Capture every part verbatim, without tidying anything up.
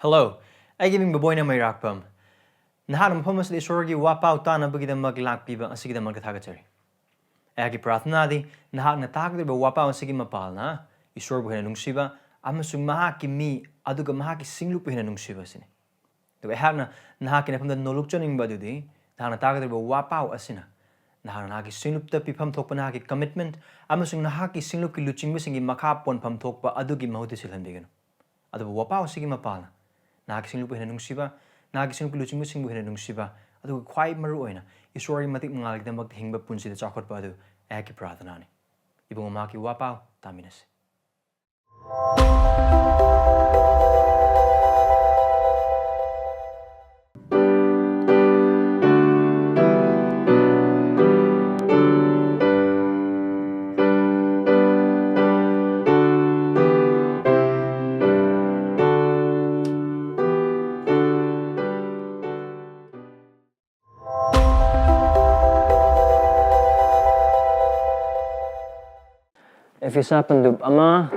Hello, ꯑꯩꯒꯤ ꯃꯤꯡ ꯕꯣꯕꯣꯏꯅ ꯃꯩꯔꯥꯛꯄꯝ꯫ ꯅꯍꯥꯛꯅ ꯃꯐꯝ ꯑꯁꯤꯗ ꯏꯁꯣꯔꯒꯤ ꯋꯥꯄꯥꯎ ꯇꯥꯅꯕꯒꯤꯗꯃꯛ ꯂꯥꯛꯄꯤꯕ ꯑꯁꯤꯒꯤꯗꯃꯛꯇ ꯊꯥꯒꯠꯆꯔꯤ꯫ ꯑꯩꯍꯥꯛꯀꯤ ꯄ꯭ꯔꯥꯔꯊꯅꯥꯗꯤ ꯅꯍꯥꯛꯅ ꯇꯥꯒꯗꯧꯔꯤꯕ ꯋꯥꯄꯥꯎ ꯑꯁꯤꯒꯤ ꯃꯄꯥꯜꯅ ꯏꯁꯣꯔꯕꯨ ꯍꯦꯟꯅ ꯅꯨꯡꯁꯤꯕ ꯑꯃꯁꯨꯡ ꯃꯍꯥꯛꯀꯤ ꯃꯤ ꯑꯗꯨꯒ ꯃꯍꯥꯛꯀꯤ ꯁꯤꯡꯂꯨꯞꯄꯨ ꯍꯦꯟꯅ ꯅꯨꯡꯁꯤꯕ ꯑꯁꯤꯅꯤ꯫ ꯑꯗꯨꯒ ꯑꯩꯍꯥꯛꯅ ꯅꯍꯥꯛꯀꯤ ꯅꯐꯝꯗ ꯅꯣꯂꯨꯛꯆꯅꯤꯡꯕ ꯑꯗꯨꯗꯤ ꯅꯍꯥꯛꯅ ꯇꯥꯒꯗꯧꯔꯤꯕ ꯋꯥꯄꯥꯎ ꯑꯁꯤꯅ ꯅꯍꯥꯛꯅ ꯅꯍꯥꯛꯀꯤ ꯁꯤꯡꯂꯨꯞꯇ ꯄꯤꯐꯝ ꯊꯣꯛꯄ ꯅꯍꯥꯛꯀꯤ commitment ꯑꯃꯁꯨꯡ ꯅꯍꯥꯛꯀꯤ ꯁꯤꯡꯂꯨꯞꯀꯤ ꯂꯨꯆꯤꯡꯕꯁꯤꯡꯒꯤ ꯃꯈꯥ ꯄꯣꯟꯐꯝ ꯊꯣꯛꯄ ꯑꯗꯨꯒꯤ ꯃꯍꯨꯠꯇ ꯁꯤꯜꯍꯟꯕꯤꯒꯅꯨ꯫ ꯑꯗꯨꯕꯨ ꯋꯥꯄꯥꯎ ꯑꯁꯤꯒꯤ ꯃꯄꯥꯜꯅ ꯅꯍꯥꯛꯀꯤ ꯁꯤꯡꯂꯨꯞꯄꯨ ꯍꯦꯟꯅ ꯅꯨꯡꯁꯤꯕ, ꯅꯍꯥꯛꯀꯤ ꯁꯤꯡꯂꯨꯞꯀꯤ ꯂꯨꯆꯤꯡꯕꯁꯤꯡꯕꯨ ꯍꯦꯟꯅ ꯅꯨꯡꯁꯤꯕ, ꯑꯗꯨꯒ ꯈ꯭ꯋꯥꯏ ꯃꯔꯨ ꯑꯣꯏꯅ ꯏꯁꯣꯔꯒꯤ ꯃꯇꯤꯛ ꯃꯉꯥꯜꯒꯤꯗꯃꯛꯇ ꯍꯤꯡꯕ ꯄꯨꯟꯁꯤꯗ ꯆꯥꯎꯈꯠꯄ ꯑꯗꯨ ꯑꯩꯍꯥꯛꯀꯤ ꯄ꯭ꯔꯥꯔꯊꯅꯥꯅꯤ꯫ ꯏꯕꯨꯡꯉꯣ, ꯃꯍꯥꯛꯀꯤ ꯋꯥꯄꯥꯎ ꯇꯥꯃꯤꯟꯅꯁꯤ꯫ Efesa ꯄꯟꯗꯨꯞ ꯑꯃ,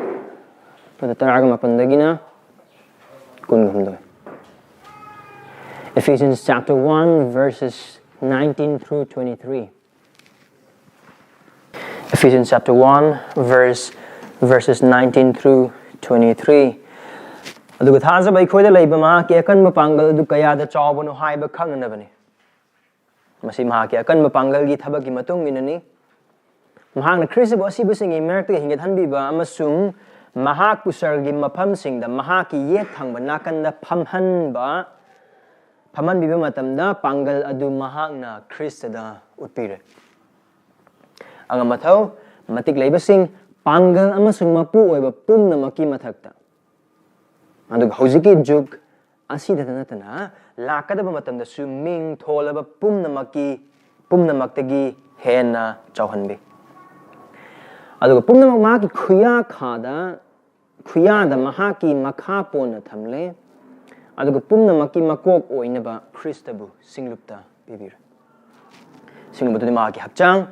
ꯄꯗ ꯇꯔꯥꯒ ꯃꯥꯄꯟꯗꯒꯤꯅ ꯀꯨꯟꯒ ꯍꯨꯝꯗꯣꯏ꯫ Ephesians chapter one, verses nineteen through twenty-three. Ephesians chapter one, verse, verses nineteen through twenty-three. ꯑꯗꯨꯒ ꯊꯥꯖꯕ ꯑꯩꯈꯣꯏꯗ ꯂꯩꯕ ꯃꯍꯥꯛꯀꯤ ꯑꯀꯟꯕ ꯄꯥꯡꯒꯜ ꯑꯗꯨ ꯀꯌꯥꯗ ꯆꯥꯎꯕꯅꯣ ꯍꯥꯏꯕ ꯈꯪꯅꯅꯕꯅꯤ꯫ ꯃꯁꯤ ꯃꯍꯥꯛꯀꯤ ꯑꯀꯟꯕ ꯄꯥꯡꯒꯜꯒꯤ ꯊꯕꯛꯀꯤ ꯃꯇꯨꯡ ꯏꯟꯅꯅꯤ꯫ ꯃꯍꯥꯛꯅ ꯈ꯭ꯔꯤꯁꯇꯕꯨ ꯑꯁꯤꯕꯁꯤꯡꯒꯤ ꯃꯔꯛꯇꯒꯤ ꯍꯤꯡꯒꯠꯍꯟꯕꯤꯕ ꯑꯃꯁꯨꯡ ꯃꯍꯥꯛꯄꯨ ꯁꯔꯒꯤ ꯃꯐꯝꯁꯤꯡꯗ ꯃꯍꯥꯛꯀꯤ ꯌꯦꯠ ꯊꯪꯕ ꯅꯥꯀꯟꯗ ꯐꯝꯍꯟꯕ, ꯐꯝꯍꯟꯕꯤꯕ ꯃꯇꯝꯗ ꯄꯥꯡꯒꯜ ꯑꯗꯨ ꯃꯍꯥꯛꯅ ꯈ꯭ꯔꯤꯁꯇꯗ ꯎꯠꯄꯤꯔꯦ꯫ ꯑꯉꯝ ꯑꯊꯧ, ꯃꯇꯤꯛ ꯂꯩꯕꯁꯤꯡ, ꯄꯥꯡꯒꯜ ꯑꯃꯁꯨꯡ ꯃꯄꯨ ꯑꯣꯏꯕ ꯄꯨꯝꯅꯃꯛꯀꯤ ꯃꯊꯛꯇ꯫ ꯑꯗꯨꯒ ꯍꯧꯖꯤꯛꯀꯤ ꯖꯨꯒ ꯑꯁꯤꯗꯇ ꯅꯠꯇꯅ ꯂꯥꯛꯀꯗꯕ ꯃꯇꯝꯗꯁꯨ ꯃꯤꯡ ꯊꯣꯜꯂꯕ ꯄꯨꯝꯅꯃꯛꯀꯤ, ꯄꯨꯝꯅꯃꯛꯇꯒꯤ ꯍꯦꯟꯅ ꯆꯥꯎꯍꯟꯕꯤ꯫ ꯑꯗꯨꯒ ꯄꯨꯝꯅꯃꯛ ꯃꯍꯥꯛꯀꯤ ꯈꯨꯌꯥꯈꯥꯗ, ꯈꯨꯌꯥꯗ ꯃꯍꯥꯛꯀꯤ ꯃꯈꯥ ꯄꯣꯟꯅ ꯊꯝꯂꯦ꯫ ꯑꯗꯨꯒ ꯄꯨꯝꯅꯃꯛꯀꯤ ꯃꯀꯣꯛ ꯑꯣꯏꯅꯕ ꯈ꯭ꯔꯤꯁꯇꯕꯨ ꯁꯤꯡꯂꯨꯞꯇ ꯄꯤꯕꯤꯔꯦ꯫ ꯁꯤꯡꯂꯨꯞ ꯑꯗꯨꯗꯤ ꯃꯍꯥꯛꯀꯤ ꯍꯛꯆꯥꯡ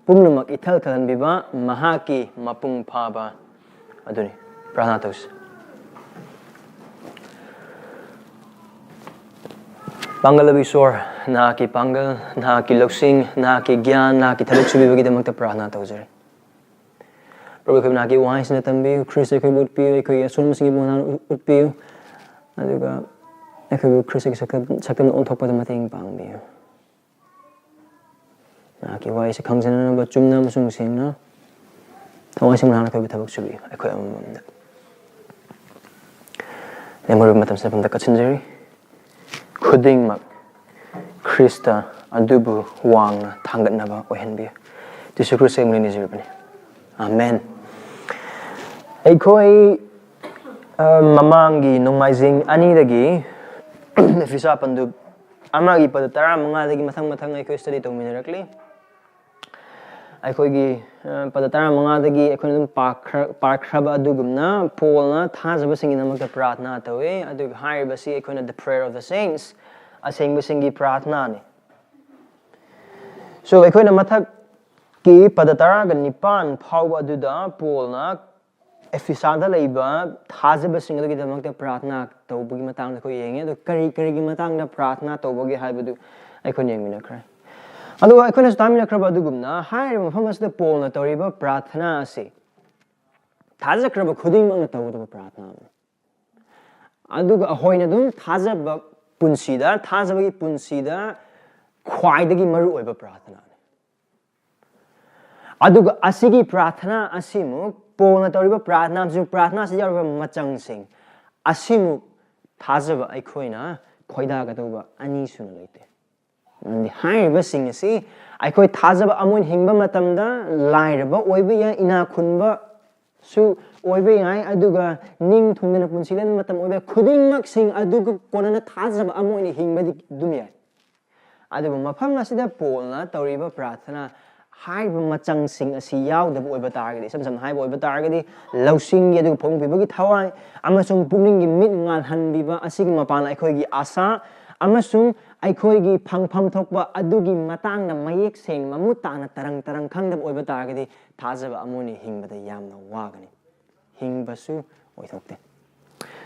ꯄꯨꯝꯅꯃꯛ ꯏꯊꯜ ꯊꯜꯍꯟꯕꯤꯕ ꯃꯍꯥꯛꯀꯤ ꯃꯄꯨꯡ ꯐꯥꯕ ꯑꯗꯨꯅꯤ꯫ ꯄ꯭ꯔꯥꯔꯊꯅꯥ ꯇꯧꯁꯤ꯫ ꯄꯥꯡꯒꯜ ꯑꯕꯤꯁꯣꯔ, ꯅꯍꯥꯛꯀꯤ ꯄꯥꯡꯒꯜ, ꯅꯍꯥꯛꯀꯤ ꯂꯧꯁꯤꯡ, ꯅꯍꯥꯛꯀꯤ ꯒ꯭ꯌꯥꯟ, ꯅꯍꯥꯛꯀꯤ ꯊꯕꯛ ꯁꯨꯕꯤꯕꯒꯤꯗꯃꯛꯇ ꯄ꯭ꯔꯥꯔꯊꯅꯥ ꯇꯧꯖꯔꯤ꯫ ꯄ꯭ꯔꯚꯨ, ꯑꯩꯈꯣꯏ ꯅꯍꯥꯛꯀꯤ ꯋꯥꯍꯩꯁꯤꯅ ꯇꯝꯕꯤꯌꯨ꯫ ꯈ꯭ꯔꯤꯁꯇ ꯑꯩꯈꯣꯏꯕꯨ ꯎꯠꯄꯤꯌꯨ, ꯑꯩꯈꯣꯏꯒꯤ ꯑꯁꯣꯟꯕꯁꯤꯡꯒꯤ ꯃꯉꯥꯜ ꯎꯠꯄꯤꯌꯨ, ꯑꯗꯨꯒ ꯑꯩꯈꯣꯏꯕꯨ ꯈ꯭ꯔꯤꯁꯇꯒꯤ ꯁꯛꯇꯝ, ꯁꯛꯇꯝ ꯑꯣꯟꯊꯣꯛꯄꯗ ꯃꯇꯦꯡ ꯄꯥꯡꯕꯤꯌꯨ꯫ ꯅꯍꯥꯛꯀꯤ ꯋꯥꯍꯩꯁꯤ ꯈꯪꯖꯅꯅꯕ ꯆꯨꯝꯅ ꯑꯃꯁꯨꯡ ꯁꯦꯡꯅ ꯊꯋꯥꯏ ꯁꯦꯡꯅ ꯑꯩꯈꯣꯏꯕꯨ ꯊꯕꯛ ꯁꯨꯕꯤꯌꯨ꯫ ꯑꯩꯈꯣꯏ ꯑꯃꯃꯝꯗ ꯂꯦꯝꯍꯧꯔꯤꯕ ꯃꯇꯝꯁꯤꯗ ꯄꯨꯝꯅꯃꯛ ꯀꯠꯁꯤꯟꯖꯔꯤ꯫ ꯈꯨꯗꯤꯡꯃꯛ ꯈ꯭ꯔꯤꯁꯇ ꯑꯗꯨꯕꯨ ꯋꯥꯡꯅ ꯊꯥꯡꯒꯠꯅꯕ ꯑꯣꯏꯍꯟꯕꯤꯌꯨ꯫ ꯖꯤꯁꯨ ꯈ꯭ꯔꯤꯁꯇꯒꯤ ꯃꯤꯡ ꯅꯤꯖꯔꯕꯅꯤ꯫ ꯑꯥꯃꯦꯟ꯫ ꯑꯩꯈꯣꯏ, ꯑ, ꯃꯃꯥꯡꯒꯤ ꯅꯣꯡꯃꯥꯏꯖꯤꯡ ꯑꯅꯤꯗꯒꯤ ꯐꯤꯁꯥ ꯄꯟꯗꯨꯞ ꯑꯃꯒꯤ ꯄꯗ ꯇꯔꯥꯃꯉꯥꯗꯒꯤ ꯃꯊꯪ ꯃꯊꯪ ꯑꯩꯈꯣꯏ ꯁ꯭ꯇꯗꯤ ꯇꯧꯃꯤꯟꯅꯔꯛꯂꯤ꯫ ꯑꯩꯈꯣꯏꯒꯤ, ꯑ, ꯄꯗ ꯇꯔꯥꯃꯉꯥꯗꯒꯤ ꯑꯩꯈꯣꯏꯅ ꯑꯗꯨꯝ ꯄꯥꯈ꯭ꯔ-, ꯄꯥꯈ꯭ꯔꯕ ꯑꯗꯨꯒꯨꯝꯅ ꯄꯣꯜꯅ ꯊꯥꯖꯕꯁꯤꯡꯒꯤꯗꯃꯛꯇ ꯄ꯭ꯔꯥꯔꯊꯅꯥ ꯇꯧꯏ꯫ ꯑꯗꯨꯒ ꯍꯥꯏꯔꯤꯕꯁꯤ ꯑꯩꯈꯣꯏꯅ The Prayer of the Saints, ꯑꯁꯦꯡꯕꯁꯤꯡꯒꯤ ꯄ꯭ꯔꯥꯔꯊꯅꯥꯅꯤ꯫ So, ꯑꯩꯈꯣꯏꯅ ꯃꯊꯛꯀꯤ ꯄꯗ ꯇꯔꯥꯒ ꯅꯤꯄꯥꯟ ꯐꯥꯎꯕ ꯑꯗꯨꯗ ꯄꯣꯜꯅ ꯑꯦꯐꯤꯁꯥꯗ ꯂꯩꯕ ꯊꯥꯖꯕꯁꯤꯡ ꯑꯗꯨꯒꯤꯗꯃꯛꯇ ꯄ꯭ꯔꯥꯔꯊꯅꯥ ꯇꯧꯕꯒꯤ ꯃꯇꯥꯡꯗ ꯑꯩꯈꯣꯏ ꯌꯦꯡꯉꯦ꯫ ꯑꯗꯨ ꯀꯔꯤ ꯀꯔꯤꯒꯤ ꯃꯇꯥꯡꯗ ꯄ꯭ꯔꯥꯔꯊꯅꯥ ꯇꯧꯕꯒꯦ ꯍꯥꯏꯕꯗꯨ ꯑꯩꯈꯣꯏꯅ ꯌꯦꯡꯃꯤꯟꯅꯈ꯭ꯔꯦ꯫ ꯑꯗꯨꯒ ꯑꯩꯈꯣꯏꯅꯁꯨ ꯇꯥꯃꯤꯟꯅꯈ꯭ꯔꯕ ꯑꯗꯨꯒꯨꯝꯅ, ꯍꯥꯏꯔꯤꯕ ꯃꯐꯝ ꯑꯁꯤꯗ ꯄꯣꯜꯅ ꯇꯧꯔꯤꯕ ꯄ꯭ꯔꯥꯔꯊꯅꯥ ꯑꯁꯤ ꯊꯥꯖꯈ꯭ꯔꯕ ꯈꯨꯗꯤꯡꯃꯛꯅ ꯇꯧꯒꯗꯕ ꯄ꯭ꯔꯥꯔꯊꯅꯥ ꯑꯃꯅꯤ꯫ ꯑꯗꯨꯒ ꯑꯩꯈꯣꯏꯅ ꯑꯗꯨꯝ ꯊꯥꯖꯕ ꯄꯨꯟꯁꯤꯗ, ꯊꯥꯖꯕꯒꯤ ꯄꯨꯟꯁꯤꯗ ꯈ꯭ꯋꯥꯏꯗꯒꯤ ꯃꯔꯨꯑꯣꯏꯕ ꯄ꯭ꯔꯥꯔꯊꯅꯥꯅꯤ꯫ ꯑꯗꯨꯒ ꯑꯁꯤꯒꯤ ꯄ꯭ꯔꯥꯔꯊꯅꯥ ꯑꯁꯤꯃꯨꯛ, ꯄꯣꯜꯅ ꯇꯧꯔꯤꯕ ꯄ꯭ꯔꯥꯔꯊꯅꯥ ꯑꯃꯁꯨꯡ ꯄ꯭ꯔꯥꯔꯊꯅꯥ ꯑꯁꯤꯗ ꯌꯥꯎꯔꯤꯕ ꯃꯆꯪꯁꯤꯡ ꯑꯁꯤꯃꯨꯛ ꯊꯥꯖꯕ ꯑꯩꯈꯣꯏꯅ ꯈꯣꯏꯗꯥꯒꯗꯧꯕ ꯑꯅꯤ ꯁꯨꯅ ꯂꯩꯇꯦ꯫ ꯃꯔꯝꯗꯤ ꯍꯥꯏꯔꯤꯕꯁꯤꯡ ꯑꯁꯤ ꯑꯩꯈꯣꯏ ꯊꯥꯖꯕ ꯑꯃ ꯑꯣꯏꯅ ꯍꯤꯡꯕ ꯃꯇꯝꯗ ꯂꯥꯏꯔꯕ ꯑꯣꯏꯕ ꯌꯥꯏ, ꯏꯅꯥꯛ ꯈꯨꯟꯕꯁꯨ ꯑꯣꯏꯕ ꯌꯥꯏ, ꯑꯗꯨꯒ ꯅꯤꯡ ꯊꯨꯡꯗꯅ ꯄꯨꯟꯁꯤ ꯂꯦꯟꯕ ꯃꯇꯝ ꯑꯣꯏꯕ ꯌꯥꯏ, ꯈꯨꯗꯤꯡꯃꯛꯁꯤꯡ ꯑꯗꯨꯒ ꯀꯣꯟꯅꯅ ꯊꯥꯖꯕ ꯑꯃ ꯑꯣꯏꯅ ꯍꯤꯡꯕꯗꯤ ꯑꯗꯨꯝ ꯌꯥꯏ꯫ ꯑꯗꯨꯕꯨ ꯃꯐꯝ ꯑꯁꯤꯗ ꯄꯣꯜꯅ ꯇꯧꯔꯤꯕ ꯄ꯭ꯔꯥꯔꯊꯅꯥ ꯍꯥꯏꯔꯤꯕ ꯃꯆꯪꯁꯤꯡ ꯑꯁꯤ ꯌꯥꯎꯗꯕ ꯑꯣꯏꯕ ꯇꯥꯔꯒꯗꯤ, ꯏꯁꯝ ꯁꯝꯅ ꯍꯥꯏꯕ ꯑꯣꯏꯕ ꯇꯥꯔꯒꯗꯤ, ꯂꯧꯁꯤꯡꯒꯤ ꯑꯗꯨꯒ ꯐꯃꯨꯡ ꯄꯤꯕꯒꯤ ꯊꯋꯥꯏ ꯑꯃꯁꯨꯡ ꯄꯨꯛꯅꯤꯡꯒꯤ ꯃꯤꯠ ꯉꯥꯜꯍꯟꯕꯤꯕ ꯑꯁꯤꯒꯤ ꯃꯄꯥꯟ ꯑꯩꯈꯣꯏꯒꯤ ꯑꯥꯁꯥ ꯑꯃꯁꯨꯡ ꯑꯩꯈꯣꯏꯒꯤ ꯐꯪꯐꯝ ꯊꯣꯛꯄ ꯑꯗꯨꯒꯤ ꯃꯇꯥꯡꯗ ꯃꯌꯦꯛ ꯁꯦꯡꯅ, ꯃꯃꯨꯠ ꯇꯥꯅ, ꯇꯔꯪ ꯇꯔꯪ ꯈꯪꯗꯕ ꯑꯣꯏꯕ ꯇꯥꯔꯒꯗꯤ, ꯊꯥꯖꯕ ꯑꯃ ꯑꯣꯏꯅ ꯍꯤꯡꯕꯗ ꯌꯥꯝꯅ ꯋꯥꯒꯅꯤ, ꯍꯤꯡꯕꯁꯨ ꯑꯣꯏꯊꯣꯛꯇꯦ꯫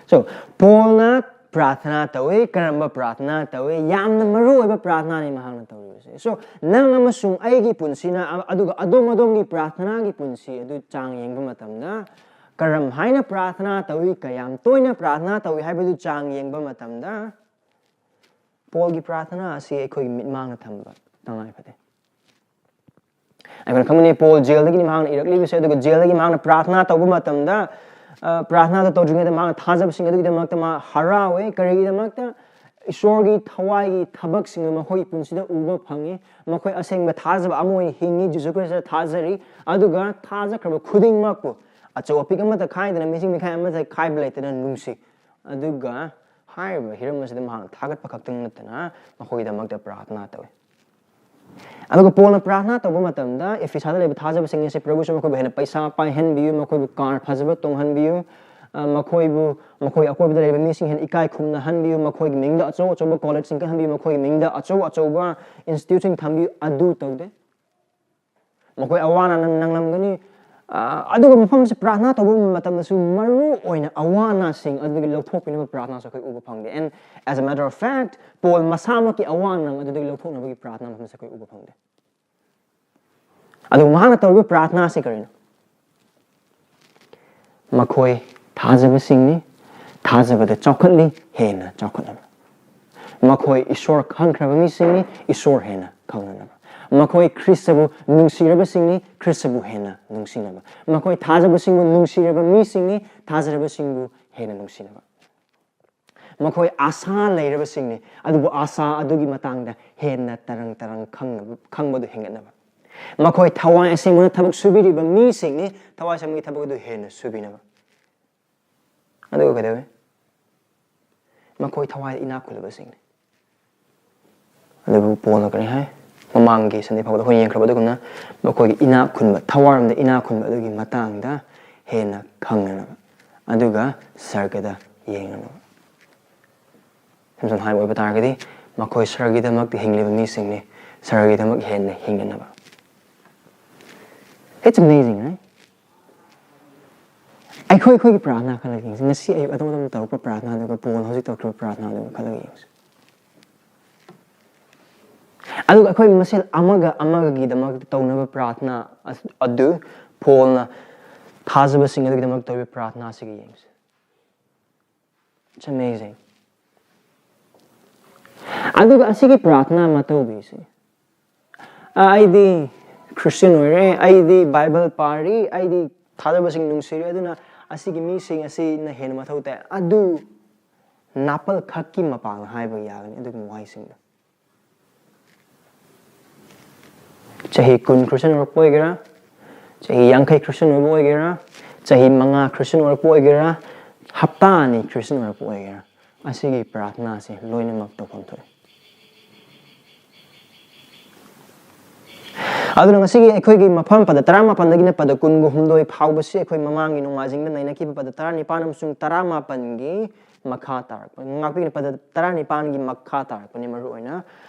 So, ꯄꯣꯜꯅ ꯄ꯭ꯔꯥꯔꯊꯅꯥ ꯇꯧꯏ꯫ ꯀꯔꯝꯕ ꯄ꯭ꯔꯥꯔꯊꯅꯥ ꯇꯧꯏ? ꯌꯥꯝꯅ ꯃꯔꯨ ꯑꯣꯏꯕ ꯄ꯭ꯔꯥꯔꯊꯅꯥꯅꯤ ꯃꯍꯥꯛꯅ ꯇꯧꯔꯤꯕꯁꯦ꯫ So, ꯅꯪ ꯑꯃꯁꯨꯡ ꯑꯩꯒꯤ ꯄꯨꯟꯁꯤꯅ, ꯑ-, ꯑꯗꯨꯒ ꯑꯗꯣꯝ ꯑꯗꯣꯝꯒꯤ ꯄ꯭ꯔꯥꯔꯊꯅꯥꯒꯤ ꯄꯨꯟꯁꯤ ꯑꯗꯨ ꯆꯥꯡ ꯌꯦꯡꯕ ꯃꯇꯝꯗ, ꯀꯔꯝ ꯍꯥꯏꯅ ꯄ꯭ꯔꯥꯔꯊꯅꯥ ꯇꯧꯏ, ꯀꯌꯥꯝ ꯇꯣꯏꯅ ꯄ꯭ꯔꯥꯔꯊꯅꯥ ꯇꯧꯏ ꯍꯥꯏꯕꯗꯨ ꯆꯥꯡ ꯌꯦꯡꯕ ꯃꯇꯝꯗ, ꯄꯣꯜꯒꯤ ꯄ꯭ꯔꯥꯔꯊꯅꯥ ꯑꯁꯤ ꯑꯩꯈꯣꯏꯒꯤ ꯃꯤꯠꯃꯥꯡꯗ ꯊꯝꯕ ꯇꯉꯥꯏ ꯐꯗꯦ꯫ ꯑꯩꯈꯣꯏꯅ ꯈꯪꯕꯅꯤ, ꯄꯣꯜ ꯖꯦꯜꯗꯒꯤꯅꯤ ꯃꯍꯥꯛꯅ ꯏꯔꯛꯂꯤꯕꯁꯦ, ꯑꯗꯨꯒ ꯖꯦꯜꯗꯒꯤ ꯃꯍꯥꯛꯅ ꯄ꯭ꯔꯥꯔꯊꯅꯥ ꯇꯧꯕ ꯃꯇꯝꯗ, ꯑ, ꯄ꯭ꯔꯥꯔꯊꯅꯥꯗ ꯇꯧꯗ꯭ꯔꯤꯉꯩꯗ ꯃꯍꯥꯛꯅ ꯊꯥꯖꯕꯁꯤꯡ ꯑꯗꯨꯒꯤꯗꯃꯛꯇ ꯃꯥ ꯍꯔꯥꯎꯋꯦ꯫ ꯀꯔꯤꯒꯤꯗꯃꯛꯇ? ꯏꯁꯣꯔꯒꯤ ꯊꯋꯥꯏꯒꯤ ꯊꯕꯛꯁꯤꯡ ꯑꯗꯨ ꯃꯈꯣꯏꯒꯤ ꯄꯨꯟꯁꯤꯗ ꯎꯕ ꯐꯪꯉꯤ꯫ ꯃꯈꯣꯏ ꯑꯁꯦꯡꯕ ꯊꯥꯖꯕ ꯑꯃ ꯑꯣꯏꯅ ꯍꯤꯡꯉꯤ, ꯖꯤꯁꯨ ꯈ꯭ꯔꯤꯁꯇ ꯊꯥꯖꯔꯤ, ꯑꯗꯨꯒ ꯊꯥꯖꯈ꯭ꯔꯕ ꯈꯨꯗꯤꯡꯃꯛꯄꯨ ꯑꯆꯧ ꯑꯄꯤꯛ ꯑꯃꯠꯇ ꯈꯥꯏꯗꯅ, ꯃꯤꯁꯤꯡ ꯃꯤꯈꯥꯏ ꯑꯃꯠꯇ ꯈꯥꯏꯕ ꯂꯩꯇꯅ ꯅꯨꯡꯁꯤ꯫ ꯑꯗꯨꯒ ꯍꯥꯏꯔꯤꯕ ꯍꯤꯔꯝ ꯑꯁꯤꯗ ꯃꯍꯥꯛꯅ ꯊꯥꯒꯠꯄ ꯈꯛꯇꯪ ꯅꯠꯇꯅ ꯃꯈꯣꯏꯒꯤꯗꯃꯛꯇ ꯄ꯭ꯔꯥꯔꯊꯅꯥ ꯇꯧꯏ꯫ ꯑꯗꯨꯒ ꯄꯣꯜꯅ ꯄ꯭ꯔꯥꯔꯊꯅꯥ ꯇꯧꯕ ꯃꯇꯝꯗ, "ꯏꯐꯤꯁꯥꯗ ꯂꯩꯕ ꯊꯥꯖꯕꯁꯤꯡ ꯑꯁꯤ ꯄ꯭ꯔꯚꯨꯁꯨ ꯃꯈꯣꯏꯕꯨ ꯍꯦꯟꯅ ꯄꯩꯁꯥ ꯄꯥꯏꯍꯟꯕꯤꯌꯨ, ꯃꯈꯣꯏꯕꯨ ꯀꯥꯔ ꯐꯖꯕ ꯇꯣꯡꯍꯟꯕꯤꯌꯨ, ꯑ, ꯃꯈꯣꯏꯕꯨ, ꯃꯈꯣꯏ ꯑꯀꯣꯏꯕꯗ ꯂꯩꯔꯤꯕ ꯃꯤꯁꯤꯡ ꯍꯦꯟꯅ ꯏꯀꯥꯏ ꯈꯨꯝꯅꯍꯟꯕꯤꯌꯨ, ꯃꯈꯣꯏꯒꯤ ꯃꯤꯡꯗ ꯑꯆꯧ ꯑꯆꯧꯕ ꯀꯣꯂꯦꯖꯁꯤꯡ ꯀꯥꯍꯟꯕꯤꯌꯨ, ꯃꯈꯣꯏꯒꯤ ꯃꯤꯡꯗ ꯑꯆꯧ ꯑꯆꯧꯕ ꯏꯟꯁꯇꯤꯇ꯭ꯌꯨꯠꯁꯤꯡ ꯊꯝꯕꯤꯌꯨ", ꯑꯗꯨ ꯇꯧꯗꯦ꯫ ꯃꯈꯣꯏ ꯑꯋꯥ ꯑꯅꯥ ꯅꯪ-, ꯅꯪꯂꯝꯒꯅꯤ꯫ ꯑ, ꯑꯗꯨꯒ ꯃꯐꯝꯁꯦ ꯄ꯭ꯔꯥꯔꯊꯅꯥ ꯇꯧꯕ ꯃꯇꯝꯗꯁꯨ ꯃꯔꯨ ꯑꯣꯏꯅ ꯑꯋꯥ ꯑꯅꯥꯁꯤꯡ ꯑꯗꯨꯗꯒꯤ ꯂꯧꯊꯣꯛꯄꯤꯅꯕ ꯄ꯭ꯔꯥꯔꯊꯅꯥꯁꯨ ꯑꯩꯈꯣꯏ ꯎꯕ ꯐꯪꯗꯦ꯫ And as a matter of fact, Paul ꯃꯁꯥꯃꯛꯀꯤ ꯑꯋꯥ ꯑꯅꯥ ꯑꯗꯨꯗꯒꯤ ꯂꯧꯊꯣꯛꯅꯕꯒꯤ ꯄ꯭ꯔꯥꯔꯊꯅꯥ ꯃꯐꯝꯁꯦ ꯑꯩꯈꯣꯏ ꯎꯕ ꯐꯪꯗꯦ꯫ ꯑꯗꯨ ꯃꯍꯥꯛꯅ ꯇꯧꯔꯤꯕ ꯄ꯭ꯔꯥꯔꯊꯅꯥꯁꯤ ꯀꯔꯤꯅꯣ? ꯃꯈꯣꯏ ꯊꯥꯖꯕꯁꯤꯡꯅꯤ, ꯊꯥꯖꯕꯗ ꯆꯥꯎꯈꯠꯂꯤ, ꯍꯦꯟꯅ ꯆꯥꯎꯈꯠꯅꯕ꯫ ꯃꯈꯣꯏ ꯏꯁꯣꯔ ꯈꯪꯈ꯭ꯔꯕ ꯃꯤꯁꯤꯡꯅꯤ, ꯏꯁꯣꯔ ꯍꯦꯟꯅ ꯈꯪꯅꯅꯕ꯫ ꯃꯈꯣꯏ ꯈ꯭ꯔꯤꯁꯇꯕꯨ ꯅꯨꯡꯁꯤꯔꯕꯁꯤꯡꯅꯤ, ꯈ꯭ꯔꯤꯁꯇꯕꯨ ꯍꯦꯟꯅ ꯅꯨꯡꯁꯤꯅꯕ꯫ ꯃꯈꯣꯏ ꯊꯥꯖꯕꯁꯤꯡꯕꯨ ꯅꯨꯡꯁꯤꯔꯕ ꯃꯤꯁꯤꯡꯅꯤ, ꯊꯥꯖꯔꯕꯁꯤꯡꯕꯨ ꯍꯦꯟꯅ ꯅꯨꯡꯁꯤꯅꯕ꯫ ꯃꯈꯣꯏ ꯑꯥꯁꯥ ꯂꯩꯔꯕꯁꯤꯡꯅꯤ, ꯑꯗꯨꯕꯨ ꯑꯥꯁꯥ ꯑꯗꯨꯒꯤ ꯃꯇꯥꯡꯗ ꯍꯦꯟꯅ ꯇꯔꯪ ꯇꯔꯪ ꯈꯪꯅꯕ, ꯈꯪꯕꯗꯨ ꯍꯦꯟꯒꯠꯅꯕ꯫ ꯃꯈꯣꯏ ꯊꯋꯥꯏ ꯑꯁꯦꯡꯕꯅ ꯊꯕꯛ ꯁꯨꯕꯤꯔꯤꯕ ꯃꯤꯁꯤꯡꯅꯤ, ꯊꯋꯥꯏ ꯑꯁꯦꯡꯕꯒꯤ ꯊꯕꯛ ꯑꯗꯨ ꯍꯦꯟꯅ ꯁꯨꯕꯤꯅꯕ꯫ ꯑꯗꯨꯒ ꯀꯩꯗꯧꯏ? ꯃꯈꯣꯏ ꯊꯋꯥꯏꯗ ꯏꯅꯥꯛ ꯈꯨꯜꯂꯕꯁꯤꯡꯅꯤ꯫ ꯑꯗꯨꯕꯨ ꯄꯣꯜꯅ ꯀꯔꯤ ꯍꯥꯏ? ꯃꯃꯥꯡꯒꯤ ꯁꯟꯗꯦ ꯐꯥꯎꯕꯗ ꯑꯩꯈꯣꯏ ꯌꯦꯡꯈ꯭ꯔꯕ ꯑꯗꯨꯒꯨꯝꯅ, ꯃꯈꯣꯏꯒꯤ ꯏꯅꯥꯛ ꯈꯨꯟꯕ, ꯊꯋꯥꯏꯔꯣꯝꯗ ꯏꯅꯥꯛ ꯈꯨꯟꯕ ꯑꯗꯨꯒꯤ ꯃꯇꯥꯡꯗ ꯍꯦꯟꯅ ꯈꯪꯅꯅꯕ, ꯑꯗꯨꯒ ꯁꯔꯒꯗ ꯌꯦꯡꯅꯅꯕ꯫ ꯁꯝ ꯁꯝꯅ ꯍꯥꯏꯕ ꯑꯣꯏꯕ ꯇꯥꯔꯒꯗꯤ, ꯃꯈꯣꯏ ꯁꯔꯒꯤꯗꯃꯛꯇ ꯍꯤꯡꯂꯤꯕ ꯃꯤꯁꯤꯡꯅꯤ, ꯁꯔꯒꯤꯗꯃꯛ ꯍꯦꯟꯅ ꯍꯤꯡꯅꯅꯕ꯫ It's amazing, right? ꯑꯩꯈꯣꯏ ꯑꯩꯈꯣꯏꯒꯤ ꯄ꯭ꯔꯥꯔꯊꯅꯥ ꯈꯜꯂꯒ ꯌꯦꯡꯁꯤ꯫ ꯉꯁꯤ ꯑꯌꯨꯛ ꯑꯗꯣꯝ ꯑꯗꯣꯝ ꯇꯧꯔꯛꯄ ꯄ꯭ꯔꯥꯔꯊꯅꯥꯗꯨꯒ ꯄꯣꯜꯅ ꯍꯧꯖꯤꯛ ꯇꯧꯔꯛꯈꯤꯕ ꯄ꯭ꯔꯥꯔꯊꯅꯥꯗꯨꯒ ꯈꯜꯂꯒ ꯌꯦꯡꯁꯤ꯫ ꯑꯗꯨꯒ ꯑꯩꯈꯣꯏ ꯃꯁꯦꯜ ꯑꯃꯒ ꯑꯃꯒꯒꯤꯗꯃꯛꯇ ꯇꯧꯅꯕ ꯄ꯭ꯔꯥꯔꯊꯅꯥ ꯑꯗꯨ ꯄꯣꯜꯅ ꯊꯥꯖꯕꯁꯤꯡ ꯑꯗꯨꯒꯤꯗꯃꯛ ꯇꯧꯔꯤꯕ ꯄ꯭ꯔꯥꯔꯊꯅꯥꯁꯤꯒ ꯌꯦꯡꯁꯤ꯫ It's amazing. ꯑꯗꯨꯒ ꯑꯁꯤꯒꯤ ꯄ꯭ꯔꯥꯔꯊꯅꯥ ꯑꯃ ꯇꯧꯕꯤꯁꯤ꯫ "ꯑ, ꯑꯩꯗꯤ ꯈ꯭ꯔꯤꯁꯇꯤꯌꯟ ꯑꯣꯏꯔꯦ, ꯑꯩꯗꯤ ꯕꯥꯏꯕꯜ ꯄꯥꯔꯤ, ꯑꯩꯗꯤ ꯊꯥꯖꯕꯁꯤꯡ ꯅꯨꯡꯁꯤꯔꯤ, ꯑꯗꯨꯅ ꯑꯁꯤꯒꯤ ꯃꯤꯁꯤꯡ ꯑꯁꯤꯅ ꯍꯦꯟꯅ ꯃꯊꯧ ꯇꯥꯏ"꯫ ꯑꯗꯨ ꯅꯥꯄꯜ ꯈꯛꯀꯤ ꯃꯄꯥꯡ ꯍꯥꯏꯕ ꯌꯥꯒꯅꯤ ꯑꯗꯨꯒꯨꯝꯕ ꯋꯥꯍꯩꯁꯤꯡꯗꯣ꯫ ꯆꯍꯤ ꯀꯨꯟ ꯈ꯭ꯔꯤꯁꯇꯤꯌꯟ ꯑꯣꯏꯔꯛꯄ ꯑꯣꯏꯒꯦꯔꯥ, ꯆꯍꯤ ꯌꯥꯡꯈꯩ ꯈ꯭ꯔꯤꯁꯇꯤꯌꯟ ꯑꯣꯏꯕ ꯑꯣꯏꯒꯦꯔꯥ, ꯆꯍꯤ ꯃꯉꯥ ꯈ꯭ꯔꯤꯁꯇꯤꯌꯟ ꯑꯣꯏꯔꯛꯄ ꯑꯣꯏꯒꯦꯔꯥ, ꯍꯞꯇꯥ ꯑꯅꯤ ꯈ꯭ꯔꯤꯁꯇꯤꯌꯟ ꯑꯣꯏꯔꯛꯄ ꯑꯣꯏꯒꯦꯔꯥ, ꯑꯁꯤꯒꯤ ꯄ꯭ꯔꯥꯔꯊꯅꯥꯁꯤ ꯂꯣꯏꯅꯃꯛ ꯇꯧꯐꯝ ꯊꯣꯛꯏ꯫ ꯑꯗꯨꯅ ꯉꯁꯤꯒꯤ ꯑꯩꯈꯣꯏꯒꯤ ꯃꯐꯝ ꯄꯗ ꯇꯔꯥꯃꯥꯄꯟꯗꯒꯤꯅ ꯄꯗ ꯀꯨꯟꯒ ꯍꯨꯝꯗꯣꯏ ꯐꯥꯎꯕꯁꯤ ꯑꯩꯈꯣꯏ ꯃꯃꯥꯡꯒꯤ ꯅꯣꯡꯃꯥꯏꯖꯤꯡꯗ ꯅꯩꯅꯈꯤꯕ ꯄꯗ ꯇꯔꯥꯅꯤꯄꯥꯟ ꯑꯃꯁꯨꯡ ꯇꯔꯥꯃꯥꯄꯟꯒꯤ ꯃꯈꯥ ꯇꯥꯔꯛꯄ, ꯉꯥꯛꯄꯤꯒꯅꯤ, ꯄꯗ ꯇꯔꯥꯅꯤꯄꯥꯟꯒꯤ ꯃꯈꯥ ꯇꯥꯔꯛꯄꯅꯤ ꯃꯔꯨ ꯑꯣꯏꯅ꯫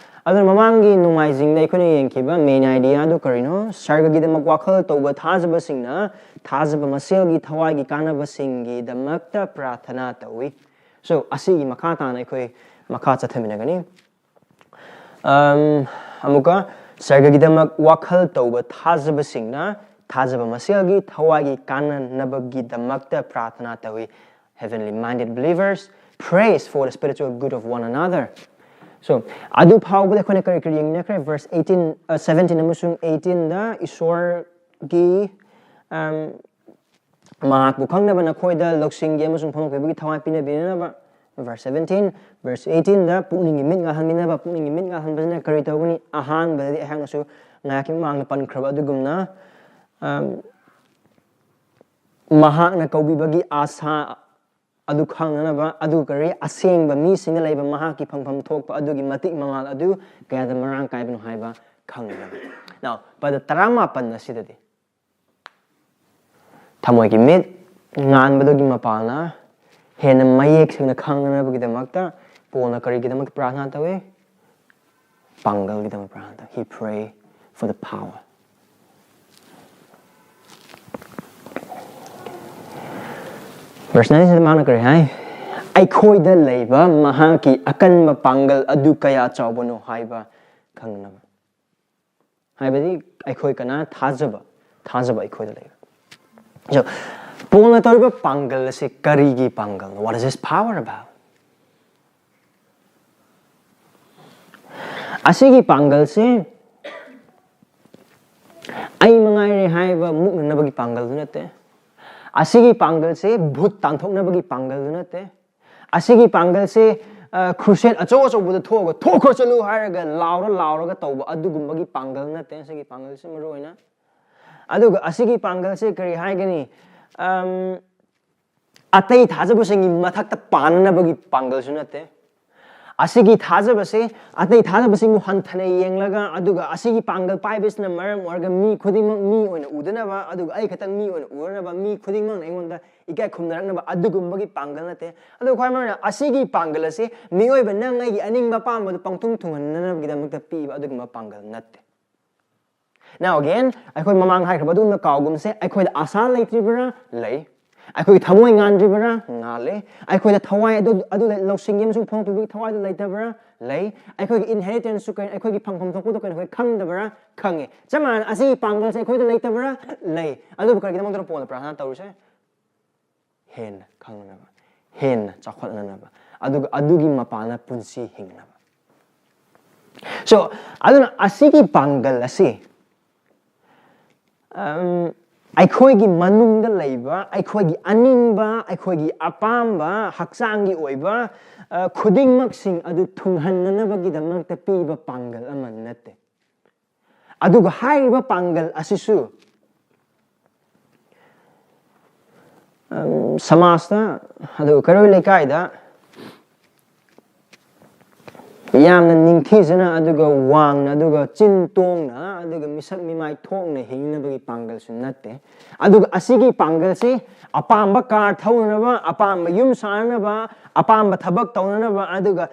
ꯑꯗꯨꯅ ꯃꯃꯥꯡꯒꯤ ꯅꯣꯡꯃꯥꯏꯖꯤꯡꯗ ꯑꯩꯈꯣꯏꯅ ꯌꯦꯡꯈꯤꯕ main idea ꯑꯗꯨ ꯀꯔꯤꯅꯣ? ꯁꯔꯒꯒꯤꯗꯃꯛ ꯋꯥꯈꯜ ꯇꯧꯕ ꯊꯥꯖꯕꯁꯤꯡꯅ ꯊꯥꯖꯕ ꯃꯁꯦꯜꯒꯤ ꯊꯋꯥꯏꯒꯤ ꯀꯥꯟꯅꯕꯁꯤꯡꯒꯤꯗꯃꯛꯇ ꯄ꯭ꯔꯥꯔꯊꯅꯥ ꯇꯧꯏ꯫ So, ꯑꯁꯤꯒꯤ ꯃꯈꯥ ꯇꯥꯅ ꯑꯩꯈꯣꯏ ꯃꯈꯥ ꯆꯠꯊꯃꯤꯟꯅꯒꯅꯤ꯫ ꯑꯝ, ꯑꯃꯨꯛꯀ, ꯁꯔꯒꯒꯤꯗꯃꯛ ꯋꯥꯈꯜ ꯇꯧꯕ ꯊꯥꯖꯕꯁꯤꯡꯅ ꯊꯥꯖꯕ ꯃꯁꯦꯜꯒꯤ ꯊꯋꯥꯏꯒꯤ ꯀꯥꯟꯅꯅꯕꯒꯤꯗꯃꯛꯇ ꯄ꯭ꯔꯥꯔꯊꯅꯥ ꯇꯧꯏ꯫ Heavenly minded believers prays for the spiritual good of one another. So, ꯑꯗꯨ ꯐꯥꯎꯕꯗ ꯑꯩꯈꯣꯏꯅ ꯀꯔꯤ ꯀꯔꯤ ꯌꯦꯡꯃꯤꯟꯅꯈ꯭ꯔꯦ? Verse eighteen, ꯑ, seventeen ꯑꯃꯁꯨꯡ eighteenꯗ ꯏꯁꯣꯔꯒꯤ, ꯑꯝ, ꯃꯍꯥꯛꯄꯨ ꯈꯪꯅꯕ ꯅꯈꯣꯏꯗ ꯂꯧꯁꯤꯡꯒꯤ ꯑꯃꯁꯨꯡ ꯐꯪꯂꯛꯄꯒꯤ ꯊꯋꯥꯏ ꯄꯤꯅꯕꯤꯅꯅꯕ꯫ Verse seventeen, verse eighteenꯗ ꯄꯨꯛꯅꯤꯡꯒꯤ ꯃꯤꯠ ꯉꯥꯜꯍꯟꯕꯤꯅꯕ꯫ ꯄꯨꯛꯅꯤꯡꯒꯤ ꯃꯤꯠ ꯉꯥꯜꯍꯟꯕꯁꯤꯅ ꯀꯔꯤ ꯇꯧꯒꯅꯤ? ꯑꯍꯥꯟꯕꯗꯗꯤ ꯑꯩꯍꯥꯛꯅꯁꯨ ꯉꯥꯏꯍꯥꯛꯀꯤ ꯃꯃꯥꯡꯗ ꯄꯟꯈ꯭ꯔꯕ ꯑꯗꯨꯒꯨꯝꯅ, ꯑꯝ, ꯃꯍꯥꯛꯅ ꯀꯧꯕꯤꯕꯒꯤ ꯑꯥꯁꯥ ꯑꯗꯨ ꯈꯪꯅꯅꯕ, ꯑꯗꯨ ꯀꯔꯤ, ꯑꯁꯦꯡꯕ ꯃꯤꯁꯤꯡꯗ ꯂꯩꯕ ꯃꯍꯥꯛꯀꯤ ꯐꯪꯐꯝ ꯊꯣꯛꯄ ꯑꯗꯨꯒꯤ ꯃꯇꯤꯛ ꯃꯉꯥꯜ ꯑꯗꯨ ꯀꯌꯥꯗ ꯃꯔꯥꯡ ꯀꯥꯏꯕꯅꯣ ꯍꯥꯏꯕ ꯈꯪꯅꯅꯕ꯫ Now, ꯄꯗ ꯇꯔꯥꯃꯥꯄꯟ ꯑꯁꯤꯗꯗꯤ ꯊꯃꯣꯏꯒꯤ ꯃꯤꯠ ꯉꯥꯟꯕꯗꯨꯒꯤ ꯃꯄꯥꯜꯅ ꯍꯦꯟꯅ ꯃꯌꯦꯛ ꯁꯦꯡꯅ ꯈꯪꯅꯅꯕꯒꯤꯗꯃꯛꯇ ꯄꯣꯜꯅ ꯀꯔꯤꯒꯤꯗꯃꯛꯇ ꯄ꯭ꯔꯥꯔꯊꯅꯥ ꯇꯧꯏ? ꯄꯥꯡꯒꯜꯒꯤꯗꯃꯛ ꯄ꯭ꯔꯥꯔꯊꯅꯥ ꯇꯧꯏ꯫ He pray for the power. Verse nineꯁꯤꯗ ꯃꯥꯅ ꯀꯔꯤ ꯍꯥꯏ? ꯑꯩꯈꯣꯏꯗ ꯂꯩꯕ ꯃꯍꯥꯛꯀꯤ ꯑꯀꯟꯕ ꯄꯥꯡꯒꯜ ꯑꯗꯨ ꯀꯌꯥ ꯆꯥꯎꯕꯅꯣ ꯍꯥꯏꯕ ꯈꯪꯅꯕ꯫ ꯍꯥꯏꯕꯗꯤ ꯑꯩꯈꯣꯏ ꯀꯅꯥ? ꯊꯥꯖꯕ, ꯊꯥꯖꯕ ꯑꯩꯈꯣꯏꯗ ꯂꯩꯕ꯫ So, ꯄꯣꯜꯅ ꯇꯧꯔꯤꯕ ꯄꯥꯡꯒꯜ ꯑꯁꯤ ꯀꯔꯤꯒꯤ ꯄꯥꯡꯒꯜꯅꯣ? What is this power about? ꯑꯁꯤꯒꯤ ꯄꯥꯡꯒꯜꯁꯤ ꯑꯩ ꯃꯉꯥꯏꯔꯦ ꯍꯥꯏꯕ ꯃꯨꯛꯅꯅꯕꯒꯤ ꯄꯥꯡꯒꯜꯗꯨ ꯅꯠꯇꯦ꯫ ꯑꯁꯤꯒꯤ ꯄꯥꯡꯒꯜꯁꯤ ꯚꯨꯠ ꯇꯥꯟꯊꯣꯛꯅꯕꯒꯤ ꯄꯥꯡꯒꯜꯗꯨ ꯅꯠꯇꯦ꯫ ꯑꯁꯤꯒꯤ ꯄꯥꯡꯒꯜꯁꯤ, ꯑ, crusade ꯑꯆꯧ ꯑꯆꯧꯕꯗ ꯊꯣꯛꯑꯒ "ꯊꯣꯛꯈ꯭ꯔꯣ, ꯆꯠꯂꯨ" ꯍꯥꯏꯔꯒ ꯂꯥꯎꯔ ꯂꯥꯎꯔꯒ ꯇꯧꯕ ꯑꯗꯨꯒꯨꯝꯕꯒꯤ ꯄꯥꯡꯒꯜ ꯅꯠꯇꯦ꯫ ꯑꯁꯤꯒꯤ ꯄꯥꯡꯒꯜꯁꯤ ꯃꯔꯨ ꯑꯣꯏꯅ, ꯑꯗꯨꯒ ꯑꯁꯤꯒꯤ ꯄꯥꯡꯒꯜꯁꯤ ꯀꯔꯤ ꯍꯥꯏꯒꯅꯤ? ꯑꯝ, ꯑꯇꯩ ꯊꯥꯖꯕꯁꯤꯡꯒꯤ ꯃꯊꯛꯇ ꯄꯥꯟꯅꯅꯕꯒꯤ ꯄꯥꯡꯒꯜꯁꯨ ꯅꯠꯇꯦ꯫ ꯑꯁꯤꯒꯤ ꯊꯥꯖꯕꯁꯦ ꯑꯇꯩ ꯊꯥꯖꯕꯁꯤꯡꯕꯨ ꯍꯟꯊꯅ ꯌꯦꯡꯂꯒ, ꯑꯗꯨꯒ ꯑꯁꯤꯒꯤ ꯄꯥꯡꯒꯜ ꯄꯥꯏꯕꯁꯤꯅ ꯃꯔꯝ ꯑꯣꯏꯔꯒ ꯃꯤ ꯈꯨꯗꯤꯡꯃꯛ ꯃꯤ ꯑꯣꯏꯅ ꯎꯗꯅꯕ, ꯑꯗꯨꯒ ꯑꯩ ꯈꯛꯇꯪ ꯃꯤ ꯑꯣꯏꯅ ꯎꯔꯅꯕ, ꯃꯤ ꯈꯨꯗꯤꯡꯃꯛꯅ ꯑꯩꯉꯣꯟꯗ ꯏꯀꯥꯏ ꯈꯨꯝꯅꯔꯛꯅꯕ ꯑꯗꯨꯒꯨꯝꯕꯒꯤ ꯄꯥꯡꯒꯜ ꯅꯠꯇꯦ꯫ ꯑꯗꯨ ꯈ꯭ꯋꯥꯏ ꯃꯔꯨ ꯑꯣꯏꯅ ꯑꯁꯤꯒꯤ ꯄꯥꯡꯒꯜ ꯑꯁꯤ ꯃꯤꯑꯣꯏꯕ ꯅꯪ ꯑꯩꯒꯤ ꯑꯅꯤꯡꯕ ꯑꯄꯥꯝꯕꯗꯨ ꯄꯪꯊꯨꯡ ꯊꯨꯡꯍꯟꯅꯅꯕꯒꯤꯗꯃꯛꯇ ꯄꯤꯕ ꯑꯗꯨꯒꯨꯝꯕ ꯄꯥꯡꯒꯜ ꯅꯠꯇꯦ꯫ Now again, ꯑꯩꯈꯣꯏ ꯃꯃꯥꯡ ꯍꯥꯏꯈ꯭ꯔꯕ ꯑꯗꯨꯒꯨꯝꯅ ꯀꯥꯎꯒꯨꯝꯁꯦ, ꯑꯩꯈꯣꯏꯗ ꯑꯁꯥ ꯂꯩꯇ꯭ꯔꯤꯕ꯭ꯔꯥ? ꯂꯩ꯫ ꯑꯩꯈꯣꯏꯒꯤ ꯊꯃꯣꯏ ꯉꯥꯟꯗ꯭ꯔꯤꯕ꯭ꯔꯥ? ꯉꯥꯜꯂꯦ꯫ ꯑꯩꯈꯣꯏꯗ ꯊꯋꯥꯏ ꯑꯗꯨ, ꯑꯗꯨ ꯂꯧꯁꯤꯡꯒꯤ ꯑꯃꯁꯨꯡ ꯐꯣꯡꯗꯣꯛꯄꯒꯤ ꯊꯋꯥꯏꯗꯨ ꯂꯩꯇꯕ꯭ꯔꯥ? ꯂꯩ꯫ ꯑꯩꯈꯣꯏꯒꯤ inheritance ꯁꯨ ꯀꯔꯤ, ꯑꯩꯈꯣꯏꯒꯤ ꯐꯪꯐꯝ ꯊꯣꯛꯄꯗꯨ ꯀꯔꯤꯅꯣ ꯑꯩꯈꯣꯏ ꯈꯪꯗꯕ꯭ꯔꯥ? ꯈꯪꯉꯦ꯫ ꯆꯞ ꯃꯥꯟꯅꯅ ꯑꯁꯤꯒꯤ ꯄꯥꯡꯒꯜꯁꯦ ꯑꯩꯈꯣꯏꯗ ꯂꯩꯇꯕ꯭ꯔꯥ? ꯂꯩ꯫ ꯑꯗꯨꯕꯨ ꯀꯔꯤꯒꯤꯗꯃꯛꯇꯅꯣ ꯄꯣꯜꯅ ꯄ꯭ꯔꯥꯔꯊꯅꯥ ꯇꯧꯔꯤꯁꯦ? ꯍꯦꯟꯅ ꯈꯪꯅꯅꯕ, ꯍꯦꯟꯅ ꯆꯥꯎꯈꯠꯅꯅꯕ, ꯑꯗꯨꯒ ꯑꯗꯨꯒꯤ ꯃꯄꯥꯟꯅ ꯄꯨꯟꯁꯤ ꯍꯤꯡꯅꯕ꯫ So, ꯑꯗꯨꯅ ꯑꯁꯤꯒꯤ ꯄꯥꯡꯒꯜ ꯑꯁꯤ, ꯑꯝ, ꯑꯩꯈꯣꯏꯒꯤ ꯃꯅꯨꯡꯗ ꯂꯩꯕ, ꯑꯩꯈꯣꯏꯒꯤ ꯑꯅꯤꯡꯕ, ꯑꯩꯈꯣꯏꯒꯤ ꯑꯄꯥꯝꯕ, ꯍꯛꯆꯥꯡꯒꯤ ꯑꯣꯏꯕ, ꯑ, ꯈꯨꯗꯤꯡꯃꯛꯁꯤꯡ ꯑꯗꯨ ꯊꯨꯡꯍꯟꯅꯅꯕꯒꯤꯗꯃꯛꯇ ꯄꯤꯕ ꯄꯥꯡꯒꯜ ꯑꯃ ꯅꯠꯇꯦ꯫ ꯑꯗꯨꯒ ꯍꯥꯏꯔꯤꯕ ꯄꯥꯡꯒꯜ ꯑꯁꯤꯁꯨ, ꯑꯝ, ꯁꯃꯥꯖꯇ, ꯑꯗꯨꯒ ꯀꯩꯔꯣꯏ ꯂꯩꯀꯥꯏꯗ ꯌꯥꯝꯅ ꯅꯤꯡꯊꯤꯖꯅ, ꯑꯗꯨꯒ ꯋꯥꯡꯅ, ꯑꯗꯨꯒ ꯆꯤꯟ ꯇꯣꯡꯅ, ꯑꯗꯨꯒ ꯃꯤꯁꯛ ꯃꯤꯃꯥꯏ ꯊꯣꯛꯅ ꯍꯤꯡꯅꯕꯒꯤ ꯄꯥꯡꯒꯜꯁꯨ ꯅꯠꯇꯦ꯫ ꯑꯗꯨꯒ ꯑꯁꯤꯒꯤ ꯄꯥꯡꯒꯜꯁꯤ ꯑꯄꯥꯝꯕ ꯀꯥꯔ ꯊꯧꯅꯅꯕ, ꯑꯄꯥꯝꯕ ꯌꯨꯝ ꯁꯥꯅꯅꯕ, ꯑꯄꯥꯝꯕ ꯊꯕꯛ ꯇꯧꯅꯅꯕ, ꯑꯗꯨꯒ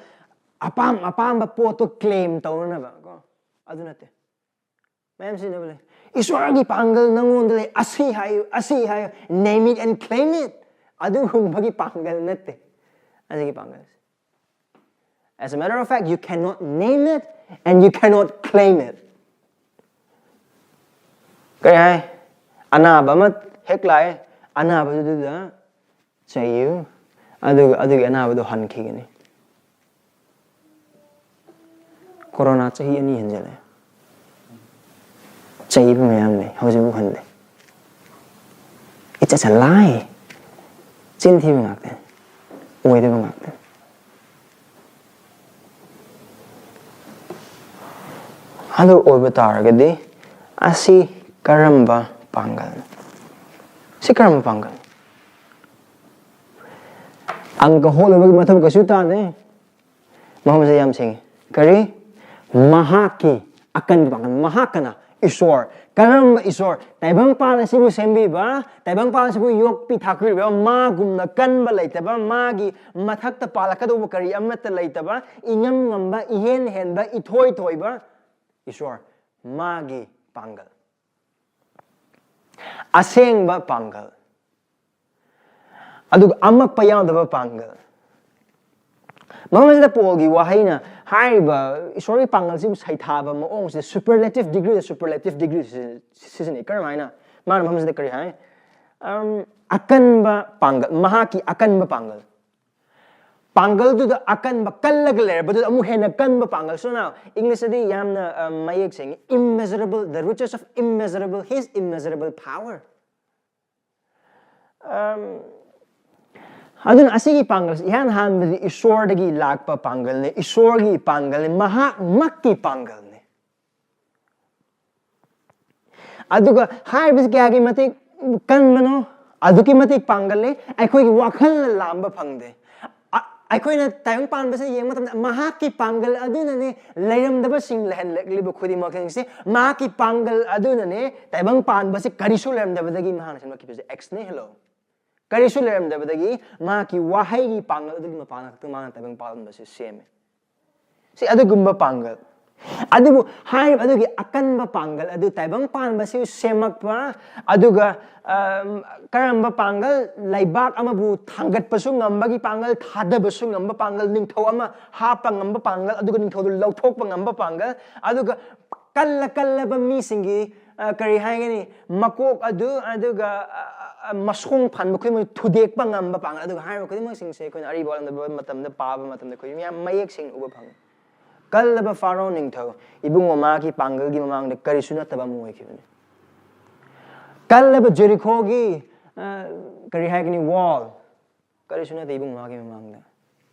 ꯑꯄꯥꯝ ꯑꯄꯥꯝꯕ ꯄꯣꯠꯇꯣ claim ꯇꯧꯅꯅꯕ ꯀꯣ, ꯑꯗꯨ ꯅꯠꯇꯦ꯫ ꯃꯌꯥꯝ ꯁꯤꯖꯤꯟꯅꯕ ꯂꯩ꯫ "ꯏꯁꯣꯔꯒꯤ ꯄꯥꯡꯒꯜ ꯅꯪꯉꯣꯟꯗ ꯂꯩ, ꯑꯁꯤ ꯍꯥꯏꯌꯨ, ꯑꯁꯤ ꯍꯥꯏꯌꯨ, name it and claim it"꯫ ꯑꯗꯨꯒꯨꯝꯕꯒꯤ ꯄꯥꯡꯒꯜ ꯅꯠꯇꯦ ꯑꯁꯤꯒꯤ ꯄꯥꯡꯒꯜꯁꯦ. As a matter of fact, you cannot name it and you cannot claim it. ꯀꯔꯤ ꯍꯥꯏ? ꯑꯅꯥꯕ ꯑꯃ ꯍꯦꯛ ꯂꯥꯛꯑꯦ, ꯑꯅꯥꯕꯗꯨꯗ ꯆꯩꯌꯨ, ꯑꯗꯨꯒ ꯑꯗꯨꯒꯤ ꯑꯅꯥꯕꯗꯣ ꯍꯟꯈꯤꯒꯅꯤ. ꯀꯣꯔꯣꯅꯥ ꯆꯍꯤ ꯑꯅꯤ ꯍꯦꯟꯖꯜꯂꯦ, ꯆꯩꯕ ꯃꯌꯥꯝ ꯂꯩ, ꯍꯧꯖꯤꯛꯐꯥꯎ ꯍꯟꯗꯦ. It's just a lie. ꯆꯤꯟ ꯊꯤꯕ ꯉꯥꯛꯇꯅꯤ, ꯑꯣꯏꯗꯕ ꯉꯥꯛꯇꯅꯤ. ꯑꯗꯨ ꯑꯣꯏꯕ ꯇꯥꯔꯒꯗꯤ ꯑꯁꯤ ꯀꯔꯝꯕ ꯄꯥꯡꯒꯜꯅꯣ? ꯁꯤ ꯀꯔꯝꯕ ꯄꯥꯡꯒꯜ? ꯑꯪꯀ ꯍꯣꯠꯂꯨꯕꯒꯤ ꯃꯊꯧ ꯀꯩꯁꯨ ꯇꯥꯗꯦ. ꯃꯐꯝꯁꯦ ꯌꯥꯝ ꯁꯦꯡꯉꯤ. ꯀꯔꯤ? ꯃꯍꯥꯛꯀꯤ ꯑꯀꯟꯕ ꯄꯥꯡꯒꯜ. ꯃꯍꯥꯛ ꯀꯅꯥ? ꯏꯁꯣꯔ. ꯀꯔꯝꯕ ꯏꯁꯣꯔ? ꯇꯥꯏꯕꯪꯄꯥꯟ ꯑꯁꯤꯕꯨ ꯁꯦꯝꯕꯤꯕ, ꯇꯥꯏꯕꯪꯄꯥꯟ ꯑꯁꯤꯕꯨ ꯌꯣꯛꯄꯤ ꯊꯥꯛꯄꯤꯔꯤꯕ ꯃꯥꯒꯨꯝꯅ ꯀꯟꯕ ꯂꯩꯇꯕ, ꯃꯥꯒꯤ ꯃꯊꯛꯇ ꯄꯥꯜꯂꯛꯀꯗꯧꯕ ꯀꯔꯤ ꯑꯃꯠꯇ ꯂꯩꯇꯕ, ꯏꯉꯝ ꯉꯝꯕ, ꯏꯍꯦꯟ ꯍꯦꯟꯕ, ꯏꯊꯣꯏ ꯊꯣꯏꯕ ꯏꯁꯣꯔ. ꯃꯥꯒꯤ ꯄꯥꯡꯒꯜ, ꯑꯁꯦꯡꯕ ꯄꯥꯡꯒꯜ, ꯑꯗꯨꯒ ꯑꯃꯛꯄ ꯌꯥꯎꯗꯕ ꯄꯥꯡꯒꯜ. ꯃꯐꯝ ꯑꯁꯤꯗ ꯄꯣꯜꯒꯤ ꯋꯥꯍꯩꯅ ꯍꯥꯏꯔꯤꯕ ꯏꯁꯣꯔꯒꯤ ꯄꯥꯡꯒꯜꯁꯤꯕꯨ ꯁꯩꯊꯥꯕ ꯃꯑꯣꯡꯁꯤꯗ superlative degree, superlative degree ꯁꯤꯖꯤꯟꯅꯩ. ꯀꯔꯝꯍꯥꯏꯅ? ꯃꯥꯅ ꯃꯐꯝꯁꯤꯗ ꯀꯔꯤ ꯍꯥꯏ? ꯑꯝ, ꯑꯀꯟꯕ ꯄꯥꯡꯒꯜ, ꯃꯍꯥꯛꯀꯤ ꯑꯀꯟꯕ ꯄꯥꯡꯒꯜ, ꯄꯥꯡꯒꯜꯗꯨꯗ ꯑꯀꯟꯕ, ꯀꯜꯂꯒ ꯂꯩꯔꯕꯗꯨꯗ ꯑꯃꯨꯛ ꯍꯦꯟꯅ ꯀꯟꯕ ꯄꯥꯡꯒꯜ. So now, English ꯇꯗꯤ ꯌꯥꯝꯅ, ꯑ, ꯃꯌꯦꯛ ꯁꯦꯡꯉꯤ, immeasurable, the riches of immeasurable, his immeasurable power. ꯑꯝ, ꯑꯗꯨꯅ ꯑꯁꯤꯒꯤ ꯄꯥꯡꯒꯜꯁꯤ ꯏꯍꯥꯟ ꯍꯥꯟꯕꯗꯤ ꯏꯁꯣꯔꯗꯒꯤ ꯂꯥꯛꯄ ꯄꯥꯡꯒꯜꯅꯤ, ꯏꯁꯣꯔꯒꯤ ꯄꯥꯡꯒꯜꯅꯤ, ꯃꯍꯥꯛꯃꯛꯀꯤ ꯄꯥꯡꯒꯜꯅꯤ. ꯑꯗꯨꯒ ꯍꯥꯏꯔꯤꯕꯁꯤ ꯀꯌꯥꯒꯤ ꯃꯇꯤꯛ ꯀꯟꯕꯅꯣ? ꯑꯗꯨꯛꯀꯤ ꯃꯇꯤꯛ ꯄꯥꯡꯒꯜ ꯂꯩ, ꯑꯩꯈꯣꯏꯒꯤ ꯋꯥꯈꯜꯅ ꯂꯥꯝꯕ ꯐꯪꯗꯦ. ꯑ-, ꯑꯩꯈꯣꯏꯅ ꯇꯥꯏꯕꯪ ꯄꯥꯟꯕꯁꯦ ꯌꯦꯡꯕ ꯃꯇꯝꯗ ꯃꯍꯥꯛꯀꯤ ꯄꯥꯡꯒꯜ ꯑꯗꯨꯅꯅꯦ ꯂꯩꯔꯝꯗꯕꯁꯤꯡ ꯂꯩꯍꯜꯂꯛꯂꯤꯕ ꯈꯨꯗꯤꯡꯃꯛꯁꯦ. ꯃꯍꯥꯛꯀꯤ ꯄꯥꯡꯒꯜ ꯑꯗꯨꯅꯅꯦ ꯇꯥꯏꯕꯪ ꯄꯥꯟꯕꯁꯦ ꯀꯔꯤꯁꯨ ꯂꯩꯔꯝꯗꯕꯗꯒꯤ ꯃꯍꯥꯛꯅ ꯁꯦꯝꯂꯛꯈꯤꯕꯁꯦ. Ex nihilo. ꯀꯔꯤꯁꯨ ꯂꯩꯔꯝꯗꯕꯗꯒꯤ ꯃꯍꯥꯛꯀꯤ ꯋꯥꯍꯩꯒꯤ ꯄꯥꯡꯒꯜ ꯑꯗꯨꯒꯤ ꯃꯄꯥꯟꯅ ꯈꯛꯇꯪ ꯃꯍꯥꯛꯅ ꯇꯥꯏꯕꯪ ꯄꯥꯟꯕꯁꯦ ꯁꯦꯝꯃꯦ. ꯁꯤ ꯑꯗꯨꯒꯨꯝꯕ ꯄꯥꯡꯒꯜ. ꯑꯗꯨꯕꯨ ꯍꯥꯏꯔꯤꯕ ꯑꯗꯨꯒꯤ ꯑꯀꯟꯕ ꯄꯥꯡꯒꯜ ꯑꯗꯨ ꯇꯥꯏꯕꯪ ꯄꯥꯟꯕꯁꯤ ꯁꯦꯝꯃꯛꯄ, ꯑꯗꯨꯒ ꯑꯝ, ꯀꯔꯝꯕ ꯄꯥꯡꯒꯜ? ꯂꯩꯕꯥꯛ ꯑꯃꯕꯨ ꯊꯥꯡꯒꯠꯄꯁꯨ ꯉꯝꯕꯒꯤ ꯄꯥꯡꯒꯜ, ꯊꯥꯗꯕꯁꯨ ꯉꯝꯕ ꯄꯥꯡꯒꯜ, ꯅꯤꯡꯊꯧ ꯑꯃ ꯍꯥꯞꯄ ꯉꯝꯕ ꯄꯥꯡꯒꯜ, ꯑꯗꯨꯒ ꯅꯤꯡꯊꯧꯗꯨ ꯂꯧꯊꯣꯛꯄ ꯉꯝꯕ ꯄꯥꯡꯒꯜ, ꯑꯗꯨꯒ ꯀꯜꯂ ꯀꯜꯂꯕ ꯃꯤꯁꯤꯡꯒꯤ, ꯑ, ꯀꯔꯤ ꯍꯥꯏꯒꯅꯤ, ꯃꯀꯣꯛ ꯑꯗꯨ, ꯑꯗꯨꯒ ꯑ, ꯑ, ꯃꯁꯣꯡ ꯐꯟꯕ ꯈꯨꯗꯤꯡꯃꯛ ꯊꯨꯗꯦꯛꯄ ꯉꯝꯕ ꯄꯥꯡꯒꯜ, ꯑꯗꯨꯒ ꯍꯥꯏꯔꯤꯕ ꯈꯨꯗꯤꯡꯃꯛꯁꯤꯡꯁꯦ ꯑꯩꯈꯣꯏꯅ ꯑꯔꯤꯕ ꯋꯥꯔꯣꯜꯗ ꯃꯇꯝꯗ ꯄꯥꯕ ꯃꯇꯝꯗ ꯑꯩꯈꯣꯏ ꯃꯌꯥꯝ ꯃꯌꯦꯛ ꯁꯦꯡꯅ ꯎꯕ ꯐꯪꯉꯤ꯫ ꯀꯜꯂꯕ ꯐꯥꯔꯣ ꯅꯤꯡꯊꯧ, ꯏꯕꯨꯡꯉꯣ, ꯃꯍꯥꯛꯀꯤ ꯄꯥꯡꯒꯜꯒꯤ ꯃꯃꯥꯡꯗ ꯀꯔꯤꯁꯨ ꯅꯠꯇꯕ ꯑꯃ ꯑꯣꯏꯈꯤꯕꯅꯤ꯫ ꯀꯜꯂꯕ ꯖꯦꯔꯤꯈꯣꯒꯤ, ꯑ, ꯀꯔꯤ ꯍꯥꯏꯒꯅꯤ, ꯋꯥꯜ, ꯀꯔꯤꯁꯨ ꯅꯠꯇꯦ ꯏꯕꯨꯡꯉꯣ ꯃꯍꯥꯛꯀꯤ ꯃꯃꯥꯡꯗ꯫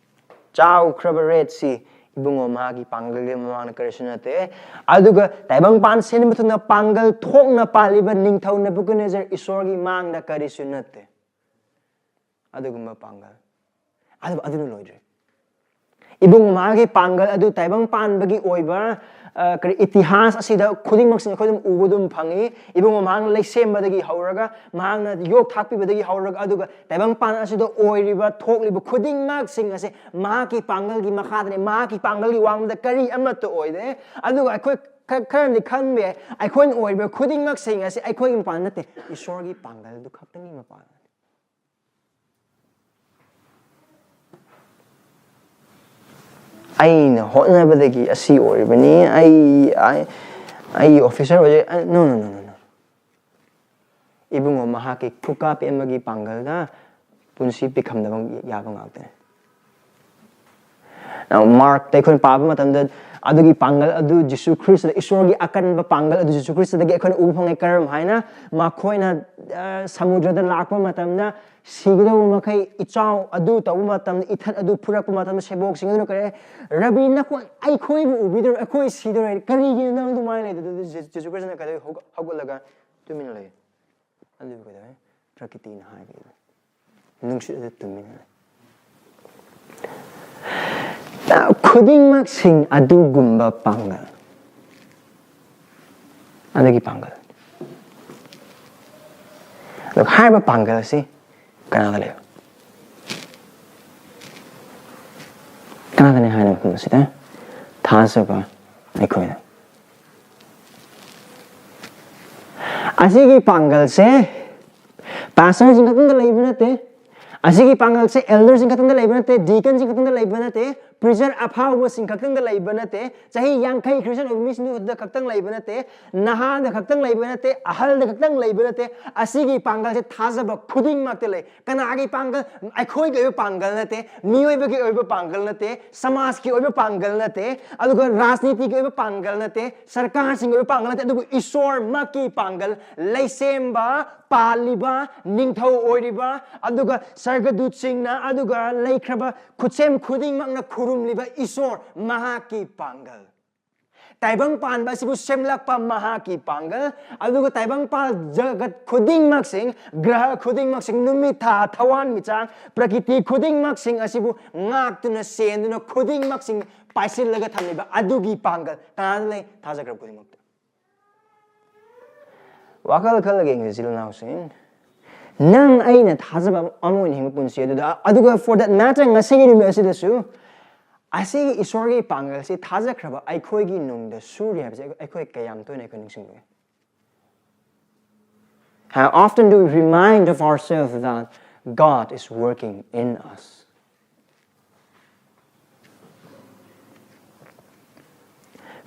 ꯆꯥꯎꯈ꯭ꯔꯕ ꯔꯦꯠ ꯁꯤ ꯏꯕꯨꯡꯉꯣ ꯃꯍꯥꯛꯀꯤ ꯄꯥꯡꯒꯜꯒꯤ ꯃꯃꯥꯡꯗ ꯀꯔꯤꯁꯨ ꯅꯠꯇꯦ꯫ ꯑꯗꯨꯒ ꯇꯥꯏꯕꯪꯄꯥꯟ ꯁꯤꯟꯕ ꯊꯨꯡꯅ ꯄꯥꯡꯒꯜ ꯊꯣꯛꯅ ꯄꯥꯜꯂꯤꯕ ꯅꯤꯡꯊꯧ ꯅꯦꯕꯨꯀꯗꯅꯦꯖꯔ ꯏꯁꯣꯔꯒꯤ ꯃꯥꯡꯗ ꯀꯔꯤꯁꯨ ꯅꯠꯇꯦ꯫ ꯑꯗꯨꯒꯨꯝꯕ ꯄꯥꯡꯒꯜ꯫ ꯑꯗꯨꯕꯨ ꯑꯗꯨꯅ ꯂꯣꯏꯗ꯭ꯔꯤ꯫ ꯏꯕꯨꯡꯉꯣ ꯃꯍꯥꯛꯀꯤ ꯄꯥꯡꯒꯜ ꯑꯗꯨ ꯇꯥꯏꯕꯪ ꯄꯥꯟꯕꯒꯤ ꯑꯣꯏꯕ, ꯑ, ꯀꯔꯤ, ꯏꯇꯤꯍꯥꯁ ꯑꯁꯤꯗ ꯈꯨꯗꯤꯡꯃꯛꯁꯤꯡ ꯑꯩꯈꯣꯏ ꯑꯗꯨꯝ ꯎꯕ ꯑꯗꯨꯝ ꯐꯪꯉꯤ꯫ ꯏꯕꯨꯡꯉꯣ ꯃꯍꯥꯛꯅ ꯂꯩꯁꯦꯝꯕꯗꯒꯤ ꯍꯧꯔꯒ, ꯃꯍꯥꯛꯅ ꯌꯣꯛ ꯊꯥꯛꯄꯤꯕꯗꯒꯤ ꯍꯧꯔꯒ, ꯑꯗꯨꯒ ꯇꯥꯏꯕꯪ ꯄꯥꯟ ꯑꯁꯤꯗ ꯑꯣꯏꯔꯤꯕ, ꯊꯣꯛꯂꯤꯕ ꯈꯨꯗꯤꯡꯃꯛꯁꯤꯡ ꯑꯁꯤ ꯃꯍꯥꯛꯀꯤ ꯄꯥꯡꯒꯜꯒꯤ ꯃꯈꯥꯗꯅꯤ꯫ ꯃꯍꯥꯛꯀꯤ ꯄꯥꯡꯒꯜꯒꯤ ꯋꯥꯡꯃꯗ ꯀꯔꯤ ꯑꯃꯠꯇ ꯑꯣꯏꯗꯦ꯫ ꯑꯗꯨꯒ ꯑꯩꯈꯣꯏ ꯈ-, ꯈꯔꯅꯗꯤ ꯈꯟꯕ ꯌꯥꯏ, ꯑꯩꯈꯣꯏꯅ ꯑꯣꯏꯔꯤꯕ ꯈꯨꯗꯤꯡꯃꯛꯁꯤꯡ ꯑꯁꯤ ꯑꯩꯈꯣꯏꯒꯤ ꯃꯄꯥꯟ ꯅꯠꯇꯦ, ꯏꯁꯣꯔꯒꯤ ꯄꯥꯡꯒꯜꯗꯨ ꯈꯛꯇꯅꯤ ꯃꯄꯥꯟ꯫ ꯑꯩꯅ ꯍꯣꯠꯅꯕꯗꯒꯤ ꯑꯁꯤ ꯑꯣꯏꯔꯤꯕꯅꯤ, ꯑꯩ, ꯑꯩ, ꯑꯩ ꯑꯣꯐꯤꯁꯔ ꯑꯣꯏꯖꯩ꯫ ꯑ, no, no, no, no, no. ꯏꯕꯨꯡꯉꯣ ꯃꯍꯥꯛꯀꯤ ꯈꯨꯀꯥ ꯄꯦꯝꯕꯒꯤ ꯄꯥꯡꯒꯜꯅ ꯄꯨꯟꯁꯤ ꯄꯤꯈꯝꯗꯕ ꯌꯥꯕ ꯉꯥꯛꯇꯅꯤ꯫ Now, ꯃꯥꯔꯛꯇ ꯑꯩꯈꯣꯏꯅ ꯄꯥꯕ ꯃꯇꯝꯗ ꯑꯗꯨꯒꯤ ꯄꯥꯡꯒꯜ ꯑꯗꯨ ꯖꯤꯁꯨ ꯈ꯭ꯔꯤꯁꯇꯗ, ꯏꯁꯣꯔꯒꯤ ꯑꯀꯟꯕ ꯄꯥꯡꯒꯜ ꯑꯗꯨ ꯖꯤꯁꯨ ꯈ꯭ꯔꯤꯁꯇꯗꯒꯤ ꯑꯩꯈꯣꯏꯅ ꯎꯕ ꯐꯪꯉꯦ꯫ ꯀꯔꯝ ꯍꯥꯏꯅ? ꯃꯈꯣꯏꯅ, ꯑ, ꯁꯃꯨꯗ꯭ꯔꯗ ꯂꯥꯛꯄ ꯃꯇꯝꯗ ꯁꯤꯒꯗꯧꯕ ꯃꯈꯩ ꯏꯆꯥꯎ ꯑꯗꯨ ꯇꯧꯕ ꯃꯇꯝꯗ, ꯏꯊꯠ ꯑꯗꯨ ꯐꯨꯔꯛꯄ ꯃꯇꯝꯗ, ꯁꯦꯕꯣꯛꯁꯤꯡ ꯑꯗꯨꯅ ꯀꯔꯤ ꯍꯥꯏ? "ꯔꯕꯤ, ꯅꯈꯣꯏ ꯑꯩꯈꯣꯏꯕꯨ ꯎꯕꯤꯗ꯭ꯔꯣ? ꯑꯩꯈꯣꯏ ꯁꯤꯗꯧꯔꯦ꯫ ꯀꯔꯤꯒꯤꯅꯣ ꯅꯪ ꯑꯗꯨꯃꯥꯏꯅ ꯂꯩꯗꯣ?" ꯑꯗꯨ ꯖꯦ-, ꯖꯦꯁꯨ ꯈ꯭ꯔꯤꯁꯇꯅ ꯀꯩꯗꯧ? ꯍꯧꯒ-, ꯍꯧꯒꯠꯂꯒ ꯇꯨꯃꯤꯟꯅ ꯂꯩ꯫ ꯑꯗꯨꯕꯨ ꯀꯩꯗꯧꯋꯦ? ꯄ꯭ꯔꯀꯤꯇꯤꯅ ꯍꯥꯏꯕ ꯏꯜꯂꯦ꯫ ꯅꯨꯡꯁꯤꯠ ꯑꯗꯨ ꯇꯨꯃꯤꯟꯅ ꯂꯩ꯫ ꯈꯨꯗꯤꯡꯃꯛꯁꯤꯡ ꯑꯗꯨꯒꯨꯝꯕ ꯄꯥꯡꯒꯜ꯫ ꯑꯗꯨꯒꯤ ꯄꯥꯡꯒꯜ꯫ ꯑꯗꯨꯒ ꯍꯥꯏꯔꯤꯕ ꯄꯥꯡꯒꯜ ꯑꯁꯤ ꯀꯅꯥꯗ ꯂꯩꯕ? ꯀꯅꯥꯗꯅꯤ ꯍꯥꯏꯅ ꯃꯐꯝ ꯑꯁꯤꯗ ꯊꯥꯖꯕ ꯑꯩꯈꯣꯏꯅ꯫ ꯑꯁꯤꯒꯤ ꯄꯥꯡꯒꯜꯁꯦ ꯄꯥꯁꯇꯔꯁꯤꯡ ꯈꯛꯇꯪꯗ ꯂꯩꯕ ꯅꯠꯇꯦ꯫ ꯑꯁꯤꯒꯤ ꯄꯥꯡꯒꯜꯁꯦ ꯑꯦꯜꯗꯔꯁꯤꯡ ꯈꯛꯇꯪꯗ ꯂꯩꯕ ꯅꯠꯇꯦ, ꯗꯤꯀꯟꯁꯤꯡ ꯈꯛꯇꯪꯗ ꯂꯩꯕ ꯅꯠꯇꯦ, ꯄ꯭ꯔꯤꯆꯔ ꯑꯐꯥꯎꯕꯁꯤꯡ ꯈꯛꯇꯪꯗ ꯂꯩꯕ ꯅꯠꯇꯦ, ꯆꯍꯤ ꯌꯥꯡꯈꯩ ꯈ꯭ꯔꯤꯁꯇꯤꯌꯥꯟ ꯑꯣꯏꯕ ꯃꯤꯁꯤꯡꯗꯨ ꯈꯛꯇ ꯈꯛꯇꯪ ꯂꯩꯕ ꯅꯠꯇꯦ, ꯅꯍꯥꯗ ꯈꯛꯇꯪ ꯂꯩꯕ ꯅꯠꯇꯦ, ꯑꯍꯜꯗ ꯈꯛꯇꯪ ꯂꯩꯕ ꯅꯠꯇꯦ꯫ ꯑꯁꯤꯒꯤ ꯄꯥꯡꯒꯜꯁꯦ ꯊꯥꯖꯕ ꯈꯨꯗꯤꯡꯃꯛꯇ ꯂꯩ꯫ ꯀꯅꯥꯒꯤ ꯄꯥꯡꯒꯜ? ꯑꯩꯈꯣꯏꯒꯤ ꯑꯣꯏꯕ ꯄꯥꯡꯒꯜ ꯅꯠꯇꯦ, ꯃꯤꯑꯣꯏꯕꯒꯤ ꯑꯣꯏꯕ ꯄꯥꯡꯒꯜ ꯅꯠꯇꯦ, ꯁꯃꯥꯖꯀꯤ ꯑꯣꯏꯕ ꯄꯥꯡꯒꯜ ꯅꯠꯇꯦ, ꯑꯗꯨꯒ ꯔꯥꯖꯅꯤꯇꯤꯒꯤ ꯑꯣꯏꯕ ꯄꯥꯡꯒꯜ ꯅꯠꯇꯦ, ꯁꯔꯀꯥꯔꯁꯤꯡꯒꯤ ꯑꯣꯏꯕ ꯄꯥꯡꯒꯜ ꯅꯠꯇꯦ, ꯑꯗꯨꯕꯨ ꯏꯁꯣꯔꯃꯛꯀꯤ ꯄꯥꯡꯒꯜ, ꯂꯩꯁꯦꯝꯕ, ꯄꯥꯜꯂꯤꯕ, ꯅꯤꯡꯊꯧ ꯑꯣꯏꯔꯤꯕ, ꯑꯗꯨꯒ ꯁꯔꯒꯗꯨꯠꯁꯤꯡꯅ, ꯑꯗꯨꯒ ꯂꯩꯈ꯭ꯔꯕ ꯈꯨꯠꯁꯦꯝ ꯈꯨꯗꯤꯡꯃꯛꯅ ꯈꯨꯔꯨꯝꯂꯤꯕ ꯏꯁꯣꯔ, ꯃꯍꯥꯛꯀꯤ ꯄꯥꯡꯒꯜ꯫ ꯇꯥꯏꯕꯪ ꯄꯥꯟꯕ ꯑꯁꯤꯕꯨ ꯁꯦꯝꯂꯛꯄ ꯃꯍꯥꯛꯀꯤ ꯄꯥꯡꯒꯜ, ꯑꯗꯨꯒ ꯇꯥꯏꯕꯪꯄꯥꯜ ꯖꯒꯠ ꯈꯨꯗꯤꯡꯃꯛꯁꯤꯡ, ꯒ꯭ꯔꯍ ꯈꯨꯗꯤꯡꯃꯛꯁꯤꯡ, ꯅꯨꯃꯤꯠ, ꯊꯥ, ꯊꯋꯥꯟꯃꯤꯆꯥꯛ, ꯄ꯭ꯔꯀꯤꯇꯤ ꯈꯨꯗꯤꯡꯃꯛꯁꯤꯡ ꯑꯁꯤꯕꯨ ꯉꯥꯛꯇꯨꯅ ꯁꯦꯟꯗꯨꯅ ꯈꯨꯗꯤꯡꯃꯛꯁꯤꯡ ꯄꯥꯏꯁꯤꯜꯂꯒ ꯊꯝꯂꯤꯕ ꯑꯗꯨꯒꯤ ꯄꯥꯡꯒꯜ ꯀꯅꯥꯗ ꯂꯩ? ꯊꯥꯖꯈ꯭ꯔꯕ ꯈꯨꯗꯤꯡꯃꯛꯇ꯫ ꯋꯥꯈꯜ ꯈꯜꯂꯒ ꯌꯦꯡꯁꯤ, ꯏꯆꯤꯜ ꯏꯅꯥꯎꯁꯤꯡ꯫ ꯅꯪ ꯑꯩꯅ ꯊꯥꯖꯕ ꯑꯃ ꯑꯣꯏꯅ ꯍꯤꯡꯕ ꯄꯨꯟꯁꯤ ꯑꯗꯨꯗ, ꯑꯗꯨꯒ for that matter, ꯉꯁꯤꯒꯤ ꯅꯨꯃꯤꯠ ꯑꯁꯤꯗꯁꯨ ꯑꯁꯤꯒꯤ ꯏꯁꯣꯔꯒꯤ ꯄꯥꯡꯒꯜꯁꯤ ꯊꯥꯖꯈ꯭ꯔꯕ ꯑꯩꯈꯣꯏꯒꯤ ꯅꯨꯡꯗ ꯁꯨꯔꯤ ꯍꯥꯏꯕꯁꯦ ꯑꯩꯈꯣꯏ ꯀꯌꯥꯝ ꯇꯣꯏꯅ ꯑꯩꯈꯣꯏ ꯅꯤꯡꯁꯤꯡꯕꯒꯦ? How often do we remind of ourselves that God is working in us?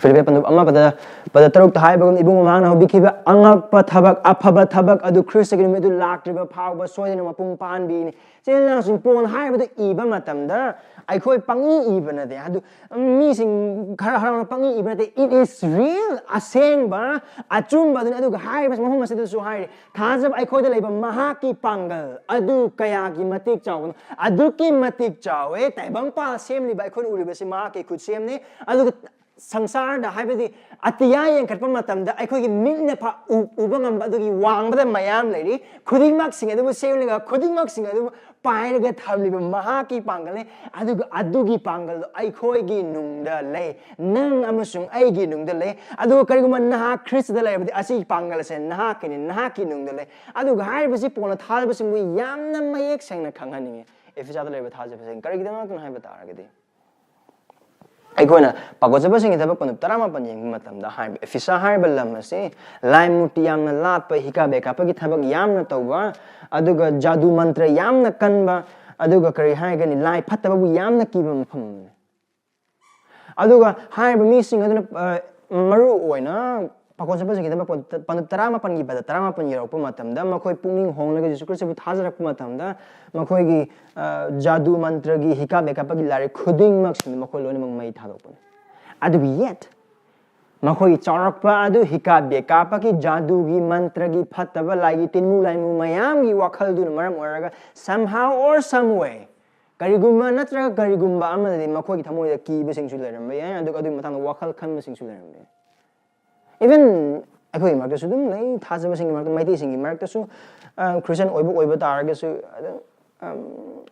ꯐꯤꯂꯤꯞꯄꯤ ꯄꯟꯗꯨꯞ ꯑꯃ ꯄꯗ, ꯄꯗ ꯇꯔꯨꯛꯇ ꯍꯥꯏꯕꯒꯨꯝ, ꯏꯕꯨꯡ ꯃꯍꯥꯛꯅ ꯍꯧꯕꯤꯈꯤꯕ ꯑꯉꯛꯄ ꯊꯕꯛ, ꯑꯐꯕ ꯊꯕꯛ ꯑꯗꯨ ꯈ꯭ꯔꯤꯁꯇꯒꯤ ꯅꯨꯃꯤꯠ ꯑꯗꯨ ꯂꯥꯛꯇ꯭ꯔꯤꯕ ꯐꯥꯎꯕ ꯁꯣꯏꯗꯅ ꯃꯄꯨꯡ ꯐꯥꯍꯟꯕꯤꯅꯤ꯫ ꯏꯆꯤꯜ ꯏꯅꯥꯎꯁꯤꯡ, ꯄꯣꯜ ꯍꯥꯏꯕꯗꯨ ꯏꯕ ꯃꯇꯝꯗ ꯑꯩꯈꯣꯏ ꯄꯪꯏ ꯏꯕ ꯅꯠꯇꯦ꯫ ꯑꯗꯨ ꯃꯤꯁꯤꯡ ꯈꯔ ꯍꯔꯥꯎꯅ ꯄꯪꯏ ꯏꯕ ꯅꯠꯇꯦ꯫ It is real, ꯑꯁꯦꯡꯕ, ꯑꯆꯨꯝꯕ ꯑꯗꯨꯅꯤ꯫ ꯑꯗꯨꯒ ꯍꯥꯏꯔꯤꯕ ꯃꯐꯝ ꯑꯁꯤꯗꯁꯨ ꯍꯥꯏꯔꯤ, ꯊꯥꯖꯕ ꯑꯩꯈꯣꯏꯗ ꯂꯩꯕ ꯃꯍꯥꯛꯀꯤ ꯄꯥꯡꯒꯜ ꯑꯗꯨ ꯀꯌꯥꯒꯤ ꯃꯇꯤꯛ ꯆꯥꯎꯕꯅꯣ꯫ ꯑꯗꯨꯛꯀꯤ ꯃꯇꯤꯛ ꯆꯥꯎꯋꯦ꯫ ꯇꯥꯏꯕꯪꯄꯥꯜ ꯁꯦꯝꯂꯤꯕ ꯑꯩꯈꯣꯏꯅ ꯎꯔꯤꯕꯁꯤ ꯃꯍꯥꯛꯀꯤ ꯈꯨꯠꯁꯦꯝꯅꯤ꯫ ꯑꯗꯨꯒ ꯁꯪꯁꯥꯔꯗ, ꯍꯥꯏꯕꯗꯤ ꯑꯇꯤꯌꯥ ꯌꯦꯡꯈꯠꯄ ꯃꯇꯝꯗ ꯑꯩꯈꯣꯏꯒꯤ ꯃꯤꯠꯅ ꯐꯥ-, ꯎ-, ꯎꯕ ꯉꯝꯕ ꯑꯗꯨꯒꯤ ꯋꯥꯡꯕꯗ ꯃꯌꯥꯝ ꯂꯩꯔꯤ꯫ ꯈꯨꯗꯤꯡꯃꯛꯁꯤꯡ ꯑꯗꯨꯕꯨ ꯁꯦꯝꯂꯒ ꯈꯨꯗꯤꯡꯃꯛꯁꯤꯡ ꯑꯗꯨꯕꯨ ꯄꯥꯏꯔꯒ ꯊꯝꯂꯤꯕ ꯃꯍꯥꯛꯀꯤ ꯄꯥꯡꯒꯜꯅꯤ꯫ ꯑꯗꯨꯒ ꯑꯗꯨꯒꯤ ꯄꯥꯡꯒꯜꯗꯣ ꯑꯩꯈꯣꯏꯒꯤ ꯅꯨꯡꯗ ꯂꯩ, ꯅꯪ ꯑꯃꯁꯨꯡ ꯑꯩꯒꯤ ꯅꯨꯡꯗ ꯂꯩ꯫ ꯑꯗꯨꯒ ꯀꯔꯤꯒꯨꯝꯕ ꯅꯍꯥꯛ ꯈ꯭ꯔꯤꯁꯇꯗ ꯂꯩꯔꯕꯗꯤ, ꯑꯁꯤꯒꯤ ꯄꯥꯡꯒꯜ ꯑꯁꯦ ꯅꯍꯥꯛꯀꯤꯅꯤ, ꯅꯍꯥꯛꯀꯤ ꯅꯨꯡꯗ ꯂꯩ꯫ ꯑꯗꯨꯒ ꯍꯥꯏꯔꯤꯕꯁꯤ ꯄꯣꯜꯅ ꯊꯥꯖꯕꯁꯤꯡꯕꯨ ꯌꯥꯝꯅ ꯃꯌꯦꯛ ꯁꯦꯡꯅ ꯈꯪꯍꯟꯅꯤꯡꯉꯤ꯫ ꯑꯦꯐꯤꯁꯥꯗ ꯂꯩꯔꯤꯕ ꯊꯥꯖꯕꯁꯤꯡ ꯀꯔꯤꯒꯤꯗꯃꯛꯇꯅꯣ ꯍꯥꯏꯕ ꯇꯥꯔꯒꯗꯤ, ꯑꯩꯈꯣꯏꯅ ꯄꯥꯒꯣꯠꯆꯕꯁꯤꯡꯒꯤ ꯊꯕꯛ ꯄꯟꯗꯨꯞ ꯇꯔꯥꯃꯥꯄꯟ ꯌꯦꯡꯕ ꯃꯇꯝꯗ, ꯍꯥꯏꯔꯤꯕ ꯑꯦꯐꯤꯁꯥ ꯍꯥꯏꯔꯤꯕ ꯂꯝ ꯑꯁꯤ ꯂꯥꯏ ꯃꯨꯔꯇꯤ ꯌꯥꯝꯅ ꯂꯥꯠꯄ, ꯍꯤꯀꯥ ꯕꯦꯀꯥꯞꯄꯒꯤ ꯊꯕꯛ ꯌꯥꯝꯅ ꯇꯧꯕ, ꯑꯗꯨꯒ ꯖꯥꯗꯨ ꯃꯟꯇ꯭ꯔ ꯌꯥꯝꯅ ꯀꯟꯕ, ꯑꯗꯨꯒ ꯀꯔꯤ ꯍꯥꯏꯒꯅꯤ, ꯂꯥꯏ ꯐꯠꯇꯕꯕꯨ ꯌꯥꯝꯅ ꯀꯤꯕ ꯃꯐꯝ ꯑꯃꯅꯤ꯫ ꯑꯗꯨꯒ ꯍꯥꯏꯔꯤꯕ ꯃꯤꯁꯤꯡ ꯑꯗꯨꯅ, ꯑ, ꯃꯔꯨ ꯑꯣꯏꯅ ꯄꯥꯈꯣꯟ ꯆꯠꯄꯁꯤꯡꯒꯤ ꯊꯕꯛ ꯄꯟ-, ꯄꯟꯗꯨꯞ ꯇꯔꯥꯃꯥꯄꯟꯒꯤ ꯄꯗ ꯇꯔꯥꯃꯥꯄꯟ ꯌꯧꯔꯛꯄ ꯃꯇꯝꯗ, ꯃꯈꯣꯏ ꯄꯨꯛꯅꯤꯡ ꯍꯣꯡꯂꯒ ꯖꯤꯁꯨ ꯈ꯭ꯔꯤꯁꯇꯕꯨ ꯊꯥꯖꯔꯛꯄ ꯃꯇꯝꯗ, ꯃꯈꯣꯏꯒꯤ, ꯑ, ꯖꯥꯗꯨ ꯃꯟꯇ꯭ꯔꯒꯤ ꯍꯤꯀꯥ ꯕꯦꯀꯥꯞꯄꯒꯤ ꯂꯥꯏꯔꯤꯛ ꯈꯨꯗꯤꯡꯃꯛꯁꯤꯡꯗꯨ ꯃꯈꯣꯏ ꯂꯣꯏꯅꯃꯛ ꯃꯩ ꯊꯥꯗꯣꯛꯄꯅꯤ꯫ ꯑꯗꯨꯕꯨ yet, ꯃꯈꯣꯏꯒꯤ ꯆꯥꯎꯔꯛꯄ ꯑꯗꯨ ꯍꯤꯀꯥ ꯕꯦꯀꯥꯞꯄꯒꯤ, ꯖꯥꯗꯨꯒꯤ, ꯃꯟꯇ꯭ꯔꯒꯤ, ꯐꯠꯇꯕ ꯂꯥꯏꯒꯤ ꯇꯤꯟꯃꯨ ꯂꯥꯏꯃꯨ ꯃꯌꯥꯝꯒꯤ ꯋꯥꯈꯜꯗꯨꯅ ꯃꯔꯝ ꯑꯣꯏꯔꯒ, somehow or some way, ꯀꯔꯤꯒꯨꯝꯕ ꯅꯠꯇ꯭ꯔꯒ ꯀꯔꯤꯒꯨꯝꯕ ꯑꯃꯗꯗꯤ ꯃꯈꯣꯏꯒꯤ ꯊꯃꯣꯏꯗ ꯀꯤꯕꯁꯤꯡꯁꯨ ꯂꯩꯔꯝꯕ ꯌꯥꯏ, ꯑꯗꯨꯒ ꯑꯗꯨꯒꯤ ꯃꯇꯥꯡꯗ ꯋꯥꯈꯜ ꯈꯟꯕꯁꯤꯡꯁꯨ ꯂꯩꯔꯝꯕ ꯌꯥꯏ꯫ Even ꯑꯩꯈꯣꯏꯒꯤ ꯃꯔꯛꯇꯁꯨ ꯑꯗꯨꯝ ꯂꯩ, ꯊꯥꯖꯕꯁꯤꯡꯒꯤ ꯃꯔꯛꯇ, ꯃꯩꯇꯩꯁꯤꯡꯒꯤ ꯃꯔꯛꯇꯁꯨ, ꯑ, ꯈ꯭ꯔꯤꯁꯇꯤꯌꯥꯟ ꯑꯣꯏꯕ ꯑꯣꯏꯕ ꯇꯥꯔꯒꯁꯨ, ꯑꯗꯨꯝ, ꯑꯝ,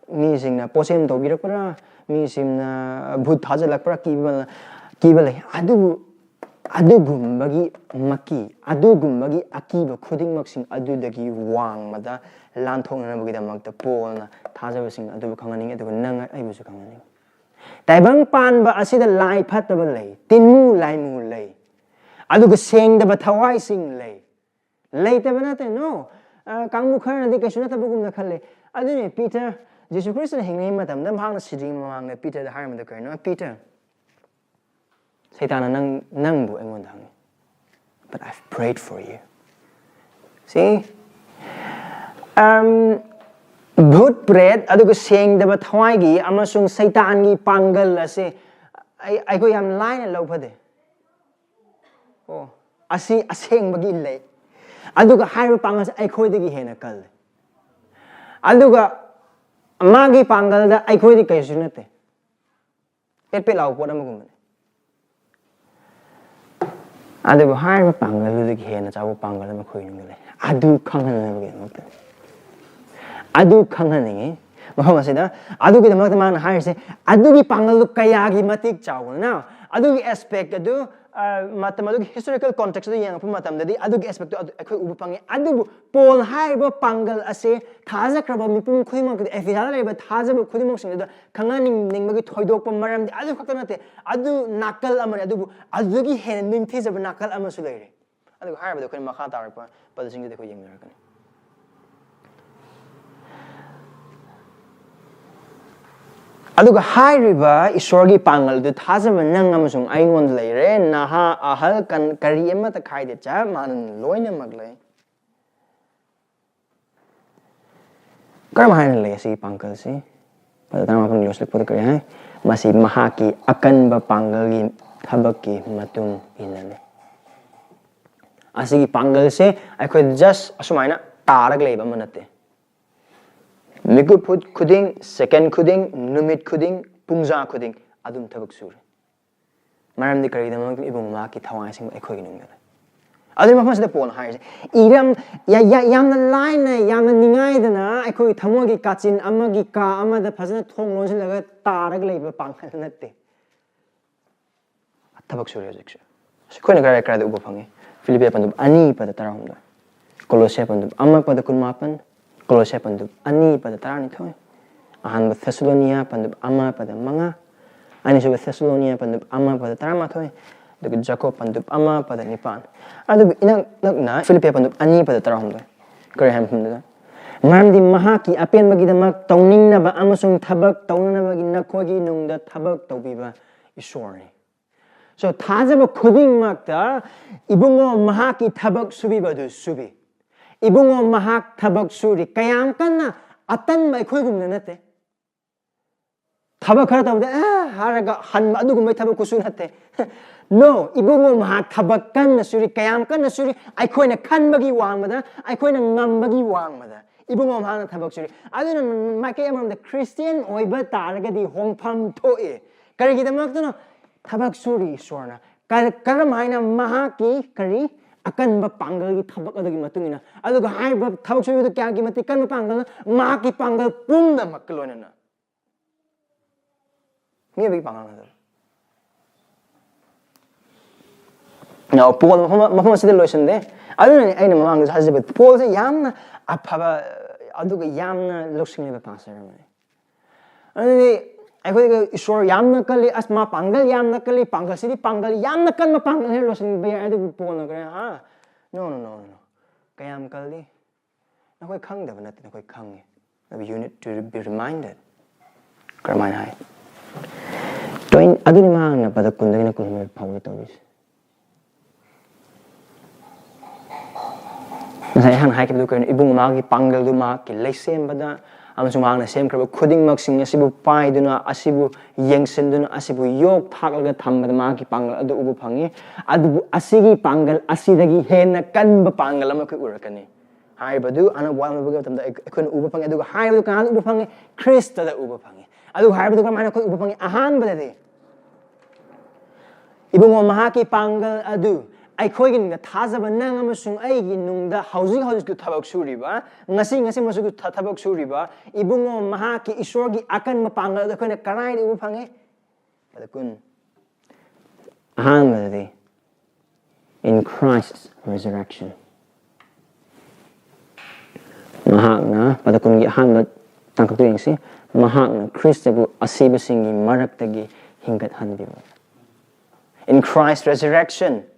ꯃꯤꯁꯤꯡꯅ ꯄꯣꯠꯁꯦꯝ ꯇꯧꯕꯤꯔꯛꯄ꯭ꯔꯥ, ꯃꯤꯁꯤꯡꯅ ꯚꯨꯠ ꯊꯥꯖꯜꯂꯛꯄ꯭ꯔꯥ, ꯀꯤꯕ, ꯀꯤꯕ ꯂꯩ꯫ ꯑꯗꯨꯕꯨ ꯑꯗꯨꯒꯨꯝꯕꯒꯤ ꯃꯀꯤ, ꯑꯗꯨꯒꯨꯝꯕꯒꯤ ꯑꯀꯤꯕ ꯈꯨꯗꯤꯡꯃꯛꯁꯤꯡ ꯑꯗꯨꯗꯒꯤ ꯋꯥꯡꯃꯗ ꯂꯥꯟꯊꯣꯛꯅꯅꯕꯒꯤꯗꯃꯛꯇ ꯄꯣꯜꯅ ꯊꯥꯖꯕꯁꯤꯡ ꯑꯗꯨꯕꯨ ꯈꯪꯍꯟꯅꯤꯡꯉꯤ, ꯑꯗꯨꯒ ꯅꯪ ꯑꯩꯕꯨꯁꯨ ꯈꯪꯍꯟꯅꯤꯡꯉꯤ꯫ ꯇꯥꯏꯕꯪ ꯄꯥꯟꯕ ꯑꯁꯤꯗ ꯂꯥꯏ ꯐꯠꯇꯕ ꯂꯩ, ꯇꯤꯟꯃꯨ ꯂꯥꯏꯃꯨ ꯂꯩ, ꯑꯗꯨꯒ ꯁꯦꯡꯗꯕ ꯊꯋꯥꯏꯁꯤꯡ ꯂꯩ꯫ ꯂꯩꯇꯕ ꯅꯠꯇꯦ, no꯫ ꯑ, ꯀꯥꯡꯕꯨ ꯈꯔꯅꯗꯤ ꯀꯩꯁꯨ ꯅꯠꯇꯕꯒꯨꯝꯅ ꯈꯜꯂꯦ꯫ ꯑꯗꯨꯅꯤ ꯄꯤꯇꯔ, ꯖꯤꯁꯨ ꯈ꯭ꯔꯤꯁꯇꯅ ꯍꯤꯡꯂꯤꯉꯩ ꯃꯇꯝꯗ ꯃꯍꯥꯛꯅ ꯁꯤꯗ꯭ꯔꯤꯉꯩ ꯃꯃꯥꯡꯗ ꯄꯤꯇꯔꯗ ꯍꯥꯏꯔꯝꯕꯗ ꯀꯔꯤꯅꯣ? "ꯄꯤꯇꯔ, ꯁꯩꯇꯥꯟꯅ ꯅꯪ, ꯅꯪꯕꯨ ꯑꯩꯉꯣꯟꯗ ꯍꯪꯉꯤ, but I've prayed for you." See? Um, ꯚꯨꯠ ꯄ꯭ꯔꯦꯠ, ꯑꯗꯨꯒ ꯁꯦꯡꯗꯕ ꯊꯋꯥꯏꯒꯤ ꯑꯃꯁꯨꯡ ꯁꯩꯇꯥꯟꯒꯤ ꯄꯥꯡꯒꯜ ꯑꯁꯦ ꯑꯩ, ꯑꯩꯈꯣꯏ ꯌꯥꯝ ꯂꯥꯏꯅ ꯂꯧꯐꯗꯦ꯫ ꯑꯣ, ꯑꯁꯤ ꯑꯁꯦꯡꯕꯒꯤ ꯂꯩ꯫ ꯑꯗꯨꯒ ꯍꯥꯏꯔꯤꯕ ꯄꯥꯡꯒꯜꯁꯦ ꯑꯩꯈꯣꯏꯗꯒꯤ ꯍꯦꯟꯅ ꯀꯜꯂꯦ꯫ ꯑꯗꯨꯒ ꯃꯥꯒꯤ ꯄꯥꯡꯒꯜꯗ ꯑꯩꯈꯣꯏꯗꯤ ꯀꯩꯁꯨ ꯅꯠꯇꯦ꯫ ꯄꯦꯠ ꯄꯦꯠ ꯂꯥꯎꯕ ꯄꯣꯠ ꯑꯃꯒꯨꯝꯕꯅꯤ꯫ ꯑꯗꯨꯕꯨ ꯍꯥꯏꯔꯤꯕ ꯄꯥꯡꯒꯜꯗꯨꯗꯒꯤ ꯍꯦꯟꯅ ꯆꯥꯎꯕ ꯄꯥꯡꯒꯜ ꯑꯃ ꯑꯩꯈꯣꯏ ꯃꯅꯨꯡꯗ ꯂꯩ꯫ ꯑꯗꯨ ꯈꯪꯍꯟꯅꯕꯒꯤꯗꯃꯛꯇ꯫ ꯑꯗꯨ ꯈꯪꯍꯟꯅꯤꯡꯉꯤ꯫ ꯃꯐꯝ ꯑꯁꯤꯗ ꯑꯗꯨꯒꯤꯗꯃꯛꯇ ꯃꯥꯅ ꯍꯥꯏꯔꯤꯁꯦ, ꯑꯗꯨꯒꯤ ꯄꯥꯡꯒꯜꯗꯨ ꯀꯌꯥꯒꯤ ꯃꯇꯤꯛ ꯆꯥꯎꯕꯅꯣ? ꯑꯗꯨꯒꯤ ꯑꯦꯁꯄꯦꯛ ꯑꯗꯨ ꯃꯇꯝ ꯑꯗꯨꯒꯤ historical context ꯑꯗꯨ ꯌꯦꯡꯉꯛꯄ ꯃꯇꯝꯗꯗꯤ ꯑꯗꯨꯒꯤ aspect ꯇꯨ ꯑꯩꯈꯣꯏ ꯎꯕ ꯐꯪꯉꯤ꯫ ꯑꯗꯨꯕꯨ ꯄꯣꯜ ꯍꯥꯏꯔꯤꯕ ꯄꯥꯡꯒꯜ ꯑꯁꯦ ꯊꯥꯖꯈ꯭ꯔꯕ ꯃꯤꯄꯨꯝ ꯈꯨꯗꯤꯡꯃꯛꯇꯗꯤ, ꯑꯦꯐꯤꯌꯥꯗ ꯂꯩꯔꯤꯕ ꯊꯥꯖꯕ ꯈꯨꯗꯤꯡꯃꯛꯁꯤꯡꯗꯨꯗ ꯈꯪꯍꯟꯅꯤꯡꯅꯤꯡꯕꯒꯤ ꯊꯣꯏꯗꯣꯛꯄ ꯃꯔꯝꯗꯤ ꯑꯗꯨ ꯈꯛꯇ ꯅꯠꯇꯦ, ꯑꯗꯨ ꯅꯥꯀꯜ ꯑꯃꯅꯤ꯫ ꯑꯗꯨꯕꯨ ꯑꯗꯨꯗꯒꯤ ꯍꯦꯟꯅ ꯅꯤꯡꯊꯤꯖꯕ ꯅꯥꯀꯜ ꯑꯃꯁꯨ ꯂꯩꯔꯦ꯫ ꯑꯗꯨꯒ ꯍꯥꯏꯔꯕꯗ ꯑꯩꯈꯣꯏꯅ ꯃꯈꯥ ꯇꯥꯔꯛꯄ ꯄꯗꯁꯤꯡꯗꯨꯗꯤ ꯑꯩꯈꯣꯏ ꯌꯦꯡꯅꯔꯛꯀꯅꯤ꯫ ꯑꯗꯨꯒ ꯍꯥꯏꯔꯤꯕ ꯏꯁꯣꯔꯒꯤ ꯄꯥꯡꯒꯜꯗꯨ ꯊꯥꯖꯕ ꯅꯪ ꯑꯃꯁꯨꯡ ꯑꯩꯉꯣꯟꯗ ꯂꯩꯔꯦ꯫ ꯅꯍꯥ ꯑꯍꯜ ꯀꯔꯤ ꯑꯃꯠꯇ ꯈꯥꯏꯗꯦ, ꯆꯞ ꯃꯥꯟꯅꯅ ꯂꯣꯏꯅꯃꯛ ꯂꯩ꯫ ꯀꯔꯝ ꯍꯥꯏꯅ ꯂꯩ ꯑꯁꯤꯒꯤ ꯄꯥꯡꯒꯜꯁꯤ? ꯄꯗ ꯇꯔꯥꯃꯥꯄꯟ ꯂꯣꯏꯁꯤꯜꯂꯛꯄꯗ ꯀꯔꯤ ꯍꯥꯏ? ꯃꯁꯤ ꯃꯍꯥꯛꯀꯤ ꯑꯀꯟꯕ ꯄꯥꯡꯒꯜꯒꯤ ꯊꯕꯛꯀꯤ ꯃꯇꯨꯡ ꯏꯟꯅꯅꯤ꯫ ꯑꯁꯤꯒꯤ ꯄꯥꯡꯒꯜꯁꯦ ꯑꯩꯈꯣꯏ just ꯑꯁꯨꯃꯥꯏꯅ ꯇꯥꯔꯒ ꯂꯩꯕ ꯑꯃ ꯅꯠꯇꯦ꯫ ꯃꯤꯀꯨꯞ ꯈꯨꯗꯤꯡ, second ꯈꯨꯗꯤꯡ, ꯅꯨꯃꯤꯠ ꯈꯨꯗꯤꯡ, ꯄꯨꯡꯖꯥ ꯈꯨꯗꯤꯡ ꯑꯗꯨꯝ ꯊꯕꯛ ꯁꯨꯔꯦ꯫ ꯃꯔꯝꯗꯤ ꯀꯔꯤꯒꯤꯗꯃꯛꯇ ꯏꯕꯨꯡ ꯃꯍꯥꯛꯀꯤ ꯊꯋꯥꯏꯁꯤꯡ ꯑꯩꯈꯣꯏꯒꯤ ꯅꯨꯡꯗ ꯂꯩ꯫ ꯑꯗꯨꯒꯤ ꯃꯐꯝꯁꯤꯗ ꯄꯣꯜꯅ ꯍꯥꯏꯔꯤꯁꯦ, ꯏꯔꯝ ꯌꯥꯝꯅ ꯂꯥꯏꯅ, ꯌꯥꯝꯅ ꯅꯤꯡꯉꯥꯏꯗꯅ ꯑꯩꯈꯣꯏꯒꯤ ꯊꯃꯣꯏꯒꯤ ꯀꯥꯆꯤꯟ ꯑꯃꯒꯤ ꯀꯥ ꯑꯃꯗ ꯐꯖꯅ ꯊꯣꯡ ꯂꯣꯟꯁꯤꯜꯂꯒ ꯇꯥꯔꯒ ꯂꯩꯕ ꯄꯥꯡꯒꯜ ꯅꯠꯇꯦ꯫ ꯊꯕꯛ ꯁꯨꯔꯦ ꯍꯧꯖꯤꯛꯁꯨ꯫ ꯑꯩꯈꯣꯏꯅ ꯀꯔꯥꯏ ꯀꯔꯥꯏꯗ ꯎꯕ ꯐꯪꯉꯤ? ꯐꯤꯂꯤꯄꯤꯌꯥ ꯄꯟꯗꯨꯞ ꯑꯅꯤ ꯄꯗ ꯇꯔꯥꯍꯨꯝꯗꯣꯏ, ꯀꯣꯂꯣꯁꯤꯌꯥ ꯄꯟꯗꯨꯞ ꯑꯃ ꯄꯗ ꯀꯨꯟꯃꯥꯄꯟ, ꯀꯣꯂꯣꯁꯤꯌꯥ ꯄꯟꯗꯨꯞ ꯑꯅꯤ ꯄꯗ ꯇꯔꯥꯅꯤꯊꯣꯏ, ꯑꯍꯥꯟꯕ ꯊꯦꯁꯥꯂꯣꯅꯤꯌꯥ ꯄꯟꯗꯨꯞ ꯑꯃ ꯄꯗ ꯃꯉꯥ, ꯑꯅꯤꯁꯨꯕ ꯊꯦꯁꯥꯂꯣꯅꯤꯌꯥ ꯄꯟꯗꯨꯞ ꯑꯃ ꯄꯗ ꯇꯔꯥꯃꯥꯊꯣꯏ, ꯑꯗꯨꯒ ꯖꯀꯣꯕ ꯄꯟꯗꯨꯞ ꯑꯃ ꯄꯗ ꯅꯤꯄꯥꯟ꯫ ꯑꯗꯨꯕꯨ ꯏꯅꯛ ꯅꯛꯅ ꯐꯤꯂꯤꯄꯤꯌꯥ ꯄꯟꯗꯨꯞ ꯑꯅꯤ ꯄꯗ ꯇꯔꯥꯍꯨꯝꯗꯣꯏ꯫ ꯀꯔꯤ ꯍꯥꯏꯕ ꯃꯐꯝꯗꯨꯗ? ꯃꯔꯝꯗꯤ ꯃꯍꯥꯛꯀꯤ ꯑꯄꯦꯟꯕꯒꯤꯗꯃꯛ ꯇꯧꯅꯤꯡꯅꯕ ꯑꯃꯁꯨꯡ ꯊꯕꯛ ꯇꯧꯅꯅꯕꯒꯤ ꯅꯈꯣꯏꯒꯤ ꯅꯨꯡꯗ ꯊꯕꯛ ꯇꯧꯕꯤꯕ ꯏꯁꯣꯔꯅꯤ꯫ So, ꯊꯥꯖꯕ ꯈꯨꯗꯤꯡꯃꯛꯇ ꯏꯕꯨꯡꯉꯣ ꯃꯍꯥꯛꯀꯤ ꯊꯕꯛ ꯁꯨꯕꯤꯕ ꯑꯗꯨ ꯁꯨꯕꯤ꯫ ꯏꯕꯨꯡꯉꯣ ꯃꯍꯥꯛ ꯊꯕꯛ ꯁꯨꯔꯤ꯫ ꯀꯌꯥꯝ ꯀꯟꯅ ꯑꯇꯟꯕ ꯑꯩꯈꯣꯏꯒꯨꯝꯅ ꯅꯠꯇꯦ꯫ ꯊꯕꯛ ꯈꯔ ꯇꯧꯕꯗ "ꯑꯦ" ꯍꯥꯏꯔꯒ ꯍꯟꯕ ꯑꯗꯨꯒꯨꯝꯕꯒꯤ ꯊꯕꯛ ꯈꯨꯁꯨ ꯅꯠꯇꯦ꯫ No, ꯏꯕꯨꯡꯉꯣ ꯃꯍꯥꯛ ꯊꯕꯛ ꯀꯟꯅ ꯁꯨꯔꯤ꯫ ꯀꯌꯥꯝ ꯀꯟꯅ ꯁꯨꯔꯤ? ꯑꯩꯈꯣꯏꯅ ꯈꯟꯕꯒꯤ ꯋꯥꯡꯃꯗ, ꯑꯩꯈꯣꯏꯅ ꯉꯝꯕꯒꯤ ꯋꯥꯡꯃꯗ ꯏꯕꯨꯡꯉꯣ ꯃꯍꯥꯛꯅ ꯊꯕꯛ ꯁꯨꯔꯤ꯫ ꯑꯗꯨꯅ ꯃꯥꯏꯀꯩ ꯑꯃꯔꯣꯝꯗ ꯈ꯭ꯔꯤꯁꯇꯤꯌꯥꯟ ꯑꯣꯏꯕ ꯇꯥꯔꯒꯗꯤ ꯍꯣꯡꯐꯝ ꯊꯣꯛꯏ꯫ ꯀꯔꯤꯒꯤꯗꯃꯛꯇꯅꯣ? ꯊꯕꯛ ꯁꯨꯔꯤ ꯏꯁꯣꯔꯅ꯫ ꯀ-, ꯀꯔꯝ ꯍꯥꯏꯅ? ꯃꯍꯥꯛꯀꯤ ꯀꯔꯤ? ꯑꯀꯟꯕ ꯄꯥꯡꯒꯜꯒꯤ ꯊꯕꯛ ꯑꯗꯨꯒꯤ ꯃꯇꯨꯡ ꯏꯟꯅ꯫ ꯑꯗꯨꯒ ꯍꯥꯏꯔꯤꯕ ꯊꯕꯛ ꯁꯨꯕꯗꯨ ꯀꯌꯥꯒꯤ ꯃꯇꯤꯛ ꯀꯟꯕ ꯄꯥꯡꯒꯜꯅꯣ? ꯃꯍꯥꯛꯀꯤ ꯄꯥꯡꯒꯜ ꯄꯨꯝꯅꯃꯛꯀ ꯂꯣꯏꯅꯅ꯫ ꯃꯤꯑꯣꯏꯕꯒꯤ ꯄꯥꯡꯒꯜ ꯅꯠꯇꯕ꯫ Now, ꯄꯣꯜ ꯃꯐꯝ ꯃꯐꯝ ꯑꯁꯤꯗ ꯂꯣꯏꯁꯤꯟꯗꯦ꯫ ꯑꯗꯨꯅꯅꯤ ꯑꯩꯅ ꯃꯃꯥꯡꯗꯁꯨ ꯍꯥꯏꯖꯕ, ꯄꯣꯜꯁꯦ ꯌꯥꯝꯅ ꯑꯐꯕ, ꯑꯗꯨꯒ ꯌꯥꯝꯅ ꯂꯧꯁꯤꯡ ꯂꯩꯕ ꯄꯥꯁꯇꯔ ꯑꯃꯅꯤ꯫ ꯑꯗꯨꯗꯤ ꯑꯩꯈꯣꯏꯗ ꯏꯁꯣꯔ ꯌꯥꯝꯅ ꯀꯜꯂꯤ, ꯑꯁ, ꯃꯥ ꯄꯥꯡꯒꯜ ꯌꯥꯝꯅ ꯀꯜꯂꯤ, ꯄꯥꯡꯒꯜꯁꯤꯗꯤ ꯄꯥꯡꯒꯜ ꯌꯥꯝꯅ ꯀꯟꯕ ꯄꯥꯡꯒꯜ ꯍꯥꯏꯅ ꯂꯣꯏꯁꯤꯟꯕ ꯌꯥꯏ꯫ ꯑꯗꯨꯕꯨ ꯄꯣꯜꯅ ꯀꯔꯤ, ꯍꯥ? No, no, no, no, no. ꯀꯌꯥꯝ ꯀꯜꯂꯤ? ꯅꯈꯣꯏ ꯈꯪꯗꯕ ꯅꯠꯇꯦ, ꯅꯈꯣꯏ ꯈꯪꯉꯤ꯫ ꯑꯗꯨꯕꯨ you need to be reminded. ꯀꯔꯝꯍꯥꯏꯅ ꯍꯥꯏ? Twenty, ꯑꯗꯨꯅꯤ ꯃꯍꯥꯛꯅ ꯄꯗ ꯀꯨꯟꯗꯒꯤꯅ ꯀꯨꯟꯃꯔꯤ ꯐꯥꯎꯕ ꯇꯧꯔꯤꯁꯦ꯫ ꯉꯁꯥꯏ ꯑꯩꯍꯥꯛꯅ ꯍꯥꯏꯈꯤꯕꯗꯨ ꯀꯔꯤꯅꯣ? ꯏꯕꯨꯡ ꯃꯍꯥꯛꯀꯤ ꯄꯥꯡꯒꯜꯗꯨ ꯃꯍꯥꯛꯀꯤ ꯂꯩꯁꯦꯝꯕꯗ ꯑꯃꯁꯨꯡ ꯃꯍꯥꯛꯅ ꯁꯦꯝꯈ꯭ꯔꯕ ꯈꯨꯗꯤꯡꯃꯛꯁꯤꯡ ꯑꯁꯤꯕꯨ ꯄꯥꯏꯗꯨꯅ, ꯑꯁꯤꯕꯨ ꯌꯦꯡꯁꯤꯟꯗꯨꯅ, ꯑꯁꯤꯕꯨ ꯌꯣꯛ ꯊꯥꯛꯂꯒ ꯊꯝꯕꯗ ꯃꯍꯥꯛꯀꯤ ꯄꯥꯡꯒꯜ ꯑꯗꯨ ꯎꯕ ꯐꯪꯉꯤ꯫ ꯑꯗꯨꯕꯨ ꯑꯁꯤꯒꯤ ꯄꯥꯡꯒꯜ ꯑꯁꯤꯗꯒꯤ ꯍꯦꯟꯅ ꯀꯟꯕ ꯄꯥꯡꯒꯜ ꯑꯃ ꯑꯩꯈꯣꯏ ꯎꯔꯛꯀꯅꯤ꯫ ꯍꯥꯏꯔꯤꯕꯗꯨ ꯑꯅꯧꯕ ꯋꯥꯍꯪ ꯂꯧꯕꯒꯤ ꯃꯇꯝꯗ ꯑꯩ-, ꯑꯩꯈꯣꯏꯅ ꯎꯕ ꯐꯪꯉꯤ꯫ ꯑꯗꯨꯒ ꯍꯥꯏꯔꯤꯕꯗꯨ ꯀꯅꯥꯗ ꯎꯕ ꯐꯪꯉꯤ? ꯈ꯭ꯔꯤꯁꯇꯗ ꯎꯕ ꯐꯪꯉꯤ꯫ ꯑꯗꯨ ꯍꯥꯏꯔꯤꯕꯗꯨ ꯀꯃꯥꯏꯅ ꯑꯩꯈꯣꯏ ꯎꯕ ꯐꯪꯉꯤ? ꯑꯍꯥꯟꯕꯗꯗꯤ, ꯏꯕꯨꯡꯉꯣ, ꯃꯍꯥꯛꯀꯤ ꯄꯥꯡꯒꯜ ꯑꯗꯨ ꯑꯩꯈꯣꯏꯒꯤ ꯅꯨꯡꯗ ꯊꯥꯖꯕ ꯅꯪ ꯑꯃꯁꯨꯡ ꯑꯩꯒꯤ ꯅꯨꯡꯗ ꯍꯧꯖꯤꯛ ꯍꯧꯖꯤꯛꯁꯨ ꯊꯕꯛ ꯁꯨꯔꯤꯕ, ꯉꯁꯤ ꯉꯁꯤꯃꯛꯁꯨ ꯊ-, ꯊꯕꯛ ꯁꯨꯔꯤꯕ ꯏꯕꯨꯡꯉꯣ, ꯃꯍꯥꯛꯀꯤ ꯏꯁꯣꯔꯒꯤ ꯑꯀꯟꯕ ꯄꯥꯡꯒꯜ ꯑꯗꯨ ꯑꯩꯈꯣꯏꯅ ꯀꯗꯥꯏꯗ ꯎꯕ ꯐꯪꯉꯤ? ꯄꯗ ꯀꯨꯟ꯫ ꯑꯍꯥꯟꯕꯗꯗꯤ, in Christ's resurrection. ꯃꯍꯥꯛꯅ, ꯄꯗ ꯀꯨꯟꯒꯤ ꯑꯍꯥꯟꯕ ꯇꯥꯡꯀꯛꯇꯨ ꯌꯦꯡꯁꯤ꯫ ꯃꯍꯥꯛꯅ ꯈ꯭ꯔꯤꯁꯇꯕꯨ ꯑꯁꯤꯕꯁꯤꯡꯒꯤ ꯃꯔꯛꯇꯒꯤ ꯍꯤꯡꯒꯠꯍꯟꯕꯤꯕ꯫ In Christ's resurrection.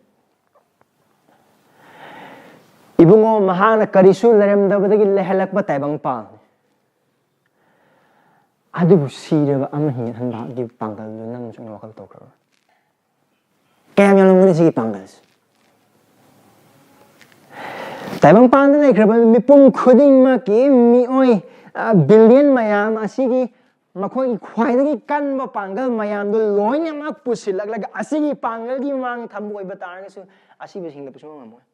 ꯏꯕꯨꯡꯉꯣ, ꯃꯍꯥꯛꯅ ꯀꯔꯤꯁꯨ ꯂꯩꯔꯝꯗꯕꯗꯒꯤ ꯂꯩꯍꯜꯂꯛꯄ ꯇꯥꯏꯕꯪꯄꯥꯜꯅꯤ꯫ ꯑꯗꯨꯕꯨ ꯁꯤꯔꯕ ꯑꯃ ꯍꯤꯡꯒꯠꯍꯟꯕꯒꯤ ꯄꯥꯡꯒꯜꯗꯨ ꯅꯪꯅꯁꯨ ꯑꯩꯅ ꯋꯥꯈꯜ ꯇꯧꯈ꯭ꯔꯕ꯭ꯔꯥ? ꯀꯌꯥꯝ ꯌꯥꯝꯂꯝꯒꯅꯤ ꯁꯤꯒꯤ ꯄꯥꯡꯒꯜꯁꯦ? ꯇꯥꯏꯕꯪꯄꯥꯟꯗ ꯂꯩꯈ꯭ꯔꯕ ꯃꯤꯄꯨꯝ ꯈꯨꯗꯤꯡꯃꯛꯀꯤ ꯃꯤꯑꯣꯏ, ꯑ, ꯕꯤꯂꯤꯌꯟ ꯃꯌꯥꯝ ꯑꯁꯤꯒꯤ ꯃꯈꯣꯏꯒꯤ ꯈ꯭ꯋꯥꯏꯗꯒꯤ ꯀꯟꯕ ꯄꯥꯡꯒꯜ ꯃꯌꯥꯝꯗꯨ ꯂꯣꯏꯅꯃꯛ ꯄꯨꯁꯤꯜꯂꯛꯂꯒ ꯑꯁꯤꯒꯤ ꯄꯥꯡꯒꯜꯒꯤ ꯃꯃꯥꯡꯗ ꯊꯝꯕ ꯑꯣꯏꯕ ꯇꯥꯔꯒꯁꯨ ꯑꯁꯤꯕꯁꯤꯡꯗ ꯀꯩꯁꯨ ꯉꯝꯃꯣꯏ꯫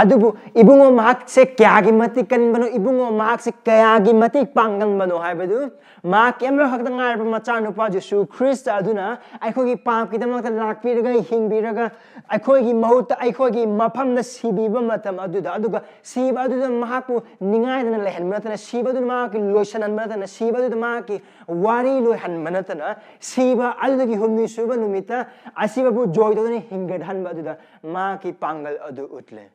ꯑꯗꯨꯕꯨ ꯏꯕꯨꯡꯉꯣ ꯃꯍꯥꯛꯁꯦ ꯀꯌꯥꯒꯤ ꯃꯇꯤꯛ ꯀꯟꯕꯅꯣ, ꯏꯕꯨꯡꯉꯣ ꯃꯍꯥꯛꯁꯦ ꯀꯌꯥꯒꯤ ꯃꯇꯤꯛ ꯄꯥꯡꯒꯟꯕꯅꯣ ꯍꯥꯏꯕꯗꯨ, ꯃꯍꯥꯛꯀꯤ ꯑꯃꯈꯛꯇ ꯉꯥꯏꯔꯕ ꯃꯆꯥꯅꯨꯄꯥ ꯖꯤꯁꯨ ꯈ꯭ꯔꯤꯁꯇ ꯑꯗꯨꯅ ꯑꯩꯈꯣꯏꯒꯤ ꯄꯥꯞꯀꯤꯗꯃꯛꯇ ꯂꯥꯛꯄꯤꯔꯒ, ꯍꯤꯡꯕꯤꯔꯒ, ꯑꯩꯈꯣꯏꯒꯤ ꯃꯍꯨꯠꯇ, ꯑꯩꯈꯣꯏꯒꯤ ꯃꯐꯝꯗ ꯁꯤꯕꯤꯕ ꯃꯇꯝ ꯑꯗꯨꯗ, ꯑꯗꯨꯒ ꯁꯤꯕ ꯑꯗꯨꯗ ꯃꯍꯥꯛꯄꯨ ꯅꯤꯡꯉꯥꯏꯗꯅ ꯂꯩꯍꯟꯕ ꯅꯠꯇꯅ, ꯁꯤꯕ ꯑꯗꯨꯅ ꯃꯍꯥꯛꯀꯤ ꯂꯣꯏꯁꯤꯟꯍꯟꯕ ꯅꯠꯇꯅ, ꯁꯤꯕ ꯑꯗꯨꯗ ꯃꯍꯥꯛꯀꯤ ꯋꯥꯔꯤ ꯂꯣꯏꯍꯟꯕ ꯅꯠꯇꯅ, ꯁꯤꯕ ꯑꯗꯨꯗꯒꯤ ꯍꯨꯝꯅꯤ ꯁꯨꯕ ꯅꯨꯃꯤꯠꯇ ꯑꯁꯤꯕꯕꯨ ꯖꯣꯏ ꯇꯧꯗꯨꯅ ꯍꯤꯡꯒꯠꯍꯟꯕ ꯑꯗꯨꯗ ꯃꯍꯥꯛꯀꯤ ꯄꯥꯡꯒꯜ ꯑꯗꯨ ꯎꯠꯂꯦ꯫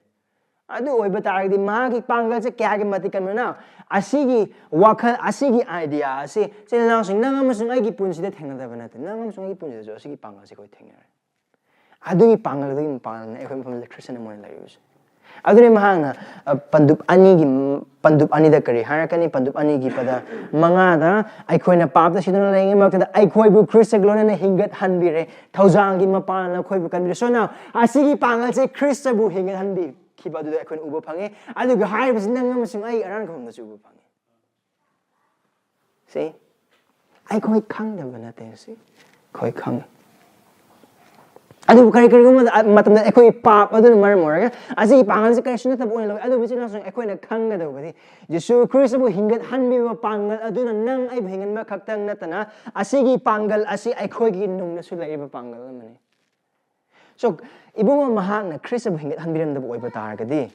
ꯑꯗꯨ ꯑꯣꯏꯕ ꯇꯥꯔꯒꯗꯤ ꯃꯍꯥꯛꯀꯤ ꯄꯥꯡꯒꯜꯁꯦ ꯀꯌꯥꯒꯤ ꯃꯇꯤꯛ ꯀꯟꯕꯅꯣ? ꯑꯁꯤꯒꯤ ꯋꯥꯈꯜ, ꯑꯁꯤꯒꯤ ꯑꯥꯏꯗꯤꯌꯥ ꯑꯁꯤ, ꯏꯆꯤꯜ ꯏꯅꯥꯎꯁꯤꯡ, ꯅꯪ ꯑꯃꯁꯨꯡ ꯑꯩꯒꯤ ꯄꯨꯟꯁꯤꯗ ꯊꯦꯡꯅꯗꯕ ꯅꯠꯇꯦ꯫ ꯅꯪ ꯑꯃꯁꯨꯡ ꯑꯩꯒꯤ ꯄꯨꯟꯁꯤꯗꯁꯨ ꯑꯁꯤꯒꯤ ꯄꯥꯡꯒꯜꯁꯦ ꯑꯩꯈꯣꯏ ꯊꯦꯡꯅꯔꯦ꯫ ꯑꯗꯨꯒꯤ ꯄꯥꯡꯒꯜꯗꯨꯒꯤ ꯃꯄꯥꯡꯒꯜꯅ ꯑꯩꯈꯣꯏ ꯃꯐꯝꯁꯤꯗ ꯈ꯭ꯔꯤꯁꯇꯅ ꯃꯣꯏꯅ ꯂꯩꯔꯤꯕꯁꯦ꯫ ꯑꯗꯨꯅꯤ ꯃꯍꯥꯛꯅ, ꯑ, ꯄꯟꯗꯨꯞ ꯑꯅꯤꯒꯤ, ꯄꯟꯗꯨꯞ ꯑꯅꯤꯗ ꯀꯔꯤ ꯍꯥꯏꯔꯛꯀꯅꯤ? ꯄꯟꯗꯨꯞ ꯑꯅꯤꯒꯤ ꯄꯗ ꯃꯉꯥꯗ, "ꯑꯩꯈꯣꯏꯅ ꯄꯥꯞꯇ ꯁꯤꯗꯨꯅ ꯂꯩꯔꯤꯉꯩ ꯃꯔꯛꯇꯗ ꯑꯩꯈꯣꯏꯕꯨ ꯈ꯭ꯔꯤꯁꯇꯒ ꯂꯣꯏꯅꯅ ꯍꯤꯡꯒꯠꯍꯟꯕꯤꯔꯦ, ꯊꯧꯖꯥꯜꯒꯤ ꯃꯄꯥꯟꯅ ꯑꯩꯈꯣꯏꯕꯨ ꯀꯟꯕꯤꯔꯦ"꯫ So now, ꯑꯁꯤꯒꯤ ꯄꯥꯡꯒꯜꯁꯦ ꯈ꯭ꯔꯤꯁꯇꯕꯨ ꯍꯤꯡꯒꯠꯍꯟꯕꯤꯈꯤꯕ ꯑꯗꯨꯗ ꯑꯩꯈꯣꯏꯅ ꯎꯕ ꯐꯪꯉꯤ꯫ ꯑꯗꯨꯒ ꯍꯥꯏꯔꯤꯕꯁꯤ ꯅꯪ ꯑꯃꯁꯨꯡ ꯑꯩ ꯑꯔꯥꯟꯕ ꯃꯐꯝꯗꯁꯨ ꯎꯕ ꯐꯪꯉꯤ꯫ ꯁꯤ ꯑꯩꯈꯣꯏ ꯈꯪꯗꯕ ꯅꯠꯇꯦ, ꯁꯤ ꯑꯩꯈꯣꯏ ꯈꯪꯉꯤ꯫ ꯑꯗꯨꯕꯨ ꯀꯔꯤ, ꯀꯔꯤꯒꯨꯝꯕ ꯃꯇꯝꯗ ꯑꯩꯈꯣꯏꯒꯤ ꯄꯥꯞ ꯑꯗꯨꯅ ꯃꯔꯝ ꯑꯣꯏꯔꯒ ꯑꯁꯤꯒꯤ ꯄꯥꯡꯒꯜꯁꯤ ꯀꯔꯤꯁꯨ ꯅꯠꯇꯕ ꯑꯣꯏꯅ ꯂꯧꯏ꯫ ꯑꯗꯨꯕꯨ ꯏꯆꯤꯜ ꯏꯅꯥꯎꯁꯤꯡ, ꯑꯩꯈꯣꯏꯅ ꯈꯪꯒꯗꯧꯕꯗꯤ ꯌꯤꯁꯨ ꯈ꯭ꯔꯤꯁꯇꯕꯨ ꯍꯤꯡꯒꯠꯍꯟꯕꯤꯕ ꯄꯥꯡꯒꯜ ꯑꯗꯨꯅ ꯅꯪ ꯑꯩꯕꯨ ꯍꯤꯡꯍꯟꯕ ꯈꯛꯇꯪ ꯅꯠꯇꯅ, ꯑꯁꯤꯒꯤ ꯄꯥꯡꯒꯜ ꯑꯁꯤ ꯑꯩꯈꯣꯏꯒꯤ ꯅꯨꯡꯗꯁꯨ ꯂꯩꯔꯤꯕ ꯄꯥꯡꯒꯜ ꯑꯃꯅꯤ꯫ So, ꯏꯕꯨꯡꯉꯣ ꯃꯍꯥꯛꯅ ꯈ꯭ꯔꯤꯁꯇꯕꯨ ꯍꯤꯡꯒꯠꯍꯟꯕꯤꯔꯝꯗꯕ ꯑꯣꯏꯕ ꯇꯥꯔꯒꯗꯤ,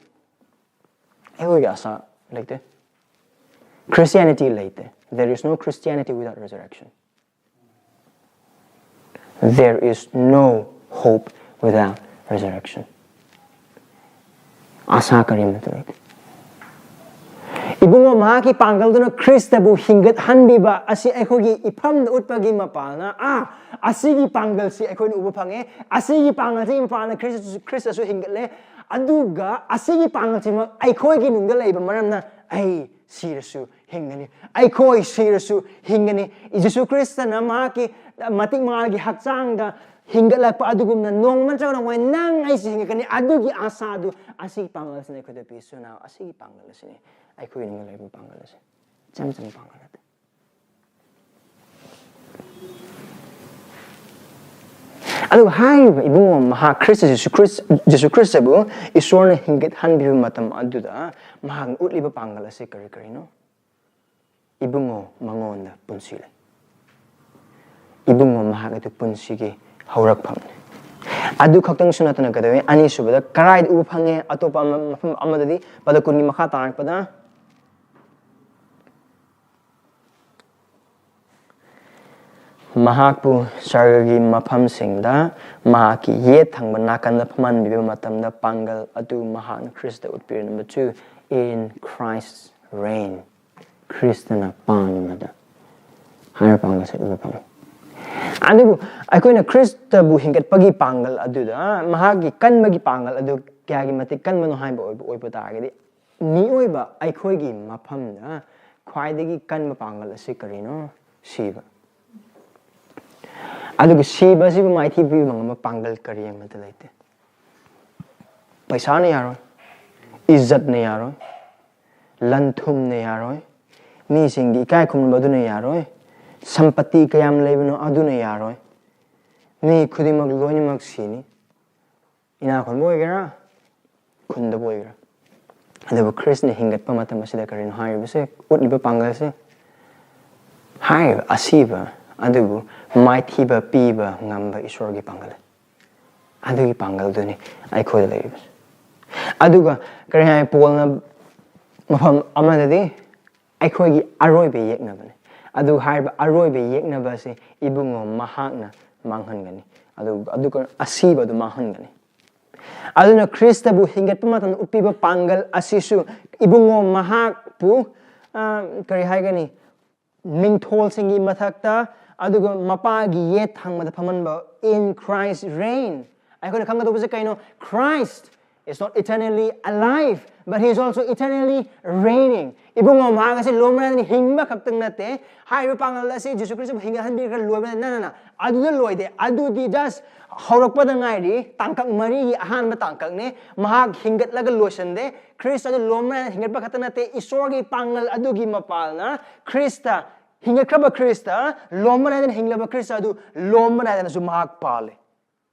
ꯑꯩꯈꯣꯏꯒꯤ ꯑꯁꯥ ꯂꯩꯇꯦ꯫ Christianity ꯂꯩꯇꯦ꯫ There is no Christianity without resurrection. There is no hope without resurrection. ꯑꯁꯥ ꯀꯔꯤꯃꯠꯇ ꯂꯩꯇꯦ꯫ ꯏꯕꯨꯡꯉꯣ ꯃꯍꯥꯛꯀꯤ ꯄꯥꯡꯒꯜꯗꯨꯅ ꯈ꯭ꯔꯤꯁꯇꯕꯨ ꯍꯤꯡꯒꯠꯍꯟꯕꯤꯕ ꯑꯁꯤ ꯑꯩꯈꯣꯏꯒꯤ ꯏꯐꯝꯗ ꯎꯠꯄꯒꯤ ꯃꯄꯥꯜꯅ, ꯑꯥ, ꯑꯁꯤꯒꯤ ꯄꯥꯡꯒꯜꯁꯤ ꯑꯩꯈꯣꯏꯅ ꯎꯕ ꯐꯪꯉꯦ꯫ ꯑꯁꯤꯒꯤ ꯄꯥꯡꯒꯜꯁꯤꯒꯤ ꯃꯄꯥꯜꯅ ꯈ꯭ꯔꯤꯁꯇꯁꯨ, ꯈ꯭ꯔꯤꯁꯇꯁꯨ ꯍꯤꯡꯒꯠꯂꯦ꯫ ꯑꯗꯨꯒ ꯑꯁꯤꯒꯤ ꯄꯥꯡꯒꯜꯁꯤꯃꯛ ꯑꯩꯈꯣꯏꯒꯤ ꯅꯨꯡꯗ ꯂꯩꯕ ꯃꯔꯝꯅ ꯑꯩ ꯁꯤꯔꯁꯨ ꯍꯤꯡꯒꯅꯤ, ꯑꯩꯈꯣꯏ ꯁꯤꯔꯁꯨ ꯍꯤꯡꯒꯅꯤ꯫ ꯖꯤꯁꯨ ꯈ꯭ꯔꯤꯁꯇꯅ ꯃꯍꯥꯛꯀꯤ ꯃꯇꯤꯛ ꯃꯉꯥꯜꯒꯤ ꯍꯛꯆꯥꯡꯗ ꯍꯤꯡꯒꯠꯂꯛꯄ ꯑꯗꯨꯒꯨꯝꯅ ꯅꯣꯡꯃ ꯅꯠꯇ꯭ꯔꯒ ꯅꯣꯡꯃ ꯅꯪ ꯑꯩꯁꯨ ꯍꯤꯡꯒꯠꯀꯅꯤ꯫ ꯑꯗꯨꯒꯤ ꯑꯁꯥꯗꯨ ꯑꯁꯤꯒꯤ ꯄꯥꯡꯒꯜ ꯑꯁꯤꯅ ꯑꯩꯈꯣꯏꯗ ꯄꯤ꯫ So now, ꯑꯁꯤꯒꯤ ꯄꯥꯡꯒꯜ ꯑꯁꯤꯅꯤ ꯑꯩꯈꯣꯏꯒꯤ ꯅꯨꯡꯗ ꯂꯩꯕ ꯄꯥꯡꯒꯜ ꯑꯁꯤ꯫ ꯏꯆꯝ ꯆꯝꯕ ꯄꯥꯡꯒꯜ ꯅꯠꯇꯦ꯫ ꯑꯗꯨꯒ ꯍꯥꯏꯔꯤꯕ ꯏꯕꯨꯡꯉꯣ ꯃꯍꯥꯛ ꯈ꯭ꯔꯤꯁꯇ ꯖꯤꯁꯨ ꯈ꯭ꯔꯤꯁ-, ꯖꯤꯁꯨ ꯈ꯭ꯔꯤꯁꯇꯕꯨ ꯏꯁꯣꯔꯅ ꯍꯤꯡꯒꯠꯍꯟꯕꯤꯕ ꯃꯇꯝ ꯑꯗꯨꯗ ꯃꯍꯥꯛꯅ ꯎꯠꯂꯤꯕ ꯄꯥꯡꯒꯜ ꯑꯁꯤ ꯀꯔꯤ ꯀꯔꯤꯅꯣ? ꯏꯕꯨꯡꯉꯣ ꯃꯉꯣꯟꯗ ꯄꯨꯟꯁꯤ ꯂꯩ꯫ ꯏꯕꯨꯡꯉꯣ ꯃꯍꯥꯛ ꯑꯗꯨ ꯄꯨꯟꯁꯤꯒꯤ ꯍꯧꯔꯛꯐꯝꯅꯤ꯫ ꯑꯗꯨ ꯈꯛꯇꯪꯁꯨ ꯅꯠꯇꯅ ꯀꯩꯗꯧꯏ? ꯑꯅꯤꯁꯨꯕꯗ ꯀꯔꯥꯏꯗ ꯎꯕ ꯐꯪꯉꯦ? ꯑꯇꯣꯞꯄ ꯑꯃ, ꯃꯐꯝ ꯑꯃꯗꯗꯤ ꯄꯗ ꯀꯨꯟꯒꯤ ꯃꯈꯥ ꯇꯥꯔꯛꯄꯗ ꯃꯍꯥꯛꯄꯨ ꯁꯔꯒꯒꯤ ꯃꯐꯝꯁꯤꯡꯗ ꯃꯍꯥꯛꯀꯤ ꯌꯦꯠ ꯊꯪꯕ ꯅꯥꯀꯟꯗ ꯐꯝꯍꯟꯕꯤꯕ ꯃꯇꯝꯗ ꯄꯥꯡꯒꯜ ꯑꯗꯨ ꯃꯍꯥꯛꯅ ꯈ꯭ꯔꯤꯁꯇ ꯎꯠꯄꯤꯔꯝꯕ ꯆꯨ in Christ's reign꯫ ꯈ꯭ꯔꯤꯁꯇꯅ ꯄꯥꯡꯕꯗ ꯍꯥꯏꯔꯤꯕ ꯄꯥꯡꯒꯜꯁꯦ ꯎꯕ ꯐꯪꯉꯤ꯫ ꯑꯗꯨꯕꯨ ꯑꯩꯈꯣꯏꯅ ꯈ꯭ꯔꯤꯁꯇꯕꯨ ꯍꯤꯡꯒꯠꯄꯒꯤ ꯄꯥꯡꯒꯜ ꯑꯗꯨꯗ ꯃꯍꯥꯛꯀꯤ ꯀꯟꯕꯒꯤ ꯄꯥꯡꯒꯜ ꯑꯗꯨ ꯀꯌꯥꯒꯤ ꯃꯇꯤꯛ ꯀꯟꯕꯅꯣ ꯍꯥꯏꯕ ꯑꯣꯏꯕ, ꯑꯣꯏꯕ ꯇꯥꯔꯒꯗꯤ ꯃꯤꯑꯣꯏꯕ ꯑꯩꯈꯣꯏꯒꯤ ꯃꯐꯝꯗ ꯈ꯭ꯋꯥꯏꯗꯒꯤ ꯀꯟꯕ ꯄꯥꯡꯒꯜ ꯑꯁꯤ ꯀꯔꯤꯅꯣ? ꯁꯤꯕ꯫ ꯑꯗꯨꯒ ꯁꯤꯕ ꯑꯁꯤꯕꯨ ꯃꯥꯏꯊꯤꯕ ꯄꯤꯕ ꯉꯝꯕ ꯄꯥꯡꯒꯜ ꯀꯔꯤ ꯑꯃꯠꯇ ꯂꯩꯇꯦ꯫ ꯄꯩꯁꯥꯅ ꯌꯥꯔꯣꯏ, ꯏꯖꯠꯅ ꯌꯥꯔꯣꯏ, ꯂꯟ ꯊꯨꯝꯅ ꯌꯥꯔꯣꯏ, ꯃꯤꯁꯤꯡꯒꯤ ꯏꯀꯥꯏ ꯈꯨꯝꯅꯕ ꯑꯗꯨꯅ ꯌꯥꯔꯣꯏ, ꯁꯝꯄꯇꯤ ꯀꯌꯥꯝ ꯂꯩꯕꯅꯣ ꯑꯗꯨꯅ ꯌꯥꯔꯣꯏ꯫ ꯃꯤ ꯈꯨꯗꯤꯡꯃꯛ ꯂꯣꯏꯅꯃꯛ ꯁꯤꯅꯤ꯫ ꯏꯅꯥꯛ ꯈꯨꯟꯕ ꯑꯣꯏꯒꯦꯔꯥ, ꯈꯨꯟꯗꯕ ꯑꯣꯏꯒꯦꯔꯥ꯫ ꯑꯗꯨꯕꯨ ꯈ꯭ꯔꯤꯁꯅ ꯍꯤꯡꯒꯠꯄ ꯃꯇꯝ ꯑꯁꯤꯗ ꯀꯔꯤꯅꯣ ꯍꯥꯏꯔꯤꯕꯁꯦ, ꯎꯠꯂꯤꯕ ꯄꯥꯡꯒꯜꯁꯦ? ꯍꯥꯏꯔꯤꯕ ꯑꯁꯤꯕ ꯑꯗꯨꯕꯨ ꯃꯥꯏꯊꯤꯕ ꯄꯤꯕ ꯉꯝꯕ ꯏꯁꯣꯔꯒꯤ ꯄꯥꯡꯒꯜ꯫ ꯑꯗꯨꯒꯤ ꯄꯥꯡꯒꯜꯗꯨꯅꯤ ꯑꯩꯈꯣꯏꯗ ꯂꯩꯔꯤꯕꯁꯦ꯫ ꯑꯗꯨꯒ ꯀꯔꯤ ꯍꯥꯏ, ꯄꯣꯜꯅ ꯃꯐꯝ ꯑꯃꯗꯗꯤ ꯑꯩꯈꯣꯏꯒꯤ ꯑꯔꯣꯏꯕ ꯌꯦꯛꯅꯕꯅꯤ꯫ ꯑꯗꯨ ꯍꯥꯏꯔꯤꯕ ꯑꯔꯣꯏꯕ ꯌꯦꯛꯅꯕ ꯑꯁꯤ ꯏꯕꯨꯡꯉꯣ ꯃꯍꯥꯛꯅ ꯃꯥꯡꯍꯟꯒꯅꯤ꯫ ꯑꯗꯨ, ꯑꯗꯨꯒ ꯑꯁꯤꯕ ꯑꯗꯨ ꯃꯥꯡꯍꯟꯒꯅꯤ꯫ ꯑꯗꯨꯅ ꯈ꯭ꯔꯤꯁꯇꯕꯨ ꯍꯤꯡꯒꯠꯄ ꯃꯇꯝꯗ ꯎꯠꯄꯤꯕ ꯄꯥꯡꯒꯜ ꯑꯁꯤꯁꯨ ꯏꯕꯨꯡꯉꯣ ꯃꯍꯥꯛꯄꯨ, ꯑ, ꯀꯔꯤ ꯍꯥꯏꯒꯅꯤ, ꯃꯤꯡꯊꯣꯜꯁꯤꯡꯒꯤ ꯃꯊꯛꯇ, ꯑꯗꯨꯒ ꯃꯄꯥꯒꯤ ꯌꯦꯠ ꯊꯪꯕꯗ ꯐꯝꯍꯟꯕ in Christ reign꯫ ꯑꯩꯈꯣꯏꯅ ꯈꯪꯒꯗꯧꯕꯁꯦ ꯀꯩꯅꯣ? Christ is not eternally alive, but he is also eternally reigning. ꯏꯕꯨꯡꯉꯣ ꯃꯍꯥꯛ ꯑꯁꯤ ꯂꯣꯏꯃꯛ ꯍꯤꯡꯕ ꯈꯛꯇꯪ ꯅꯠꯇꯦ, ꯍꯥꯏꯔꯤꯕ ꯄꯥꯡꯒꯜ ꯑꯁꯤ ꯖꯤꯁꯨ ꯈ꯭ꯔꯤꯁꯇꯕꯨ ꯍꯤꯡꯒꯠꯍꯟꯕꯤꯔꯒ ꯂꯣꯏꯕ ꯅꯠꯇꯦ꯫ ꯅ, ꯅ, ꯅ꯫ ꯑꯗꯨꯗ ꯂꯣꯏꯗꯦ꯫ ꯑꯗꯨꯗꯤ just ꯍꯧꯔꯛꯄꯗ ꯉꯥꯏꯔꯤ, ꯇꯥꯡꯀꯛ ꯃꯔꯤꯒꯤ ꯑꯍꯥꯟꯕ ꯇꯥꯡꯀꯛꯅꯤ꯫ ꯃꯍꯥꯛ ꯍꯤꯡꯒꯠꯂꯒ ꯂꯣꯏꯁꯟꯗꯦ꯫ ꯈ꯭ꯔꯤꯁꯇ ꯑꯗꯨ ꯂꯣꯝꯕ ꯅꯥꯏꯗꯅ ꯍꯤꯡꯒꯠꯄ ꯈꯛꯇ ꯅꯠꯇꯦ, ꯏꯁꯣꯔꯒꯤ ꯄꯥꯡꯒꯜ ꯑꯗꯨꯒꯤ ꯃꯄꯥꯜꯅ ꯈ꯭ꯔꯤꯁꯇ, ꯍꯤꯡꯒꯠꯈ꯭ꯔꯕ ꯈ꯭ꯔꯤꯁꯇ, ꯂꯣꯝꯕ ꯅꯥꯏꯗꯅ ꯍꯤꯡꯂꯕ ꯈ꯭ꯔꯤꯁꯇ ꯑꯗꯨ ꯂꯣꯝꯕ ꯅꯥꯏꯗꯅꯁꯨ ꯃꯍꯥꯛ ꯄꯥꯜꯂꯤ꯫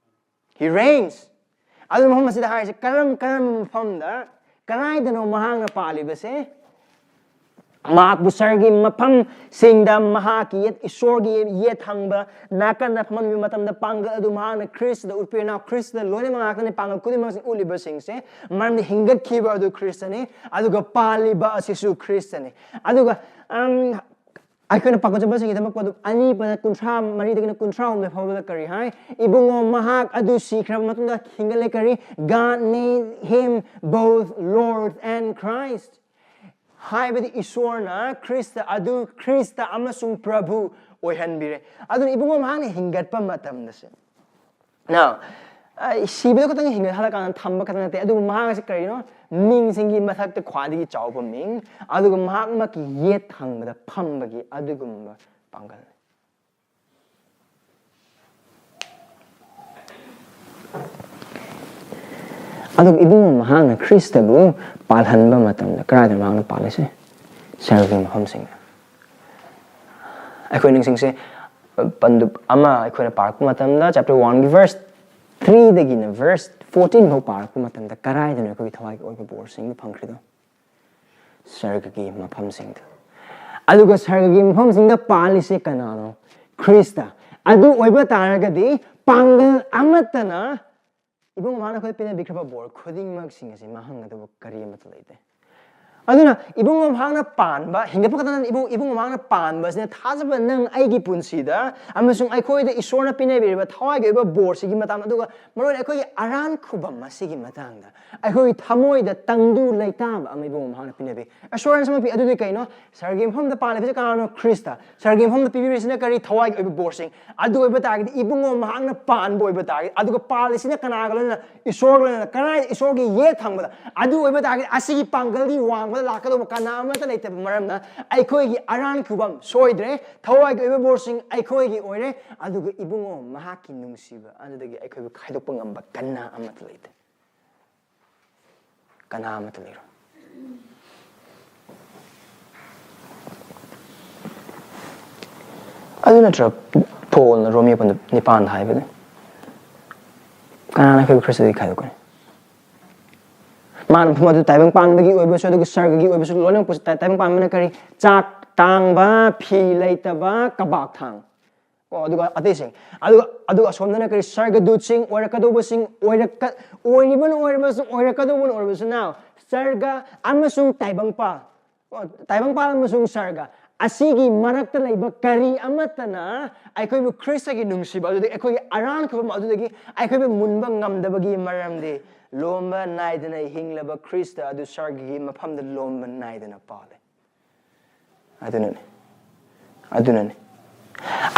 He reigns. ꯑꯗꯨꯅ ꯃꯐꯝ ꯑꯁꯤꯗ ꯍꯥꯏꯔꯤꯁꯦ ꯀꯔꯝ ꯀꯔꯝꯕ ꯃꯐꯝꯗ, ꯀꯗꯥꯏꯗꯅꯣ ꯃꯍꯥꯛꯅ ꯄꯥꯜꯂꯤꯕꯁꯦ? ꯃꯍꯥꯛꯄꯨ ꯁꯍꯔꯒꯤ ꯃꯐꯝꯁꯤꯡꯗ ꯃꯍꯥꯛꯀꯤ ꯌꯦꯠ, ꯏꯁꯣꯔꯒꯤ ꯌꯦꯠ ꯊꯪꯕ ꯅꯥꯀꯟꯗ ꯐꯝꯍꯟꯕ ꯃꯇꯝꯗ ꯄꯥꯡꯒꯜ ꯑꯗꯨ ꯃꯍꯥꯛꯅ ꯈ꯭ꯔꯤꯁꯇꯗ ꯎꯠꯄꯤꯔꯦ꯫ ꯅꯥꯎ ꯈ꯭ꯔꯤꯁꯇꯗ ꯂꯣꯏꯅꯃꯛ ꯉꯥꯛꯇꯅꯤ ꯄꯥꯡꯒꯜ ꯈꯨꯗꯤꯡꯃꯛꯁꯤ ꯎꯠꯂꯤꯕꯁꯤꯡꯁꯦ, ꯃꯔꯝꯗꯤ ꯍꯤꯡꯒꯠꯈꯤꯕ ꯑꯗꯨ ꯈ꯭ꯔꯤꯁꯇꯅꯤ, ꯑꯗꯨꯒ ꯄꯥꯜꯂꯤꯕ ꯑꯁꯤꯁꯨ ꯈ꯭ꯔꯤꯁꯇꯅꯤ꯫ ꯑꯗꯨꯒ ꯎꯝ, ꯑꯩꯈꯣꯏꯅ ꯄꯥꯡꯒꯜ ꯆꯠꯄꯁꯤꯡꯒꯤꯗꯃꯛ ꯄꯣꯠꯇꯨ ꯑꯅꯤ ꯄꯗ ꯀꯨꯟꯊ꯭ꯔꯥ ꯃꯔꯤꯗꯒꯤꯅ ꯀꯨꯟꯊ꯭ꯔꯥ ꯍꯨꯝꯗꯣꯏ ꯐꯥꯎꯕꯗ ꯀꯔꯤ ꯍꯥꯏ? "ꯏꯕꯨꯡꯉꯣ, ꯃꯍꯥꯛ ꯑꯗꯨ ꯁꯤꯈ꯭ꯔꯕ ꯃꯇꯨꯡꯗ ꯍꯤꯡꯒꯠꯂꯦ"꯫ ꯀꯔꯤ? "God made him both Lord and Christ"꯫ ꯍꯥꯏꯕꯗꯤ ꯏꯁꯣꯔꯅ ꯈ꯭ꯔꯤꯁꯇ ꯑꯗꯨ ꯈ꯭ꯔꯤꯁꯇ ꯑꯃꯁꯨꯡ ꯄ꯭ꯔꯚꯨ ꯑꯣꯏꯍꯟꯕꯤꯔꯦ꯫ ꯑꯗꯨꯅ ꯏꯕꯨꯡꯉꯣ, ꯃꯍꯥꯛꯅ ꯍꯤꯡꯒꯠꯄ ꯃꯇꯝꯗꯁꯦ, Now, ꯑ, ꯁꯤꯕꯗꯣ ꯈꯛꯇꯪ ꯍꯤꯡꯒꯠꯍꯜꯂꯀꯥꯟꯗ ꯊꯝꯕ ꯈꯛꯇꯪ ꯅꯠꯇꯦ, ꯑꯗꯨꯕꯨ ꯃꯍꯥꯛ ꯑꯁꯤ ꯀꯔꯤꯅꯣ? ꯃꯤꯡꯁꯤꯡꯒꯤ ꯃꯊꯛꯇ ꯈ꯭ꯋꯥꯏꯗꯒꯤ ꯆꯥꯎꯕ ꯃꯤꯡ, ꯑꯗꯨꯒ ꯃꯍꯥꯛꯃꯛꯀꯤ ꯌꯦꯠ ꯊꯪꯕꯗ ꯐꯝꯕꯒꯤ ꯑꯗꯨꯒꯨꯝꯕ ꯄꯥꯡꯒꯜꯅꯤ꯫ ꯑꯗꯨꯒ ꯏꯕꯨꯡꯉꯣ, ꯃꯍꯥꯛꯅ ꯈ꯭ꯔꯤꯁꯇꯕꯨ ꯄꯥꯜꯍꯟꯕ ꯃꯇꯝꯗ ꯀꯗꯥꯏꯗ ꯃꯍꯥꯛꯅ ꯄꯥꯜꯂꯤꯁꯦ? ꯁꯔꯒꯤ ꯃꯐꯝꯁꯤꯡꯗ꯫ ꯑꯩꯈꯣꯏ ꯅꯤꯡꯁꯤꯡꯁꯦ, ꯄꯟꯗꯨꯞ ꯑꯃ ꯑꯩꯈꯣꯏꯅ ꯄꯥꯔꯛꯄ ꯃꯇꯝꯗ, chapter one ꯒꯤ verse three ꯗꯒꯤꯅ verse fourteen ꯐꯥꯎ ꯄꯥꯔꯛꯄ ꯃꯇꯝꯗ, ꯀꯗꯥꯏꯗꯅꯣ ꯑꯩꯈꯣꯏꯒꯤ ꯊꯋꯥꯏꯒꯤ ꯑꯣꯏꯕ ꯕꯣꯔꯁꯤꯡꯗꯨ ꯐꯪꯈ꯭ꯔꯤꯗꯣ? ꯁꯔꯒꯒꯤ ꯃꯐꯝꯁꯤꯡꯗ꯫ ꯑꯗꯨꯒ ꯁꯔꯒꯒꯤ ꯃꯐꯝꯁꯤꯡꯗ ꯄꯥꯜꯂꯤꯁꯦ ꯀꯅꯥꯅꯣ? ꯈ꯭ꯔꯤꯁꯇ꯫ ꯑꯗꯨ ꯑꯣꯏꯕ ꯇꯥꯔꯒꯗꯤ, ꯄꯥꯡꯒꯜ ꯑꯃꯠꯇꯅ ꯏꯕꯨꯡ ꯃꯍꯥꯛꯅ ꯑꯩꯈꯣꯏꯗ ꯄꯤꯅꯕꯤꯈ꯭ꯔꯕ ꯕꯣꯔ ꯈꯨꯗꯤꯡꯃꯛꯁꯤꯡ ꯑꯁꯤ ꯃꯥꯡꯍꯟꯒꯗꯕ ꯀꯔꯤ ꯑꯃꯠꯇ ꯂꯩꯇꯦ꯫ ꯑꯗꯨꯅ ꯏꯕꯨꯡ ꯃꯍꯥꯛꯅ ꯄꯥꯟꯕ, ꯍꯤꯡꯒꯠꯄ ꯈꯛꯇ ꯅꯠꯇꯅ ꯏꯕꯨꯡ, ꯏꯕꯨꯡ ꯃꯍꯥꯛꯅ ꯄꯥꯟꯕ ꯑꯁꯤꯅ ꯊꯥꯖꯕ ꯅꯪ ꯑꯩꯒꯤ ꯄꯨꯟꯁꯤꯗ ꯑꯃꯁꯨꯡ ꯑꯩꯈꯣꯏꯗ ꯏꯁꯣꯔꯅ ꯄꯤꯅꯕꯤꯔꯤꯕ ꯊꯋꯥꯏꯒꯤ ꯑꯣꯏꯕ ꯕꯣꯔꯁꯤꯒꯤ ꯃꯇꯥꯡꯗ, ꯑꯗꯨꯒ ꯃꯔꯨꯑꯣꯏꯅ ꯑꯩꯈꯣꯏꯒꯤ ꯑꯔꯥꯟ ꯈꯨꯕꯝ ꯑꯁꯤꯒꯤ ꯃꯇꯥꯡꯗ ꯑꯩꯈꯣꯏꯒꯤ ꯊꯃꯣꯏꯗ ꯇꯪꯗꯨ ꯂꯩꯇꯥꯕ ꯑꯃ ꯏꯕꯨꯡ ꯃꯍꯥꯛꯅ ꯄꯤꯅꯕꯤ꯫ Assurance ꯑꯃ ꯄꯤ꯫ ꯑꯗꯨꯗꯤ ꯀꯩꯅꯣ? ꯁꯔꯒꯤ ꯃꯐꯝꯗ ꯄꯥꯜꯂꯤꯕꯁꯤ ꯀꯅꯥꯅꯣ? ꯈ꯭ꯔꯤꯁꯇ꯫ ꯁꯔꯒꯤ ꯃꯐꯝꯗ ꯄꯤꯕꯤꯔꯤꯁꯤꯅ ꯀꯔꯤ? ꯊꯋꯥꯏꯒꯤ ꯑꯣꯏꯕ ꯕꯣꯔꯁꯤꯡ꯫ ꯑꯗꯨ ꯑꯣꯏꯕ ꯇꯥꯔꯒꯗꯤ, ꯏꯕꯨꯡꯉꯣ ꯃꯍꯥꯛꯅ ꯄꯥꯟꯕ ꯑꯣꯏꯕ ꯇꯥꯔꯒꯗꯤ, ꯑꯗꯨꯒ ꯄꯥꯜꯂꯤꯁꯤꯅ ꯀꯅꯥꯒ ꯂꯣꯏꯅꯅ? ꯏꯁꯣꯔꯒ ꯂꯣꯏꯅꯅ꯫ ꯀꯅꯥꯏꯗ? ꯏꯁꯣꯔꯒꯤ ꯌꯦꯠ ꯊꯪꯕꯗ꯫ ꯑꯗꯨ ꯑꯣꯏꯕ ꯇꯥꯔꯒꯗꯤ, ꯑꯁꯤꯒꯤ ꯄꯥꯡꯒꯜꯗꯤ ꯋꯥꯡꯃꯗ ꯂꯥꯛꯀꯗꯧꯕ ꯀꯅꯥ ꯑꯃꯠꯇ ꯂꯩꯇꯕ ꯃꯔꯝꯅ, ꯑꯩꯈꯣꯏꯒꯤ ꯑꯔꯥꯟ ꯈꯨꯕꯝ ꯁꯣꯏꯗ꯭ꯔꯦ, ꯊꯋꯥꯏꯒꯤ ꯑꯣꯏꯕ ꯕꯣꯔꯁꯤꯡ ꯑꯩꯈꯣꯏꯒꯤ ꯑꯣꯏꯔꯦ, ꯑꯗꯨꯒ ꯏꯕꯨꯡꯉꯣ ꯃꯍꯥꯛꯀꯤ ꯅꯨꯡꯁꯤꯕ ꯑꯗꯨꯗꯒꯤ ꯑꯩꯈꯣꯏꯕꯨ ꯈꯥꯏꯗꯣꯛꯄ ꯉꯝꯕ ꯀꯅꯥ ꯑꯃꯠꯇ ꯂꯩꯇꯦ꯫ ꯀꯅꯥ ꯑꯃꯠꯇ ꯂꯩꯔꯣꯏ꯫ ꯑꯗꯨ ꯅꯠꯇ꯭ꯔ ꯄꯣꯜꯅ ꯔꯣꯃꯤꯌꯣ ꯄꯟꯗꯨꯞ ꯅꯤꯄꯥꯟꯗ ꯍꯥꯏꯕꯗꯤ, ꯀꯅꯥꯅ ꯑꯩꯈꯣꯏꯕꯨ ꯈ꯭ꯔꯤꯁꯇꯗꯒꯤ ꯈꯥꯏꯗꯣꯛꯀꯅꯤ? ꯃꯥꯅ ꯃꯐꯝ ꯑꯗꯨ ꯇꯥꯏꯕꯪ ꯄꯥꯟꯕꯒꯤ ꯑꯣꯏꯕꯁꯨ, ꯑꯗꯨꯒ ꯁꯔꯒꯒꯤ ꯑꯣꯏꯕꯁꯨ, ꯂꯣꯏꯅꯃꯛꯄꯨ ꯇꯥꯏ-, ꯇꯥꯏꯕꯪ ꯄꯥꯟꯕꯅ ꯀꯔꯤ? ꯆꯥꯛ ꯇꯥꯡꯕ, ꯐꯤ ꯂꯩꯇꯕ, ꯀꯕꯥꯛ ꯊꯥꯡ꯫ ꯀꯣ, ꯑꯗꯨꯒ ꯑꯇꯩꯁꯤꯡ꯫ ꯑꯗꯨꯒ, ꯑꯗꯨꯒ ꯑꯁꯣꯝꯗꯅ ꯀꯔꯤ? ꯁꯔꯒꯗꯨꯠꯁꯤꯡ, ꯑꯣꯏꯔꯛꯀꯗꯧꯕꯁꯤꯡ, ꯑꯣꯏꯔꯛꯀ-, ꯑꯣꯏꯔꯤꯕꯅ ꯑꯣꯏꯔꯕꯁꯨ, ꯑꯣꯏꯔꯛꯀꯗꯧꯕꯅ ꯑꯣꯏꯔꯕꯁꯨ, now, ꯁꯔꯒ ꯑꯃꯁꯨꯡ ꯇꯥꯏꯕꯪꯄꯥꯜ꯫ ꯀꯣ, ꯇꯥꯏꯕꯪꯄꯥꯜ ꯑꯃꯁꯨꯡ ꯁꯔꯒ ꯑꯁꯤꯒꯤ ꯃꯔꯛꯇ ꯂꯩꯕ ꯀꯔꯤ ꯑꯃꯠꯇꯅ ꯑꯩꯈꯣꯏꯕꯨ ꯈ꯭ꯔꯤꯁꯇꯒꯤ ꯅꯨꯡꯁꯤꯕ ꯑꯗꯨꯗꯒꯤ, ꯑꯩꯈꯣꯏꯒꯤ ꯑꯔꯥꯟ ꯈꯨꯕꯝ ꯑꯗꯨꯗꯒꯤ ꯑꯩꯈꯣꯏꯕꯨ ꯃꯨꯟꯕ ꯉꯝꯗꯕꯒꯤ ꯃꯔꯝꯗꯤ ꯂꯣꯝꯕ ꯅꯥꯏꯗꯅ ꯍꯤꯡꯂꯕ ꯈ꯭ꯔꯤꯁꯇ ꯑꯗꯨ ꯁꯔꯒꯒꯤ ꯃꯐꯝꯗ ꯂꯣꯝꯕ ꯅꯥꯏꯗꯅ ꯄꯥꯜꯂꯦ꯫ ꯑꯗꯨꯅꯅꯤ꯫ ꯑꯗꯨꯅꯅꯤ꯫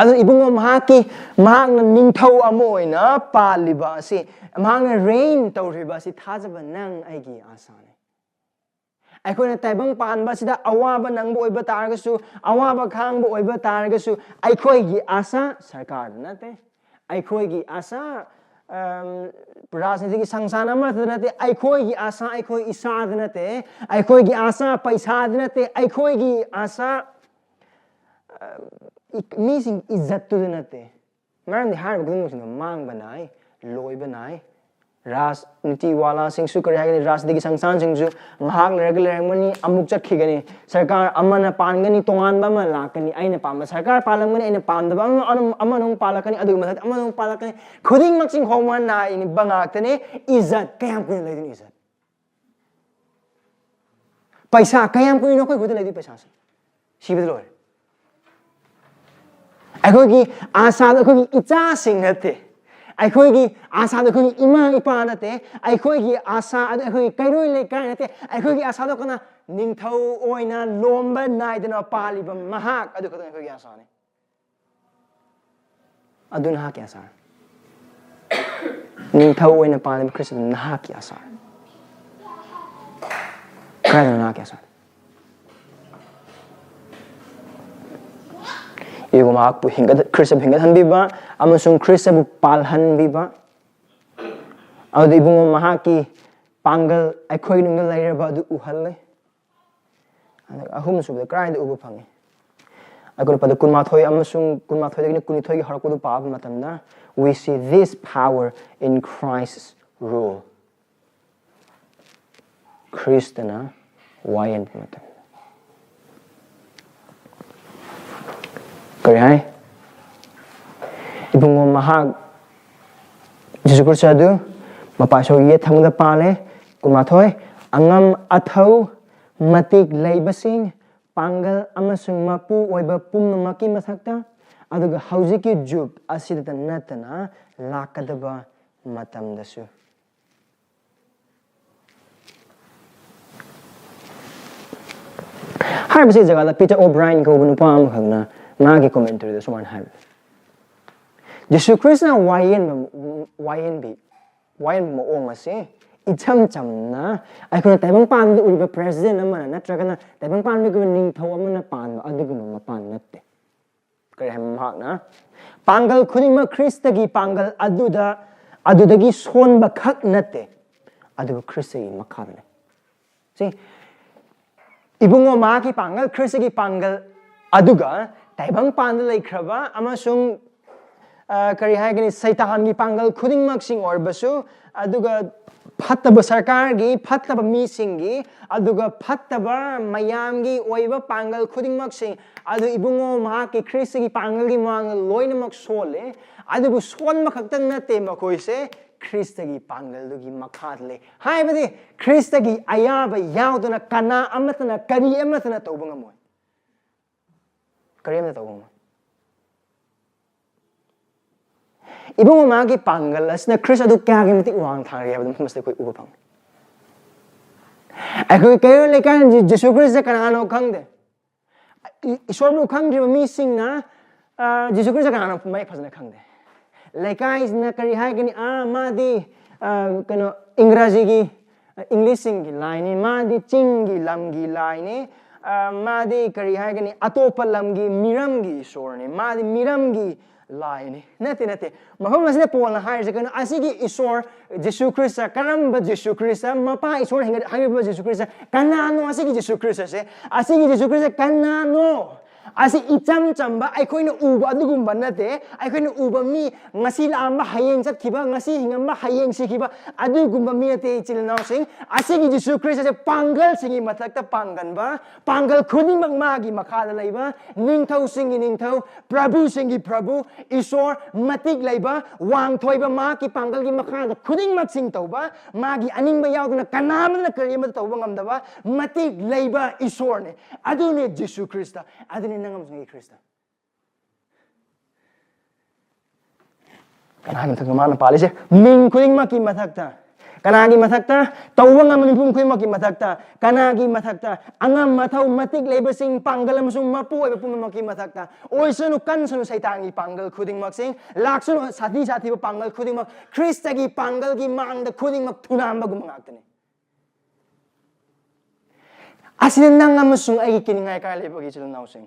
ꯑꯗꯨꯅ ꯏꯕꯨꯡꯉꯣ, ꯃꯍꯥꯛꯀꯤ, ꯃꯍꯥꯛꯅ ꯅꯤꯡꯊꯧ ꯑꯃ ꯑꯣꯏꯅ ꯄꯥꯜꯂꯤꯕ ꯑꯁꯤ, ꯃꯍꯥꯛꯅ reign ꯇꯧꯔꯤꯕ ꯑꯁꯤ ꯊꯥꯖꯕ ꯅꯪ ꯑꯩꯒꯤ ꯑꯥꯁꯥꯅꯤ꯫ ꯑꯩꯈꯣꯏꯅ ꯇꯥꯏꯕꯪ ꯄꯥꯟꯕ ꯑꯁꯤꯗ ꯑꯋꯥꯕ ꯅꯪꯕ ꯑꯣꯏꯕ ꯇꯥꯔꯒꯁꯨ, ꯑꯋꯥꯕ ꯈꯥꯡꯕ ꯑꯣꯏꯕ ꯇꯥꯔꯒꯁꯨ, ꯑꯩꯈꯣꯏꯒꯤ ꯑꯥꯁꯥ ꯁꯔꯀꯥꯔꯗ ꯅꯠꯇꯦ꯫ ꯑꯩꯈꯣꯏꯒꯤ ꯑꯥꯁꯥ, ꯑꯝ, ꯔꯥꯖꯅꯤꯇꯤꯒꯤ ꯁꯪꯁꯊꯥꯟ ꯑꯃꯠꯇꯗ ꯅꯠꯇꯦ꯫ ꯑꯩꯈꯣꯏꯒꯤ ꯑꯥꯁꯥ ꯑꯩꯈꯣꯏ ꯏꯁꯥꯗ ꯅꯠꯇꯦ꯫ ꯑꯩꯈꯣꯏꯒꯤ ꯑꯥꯁꯥ ꯄꯩꯁꯥꯗ ꯅꯠꯇꯦ꯫ ꯑꯩꯈꯣꯏꯒꯤ ꯑꯥꯁꯥ, ꯑꯝ, ꯏ-, ꯃꯤꯁꯤꯡ ꯏꯖꯠꯇꯨꯗ ꯅꯠꯇꯦ꯫ ꯃꯔꯝꯗꯤ ꯍꯥꯏꯔꯤꯕ ꯈꯨꯗꯤꯡꯃꯛꯁꯤꯡꯗꯣ ꯃꯥꯡꯕ ꯅꯥꯏ, ꯂꯣꯏꯕ ꯅꯥꯏ꯫ ꯔꯥꯖꯅꯤꯇꯤ ꯋꯥꯂꯥꯁꯤꯡꯁꯨ, ꯀꯔꯤ ꯍꯥꯏꯒꯅꯤ, ꯔꯥꯖꯅꯤꯇꯤꯒꯤ ꯁꯪꯁꯊꯥꯟꯁꯤꯡꯁꯨ ꯉꯥꯏꯍꯥꯛ ꯂꯩꯔꯒ ꯂꯩꯔꯝꯒꯅꯤ, ꯑꯃꯨꯛ ꯆꯠꯈꯤꯒꯅꯤ꯫ ꯁꯔꯀꯥꯔ ꯑꯃꯅ ꯄꯥꯟꯒꯅꯤ, ꯇꯣꯉꯥꯟꯕ ꯑꯃ ꯂꯥꯛꯀꯅꯤ꯫ ꯑꯩꯅ ꯄꯥꯝꯕ ꯁꯔꯀꯥꯔ ꯄꯥꯜꯂꯝꯒꯅꯤ, ꯑꯩꯅ ꯄꯥꯝꯗꯕ ꯑꯃ, ꯑꯃ, ꯑꯃꯅ ꯑꯃꯨꯛ ꯄꯥꯜꯂꯛꯀꯅꯤ, ꯑꯗꯨꯒꯤ ꯃꯊꯛꯇ ꯑꯃꯅ ꯑꯃꯨꯛ ꯄꯥꯜꯂꯛꯀꯅꯤ꯫ ꯈꯨꯗꯤꯡꯃꯛꯁꯤꯡ ꯍꯣꯡꯕ ꯅꯥꯏꯕ ꯉꯥꯛꯇꯅꯤ꯫ ꯏꯖꯠ ꯀꯌꯥꯝ ꯀꯨꯏꯅ ꯂꯩꯗꯣꯏꯅꯣ? ꯏꯖꯠ, ꯄꯩꯁꯥ ꯀꯌꯥꯝ ꯀꯨꯏꯅꯣ ꯑꯩꯈꯣꯏ ꯈꯨꯠꯇ ꯂꯩꯗꯣꯏ? ꯄꯩꯁꯥꯁꯦ ꯁꯤꯕꯗ ꯂꯣꯏꯔꯦ꯫ ꯑꯩꯈꯣꯏꯒꯤ ꯑꯥꯁꯥꯗꯣ ꯑꯩꯈꯣꯏꯒꯤ ꯏꯆꯥꯁꯤꯡ ꯅꯠꯇꯦ꯫ ꯑꯩꯈꯣꯏꯒꯤ ꯑꯥꯁꯥꯗꯣ ꯑꯩꯈꯣꯏꯒꯤ ꯏꯃꯥ ꯏꯄꯥ ꯅꯠꯇꯦ꯫ ꯑꯩꯈꯣꯏꯒꯤ ꯑꯥꯁꯥ ꯑꯗꯨ ꯑꯩꯈꯣꯏꯒꯤ ꯀꯩꯔꯣꯏ ꯂꯩꯀꯥꯏ ꯅꯠꯇꯦ꯫ ꯑꯩꯈꯣꯏꯒꯤ ꯑꯥꯁꯥꯗꯣ ꯀꯅꯥ? ꯅꯤꯡꯊꯧ ꯑꯣꯏꯅ ꯂꯣꯝꯕ ꯅꯥꯏꯗꯅ ꯄꯥꯜꯂꯤꯕ ꯃꯍꯥꯛ ꯑꯗꯨ ꯈꯛꯇꯪ ꯑꯩꯈꯣꯏꯒꯤ ꯑꯥꯁꯥꯅꯤ꯫ ꯑꯗꯨ ꯅꯍꯥꯛꯀꯤ ꯑꯥꯁꯥ꯫ ꯅꯤꯡꯊꯧ ꯑꯣꯏꯅ ꯄꯥꯜꯂꯤꯕ ꯈ꯭ꯔꯤꯁꯇ ꯅꯍꯥꯛꯀꯤ ꯑꯥꯁꯥ꯫ ꯀꯗꯥꯏꯗꯅꯣ ꯅꯍꯥꯛꯀꯤ ꯑꯥꯁꯥ? ꯏꯕꯨꯡꯉꯣ, ꯃꯍꯥꯛꯄꯨ ꯍꯤꯡꯒꯠ-, ꯈ꯭ꯔꯤꯁꯇꯕꯨ ꯍꯤꯡꯒꯠꯍꯟꯕꯤꯕ ꯑꯃꯁꯨꯡ ꯈ꯭ꯔꯤꯁꯇꯕꯨ ꯄꯥꯜꯍꯟꯕꯤꯕ꯫ ꯑꯗꯨꯗ ꯏꯕꯨꯡꯉꯣ, ꯃꯍꯥꯛꯀꯤ ꯄꯥꯡꯒꯜ ꯑꯩꯈꯣꯏ ꯅꯨꯡꯗ ꯂꯩꯔꯕ ꯑꯗꯨ ꯎꯍꯜꯂꯦ꯫ ꯑꯗꯨꯒ ꯑꯍꯨꯝꯁꯨꯕꯗ ꯀꯗꯥꯏꯗ ꯎꯕ ꯐꯪꯉꯤ? ꯑꯩꯈꯣꯏꯅ ꯄꯗ ꯀꯨꯟꯃꯥꯊꯣꯏ ꯑꯃꯁꯨꯡ ꯀꯨꯟꯃꯥꯊꯣꯏꯗꯒꯤꯅ ꯀꯨꯟꯅꯤꯊꯣꯏꯒꯤ ꯍꯧꯔꯛꯄꯗꯨ ꯄꯥꯕ ꯃꯇꯝꯗ, we see this power in Christ's rule. ꯈ꯭ꯔꯤꯁꯇꯅ ꯋꯥꯌꯦꯟꯕ ꯃꯇꯝꯗ ꯀꯔꯤ ꯍꯥꯏ? ꯏꯕꯨꯡꯉꯣ ꯃꯍꯥꯛ, ꯖꯤꯁꯨ ꯈ꯭ꯔꯤꯁꯇ ꯑꯗꯨ ꯃꯄꯥ ꯏꯁꯣꯔꯒꯤ ꯌꯦꯠ ꯊꯪꯕꯗ ꯄꯥꯜꯂꯦ꯫ ꯀꯨꯟꯃꯥꯊꯣꯏ, ꯑꯉꯝ ꯑꯊꯧ, ꯃꯇꯤꯛ ꯂꯩꯕꯁꯤꯡ, ꯄꯥꯡꯒꯜ ꯑꯃꯁꯨꯡ ꯃꯄꯨ ꯑꯣꯏꯕ ꯄꯨꯝꯅꯃꯛꯀꯤ ꯃꯊꯛꯇ, ꯑꯗꯨꯒ ꯍꯧꯖꯤꯛꯀꯤ ꯖꯨꯒ ꯑꯁꯤꯗꯇ ꯅꯠꯇꯅ ꯂꯥꯛꯀꯗꯕ ꯃꯇꯝꯗꯁꯨ꯫ ꯍꯥꯏꯔꯤꯕꯁꯤ ꯖꯒꯥꯗ ꯄꯤꯇꯔ ꯑꯣꯕ꯭ꯔꯥꯏꯟ ꯀꯧꯕ ꯅꯨꯄꯥ ꯑꯃꯈꯛꯅ ꯃꯥꯒꯤ ꯀꯣꯃꯦꯟꯇꯔꯤꯗ ꯁꯨꯃꯥꯏꯅ ꯍꯥꯏꯕ, ꯖꯤꯁꯨ ꯈ꯭ꯔꯤꯁꯅ ꯋꯥꯌꯦꯟꯕ, ꯋꯥꯌꯦꯟꯕꯤ, ꯋꯥꯌꯦꯟꯕ ꯃꯑꯣꯡ ꯑꯁꯤ ꯏꯆꯝ ꯆꯝꯅ ꯑꯩꯈꯣꯏꯅ ꯇꯥꯏꯕꯪꯄꯥꯟꯗ ꯎꯔꯤꯕ ꯄ꯭ꯔꯦꯁꯤꯗꯦꯟ ꯑꯃꯅ ꯅꯠꯇ꯭ꯔꯒꯅ ꯇꯥꯏꯕꯪꯄꯥꯟꯗ ꯎꯔꯤꯕ ꯅꯤꯡꯊꯧ ꯑꯃꯅ ꯄꯥꯟꯕ ꯑꯗꯨꯒꯨꯝꯕ ꯃꯄꯥꯟ ꯅꯠꯇꯦ꯫ ꯀꯔꯤ ꯍꯥꯏꯕ ꯃꯍꯥꯛꯅ? ꯄꯥꯡꯒꯜ ꯈꯨꯗꯤꯡꯃꯛ ꯈ꯭ꯔꯤꯁꯇꯒꯤ ꯄꯥꯡꯒꯜ ꯑꯗꯨꯗ, ꯑꯗꯨꯗꯒꯤ ꯁꯣꯟꯕ ꯈꯛ ꯅꯠꯇꯦ, ꯑꯗꯨꯕꯨ ꯈ꯭ꯔꯤꯁꯇꯒꯤ ꯃꯈꯥꯗ ꯂꯩ꯫ ꯁꯤ ꯏꯕꯨꯡꯉꯣ ꯃꯍꯥꯛꯀꯤ ꯄꯥꯡꯒꯜ, ꯈ꯭ꯔꯤꯁꯇꯒꯤ ꯄꯥꯡꯒꯜ ꯑꯗꯨꯒ ꯇꯥꯏꯕꯪꯄꯥꯟꯗ ꯂꯩꯈ꯭ꯔꯕ ꯑꯃꯁꯨꯡ, ꯑ, ꯀꯔꯤ ꯍꯥꯏꯒꯅꯤ, ꯁꯩꯇꯥꯟꯒꯤ ꯄꯥꯡꯒꯜ ꯈꯨꯗꯤꯡꯃꯛꯁꯤꯡ ꯑꯣꯏꯔꯕꯁꯨ, ꯑꯗꯨꯒ ꯐꯠꯇꯕ ꯁꯔꯀꯥꯔꯒꯤ, ꯐꯠꯇꯕ ꯃꯤꯁꯤꯡꯒꯤ, ꯑꯗꯨꯒ ꯐꯠꯇꯕ ꯃꯌꯥꯝꯒꯤ ꯑꯣꯏꯕ ꯄꯥꯡꯒꯜ ꯈꯨꯗꯤꯡꯃꯛꯁꯤꯡ ꯑꯗꯨ ꯏꯕꯨꯡꯉꯣ ꯃꯍꯥꯛꯀꯤ ꯈ꯭ꯔꯤꯁꯇꯒꯤ ꯄꯥꯡꯒꯜꯒꯤ ꯃꯃꯥꯡꯗ ꯂꯣꯏꯅꯃꯛ ꯁꯣꯜꯂꯦ꯫ ꯑꯗꯨꯕꯨ ꯁꯣꯟꯕ ꯈꯛꯇꯪ ꯅꯠꯇꯦ, ꯃꯈꯣꯏꯁꯦ ꯈ꯭ꯔꯤꯁꯇꯒꯤ ꯄꯥꯡꯒꯜꯗꯨꯒꯤ ꯃꯈꯥꯗ ꯂꯩ꯫ ꯍꯥꯏꯕꯗꯤ ꯈ꯭ꯔꯤꯁꯇꯒꯤ ꯑꯌꯥꯕ ꯌꯥꯎꯗꯅ ꯀꯅꯥ ꯑꯃꯠꯇꯅ, ꯀꯔꯤ ꯑꯃꯠꯇꯅ ꯇꯧꯕ ꯉꯝꯃꯣꯏ꯫ ꯀꯔꯤ ꯑꯃꯠꯇ ꯇꯧꯕ ꯉꯝꯃꯣꯏ꯫ ꯏꯕꯨꯡꯉꯣ ꯃꯍꯥꯛꯀꯤ ꯄꯥꯡꯒꯜ ꯑꯁꯤꯅ ꯈ꯭ꯔꯤꯁ ꯑꯗꯨ ꯀꯌꯥꯒꯤ ꯃꯇꯤꯛ ꯋꯥꯡ ꯊꯥꯡꯒꯦ ꯍꯥꯏꯕꯗꯨ ꯃꯐꯝ ꯑꯁꯤꯗ ꯑꯩꯈꯣꯏ ꯎꯕ ꯐꯪꯉꯤ꯫ ꯑꯩꯈꯣꯏ ꯀꯩꯔꯣꯜ ꯂꯩꯀꯥꯏ ꯖꯤꯁꯨ ꯈ꯭ꯔꯤꯁꯇ ꯀꯅꯥꯅꯣ ꯈꯪꯗꯦ꯫ ꯏ-, ꯏꯁꯣꯔꯕꯨ ꯈꯪꯗ꯭ꯔꯤꯕ ꯃꯤꯁꯤꯡꯅ, ꯑ, ꯖꯤꯁꯨ ꯈ꯭ꯔꯤꯁꯇ ꯀꯅꯥꯅꯣ ꯃꯌꯦꯛ ꯐꯖꯅ ꯈꯪꯗꯦ꯫ ꯂꯩꯀꯥꯏꯁꯤꯅ ꯀꯔꯤ ꯍꯥꯏꯒꯅꯤ? ꯑꯥ, ꯃꯥꯗꯤ, ꯑ, ꯀꯩꯅꯣ, ꯏꯪꯒ꯭ꯔꯥꯖꯤꯒꯤ, ꯑ, ꯏꯪꯂꯤꯁꯁꯤꯡꯒꯤ ꯂꯥꯏꯅꯤ, ꯃꯥꯗꯤ ꯆꯤꯡꯒꯤ ꯂꯝꯒꯤ ꯂꯥꯏꯅꯤ, ꯑ, ꯃꯥꯗꯤ ꯀꯔꯤ ꯍꯥꯏꯒꯅꯤ? ꯑꯇꯣꯞꯄ ꯂꯝꯒꯤ ꯃꯤꯔꯝꯒꯤ ꯏꯁꯣꯔꯅꯤ, ꯃꯥꯗꯤ ꯃꯤꯔꯝꯒꯤ ꯂꯥꯏꯅꯤ꯫ ꯅꯠꯇꯦ, ꯅꯠꯇꯦ꯫ ꯃꯐꯝ ꯑꯁꯤꯗ ꯄꯣꯜꯅ ꯍꯥꯏꯔꯤꯁꯦ ꯀꯩꯅꯣ? ꯑꯁꯤꯒꯤ ꯏꯁꯣꯔ ꯖꯤꯁꯨ ꯈ꯭ꯔꯤꯁꯇ, ꯀꯔꯝꯕ ꯖꯤꯁꯨ ꯈ꯭ꯔꯤꯁꯇ? ꯃꯄꯥ ꯏꯁꯣꯔꯅ ꯍꯦꯟꯒꯠ-, ꯍꯥꯏꯔꯤꯕ ꯖꯤꯁꯨ ꯈ꯭ꯔꯤꯁꯇ ꯀꯅꯥꯅꯣ? ꯑꯁꯤꯒꯤ ꯖꯤꯁꯨ ꯈ꯭ꯔꯤꯁꯇꯁꯦ, ꯑꯁꯤꯒꯤ ꯖꯤꯁꯨ ꯈ꯭ꯔꯤꯁꯇ ꯀꯅꯥꯅꯣ? ꯑꯁꯤ ꯏꯆꯝ ꯆꯝꯕ, ꯑꯩꯈꯣꯏꯅ ꯎꯕ ꯑꯗꯨꯒꯨꯝꯕ ꯅꯠꯇꯦ꯫ ꯑꯩꯈꯣꯏꯅ ꯎꯕ ꯃꯤ, ꯉꯁꯤ ꯂꯥꯛꯑꯝꯕ, ꯍꯌꯦꯡ ꯆꯠꯈꯤꯕ, ꯉꯁꯤ ꯍꯤꯡꯉꯝꯕ, ꯍꯌꯦꯡ ꯁꯤꯈꯤꯕ, ꯑꯗꯨꯒꯨꯝꯕ ꯃꯤ ꯅꯠꯇꯦ, ꯏꯆꯤꯜ ꯏꯅꯥꯎꯁꯤꯡ꯫ ꯑꯁꯤꯒꯤ ꯖꯤꯁꯨ ꯈ꯭ꯔꯤꯁꯇꯁꯦ ꯄꯥꯡꯒꯜꯁꯤꯡꯒꯤ ꯃꯊꯛꯇ ꯄꯥꯡꯒꯟꯕ, ꯄꯥꯡꯒꯜ ꯈꯨꯗꯤꯡꯃꯛ ꯃꯥꯒꯤ ꯃꯈꯥꯗ ꯂꯩꯕ, ꯅꯤꯡꯊꯧꯁꯤꯡꯒꯤ ꯅꯤꯡꯊꯧ, ꯄ꯭ꯔꯚꯨꯁꯤꯡꯒꯤ ꯄ꯭ꯔꯚꯨ, ꯏꯁꯣꯔ, ꯃꯇꯤꯛ ꯂꯩꯕ, ꯋꯥꯡꯊꯣꯏꯕ, ꯃꯍꯥꯛꯀꯤ ꯄꯥꯡꯒꯜꯒꯤ ꯃꯈꯥꯗ ꯈꯨꯗꯤꯡꯃꯛꯁꯤꯡ ꯇꯧꯕ, ꯃꯥꯒꯤ ꯑꯅꯤꯡꯕ ꯌꯥꯎꯗꯅ ꯀꯅꯥ ꯑꯃꯅ ꯀꯔꯤ ꯑꯃꯠꯇ ꯇꯧꯕ ꯉꯝꯗꯕ ꯃꯇꯤꯛ ꯂꯩꯕ ꯏꯁꯣꯔꯅꯤ꯫ ꯑꯗꯨꯅꯤ ꯖꯤꯁꯨ ꯈ꯭ꯔꯤꯁꯇ, ꯑꯗꯨꯅꯤ ꯅꯪ ꯑꯃꯁꯨꯡ ꯑꯩ ꯈ꯭ꯔꯤꯁꯇ꯫ ꯀꯅꯥꯒꯤ ꯃꯊꯛꯇ ꯃꯥꯅ ꯄꯥꯜꯂꯤꯁꯦ? ꯃꯤꯡ ꯈꯨꯗꯤꯡꯃꯛꯀꯤ ꯃꯊꯛꯇ꯫ ꯀꯅꯥꯒꯤ ꯃꯊꯛꯇ? ꯇꯧꯕ ꯉꯝꯕ ꯃꯤꯄꯨꯝ ꯈꯨꯗꯤꯡꯃꯛꯀꯤ ꯃꯊꯛꯇ꯫ ꯀꯅꯥꯒꯤ ꯃꯊꯛꯇ? ꯑꯉꯝ ꯑꯊꯧ, ꯃꯇꯤꯛ ꯂꯩꯕꯁꯤꯡ, ꯄꯥꯡꯒꯜ ꯑꯃꯁꯨꯡ ꯃꯄꯨ ꯑꯣꯏꯕ ꯄꯨꯝꯅꯃꯛꯀꯤ ꯃꯊꯛꯇ꯫ ꯑꯣꯏꯁꯅꯨ, ꯀꯟꯁꯅꯨ ꯁꯩꯇꯥꯟꯒꯤ ꯄꯥꯡꯒꯜ ꯈꯨꯗꯤꯡꯃꯛꯁꯤꯡ, ꯂꯥꯛꯁꯅꯨ ꯁꯥꯊꯤ ꯁꯥꯊꯤꯕ ꯄꯥꯡꯒꯜ ꯈꯨꯗꯤꯡꯃꯛ, ꯈ꯭ꯔꯤꯁꯇꯒꯤ ꯄꯥꯡꯒꯜꯒꯤ ꯃꯥꯡꯗ ꯈꯨꯗꯤꯡꯃꯛ ꯊꯨꯅꯥꯝꯕꯒꯨꯝꯕ ꯉꯥꯛꯇꯅꯤ꯫ ꯑꯁꯤꯅ ꯅꯪ ꯑꯃꯁꯨꯡ ꯑꯩꯒꯤ ꯀꯤꯅꯤꯡꯉꯥꯏ ꯀꯥꯏ ꯂꯩꯕꯒꯦ, ꯏꯆꯤꯜ ꯏꯅꯥꯎꯁꯤꯡ?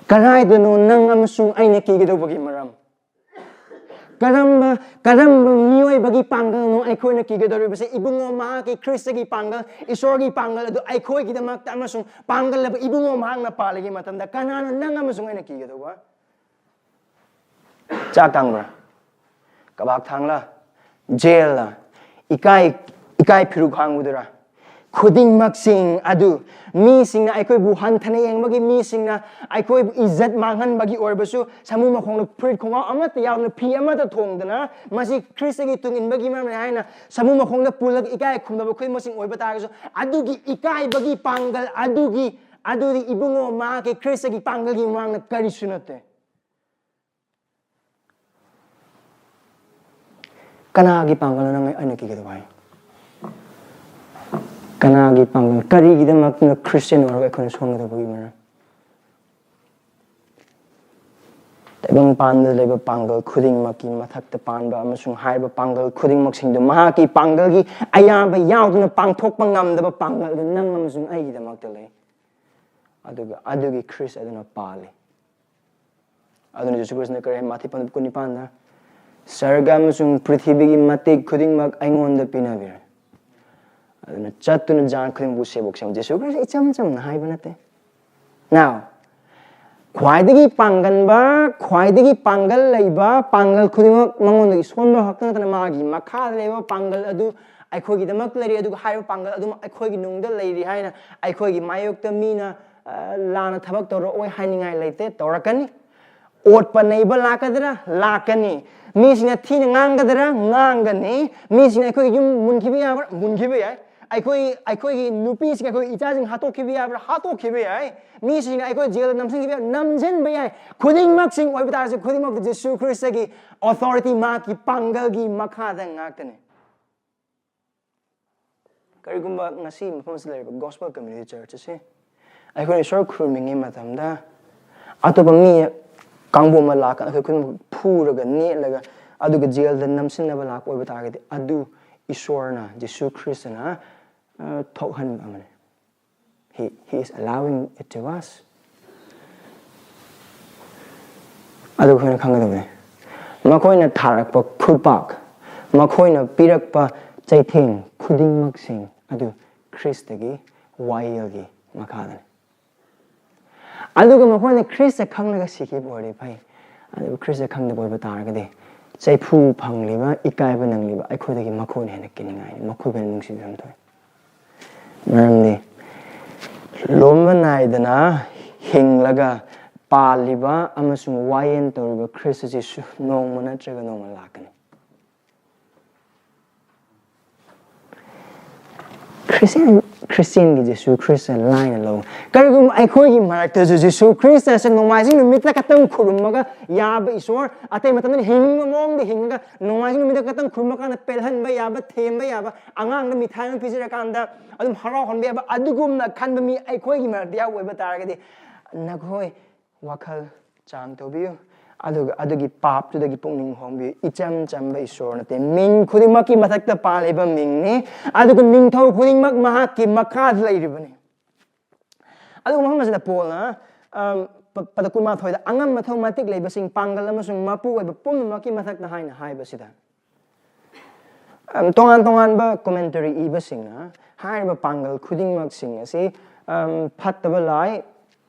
ꯀꯗꯥꯏꯗꯅꯣ ꯅꯪ ꯑꯃꯁꯨꯡ ꯑꯩꯅ ꯀꯤꯒꯗꯧꯕꯒꯤ ꯃꯔꯝ? ꯀꯔꯝꯕ, ꯀꯔꯝꯕ ꯃꯤꯑꯣꯏꯕꯒꯤ ꯄꯥꯡꯒꯜꯅꯣ ꯑꯩꯈꯣꯏꯅ ꯀꯤꯒꯗꯧꯔꯤꯕꯁꯦ? ꯏꯕꯨꯡꯉꯣ, ꯃꯍꯥꯛꯀꯤ ꯈ꯭ꯔꯤꯁꯇꯒꯤ ꯄꯥꯡꯒꯜ, ꯏꯁꯣꯔꯒꯤ ꯄꯥꯡꯒꯜ ꯑꯗꯨ ꯑꯩꯈꯣꯏꯒꯤꯗꯃꯛꯇ ꯑꯃꯁꯨꯡ ꯄꯥꯡꯒꯜ ꯑꯗꯨ ꯏꯕꯨꯡꯉꯣ ꯃꯍꯥꯛꯅ ꯄꯥꯜꯂꯤꯉꯩ ꯃꯇꯝꯗ ꯀꯅꯥꯅ ꯅꯪ ꯑꯃꯁꯨꯡ ꯑꯩꯅ ꯀꯤꯒꯗꯧꯕ? ꯆꯥꯛ ꯇꯥꯡꯕ꯭ꯔꯥ? ꯀꯕꯥꯛ ꯊꯥꯡꯂꯥ? ꯖꯦꯜꯂꯥ? ꯏꯀꯥꯏ, ꯏꯀꯥꯏ ꯐꯤꯔꯨꯛ ꯍꯥꯡꯕꯗꯨꯔꯥ? ꯈꯨꯗꯤꯡꯃꯛꯁꯤꯡ ꯑꯗꯨ ꯃꯤꯁꯤꯡꯅ, ꯑꯩꯈꯣꯏꯕꯨ ꯍꯟꯊꯅ ꯌꯦꯡꯕꯒꯤ ꯃꯤꯁꯤꯡꯅ ꯑꯩꯈꯣꯏꯕꯨ ꯏꯖꯠ ꯃꯥꯡꯍꯟꯕꯒꯤ ꯑꯣꯏꯔꯕꯁꯨ, ꯁꯥꯃꯨ ꯃꯈꯣꯡꯗ ꯐꯨꯔꯤꯠ ꯈꯣꯡꯒ꯭ꯔꯥꯎ ꯑꯃꯠꯇ ꯌꯥꯎꯗꯅ, ꯐꯤ ꯑꯃꯠꯇ ꯊꯣꯡꯗꯅ, ꯃꯁꯤ ꯈ꯭ꯔꯤꯁꯇꯒꯤ ꯇꯨꯡ ꯏꯟꯕꯒꯤ ꯃꯔꯝꯅꯤ ꯍꯥꯏꯅ ꯁꯥꯃꯨ ꯃꯈꯣꯡꯗ ꯄꯨꯜꯂꯒ ꯏꯀꯥꯏ ꯈꯨꯝꯅꯕ ꯈꯨꯗꯤꯡꯃꯛꯁꯤꯡ ꯑꯣꯏꯕ ꯇꯥꯔꯒꯁꯨ, ꯑꯗꯨꯒꯤ ꯏꯀꯥꯏꯕꯒꯤ ꯄꯥꯡꯒꯜ ꯑꯗꯨꯒꯤ, ꯑꯗꯨꯗꯤ ꯏꯕꯨꯡꯉꯣ, ꯃꯍꯥꯛꯀꯤ ꯈ꯭ꯔꯤꯁꯇꯒꯤ ꯄꯥꯡꯒꯜꯒꯤ ꯃꯃꯥꯡꯗ ꯀꯔꯤꯁꯨ ꯅꯠꯇꯦ꯫ ꯀꯅꯥꯒꯤ ꯄꯥꯡꯒꯜꯅꯣ ꯅꯪ ꯑꯩꯅ ꯀꯤꯒꯗꯕ ꯍꯥꯏ? ꯀꯅꯥꯒꯤ ꯄꯥꯡꯒꯜ? ꯀꯔꯤꯒꯤꯗꯃꯛꯇꯅ ꯈ꯭ꯔꯤꯁꯇꯤꯌꯥꯟ ꯑꯣꯏꯔꯒ ꯑꯩꯈꯣꯏꯅ ꯁꯣꯟꯒꯗꯕꯒꯤ ꯃꯔꯝ? ꯇꯥꯏꯕꯪꯄꯥꯟꯗ ꯂꯩꯕ ꯄꯥꯡꯒꯜ ꯈꯨꯗꯤꯡꯃꯛꯀꯤ ꯃꯊꯛꯇ ꯄꯥꯟꯕ ꯑꯃꯁꯨꯡ ꯍꯥꯏꯔꯤꯕ ꯄꯥꯡꯒꯜ ꯈꯨꯗꯤꯡꯃꯛꯁꯤꯡꯗꯨ ꯃꯍꯥꯛꯀꯤ ꯄꯥꯡꯒꯜꯒꯤ ꯑꯌꯥꯕ ꯌꯥꯎꯗꯅ ꯄꯥꯡꯊꯣꯛꯄ ꯉꯝꯗꯕ ꯄꯥꯡꯒꯜ ꯑꯗꯨ ꯅꯪ ꯑꯃꯁꯨꯡ ꯑꯩꯒꯤꯗꯃꯛꯇ ꯂꯩ꯫ ꯑꯗꯨꯒ ꯑꯗꯨꯒꯤ ꯈ꯭ꯔꯤꯁ ꯑꯗꯨꯅ ꯄꯥꯜꯂꯤ꯫ ꯑꯗꯨꯅ ꯖꯤꯁꯨ ꯈ꯭ꯔꯤꯁꯅ ꯀꯔꯤ ꯍꯥꯏ? ꯃꯥꯊꯤ ꯄꯟ ꯀꯨꯟꯅꯤꯄꯥꯟꯗ, "ꯁꯔꯒ ꯑꯃꯁꯨꯡ ꯄ꯭ꯔꯤꯊꯤꯕꯤꯒꯤ ꯃꯇꯦꯛ ꯈꯨꯗꯤꯡꯃꯛ ꯑꯩꯉꯣꯟꯗ ꯄꯤꯅꯕꯤꯔꯦ꯫ ꯑꯗꯨꯅ ꯆꯠꯇꯨꯅ ꯖꯥꯟ ꯈꯨꯗꯤꯡꯃꯛꯄꯨ ꯁꯦꯕꯣꯛ ꯁꯦꯝꯃꯨ꯫ ꯖꯦꯁꯨ ꯈ꯭ꯔꯤꯁꯇ ꯏꯆꯝ ꯆꯝꯅ ꯍꯥꯏꯕ ꯅꯠꯇꯦ꯫ Now, ꯈ꯭ꯋꯥꯏꯗꯒꯤ ꯄꯥꯡꯒꯟꯕ, ꯈ꯭ꯋꯥꯏꯗꯒꯤ ꯄꯥꯡꯒꯜ ꯂꯩꯕ, ꯄꯥꯡꯒꯜ ꯈꯨꯗꯤꯡꯃꯛ ꯃꯉꯣꯟꯗꯒꯤ ꯁꯣꯟꯕ ꯈꯛꯇ ꯅꯠꯇꯅ ꯃꯥꯒꯤ ꯃꯈꯥꯗ ꯂꯩꯕ ꯄꯥꯡꯒꯜ ꯑꯗꯨ ꯑꯩꯈꯣꯏꯒꯤꯗꯃꯛ ꯂꯩꯔꯤ, ꯑꯗꯨꯒ ꯍꯥꯏꯔꯤꯕ ꯄꯥꯡꯒꯜ ꯑꯗꯨꯃꯛ ꯑꯩꯈꯣꯏꯒꯤ ꯅꯨꯡꯗ ꯂꯩꯔꯤ ꯍꯥꯏꯅ ꯑꯩꯈꯣꯏꯒꯤ ꯃꯥꯌꯣꯛꯇ ꯃꯤꯅ, ꯑ, ꯂꯥꯟꯅ ꯊꯕꯛ ꯇꯧꯔꯛꯑꯣꯏ ꯍꯥꯏꯅꯤꯡꯉꯥꯏ ꯂꯩꯇꯦ, ꯇꯧꯔꯛꯀꯅꯤ꯫ ꯑꯣꯠꯄ ꯅꯩꯕ ꯂꯥꯛꯀꯗ꯭ꯔꯥ? ꯂꯥꯛꯀꯅꯤ꯫ ꯃꯤꯁꯤꯡꯅ ꯊꯤꯅ ꯉꯥꯡꯒꯗ꯭ꯔꯥ? ꯉꯥꯡꯒꯅꯤ꯫ ꯃꯤꯁꯤꯡꯅ ꯑꯩꯈꯣꯏꯒꯤ ꯌꯨꯝ ꯃꯨꯟꯈꯤꯕ ꯌꯥꯕ꯭ꯔꯥ? ꯃꯨꯟꯈꯤꯕ ꯌꯥꯏ꯫ ꯑꯩꯈꯣꯏ, ꯑꯩꯈꯣꯏꯒꯤ ꯅꯨꯄꯤꯁꯤꯡ, ꯑꯩꯈꯣꯏꯒꯤ ꯏꯆꯥꯁꯤꯡ ꯍꯥꯠꯇꯣꯛꯈꯤꯕ ꯌꯥꯕ꯭ꯔꯥ? ꯍꯥꯠꯇꯣꯛꯈꯤꯕ ꯌꯥꯏ꯫ ꯃꯤꯁꯤꯡꯅ ꯑꯩꯈꯣꯏ ꯖꯦꯜꯗ ꯅꯝꯁꯤꯟꯈꯤꯕ ꯌꯥꯏ, ꯅꯝꯁꯤꯟꯕ ꯌꯥꯏ꯫ ꯈꯨꯗꯤꯡꯃꯛꯁꯤꯡ ꯑꯣꯏꯕ ꯇꯥꯔꯁꯨ, ꯈꯨꯗꯤꯡꯃꯛꯇ ꯖꯤꯁꯨ ꯈ꯭ꯔꯤꯁꯇꯒꯤ ꯑꯣꯊꯣꯔꯤꯇꯤ, ꯃꯍꯥꯛꯀꯤ ꯄꯥꯡꯒꯜꯒꯤ ꯃꯈꯥꯗ ꯉꯥꯛꯇꯅꯤ꯫ ꯀꯔꯤꯒꯨꯝꯕ ꯉꯁꯤ ꯃꯐꯝ ꯑꯁꯤꯗ ꯂꯩꯔꯤꯕ Gospel Community Church ꯑꯁꯤ ꯑꯩꯈꯣꯏꯅ ꯏꯁꯣꯔ ꯈꯨꯔꯨꯝꯃꯤꯉꯩ ꯃꯇꯝꯗ ꯑꯇꯣꯞꯄ ꯃꯤ ꯀꯥꯡꯕꯨ ꯑꯃ ꯂꯥꯛꯀ ꯑꯩꯈꯣꯏ ꯈꯨꯗꯤꯡꯃꯛ ꯐꯨꯔꯒ ꯅꯦꯠꯂꯒ ꯑꯗꯨꯒ ꯖꯦꯜꯗ ꯅꯝꯁꯤꯟꯅꯕ ꯂꯥꯛꯄ ꯑꯣꯏꯕ ꯇꯥꯔꯒꯗꯤ, ꯑꯗꯨ ꯏꯁꯣꯔꯅ, ꯖꯤꯁꯨ ꯈ꯭ꯔꯤꯁꯇꯅ, ꯑ, ꯊꯣꯛꯍꯟꯕ ꯑꯃꯅꯤ꯫ He, he is allowing it to us. ꯑꯗꯨ ꯑꯩꯈꯣꯏꯅ ꯈꯪꯒꯗꯕꯅꯤ꯫ ꯃꯈꯣꯏꯅ ꯊꯥꯔꯛꯄ ꯈꯨꯄꯥꯛ, ꯃꯈꯣꯏꯅ ꯄꯤꯔꯛꯄ ꯆꯩꯊꯦꯡ ꯈꯨꯗꯤꯡꯃꯛꯁꯤꯡ ꯑꯗꯨ ꯈ꯭ꯔꯤꯁꯇꯒꯤ ꯋꯥꯌꯦꯜꯒꯤ ꯃꯈꯥꯗꯅꯤ꯫ ꯑꯗꯨꯒ ꯃꯈꯣꯏꯅ ꯈ꯭ꯔꯤꯁꯇ ꯈꯪꯂꯒ ꯁꯤꯈꯤꯕ ꯑꯣꯏꯔꯗꯤ ꯐꯩ, ꯑꯗꯨꯕꯨ ꯈ꯭ꯔꯤꯁꯇ ꯈꯪꯗꯕ ꯑꯣꯏꯕ ꯇꯥꯔꯒꯗꯤ ꯆꯩꯐꯨ ꯐꯪꯂꯤꯕ, ꯏꯀꯥꯏꯕ ꯅꯪꯂꯤꯕ ꯑꯩꯈꯣꯏꯗꯒꯤ ꯃꯈꯣꯏꯅ ꯍꯦꯟꯅ ꯀꯤꯅꯤꯡꯉꯥꯏꯅꯤ, ꯃꯈꯣꯏꯕꯨ ꯍꯦꯟꯅ ꯅꯨꯡꯁꯤꯕꯤꯔꯝꯗꯣꯏ꯫ ꯃꯔꯝꯗꯤ ꯂꯣꯝꯕ ꯅꯥꯏꯗꯅ ꯍꯤꯡꯂꯒ ꯄꯥꯜꯂꯤꯕ ꯑꯃꯁꯨꯡ ꯋꯥꯌꯦꯜ ꯇꯧꯔꯤꯕ ꯈ꯭ꯔꯤꯁꯇ ꯖꯤꯁꯨ ꯅꯣꯡꯃ ꯅꯠꯇ꯭ꯔꯒ ꯅꯣꯡꯃ ꯂꯥꯛꯀꯅꯤ꯫ ꯈ꯭ꯔꯤꯁꯇꯤꯌꯥꯟ, ꯈ꯭ꯔꯤꯁꯇꯤꯌꯥꯟꯒꯤ ꯖꯤꯁꯨ ꯈ꯭ꯔꯤꯁꯇ ꯂꯥꯏꯅ ꯂꯧ꯫ ꯀꯔꯤꯒꯨꯝꯕ ꯑꯩꯈꯣꯏꯒꯤ ꯃꯔꯛꯇꯁꯨ ꯖꯤꯁꯨ ꯈ꯭ꯔꯤꯁꯇꯁꯦ ꯅꯣꯡꯃꯥꯏꯖꯤꯡ ꯅꯨꯃꯤꯠꯇ ꯈꯛꯇꯪ ꯈꯨꯔꯨꯝꯃꯒ ꯌꯥꯕ ꯏꯁꯣꯔ, ꯑꯇꯩ ꯃꯇꯝꯗ ꯍꯤꯡꯕ ꯃꯑꯣꯡꯗ ꯍꯤꯡꯉꯒ ꯅꯣꯡꯃꯥꯏꯖꯤꯡ ꯅꯨꯃꯤꯠꯇ ꯈꯛꯇꯪ ꯈꯨꯔꯨꯝꯃꯀꯥꯟꯗ ꯄꯦꯜꯍꯟꯕ ꯌꯥꯕ, ꯊꯦꯝꯕ ꯌꯥꯕ, ꯑꯉꯥꯡꯗ ꯃꯤꯊꯥꯏ ꯑꯃ ꯄꯤꯖꯔꯀꯥꯟꯗ ꯑꯗꯨꯝ ꯍꯔꯥꯎꯍꯟꯕ ꯌꯥꯕ, ꯑꯗꯨꯒꯨꯝꯅ ꯈꯟꯕ ꯃꯤ ꯑꯩꯈꯣꯏꯒꯤ ꯃꯔꯛꯇ ꯌꯥꯎꯕ ꯑꯣꯏꯕ ꯇꯥꯔꯒꯗꯤ, ꯅꯈꯣꯏ ꯋꯥꯈꯜ ꯆꯥꯡ ꯇꯧꯕꯤꯌꯨ, ꯑꯗꯨꯒ ꯑꯗꯨꯒꯤ ꯄꯥꯞꯇꯨꯗꯒꯤ ꯄꯨꯛꯅꯤꯡ ꯍꯣꯡꯕꯤꯌꯨ꯫ ꯏꯆꯝ ꯆꯝꯕ ꯏꯁꯣꯔ ꯅꯠꯇꯦ, ꯃꯤꯡ ꯈꯨꯗꯤꯡꯃꯛꯀꯤ ꯃꯊꯛꯇ ꯄꯥꯜꯂꯤꯕ ꯃꯤꯡꯅꯤ, ꯑꯗꯨꯒ ꯅꯤꯡꯊꯧ ꯈꯨꯗꯤꯡꯃꯛ ꯃꯍꯥꯛꯀꯤ ꯃꯈꯥꯗ ꯂꯩꯔꯤꯕꯅꯤ꯫ ꯑꯗꯨꯒ ꯃꯐꯝ ꯑꯁꯤꯗ ꯄꯣꯜꯅ, ꯑꯝ, ꯄ-, ꯄꯗ ꯀꯨꯟꯃꯥꯊꯣꯏꯗ ꯑꯉꯝ ꯑꯊꯧ ꯃꯇꯤꯛ ꯂꯩꯕꯁꯤꯡ, ꯄꯥꯡꯒꯜ ꯑꯃꯁꯨꯡ ꯃꯄꯨ ꯑꯣꯏꯕ ꯄꯨꯝꯅꯃꯛꯀꯤ ꯃꯊꯛꯇ ꯍꯥꯏꯅ ꯍꯥꯏꯕꯁꯤꯗ, ꯑꯝ, ꯇꯣꯉꯥꯟ ꯇꯣꯉꯥꯟꯕ commentary ꯏꯕꯁꯤꯡꯅ ꯍꯥꯏꯔꯤꯕ ꯄꯥꯡꯒꯜ ꯈꯨꯗꯤꯡꯃꯛꯁꯤꯡ ꯑꯁꯤ, ꯑꯝ, ꯐꯠꯇꯕ ꯂꯥꯏ,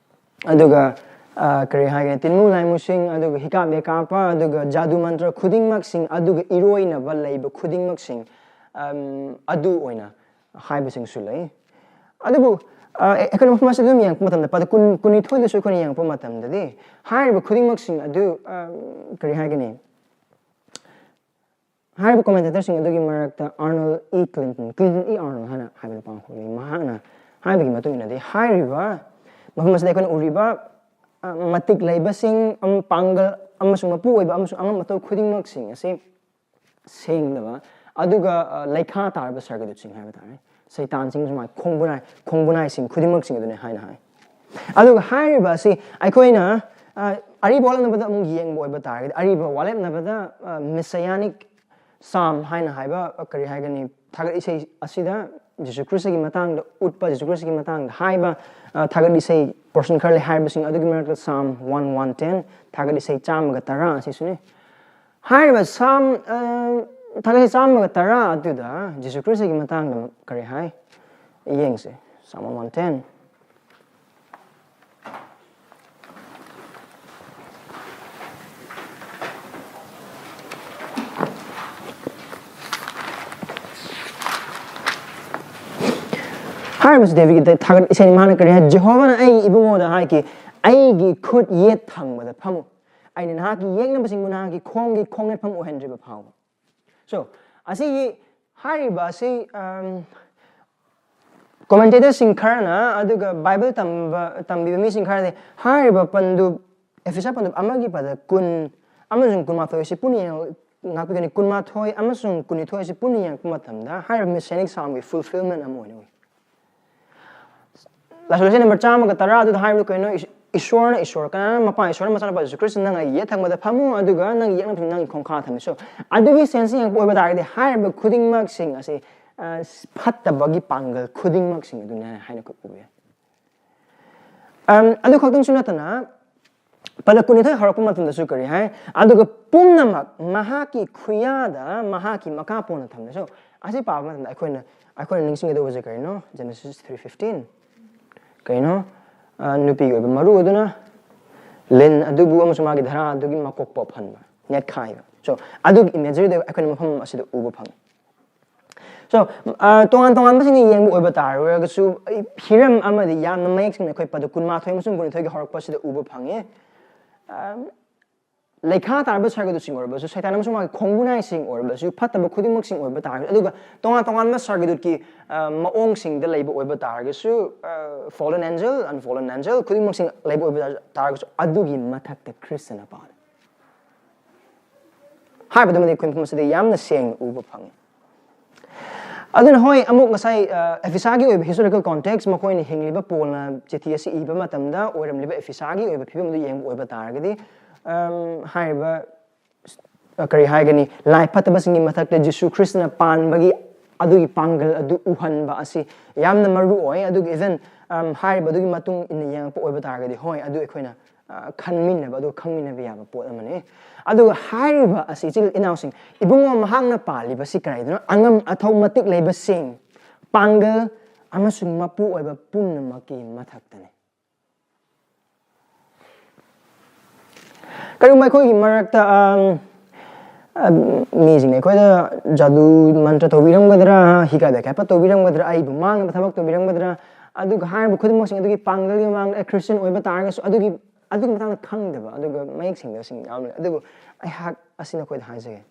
ꯑꯗꯨꯒ, ꯑ, ꯀꯔꯤ ꯍꯥꯏꯒꯅꯤ, ꯇꯤꯟꯃꯨ ꯂꯥꯏꯃꯨꯁꯤꯡ, ꯑꯗꯨꯒ ꯍꯤꯀꯥꯞ ꯂꯦꯀꯥꯞꯄ, ꯑꯗꯨꯒ ꯖꯥꯗꯨ ꯃꯟꯇ꯭ꯔ ꯈꯨꯗꯤꯡꯃꯛꯁꯤꯡ, ꯑꯗꯨꯒ ꯏꯔꯣꯏꯅꯕ ꯂꯩꯕ ꯈꯨꯗꯤꯡꯃꯛꯁꯤꯡ, ꯑꯝ, ꯑꯗꯨ ꯑꯣꯏꯅ ꯍꯥꯏꯕꯁꯤꯡꯁꯨ ꯂꯩ꯫ ꯑꯗꯨꯕꯨ, ꯑ, ꯑꯩꯈꯣꯏꯅ ꯃꯐꯝ ꯑꯁꯤꯗ ꯑꯗꯨꯝ ꯌꯦꯡꯉꯛꯄ ꯃꯇꯝꯗ, ꯄꯗ ꯀꯨꯟ, ꯀꯨꯟꯅꯤꯊꯣꯏꯗꯁꯨ ꯑꯩꯈꯣꯏꯅ ꯌꯦꯡꯉꯛꯄ ꯃꯇꯝꯗꯗꯤ, ꯍꯥꯏꯔꯤꯕ ꯈꯨꯗꯤꯡꯃꯛꯁꯤꯡ ꯑꯗꯨ, ꯑ, ꯀꯔꯤ ꯍꯥꯏꯒꯅꯤ? ꯍꯥꯏꯔꯤꯕ commentatorꯁꯤꯡ ꯑꯗꯨꯒꯤ ꯃꯔꯛꯇ ꯑꯥꯔꯅꯣꯜ ꯏ ꯀ꯭ꯂꯤꯟꯇꯟ, ꯀ꯭ꯂꯤꯟꯇꯟ ꯏ ꯑꯥꯔꯅꯣꯜ ꯍꯥꯏꯅ ꯍꯥꯏꯕ ꯅꯨꯄꯥ ꯑꯃꯈꯛ ꯂꯩ꯫ ꯃꯍꯥꯛꯅ ꯍꯥꯏꯕꯒꯤ ꯃꯇꯨꯡ ꯏꯟꯅꯗꯤ, ꯍꯥꯏꯔꯤꯕ ꯃꯐꯝ ꯑꯁꯤꯗ ꯑꯩꯈꯣꯏꯅ ꯎꯔꯤꯕ, ꯑ, ꯃꯇꯤꯛ ꯂꯩꯕꯁꯤꯡ, ꯑꯃ ꯄꯥꯡꯒꯜ ꯑꯃꯁꯨꯡ ꯃꯄꯨ ꯑꯣꯏꯕ ꯑꯃꯁꯨꯡ ꯑꯉꯝ ꯑꯇꯧ ꯈꯨꯗꯤꯡꯃꯛꯁꯤꯡ ꯑꯁꯤ ꯁꯦꯡꯗꯕ, ꯑꯗꯨꯒ, ꯑ, ꯂꯩꯈꯥ ꯇꯥꯔꯕ ꯁꯔꯒꯗꯨꯠꯁꯤꯡ ꯍꯥꯏꯕ ꯇꯥꯔꯦ, ꯁꯩꯇꯥꯟꯁꯤꯡ, ꯁꯨꯃꯥꯏꯅ ꯈꯣꯡꯕꯨꯅꯥꯏ, ꯈꯣꯡꯕꯨꯅꯥꯏꯁꯤꯡ ꯈꯨꯗꯤꯡꯃꯛꯁꯤꯡ ꯑꯗꯨꯅꯤ ꯍꯥꯏꯅ ꯍꯥꯏ꯫ ꯑꯗꯨꯒ ꯍꯥꯏꯔꯤꯕ ꯑꯁꯤ ꯑꯩꯈꯣꯏꯅ, ꯑ, ꯑꯔꯤꯕ ꯋꯥꯂꯦꯞꯅꯕꯗ ꯑꯃꯨꯛ ꯌꯦꯡꯕ ꯑꯣꯏꯕ ꯇꯥꯔꯒꯗꯤ, ꯑꯔꯤꯕ ꯋꯥꯂꯦꯞꯅꯕꯗ, ꯑ, Messianic Psalm ꯍꯥꯏꯅ ꯍꯥꯏꯕ, ꯑ, ꯀꯔꯤ ꯍꯥꯏꯒꯅꯤ, ꯊꯥꯒꯠ ꯏꯁꯩ ꯑꯁꯤꯗ ꯖꯤꯁꯨ ꯈ꯭ꯔꯤꯁꯇꯒꯤ ꯃꯇꯥꯡꯗ ꯎꯠꯄ, ꯖꯤꯁꯨ ꯈ꯭ꯔꯤꯁꯇꯒꯤ ꯃꯇꯥꯡꯗ ꯍꯥꯏꯕ, ꯑ, ꯊꯥꯒꯠ ꯏꯁꯩ portion ꯈꯔ ꯂꯩ꯫ ꯍꯥꯏꯔꯤꯕꯁꯤꯡ ꯑꯗꯨꯒꯤ ꯃꯔꯛꯇ Psalm one, one ten, ꯊꯥꯒꯠ ꯏꯁꯩ ꯆꯥꯝꯃꯒ ꯇꯔꯥ ꯑꯁꯤꯁꯨꯅꯤ꯫ ꯍꯥꯏꯔꯤꯕ Psalm, ꯑ, ꯊꯥꯒꯠ ꯏꯁꯩ ꯆꯥꯝꯃꯒ ꯇꯔꯥ ꯑꯗꯨꯗ ꯖꯤꯁꯨ ꯈ꯭ꯔꯤꯁꯇꯒꯤ ꯃꯇꯥꯡꯗ ꯀꯔꯤ ꯍꯥꯏ? ꯌꯦꯡꯁꯦ꯫ Psalm one, one ten꯫ ꯍꯥꯏꯔꯤꯕꯁꯤ ꯗꯦꯕꯤꯗꯀꯤ ꯊꯥꯒꯠ ꯏꯁꯩꯅꯤ꯫ ꯃꯥꯅ ꯀꯔꯤ ꯍꯥꯏ? "ꯖꯦꯍꯣꯚꯥꯅ ꯑꯩꯒꯤ ꯏꯕꯨꯡꯉꯣꯗ ꯍꯥꯏꯈꯤ, 'ꯑꯩꯒꯤ ꯈꯨꯠ ꯌꯦꯠ ꯊꯪꯕꯗ ꯐꯝꯃꯨ꯫ ꯑꯩꯅ ꯅꯍꯥꯛꯀꯤ ꯌꯦꯛꯅꯕꯁꯤꯡꯕꯨ ꯅꯍꯥꯛꯀꯤ ꯈꯣꯡꯒꯤ ꯈꯣꯡꯅꯦꯠꯐꯝ ꯑꯣꯏꯍꯟꯗ꯭ꯔꯤꯕ ꯐꯥꯎꯕ.'" So, ꯑꯁꯤꯒꯤ ꯍꯥꯏꯔꯤꯕ ꯑꯁꯤ, ꯑꯝ, commentatorꯁꯤꯡ ꯈꯔꯅ, ꯑꯗꯨꯒ ꯕꯥꯏꯕꯜ ꯇꯝꯕ, ꯇꯝꯕꯤꯕ ꯃꯤꯁꯤꯡ ꯈꯔꯗꯤ ꯍꯥꯏꯔꯤꯕ ꯄꯟꯗꯨꯞ, ꯑꯦꯐꯤꯁꯥ ꯄꯟꯗꯨꯞ ꯑꯃꯒꯤ ꯄꯗ ꯀꯨꯟ ꯑꯃꯁꯨꯡ ꯀꯨꯟꯃꯥꯊꯣꯏ ꯑꯁꯤ ꯄꯨꯟꯅ ꯌꯦꯡ-, ꯉꯥꯛꯄꯤꯒꯅꯤ꯫ ꯀꯨꯟꯃꯥꯊꯣꯏ ꯑꯃꯁꯨꯡ ꯀꯨꯟꯅꯤꯊꯣꯏ ꯑꯁꯤ ꯄꯨꯟꯅ ꯌꯦꯡꯉꯛꯄ ꯃꯇꯝꯗ ꯍꯥꯏꯔꯤꯕ Messianic Psalmꯒꯤ fulfillment ꯑꯃ ꯑꯣꯏꯅ ꯎꯏ꯫ ꯂꯥꯏꯁꯣꯟ ꯂꯩꯁꯤꯡ ꯅꯝꯕꯔ ꯆꯥꯝꯃꯒ ꯇꯔꯥ ꯑꯗꯨꯗ ꯍꯥꯏꯔꯤꯕ ꯀꯩꯅꯣ? ꯏꯁ-, ꯏꯁꯣꯔꯅ, ꯏꯁꯣꯔ, ꯀꯅꯥꯅ? ꯃꯄꯥ ꯏꯁꯣꯔꯅ ꯃꯆꯥꯅꯨꯄꯥ ꯖꯤꯁꯨ ꯈ꯭ꯔꯤꯁꯇ ꯅꯪ ꯑꯩꯒꯤ ꯌꯦꯠ ꯊꯪꯕꯗ ꯐꯝꯃꯨ, ꯑꯗꯨꯒ ꯅꯪꯒꯤ ꯌꯦꯛꯅꯕꯁꯤꯡ ꯅꯪꯒꯤ ꯈꯣꯡꯈꯥ ꯊꯝꯃꯤ꯫ So, ꯑꯗꯨꯒꯤ sense ꯌꯦꯡꯉꯛꯄ ꯑꯣꯏꯕ ꯇꯥꯔꯒꯗꯤ ꯍꯥꯏꯔꯤꯕ ꯈꯨꯗꯤꯡꯃꯛꯁꯤꯡ ꯑꯁꯤ, ꯑ, ꯐꯠꯇꯕꯒꯤ ꯄꯥꯡꯒꯜ ꯈꯨꯗꯤꯡꯃꯛꯁꯤꯡ ꯑꯗꯨꯅꯤ ꯍꯥꯏꯅ ꯑꯩꯈꯣꯏ ꯎꯕ ꯌꯥꯏ꯫ ꯑꯝ, ꯑꯗꯨ ꯈꯛꯇꯪꯁꯨ ꯅꯠꯇꯅ, ꯄꯗ ꯀꯨꯟꯅꯤꯊꯣꯏ ꯍꯧꯔꯛꯄ ꯃꯇꯝꯗꯁꯨ ꯀꯔꯤ ꯍꯥꯏ? "ꯑꯗꯨꯒ ꯄꯨꯝꯅꯃꯛ ꯃꯍꯥꯛꯀꯤ ꯈꯨꯌꯥꯗ ꯃꯍꯥꯛꯀꯤ ꯃꯈꯥ ꯄꯣꯟꯅ ꯊꯝꯂꯦ." So, ꯑꯁꯤ ꯄꯥꯕ ꯃꯇꯝꯗ ꯑꯩꯈꯣꯏꯅ, ꯑꯩꯈꯣꯏꯅ ꯅꯤꯡꯁꯤꯡꯒꯗꯧꯕꯁꯦ ꯀꯔꯤꯅꯣ? Genesis three fifteen꯫ ꯀꯩꯅꯣ? ꯑ, ꯅꯨꯄꯤꯒꯤ ꯑꯣꯏꯕ ꯃꯔꯨ ꯑꯗꯨꯅ ꯂꯤꯟ ꯑꯗꯨꯕꯨ ꯑꯃꯁꯨꯡ ꯃꯥꯒꯤ ꯙꯔꯥ ꯑꯗꯨꯒꯤ ꯃꯀꯣꯛ ꯄꯣꯞꯍꯟꯕ, ꯅꯦꯠꯈꯥꯏꯕ꯫ So, ꯑꯗꯨꯒꯤ imageryꯗ ꯑꯩꯈꯣꯏꯅ ꯃꯐꯝ ꯑꯁꯤꯗ ꯎꯕ ꯐꯪꯉꯤ꯫ So, ꯑ, ꯇꯣꯉꯥꯟ ꯇꯣꯉꯥꯟꯕꯁꯤꯡꯅ ꯌꯦꯡꯕ ꯑꯣꯏꯕ ꯇꯥꯔꯒꯁꯨ, ꯑꯩ ꯍꯤꯔꯝ ꯑꯃꯗꯤ ꯌꯥꯝꯅ ꯃꯌꯦꯛ ꯁꯦꯡꯅ ꯑꯩꯈꯣꯏ ꯄꯗ ꯀꯨꯟꯃꯥꯊꯣꯏ ꯑꯃꯁꯨꯡ ꯀꯨꯟꯅꯤꯊꯣꯏꯒꯤ ꯍꯧꯔꯛꯄꯁꯤꯗ ꯎꯕ ꯐꯪꯉꯤ꯫ ꯑ, ꯂꯩꯈꯥ ꯇꯥꯔꯕ ꯁꯔꯒꯗꯨꯠꯁꯤꯡ ꯑꯣꯏꯔꯕꯁꯨ, ꯁꯩꯇꯥꯟ ꯑꯃꯁꯨꯡ ꯃꯥꯒꯤ ꯈꯣꯡꯒꯨꯟꯍꯥꯏꯁꯤꯡ ꯑꯣꯏꯔꯕꯁꯨ, ꯐꯠꯇꯕ ꯈꯨꯗꯤꯡꯃꯛꯁꯤꯡ ꯑꯣꯏꯕ ꯇꯥꯔꯒꯁꯨ, ꯑꯗꯨꯒ ꯇꯣꯉꯥꯟ ꯇꯣꯉꯥꯟꯕ ꯁꯔꯒꯗꯨꯠꯀꯤ, ꯑ, ꯃꯑꯣꯡꯁꯤꯡꯗ ꯂꯩꯕ ꯑꯣꯏꯕ ꯇꯥꯔꯒꯁꯨ, ꯑ, fallen angel, unfallen angel ꯈꯨꯗꯤꯡꯃꯛꯁꯤꯡ ꯂꯩꯕ ꯑꯣꯏꯕ ꯇꯥꯔꯒꯁꯨ, ꯑꯗꯨꯒꯤ ꯃꯊꯛꯇ ꯈ꯭ꯔꯤꯁꯇꯅ ꯄꯥꯜꯂꯤ ꯍꯥꯏꯕꯗꯨꯃꯗꯤ ꯑꯩꯈꯣꯏ ꯃꯐꯝ ꯑꯁꯤꯗ ꯌꯥꯝꯅ ꯁꯦꯡꯅ ꯎꯕ ꯐꯪꯉꯤ꯫ ꯑꯗꯨꯅ ꯍꯣꯏ, ꯑꯃꯨꯛ ꯉꯁꯥꯏ, ꯑ, ꯑꯦꯐꯤꯁꯥꯒꯤ ꯑꯣꯏꯕ historical context, ꯃꯈꯣꯏꯅ ꯍꯤꯡꯂꯤꯕ ꯄꯣꯜꯅ ꯆꯤꯊꯤ ꯑꯁꯤ ꯏꯕ ꯃꯇꯝꯗ ꯑꯣꯏꯔꯝꯂꯤꯕ ꯑꯦꯐꯤꯁꯥꯒꯤ ꯑꯣꯏꯕ ꯐꯤꯕꯝ ꯑꯗꯨ ꯌꯦꯡꯕ ꯑꯣꯏꯕ ꯇꯥꯔꯒꯗꯤ, ꯑꯝ, ꯍꯥꯏꯔꯤꯕ, ꯑ, ꯀꯔꯤ ꯍꯥꯏꯒꯅꯤ, ꯂꯥꯏ ꯐꯠꯇꯕꯁꯤꯡꯒꯤ ꯃꯊꯛꯇ ꯖꯤꯁꯨ ꯈ꯭ꯔꯤꯁꯇꯅ ꯄꯥꯟꯕꯒꯤ ꯑꯗꯨꯒꯤ ꯄꯥꯡꯒꯜ ꯑꯗꯨ ꯎꯍꯟꯕ ꯑꯁꯤ ꯌꯥꯝꯅ ꯃꯔꯨ ꯑꯣꯏ꯫ ꯑꯗꯨꯒ even, ꯑꯝ, ꯍꯥꯏꯔꯤꯕ ꯑꯗꯨꯒꯤ ꯃꯇꯨꯡ ꯏꯟꯅ ꯌꯦꯡꯉꯛꯄ ꯑꯣꯏꯕ ꯇꯥꯔꯒꯗꯤ, ꯍꯣꯏ, ꯑꯗꯨ ꯑꯩꯈꯣꯏꯅ, ꯑ, ꯈꯟꯃꯤꯟꯅꯕ, ꯑꯗꯨ ꯈꯪꯃꯤꯟꯅꯕ ꯌꯥꯕ ꯄꯣꯠ ꯑꯃꯅꯤ꯫ ꯑꯗꯨꯒ ꯍꯥꯏꯔꯤꯕ ꯑꯁꯤ, ꯏꯆꯤꯜ ꯏꯅꯥꯎꯁꯤꯡ, ꯏꯕꯨꯡꯉꯣ ꯃꯍꯥꯛꯅ ꯄꯥꯜꯂꯤꯕꯁꯤ ꯀꯔꯤꯗꯅꯣ? ꯑꯉꯝ ꯑꯊꯧ ꯃꯇꯤꯛ ꯂꯩꯕꯁꯤꯡ, ꯄꯥꯡꯒꯜ ꯑꯃꯁꯨꯡ ꯃꯄꯨ ꯑꯣꯏꯕ ꯄꯨꯝꯅꯃꯛꯀꯤ ꯃꯊꯛꯇꯅꯤ꯫ ꯀꯔꯤꯒꯨꯝꯕ ꯑꯩꯈꯣꯏꯒꯤ ꯃꯔꯛꯇ, ꯑꯝ, ꯑꯝ, ꯃꯤꯁꯤꯡꯅ ꯑꯩꯈꯣꯏꯗ ꯖꯥꯗꯨ ꯃꯟꯇ꯭ꯔ ꯇꯧꯕꯤꯔꯝꯒꯗ꯭ꯔꯥ, ꯍꯤꯒꯥꯏ ꯕꯦꯈꯥꯏꯄ ꯇꯧꯕꯤꯔꯝꯒꯗ꯭ꯔꯥ, ꯑꯩꯕꯨ ꯃꯥꯡꯅꯕ ꯊꯕꯛ ꯇꯧꯕꯤꯔꯝꯒꯗ꯭ꯔꯥ, ꯑꯗꯨꯒ ꯍꯥꯏꯔꯤꯕ ꯈꯨꯗꯤꯡꯃꯛꯁꯤꯡ ꯑꯗꯨꯒꯤ ꯄꯥꯡꯒꯜꯒꯤ ꯃꯃꯥꯡꯗ, ꯑꯩ ꯈ꯭ꯔꯤꯁꯇꯤꯌꯟ ꯑꯣꯏꯕ ꯇꯥꯔꯒꯁꯨ, ꯑꯗꯨꯒꯤ, ꯑꯗꯨꯒꯤ ꯃꯇꯥꯡꯗ ꯈꯪꯗꯕ ꯑꯗꯨꯒ ꯃꯌꯦꯛ ꯁꯦꯡꯗꯕꯁꯤꯡ ꯌꯥꯎꯔꯝꯒꯅꯤ꯫ ꯑꯗꯨꯕꯨ ꯑꯩꯍꯥꯛ ꯑꯁꯤ ꯅꯈꯣꯏꯗ ꯍꯥꯏꯖꯒꯦ꯫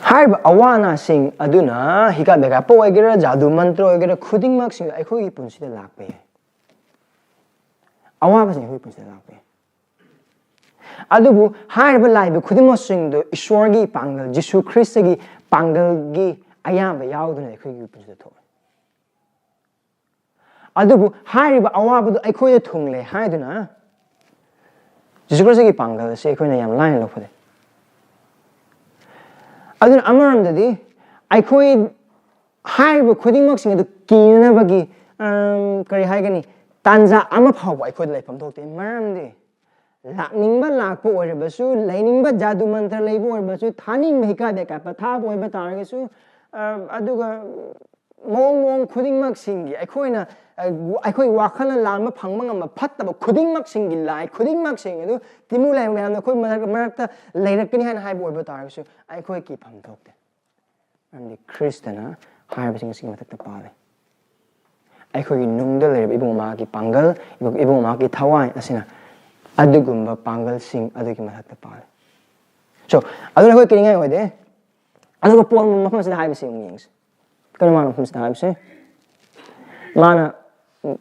ꯍꯥꯏꯔꯤꯕ ꯑꯋꯥ ꯑꯅꯥꯁꯤꯡ ꯑꯗꯨꯅ ꯍꯤꯒꯥꯏ ꯕꯦꯈꯥꯏꯄ ꯑꯣꯏꯒꯦꯔꯥ, ꯖꯥꯗꯨ ꯃꯟꯇ꯭ꯔ ꯑꯣꯏꯒꯦꯔꯥ, ꯈꯨꯗꯤꯡꯃꯛꯁꯤꯡ ꯑꯩꯈꯣꯏꯒꯤ ꯄꯨꯟꯁꯤꯗ ꯂꯥꯛꯄ ꯌꯥꯏ꯫ ꯑꯋꯥꯕꯁꯤꯡ ꯑꯩꯈꯣꯏꯒꯤ ꯄꯨꯟꯁꯤꯗ ꯂꯥꯛꯄ ꯌꯥꯏ꯫ ꯑꯗꯨꯕꯨ ꯍꯥꯏꯔꯤꯕ ꯂꯥꯛꯏꯕ ꯈꯨꯗꯤꯡꯃꯛꯁꯤꯡꯗꯣ ꯏꯁꯣꯔꯒꯤ ꯄꯥꯡꯒꯜ, ꯖꯤꯁꯨ ꯈ꯭ꯔꯤꯁꯇꯒꯤ ꯄꯥꯡꯒꯜꯒꯤ ꯑꯌꯥꯕ ꯌꯥꯎꯗꯨꯅ ꯑꯩꯈꯣꯏꯒꯤ ꯄꯨꯟꯁꯤꯗ ꯊꯣꯛꯑꯦ꯫ ꯑꯗꯨꯕꯨ ꯍꯥꯏꯔꯤꯕ ꯑꯋꯥꯕꯗꯨ ꯑꯩꯈꯣꯏꯗ ꯊꯨꯡꯂꯦ ꯍꯥꯏꯗꯨꯅ ꯖꯤꯁꯨ ꯈ꯭ꯔꯤꯁꯇꯒꯤ ꯄꯥꯡꯒꯜ ꯑꯁꯤ ꯑꯩꯈꯣꯏꯅ ꯌꯥꯝ ꯂꯥꯏꯅ ꯂꯧꯊꯣꯛꯑꯦ꯫ ꯑꯗꯨꯅ ꯑꯃꯔꯣꯝꯗꯗꯤ ꯑꯩꯈꯣꯏ ꯍꯥꯏꯔꯤꯕ ꯈꯨꯗꯤꯡꯃꯛꯁꯤꯡ ꯑꯗꯨ ꯀꯤꯅꯅꯕꯒꯤ, ꯑꯝ, ꯀꯔꯤ ꯍꯥꯏꯒꯅꯤ, ꯇꯥꯟꯖꯥ ꯑꯃ ꯐꯥꯎꯕ ꯑꯩꯈꯣꯏꯗ ꯂꯩꯐꯝ ꯊꯣꯛꯇꯦ꯫ ꯃꯔꯝꯗꯤ ꯂꯥꯛꯅꯤꯡꯕ ꯂꯥꯛꯄ ꯑꯣꯏꯔꯕꯁꯨ, ꯂꯩꯅꯤꯡꯕ ꯖꯥꯗꯨ ꯃꯟꯇ꯭ꯔ ꯂꯩꯕ ꯑꯣꯏꯔꯕꯁꯨ, ꯊꯥꯅꯤꯡꯕ ꯍꯤꯀꯥꯏ ꯕꯦꯀꯥ ꯄꯊꯥꯕ ꯑꯣꯏꯕ ꯇꯥꯔꯒꯁꯨ, ꯑ, ꯑꯗꯨꯒ ꯃꯑꯣꯡ ꯃꯑꯣꯡ ꯈꯨꯗꯤꯡꯃꯛꯁꯤꯡꯒꯤ ꯑꯩꯈꯣꯏꯅ, ꯑ, ꯑꯩꯈꯣꯏ ꯋꯥꯈꯜꯅ ꯂꯥꯝꯕ ꯐꯪꯕ ꯉꯝꯕ ꯐꯠꯇꯕ ꯈꯨꯗꯤꯡꯃꯛꯁꯤꯡꯒꯤ ꯂꯥꯏ ꯈꯨꯗꯤꯡꯃꯛꯁꯤꯡ ꯑꯗꯨ ꯇꯤꯃꯨ ꯂꯥꯏ ꯃꯌꯥꯝꯅ ꯑꯩꯈꯣꯏ ꯃꯔꯛ-, ꯃꯔꯛꯇ ꯂꯩꯔꯛꯀꯅꯤ ꯍꯥꯏꯅ ꯍꯥꯏꯕ ꯑꯣꯏꯕ ꯇꯥꯔꯒꯁꯨ ꯑꯩꯈꯣꯏ ꯀꯤꯐꯝ ꯊꯣꯛꯇꯦ꯫ ꯃꯔꯝꯗꯤ ꯈ꯭ꯔꯤꯁꯇꯅ ꯍꯥꯏꯔꯤꯕꯁꯤꯡ ꯑꯁꯤꯒꯤ ꯃꯊꯛꯇ ꯄꯥꯜꯂꯤ꯫ ꯑꯩꯈꯣꯏꯒꯤ ꯅꯨꯡꯗ ꯂꯩꯔꯤꯕ ꯏꯕꯨꯡ ꯃꯍꯥꯛꯀꯤ ꯄꯥꯡꯒꯜ, ꯏꯕꯨꯡ ꯃꯍꯥꯛꯀꯤ ꯊꯋꯥꯏ ꯑꯁꯤꯅ ꯑꯗꯨꯒꯨꯝꯕ ꯄꯥꯡꯒꯜꯁꯤꯡ ꯑꯗꯨꯒꯤ ꯃꯊꯛꯇ ꯄꯥꯜꯂꯤ꯫ So, ꯑꯗꯨꯅ ꯑꯩꯈꯣꯏ ꯀꯤꯅꯤꯡꯉꯥꯏ ꯑꯣꯏꯗꯦ꯫ ꯑꯗꯨꯒ ꯄꯣꯜ ꯃꯐꯝ ꯑꯁꯤꯗ ꯍꯥꯏꯕꯁꯤ ꯑꯃꯨꯛ ꯌꯦꯡꯁꯤ꯫ ꯀꯩꯅꯣ ꯃꯥꯅ ꯃꯐꯝ ꯑꯁꯤꯗ ꯍꯥꯏꯕꯁꯦ? ꯃꯥꯅ, ꯎꯝ,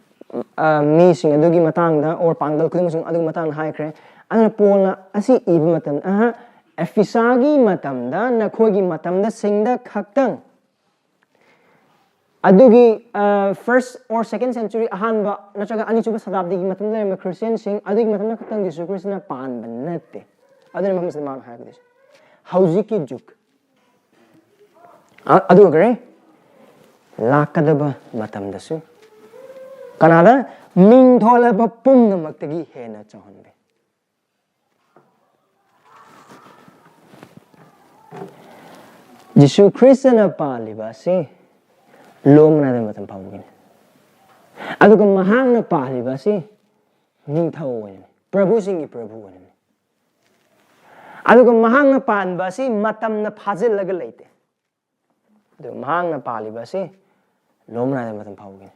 ꯑ, ꯃꯤꯁꯤꯡ ꯑꯗꯨꯒꯤ ꯃꯇꯥꯡꯗ, or ꯄꯥꯡꯒꯜ ꯈꯨꯗꯤꯡꯃꯛꯁꯤꯡ ꯑꯗꯨꯒꯤ ꯃꯇꯥꯡꯗ ꯍꯥꯏꯈ꯭ꯔꯦ꯫ ꯑꯗꯨꯅ ꯄꯣꯜꯅ ꯑꯁꯤ ꯏꯕ ꯃꯇꯝꯗ, ꯑꯍ, ꯑꯦꯐꯤꯁꯥꯒꯤ ꯃꯇꯝꯗ, ꯅꯈꯣꯏꯒꯤ ꯃꯇꯝꯗ ꯁꯤꯡꯗ ꯈꯛꯇꯪ ꯑꯗꯨꯒꯤ, ꯑ, first or second century, ꯑꯍꯥꯟꯕ ꯅꯠꯇ꯭ꯔꯒ ꯑꯅꯤꯁꯨꯕ ꯁꯇꯥꯕꯗꯤꯒꯤ ꯃꯇꯝꯗ ꯂꯩꯔꯝꯕ ꯈ꯭ꯔꯤꯁꯇꯤꯌꯟꯁꯤꯡ ꯑꯗꯨꯒꯤ ꯃꯇꯝꯗ ꯈꯛꯇꯪ ꯖꯤꯁꯨ ꯈ꯭ꯔꯤꯁꯇꯅ ꯄꯥꯟꯕ ꯅꯠꯇꯦ꯫ ꯑꯗꯨꯅ ꯃꯐꯝꯁꯤꯗ ꯃꯥꯅ ꯍꯥꯏꯔꯛꯀꯗꯣꯏꯁꯦ, ꯍꯧꯖꯤꯛꯀꯤ ꯖꯨꯛ, ꯑ-, ꯑꯗꯨꯒ ꯀꯔꯤ? ꯂꯥꯛꯀꯗꯕ ꯃꯇꯝꯗꯁꯨ ꯀꯅꯥꯗ? ꯃꯤꯡ ꯊꯣꯜꯂꯕ ꯄꯨꯝꯅꯃꯛꯇꯒꯤ ꯍꯦꯟꯅ ꯆꯥꯎꯍꯟꯕꯤ꯫ ꯖꯤꯁꯨ ꯈ꯭ꯔꯤꯁꯇꯅ ꯄꯥꯜꯂꯤꯕ ꯑꯁꯤ ꯂꯣꯝ ꯅꯥꯏꯗꯕ ꯃꯇꯝ ꯐꯥꯎꯕꯒꯤꯅꯤ꯫ ꯑꯗꯨꯒ ꯃꯍꯥꯛꯅ ꯄꯥꯜꯂꯤꯕ ꯑꯁꯤ ꯅꯤꯡꯊꯧ ꯑꯣꯏꯅꯅꯤ, ꯄ꯭ꯔꯚꯨꯁꯤꯡꯒꯤ ꯄ꯭ꯔꯚꯨ ꯑꯣꯏꯅꯅꯤ꯫ ꯑꯗꯨꯒ ꯃꯍꯥꯛꯅ ꯄꯥꯟꯕ ꯑꯁꯤ ꯃꯇꯝꯅ ꯐꯥꯖꯤꯜꯂꯒ ꯂꯩꯇꯦ꯫ ꯑꯗꯨ ꯃꯍꯥꯛꯅ ꯄꯥꯜꯂꯤꯕ ꯑꯁꯤ ꯂꯣꯝꯕ ꯅꯥꯏꯗꯕ ꯃꯇꯝ ꯐꯥꯎꯕꯒꯤꯅꯤ꯫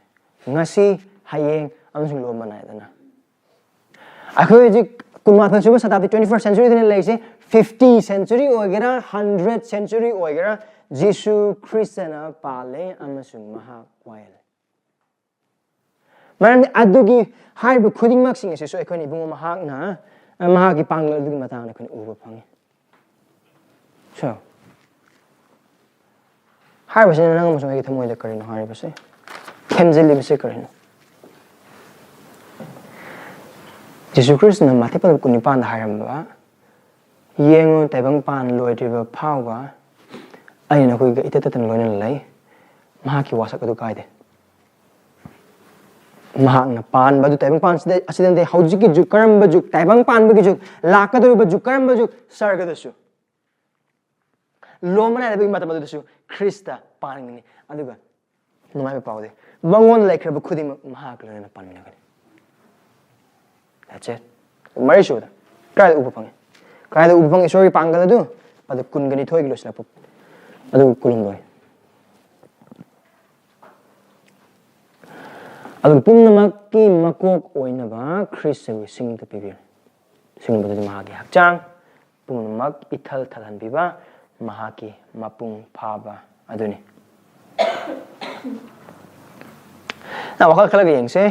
ꯉꯁꯤ, ꯍꯌꯦꯡ ꯑꯃꯁꯨꯡ ꯂꯣꯝꯕ ꯅꯥꯏꯗꯅ꯫ ꯑꯩꯈꯣꯏ ꯍꯧꯖꯤꯛ ꯀꯨꯟꯃꯥꯊꯣꯏ ꯁꯨꯕ ꯁꯇꯥꯕꯗꯤ, twenty first century ꯗꯅ ꯂꯩꯔꯤꯁꯦ꯫ Fifty century ꯑꯣꯏꯒꯦꯔꯥ, hundred century ꯑꯣꯏꯒꯦꯔꯥ, ꯖꯤꯁꯨ ꯈ꯭ꯔꯤꯁꯇꯅ ꯄꯥꯜꯂꯦ ꯑꯃꯁꯨꯡ ꯃꯍꯥꯛ ꯋꯥꯌꯦꯜꯂꯦ꯫ ꯃꯔꯝꯗꯤ ꯑꯗꯨꯒꯤ ꯍꯥꯏꯔꯤꯕ ꯈꯨꯗꯤꯡꯃꯛꯁꯤꯡ ꯑꯁꯤꯁꯨ ꯑꯩꯈꯣꯏꯅ ꯏꯕꯨꯡꯉꯣ ꯃꯍꯥꯛꯅ, ꯃꯍꯥꯛꯀꯤ ꯄꯥꯡꯒꯜ ꯑꯗꯨꯒꯤ ꯃꯇꯥꯡꯗ ꯑꯩꯈꯣꯏꯅ ꯎꯕ ꯐꯪꯉꯤ꯫ So, ꯍꯥꯏꯔꯤꯕꯁꯤꯅ ꯅꯪ ꯑꯃꯁꯨꯡ ꯑꯩꯒꯤ ꯊꯃꯣꯏꯗ ꯀꯔꯤꯅꯣ ꯍꯥꯏꯔꯤꯕꯁꯦ? ꯊꯦꯝꯖꯤꯜꯂꯤꯕꯁꯤ ꯀꯔꯤꯅꯣ? ꯖꯤꯁꯨ ꯈ꯭ꯔꯤꯁꯇꯅ ꯃꯥꯊꯦ ꯄꯗ ꯀꯨꯟꯅꯤꯄꯥꯟꯗ ꯍꯥꯏꯔꯝꯕ, "ꯌꯦꯡꯉꯨ, ꯇꯥꯏꯕꯪ ꯄꯥꯟ ꯂꯣꯏꯗ꯭ꯔꯤꯕ ꯐꯥꯎꯕ ꯑꯩꯅ ꯅꯈꯣꯏꯒ ꯏꯇꯠ ꯇꯠꯇꯅ ꯂꯣꯏꯅꯅ ꯂꯩ", ꯃꯍꯥꯛꯀꯤ ꯋꯥꯁꯛ ꯑꯗꯨ ꯀꯥꯏꯗꯦ꯫ ꯃꯍꯥꯛꯅ ꯄꯥꯟꯕ ꯑꯗꯨ ꯇꯥꯏꯕꯪ ꯄꯥꯟꯁꯤꯗ ꯑꯁꯤꯗ ꯅꯠꯇꯦ, ꯍꯧꯖꯤꯛꯀꯤ ꯖꯨꯛ, ꯀꯔꯝꯕ ꯖꯨꯛ? ꯇꯥꯏꯕꯪ ꯄꯥꯟꯕꯒꯤ ꯖꯨꯛ, ꯂꯥꯛꯀꯗꯧꯔꯤꯕ ꯖꯨꯛ, ꯀꯔꯝꯕ ꯖꯨꯛ? ꯁꯔꯒꯗꯁꯨ꯫ ꯂꯣꯝꯕ ꯅꯥꯏꯗꯕꯒꯤ ꯃꯇꯝ ꯑꯗꯨꯗꯁꯨ ꯈ꯭ꯔꯤꯁꯇ ꯄꯥꯟꯒꯅꯤ꯫ ꯑꯗꯨꯒ ꯅꯨꯡꯉꯥꯏꯕ ꯄꯥꯎꯗꯤ, ꯃꯉꯣꯟꯗ ꯂꯩꯈ꯭ꯔꯕ ꯈꯨꯗꯤꯡꯃꯛ ꯃꯍꯥꯛꯀ ꯂꯣꯏꯅꯅ ꯄꯥꯟꯃꯤꯟꯅꯒꯅꯤ꯫ That's it. ꯃꯔꯤ ꯁꯨꯕꯗ ꯀꯗꯥꯏꯗ ꯎꯕ ꯐꯪꯉꯤ? ꯀꯗꯥꯏꯗ ꯎꯕ ꯐꯪꯉꯤ ꯏꯁꯣꯔꯒꯤ ꯄꯥꯡꯒꯜ ꯑꯗꯨ? ꯄꯗ ꯀꯨꯟꯒ ꯅꯤꯊꯣꯏꯒꯤ ꯂꯣꯏꯁꯤꯜꯂꯛꯄ, ꯑꯗꯨꯒ ꯀꯨꯟꯍꯨꯝꯗꯣꯏ꯫ ꯑꯗꯨꯒ ꯄꯨꯝꯅꯃꯛꯀꯤ ꯃꯀꯣꯛ ꯑꯣꯏꯅꯕ ꯈ꯭ꯔꯤꯁꯇꯕꯨ ꯁꯤꯡꯗ ꯄꯤꯕꯤꯔꯦ꯫ ꯁꯤꯡꯕꯗꯨꯗꯤ ꯃꯍꯥꯛꯀꯤ ꯍꯛꯆꯥꯡ ꯄꯨꯝꯅꯃꯛ ꯏꯊꯜ ꯊꯜꯍꯟꯕꯤꯕ, ꯃꯍꯥꯛꯀꯤ ꯃꯄꯨꯡ ꯐꯥꯕ ꯑꯗꯨꯅꯤ꯫ ꯅ ꯋꯥꯈꯜ ꯈꯜꯂꯒ ꯌꯦꯡꯁꯦ꯫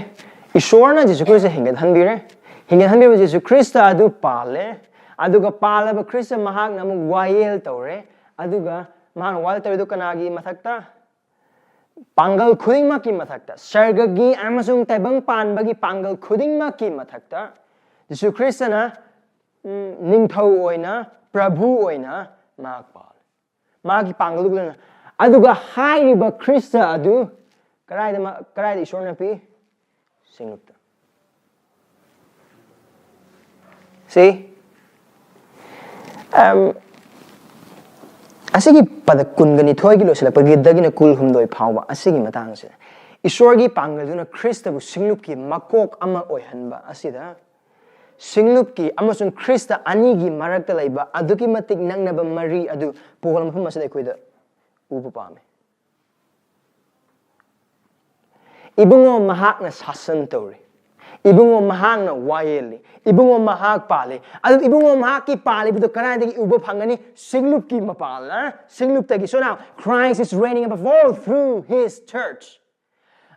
ꯏꯁꯣꯔꯅ ꯖꯤꯁꯨ ꯈ꯭ꯔꯤꯁꯇ ꯍꯤꯡꯒꯠꯍꯟꯕꯤꯔꯦ꯫ ꯍꯤꯡꯒꯠꯍꯟꯕꯤꯕ ꯖꯤꯁꯨ ꯈ꯭ꯔꯤꯁꯇ ꯑꯗꯨ ꯄꯥꯜꯂꯦ꯫ ꯑꯗꯨꯒ ꯄꯥꯜꯂꯕ ꯈ꯭ꯔꯤꯁꯇ ꯃꯍꯥꯛꯅ ꯑꯃꯨꯛ ꯋꯥꯌꯦꯜ ꯇꯧꯔꯦ꯫ ꯑꯗꯨꯒ ꯃꯍꯥꯛꯅ ꯋꯥꯌꯦꯜ ꯇꯧꯔꯤꯗꯨ ꯀꯅꯥꯒꯤ ꯃꯊꯛꯇ? ꯄꯥꯡꯒꯜ ꯈꯨꯗꯤꯡꯃꯛꯀꯤ ꯃꯊꯛꯇ, ꯁꯔꯒꯒꯤ ꯑꯃꯁꯨꯡ ꯇꯥꯏꯕꯪ ꯄꯥꯟꯕꯒꯤ ꯄꯥꯡꯒꯜ ꯈꯨꯗꯤꯡꯃꯛꯀꯤ ꯃꯊꯛꯇ ꯖꯤꯁꯨ ꯈ꯭ꯔꯤꯁꯇꯅ, ꯎꯝ, ꯅꯤꯡꯊꯧ ꯑꯣꯏꯅ, ꯄ꯭ꯔꯚꯨ ꯑꯣꯏꯅ ꯃꯍꯥꯛ ꯄꯥꯜꯂꯤ꯫ ꯃꯥꯒꯤ ꯄꯥꯡꯒꯜꯗꯨ ꯂꯣꯏꯅ꯫ ꯑꯗꯨꯒ ꯍꯥꯏꯔꯤꯕ ꯈ꯭ꯔꯤꯁꯇ ꯑꯗꯨ ꯀꯗꯥꯏꯗ ꯃꯥ-, ꯀꯗꯥꯏꯗ ꯏꯁꯣꯔꯅ ꯄꯤ? ꯁꯤꯡꯂꯨꯞꯇ꯫ See? Um, ꯑꯁꯤꯒꯤ ꯄꯗ ꯀꯨꯟꯒ ꯅꯤꯊꯣꯏꯒꯤ ꯂꯣꯏꯁꯤꯜꯂꯛꯄꯒꯤꯗꯒꯤꯅ ꯀꯨꯟꯍꯨꯝꯗꯣꯏ ꯐꯥꯎꯕ ꯑꯁꯤꯒꯤ ꯃꯇꯥꯡꯁꯦ, ꯏꯁꯣꯔꯒꯤ ꯄꯥꯡꯒꯜꯗꯨꯅ ꯈ꯭ꯔꯤꯁꯇꯕꯨ ꯁꯤꯡꯂꯨꯞꯀꯤ ꯃꯀꯣꯛ ꯑꯃ ꯑꯣꯏꯍꯟꯕ ꯑꯁꯤꯗ, ꯁꯤꯡꯂꯨꯞꯀꯤ ꯑꯃꯁꯨꯡ ꯈ꯭ꯔꯤꯁꯇ ꯑꯅꯤꯒꯤ ꯃꯔꯛꯇ ꯂꯩꯕ ꯑꯗꯨꯛꯀꯤ ꯃꯇꯤꯛ ꯅꯛꯅꯕ ꯃꯔꯤ ꯑꯗꯨ ꯄꯣꯜ ꯃꯐꯝ ꯑꯁꯤꯗ ꯑꯩꯈꯣꯏꯗ ꯎꯕ ꯄꯥꯝꯃꯤ꯫ ꯏꯕꯨꯡꯉꯣ ꯃꯍꯥꯛꯅ ꯁꯥꯁꯟ ꯇꯧꯔꯤ꯫ ꯏꯕꯨꯡꯉꯣ ꯃꯍꯥꯛꯅ ꯋꯥꯌꯦꯜꯂꯤ꯫ ꯏꯕꯨꯡꯉꯣ ꯃꯍꯥꯛ ꯄꯥꯜꯂꯤ꯫ ꯑꯗꯨ ꯏꯕꯨꯡꯉꯣ ꯃꯍꯥꯛꯀꯤ ꯄꯥꯜꯂꯤꯕꯗꯨ ꯀꯗꯥꯏꯗꯒꯤ ꯎꯕ ꯐꯪꯒꯅꯤ? ꯁꯤꯡꯂꯨꯞꯀꯤ ꯃꯄꯥꯜꯅ, ꯁꯤꯡꯂꯨꯞꯇꯒꯤ꯫ So now, Christ is reigning above all through his church.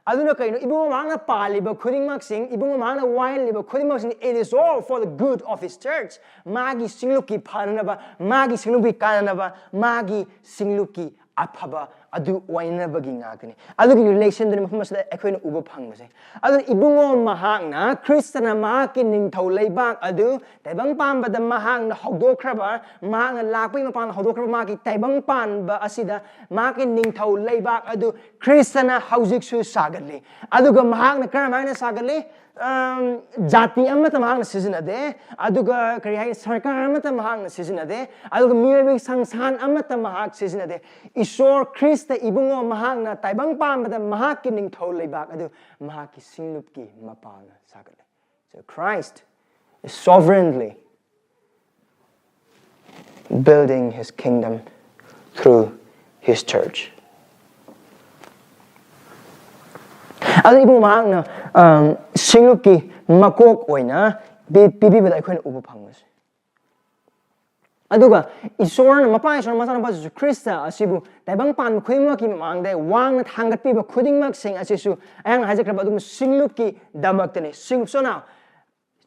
ꯑꯗꯨꯅ ꯀꯩꯅꯣ? ꯏꯕꯨꯡꯉꯣ ꯃꯍꯥꯛꯅ ꯄꯥꯜꯂꯤꯕ ꯈꯨꯗꯤꯡꯃꯛꯁꯤꯡ, ꯏꯕꯨꯡꯉꯣ ꯃꯍꯥꯛꯅ ꯋꯥꯌꯦꯜꯂꯤꯕ ꯈꯨꯗꯤꯡꯃꯛꯁꯤꯡ, it is all for the good of his church. ꯃꯥꯒꯤ ꯁꯤꯡꯂꯨꯞꯀꯤ ꯐꯅꯅꯕ, ꯃꯥꯒꯤ ꯁꯤꯡꯂꯨꯞꯀꯤ ꯀꯥꯟꯅꯅꯕ, ꯃꯥꯒꯤ ꯁꯤꯡꯂꯨꯞꯀꯤ ꯑꯐꯕ ꯑꯗꯨ ꯑꯣꯏꯅꯕꯒꯤ ꯉꯥꯛꯇꯅꯤ꯫ ꯑꯗꯨꯒꯤ ꯔꯤꯂꯦꯁꯟꯗꯨꯅꯤ ꯃꯐꯝ ꯑꯁꯤꯗ ꯑꯩꯈꯣꯏꯅ ꯎꯕ ꯐꯪꯕꯁꯦ꯫ ꯑꯗꯨꯅ ꯏꯕꯨꯡꯉꯣ ꯃꯍꯥꯛꯅ ꯈ꯭ꯔꯤꯁꯇꯅ ꯃꯍꯥꯛꯀꯤ ꯅꯤꯡꯊꯧ ꯂꯩꯕꯥꯛ ꯑꯗꯨ ꯇꯥꯏꯕꯪ ꯄꯥꯟꯕꯗ ꯃꯍꯥꯛꯅ ꯍꯧꯗꯣꯛꯈ꯭ꯔꯕ, ꯃꯍꯥꯛꯅ ꯂꯥꯛꯄꯒꯤ ꯃꯄꯥꯟꯗ ꯍꯧꯗꯣꯛꯈ꯭ꯔꯕ ꯃꯍꯥꯛꯀꯤ ꯇꯥꯏꯕꯪ ꯄꯥꯟꯕ ꯑꯁꯤꯗ ꯃꯍꯥꯛꯀꯤ ꯅꯤꯡꯊꯧ ꯂꯩꯕꯥꯛ ꯑꯗꯨ ꯈ꯭ꯔꯤꯁꯇꯅ ꯍꯧꯖꯤꯛꯁꯨ ꯁꯥꯒꯠꯂꯤ꯫ ꯑꯗꯨꯒ ꯃꯍꯥꯛꯅ ꯀꯔꯝꯍꯥꯏꯅ ꯁꯥꯒꯠꯂꯤ? ꯑꯝ, ꯖꯥꯇꯤ ꯑꯃꯠꯇ ꯃꯍꯥꯛꯅ ꯁꯤꯖꯤꯟꯅꯗꯦ꯫ ꯑꯗꯨꯒ ꯀꯔꯤ ꯍꯥꯏ, ꯁꯔꯀꯥꯔ ꯑꯃꯠꯇ ꯃꯍꯥꯛꯅ ꯁꯤꯖꯤꯟꯅꯗꯦ꯫ ꯑꯗꯨꯒ ꯃꯤꯑꯣꯏꯕꯒꯤ ꯁꯪꯁꯥꯟ ꯑꯃꯠꯇ ꯃꯍꯥꯛ ꯁꯤꯖꯤꯟꯅꯗꯦ꯫ ꯏꯁꯣꯔ ꯈ꯭ꯔꯤꯁꯇ ꯏꯕꯨꯡꯉꯣ ꯃꯍꯥꯛꯅ ꯇꯥꯏꯕꯪ ꯄꯥꯟꯕꯗ ꯃꯍꯥꯛꯀꯤ ꯅꯤꯡꯊꯧ ꯂꯩꯕꯥꯛ ꯑꯗꯨ ꯃꯍꯥꯛꯀꯤ ꯁꯤꯡꯂꯨꯞꯀꯤ ꯃꯄꯥꯜꯅ ꯁꯥꯒꯠꯂꯦ꯫ So Christ is sovereignly building his kingdom through his church. ꯑꯗꯨ ꯏꯕꯨꯡ ꯃꯍꯥꯛꯅ, ꯑꯝ, ꯁꯤꯡꯂꯨꯞꯀꯤ ꯃꯀꯣꯛ ꯑꯣꯏꯅ ꯄꯤ-, ꯄꯤꯕꯤꯕꯗ ꯑꯩꯈꯣꯏꯅ ꯎꯕ ꯐꯪꯕꯁꯦ꯫ ꯑꯗꯨꯒ ꯏꯁꯣꯔꯅ, ꯃꯄꯥ ꯏꯁꯣꯔ ꯃꯆꯥꯅꯨꯄꯥ ꯖꯤꯁꯨ ꯈ꯭ꯔꯤꯁꯇ ꯑꯁꯤꯕꯨ ꯇꯥꯏꯕꯪ ꯄꯥꯟꯕ ꯈꯨꯗꯤꯡꯃꯛꯀꯤ ꯃꯃꯥꯡꯗ ꯋꯥꯡꯅ ꯊꯥꯡꯒꯠꯄꯤꯕ ꯈꯨꯗꯤꯡꯃꯛꯁꯤꯡ ꯑꯁꯤꯁꯨ ꯑꯩꯍꯥꯛꯅ ꯍꯥꯏꯖꯈ꯭ꯔꯕ ꯑꯗꯨꯒꯨꯝꯕ ꯁꯤꯡꯂꯨꯞꯀꯤ ꯗꯃꯛꯇꯅꯤ꯫ ꯁꯤꯡꯂꯨꯞ, so now,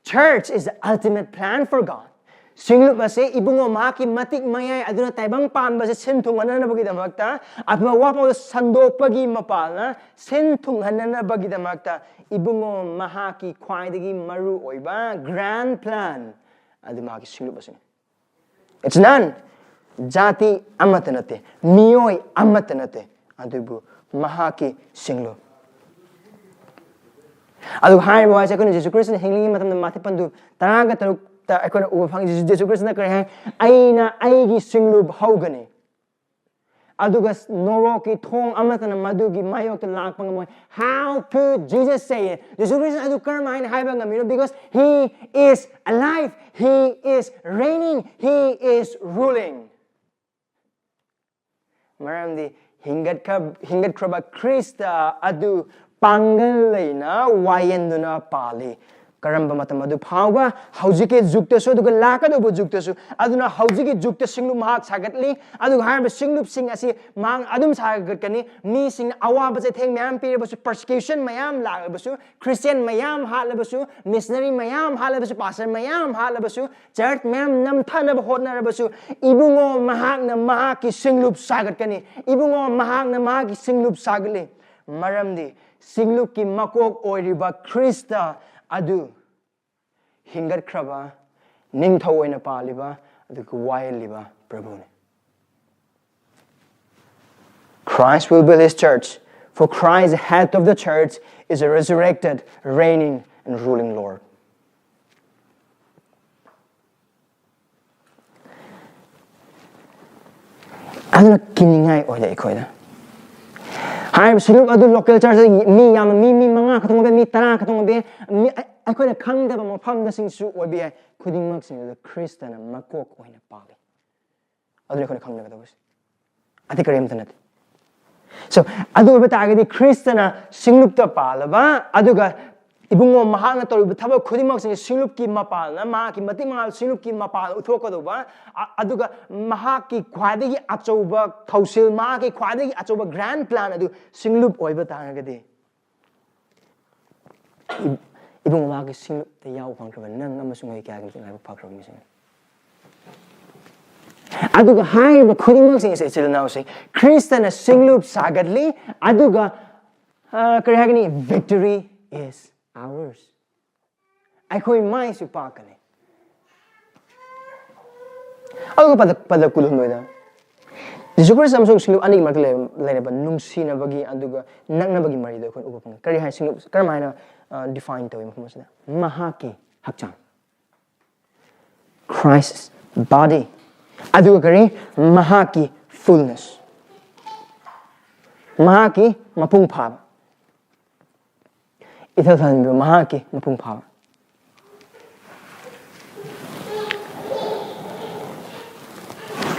church is the ultimate plan for God. ꯁꯤꯡꯂꯨꯞ ꯑꯁꯤ ꯏꯕꯨꯡꯉꯣ ꯃꯍꯥꯛꯀꯤ ꯃꯇꯤꯛ ꯃꯌꯥꯏ ꯑꯗꯨꯅ ꯇꯥꯏꯕꯪ ꯄꯥꯟꯕꯁꯦ ꯁꯤꯟ ꯊꯨꯡꯍꯟꯅꯅꯕꯒꯤꯗꯃꯛꯇ, ꯑꯐꯕ ꯋꯥꯐꯥꯎꯗ ꯁꯟꯗꯣꯛꯄꯒꯤ ꯃꯄꯥꯜꯅ ꯁꯤꯟ ꯊꯨꯡꯍꯟꯅꯅꯕꯒꯤꯗꯃꯛꯇ ꯏꯕꯨꯡꯉꯣ ꯃꯍꯥꯛꯀꯤ ꯈ꯭ꯋꯥꯏꯗꯒꯤ ꯃꯔꯨ ꯑꯣꯏꯕ grand plan ꯑꯗꯨ ꯃꯍꯥꯛꯀꯤ ꯁꯤꯡꯂꯨꯞ ꯑꯁꯤꯅꯤ꯫ It's none. ꯖꯥꯇꯤ ꯑꯃꯠꯇ ꯅꯠꯇꯦ, ꯃꯤꯑꯣꯏ ꯑꯃꯠꯇ ꯅꯠꯇꯦ, ꯑꯗꯨꯕꯨ ꯃꯍꯥꯛꯀꯤ ꯁꯤꯡꯂꯨꯞ꯫ ꯑꯗꯨꯒ ꯍꯥꯏꯔꯤꯕ ꯋꯥꯁꯦ ꯑꯩꯈꯣꯏꯅ ꯖꯤꯁꯨ ꯈ꯭ꯔꯤꯁꯇꯅ ꯍꯤꯡꯂꯤꯉꯩ ꯃꯇꯝꯗ ꯃꯥꯊꯤ ꯄꯟꯗꯨ ꯇꯔꯥꯒ ꯇꯔꯨꯛꯇ ꯑꯩꯈꯣꯏꯅ ꯎꯕ ꯐꯪꯉꯤ꯫ ꯖꯤꯁꯨ, ꯖꯤꯁꯨ ꯈ꯭ꯔꯤꯁꯇꯅ ꯀꯔꯤ ꯍꯥꯏ? "ꯑꯩꯅ ꯑꯩꯒꯤ ꯁꯤꯡꯂꯨꯞ ꯍꯧꯒꯅꯤ, ꯑꯗꯨꯒ ꯅꯣꯔꯣꯛꯀꯤ ꯊꯣꯡ ꯑꯃꯠꯇꯅ ꯃꯗꯨꯒꯤ ꯃꯥꯌꯣꯛꯇ ꯂꯥꯛꯄ ꯉꯝꯃꯣꯏ." How could Jesus say it? ꯖꯤꯁꯨ ꯈ꯭ꯔꯤꯁꯇꯅ ꯑꯗꯨ ꯀꯔꯝꯍꯥꯏꯅ ꯍꯥꯏꯕ ꯉꯝꯃꯤꯅꯣ? Because he is alive, he is reigning, he is ruling. ꯃꯔꯝꯗꯤ ꯍꯤꯡꯒꯠꯈ-, ꯍꯤꯡꯒꯠꯈ꯭ꯔꯕ ꯈ꯭ꯔꯤꯁꯇ ꯑꯗꯨ ꯄꯥꯡꯒꯜ ꯂꯩꯅ ꯋꯥꯌꯦꯟꯗꯨꯅ ꯄꯥꯜꯂꯤ꯫ ꯀꯔꯝꯕ ꯃꯇꯝ ꯑꯗꯨ ꯐꯥꯎꯕ, ꯍꯧꯖꯤꯛꯀꯤ ꯖꯨꯛꯇꯁꯨ ꯑꯗꯨꯒ ꯂꯥꯛꯀꯗꯧꯕ ꯖꯨꯛꯇꯁꯨ꯫ ꯑꯗꯨꯅ ꯍꯧꯖꯤꯛꯀꯤ ꯖꯨꯛꯇ ꯁꯤꯡꯂꯨꯞ ꯃꯍꯥꯛ ꯁꯥꯒꯠꯂꯤ, ꯑꯗꯨꯒ ꯍꯥꯏꯔꯤꯕ ꯁꯤꯡꯂꯨꯞꯁꯤꯡ ꯑꯁꯤ ꯃꯍꯥꯛ ꯑꯗꯨꯝ ꯁꯥꯒꯠꯀꯅꯤ꯫ ꯃꯤꯁꯤꯡꯅ ꯑꯋꯥꯕ ꯆꯩꯊꯦꯡ ꯃꯌꯥꯝ ꯄꯤꯔꯕꯁꯨ, persecution ꯃꯌꯥꯝ ꯂꯥꯛꯂꯕꯁꯨ, ꯈ꯭ꯔꯤꯁꯇꯤꯌꯥꯟ ꯃꯌꯥꯝ ꯍꯥꯠꯂꯕꯁꯨ, ꯃꯤꯁꯅꯔꯤ ꯃꯌꯥꯝ ꯍꯥꯠꯂꯕꯁꯨ, ꯄꯥꯁꯇꯔ ꯃꯌꯥꯝ ꯍꯥꯠꯂꯕꯁꯨ, ꯆꯔꯆ ꯃꯌꯥꯝ ꯅꯝꯊꯅꯕ ꯍꯣꯠꯅꯔꯕꯁꯨ, ꯏꯕꯨꯡꯉꯣ ꯃꯍꯥꯛꯅ ꯃꯍꯥꯛꯀꯤ ꯁꯤꯡꯂꯨꯞ ꯁꯥꯒꯠꯀꯅꯤ꯫ ꯏꯕꯨꯡꯉꯣ ꯃꯍꯥꯛꯅ ꯃꯍꯥꯛꯀꯤ ꯁꯤꯡꯂꯨꯞ ꯁꯥꯒꯠꯂꯤ꯫ ꯃꯔꯝꯗꯤ ꯁꯤꯡꯂꯨꯞꯀꯤ ꯃꯀꯣꯛ ꯑꯣꯏꯔꯤꯕ ꯈ꯭ꯔꯤꯁꯇ ꯑꯗꯨ ꯍꯤꯡꯒꯠꯈ꯭ꯔꯕ, ꯅꯤꯡꯊꯧ ꯑꯣꯏꯅ ꯄꯥꯜꯂꯤꯕ, ꯑꯗꯨꯒ ꯋꯥꯌꯦꯜꯂꯤꯕ ꯄ꯭ꯔꯚꯨꯅꯤ꯫ Christ will build his church, for Christ, the head of the church, is a resurrected, reigning, and ruling Lord. ꯑꯗꯨꯅ ꯀꯤꯅꯤꯡꯉꯥꯏ ꯑꯣꯏꯗꯦ ꯑꯩꯈꯣꯏꯗ꯫ ꯍꯥꯏꯔꯤꯕ ꯁꯤꯡꯂꯨꯞ ꯑꯗꯨ local church ꯃꯤ ꯌꯥꯝꯅ, ꯃꯤ, ꯃꯤ ꯃꯉꯥ ꯈꯛꯇꯪ ꯑꯣꯏꯕ, ꯃꯤ ꯇꯔꯥ ꯈꯛꯇꯪ ꯑꯣꯏꯕ, ꯃꯤ, ꯑꯩ-, ꯑꯩꯈꯣꯏꯅ ꯈꯪꯗꯕ ꯃꯐꯝꯗꯁꯤꯡꯁꯨ ꯑꯣꯏꯕ ꯌꯥꯏ꯫ ꯈꯨꯗꯤꯡꯃꯛꯁꯤꯡ ꯑꯗꯨ ꯈ꯭ꯔꯤꯁꯇꯅ ꯃꯀꯣꯛ ꯑꯣꯏꯅ ꯄꯥꯜꯂꯤ꯫ ꯑꯗꯨꯅ ꯑꯩꯈꯣꯏꯅ ꯈꯪꯖꯒꯗꯧꯕꯁꯦ꯫ ꯑꯇꯩ ꯀꯔꯤꯝꯇ ꯅꯠꯇꯦ꯫ So, ꯑꯗꯨ ꯑꯣꯏꯕ ꯇꯥꯔꯒꯗꯤ ꯈ꯭ꯔꯤꯁꯇꯅ ꯁꯤꯡꯂꯨꯞꯇ ꯄꯥꯜꯂꯕ, ꯑꯗꯨꯒ ꯏꯕꯨꯡꯉꯣ ꯃꯍꯥꯛꯅ ꯇꯧꯔꯤꯕ ꯊꯕꯛ ꯈꯨꯗꯤꯡꯃꯛꯁꯦ ꯁꯤꯡꯂꯨꯞꯀꯤ ꯃꯄꯥꯜꯅ, ꯃꯍꯥꯛꯀꯤ ꯃꯇꯤꯛ ꯃꯉꯥꯜ ꯁꯤꯡꯂꯨꯞꯀꯤ ꯃꯄꯥꯜ ꯎꯠꯊꯣꯛꯀꯗꯧꯕ, ꯑ-, ꯑꯗꯨꯒ ꯃꯍꯥꯛꯀꯤ ꯈ꯭ꯋꯥꯏꯗꯒꯤ ꯑꯆꯧꯕ ꯊꯧꯁꯤꯜ, ꯃꯍꯥꯛꯀꯤ ꯈ꯭ꯋꯥꯏꯗꯒꯤ ꯑꯆꯧꯕ grand plan ꯑꯗꯨ ꯁꯤꯡꯂꯨꯞ ꯑꯣꯏꯕ ꯇꯥꯔꯒꯗꯤ, ꯏ-, ꯏꯕꯨꯡꯉꯣ ꯃꯍꯥꯛꯀꯤ ꯁꯤꯡꯂꯨꯞꯇ ꯌꯥꯎꯕ ꯐꯪꯈ꯭ꯔꯕ ꯅꯪ ꯑꯃꯁꯨꯡ ꯑꯩ ꯀꯌꯥꯒꯤ ꯃꯇꯤꯛ ꯉꯥꯏꯕ ꯐꯈ꯭ꯔꯕ ꯃꯤꯁꯤꯡꯅꯤ꯫ ꯑꯗꯨꯒ ꯍꯥꯏꯔꯤꯕ ꯈꯨꯗꯤꯡꯃꯛꯁꯤꯡ ꯑꯁꯦ, ꯏꯆꯤꯜ ꯏꯅꯥꯎꯁꯤꯡ, ꯈ꯭ꯔꯤꯁꯇꯅ ꯁꯤꯡꯂꯨꯞ ꯁꯥꯒꯠꯂꯤ, ꯑꯗꯨꯒ, ꯑ, ꯀꯔꯤ ꯍꯥꯏꯒꯅꯤ? Victory is ours. ꯑꯩꯈꯣꯏ ꯃꯥꯏꯁꯨ ꯄꯥꯛꯀꯅꯤ꯫ ꯑꯗꯨꯒ ꯄꯗ, ꯄꯗ ꯀꯨꯟꯍꯨꯝꯗꯣꯏꯗ ꯖꯤꯁꯨ ꯈ꯭ꯔꯤꯁꯇ ꯑꯃꯁꯨꯡ ꯁꯤꯡꯂꯨꯞ ꯑꯅꯤꯒꯤ ꯃꯔꯛꯇ ꯂꯩꯔꯕ, ꯂꯩꯔꯕ ꯅꯨꯡꯁꯤꯅꯕꯒꯤ ꯑꯗꯨꯒ ꯅꯛꯅꯕꯒꯤ ꯃꯔꯤꯗꯣ ꯑꯩꯈꯣꯏꯅ ꯎꯕ ꯐꯪꯉꯤ꯫ ꯀꯔꯤ ꯍꯥꯏ? ꯁꯤꯡꯂꯨꯞ ꯀꯔꯝꯍꯥꯏꯅ, ꯑ, define ꯇꯧꯏ ꯃꯐꯝ ꯑꯁꯤꯗ? ꯃꯍꯥꯛꯀꯤ ꯍꯛꯆꯥꯡ, Christ's body꯫ ꯑꯗꯨꯒ ꯀꯔꯤ? ꯃꯍꯥꯛꯀꯤ fullness, ꯃꯍꯥꯛꯀꯤ ꯃꯄꯨꯡ ꯐꯥꯕ, ꯏꯊꯛ ꯊꯟꯕ ꯃꯍꯥꯛꯀꯤ ꯃꯄꯨꯡ ꯐꯥꯕ꯫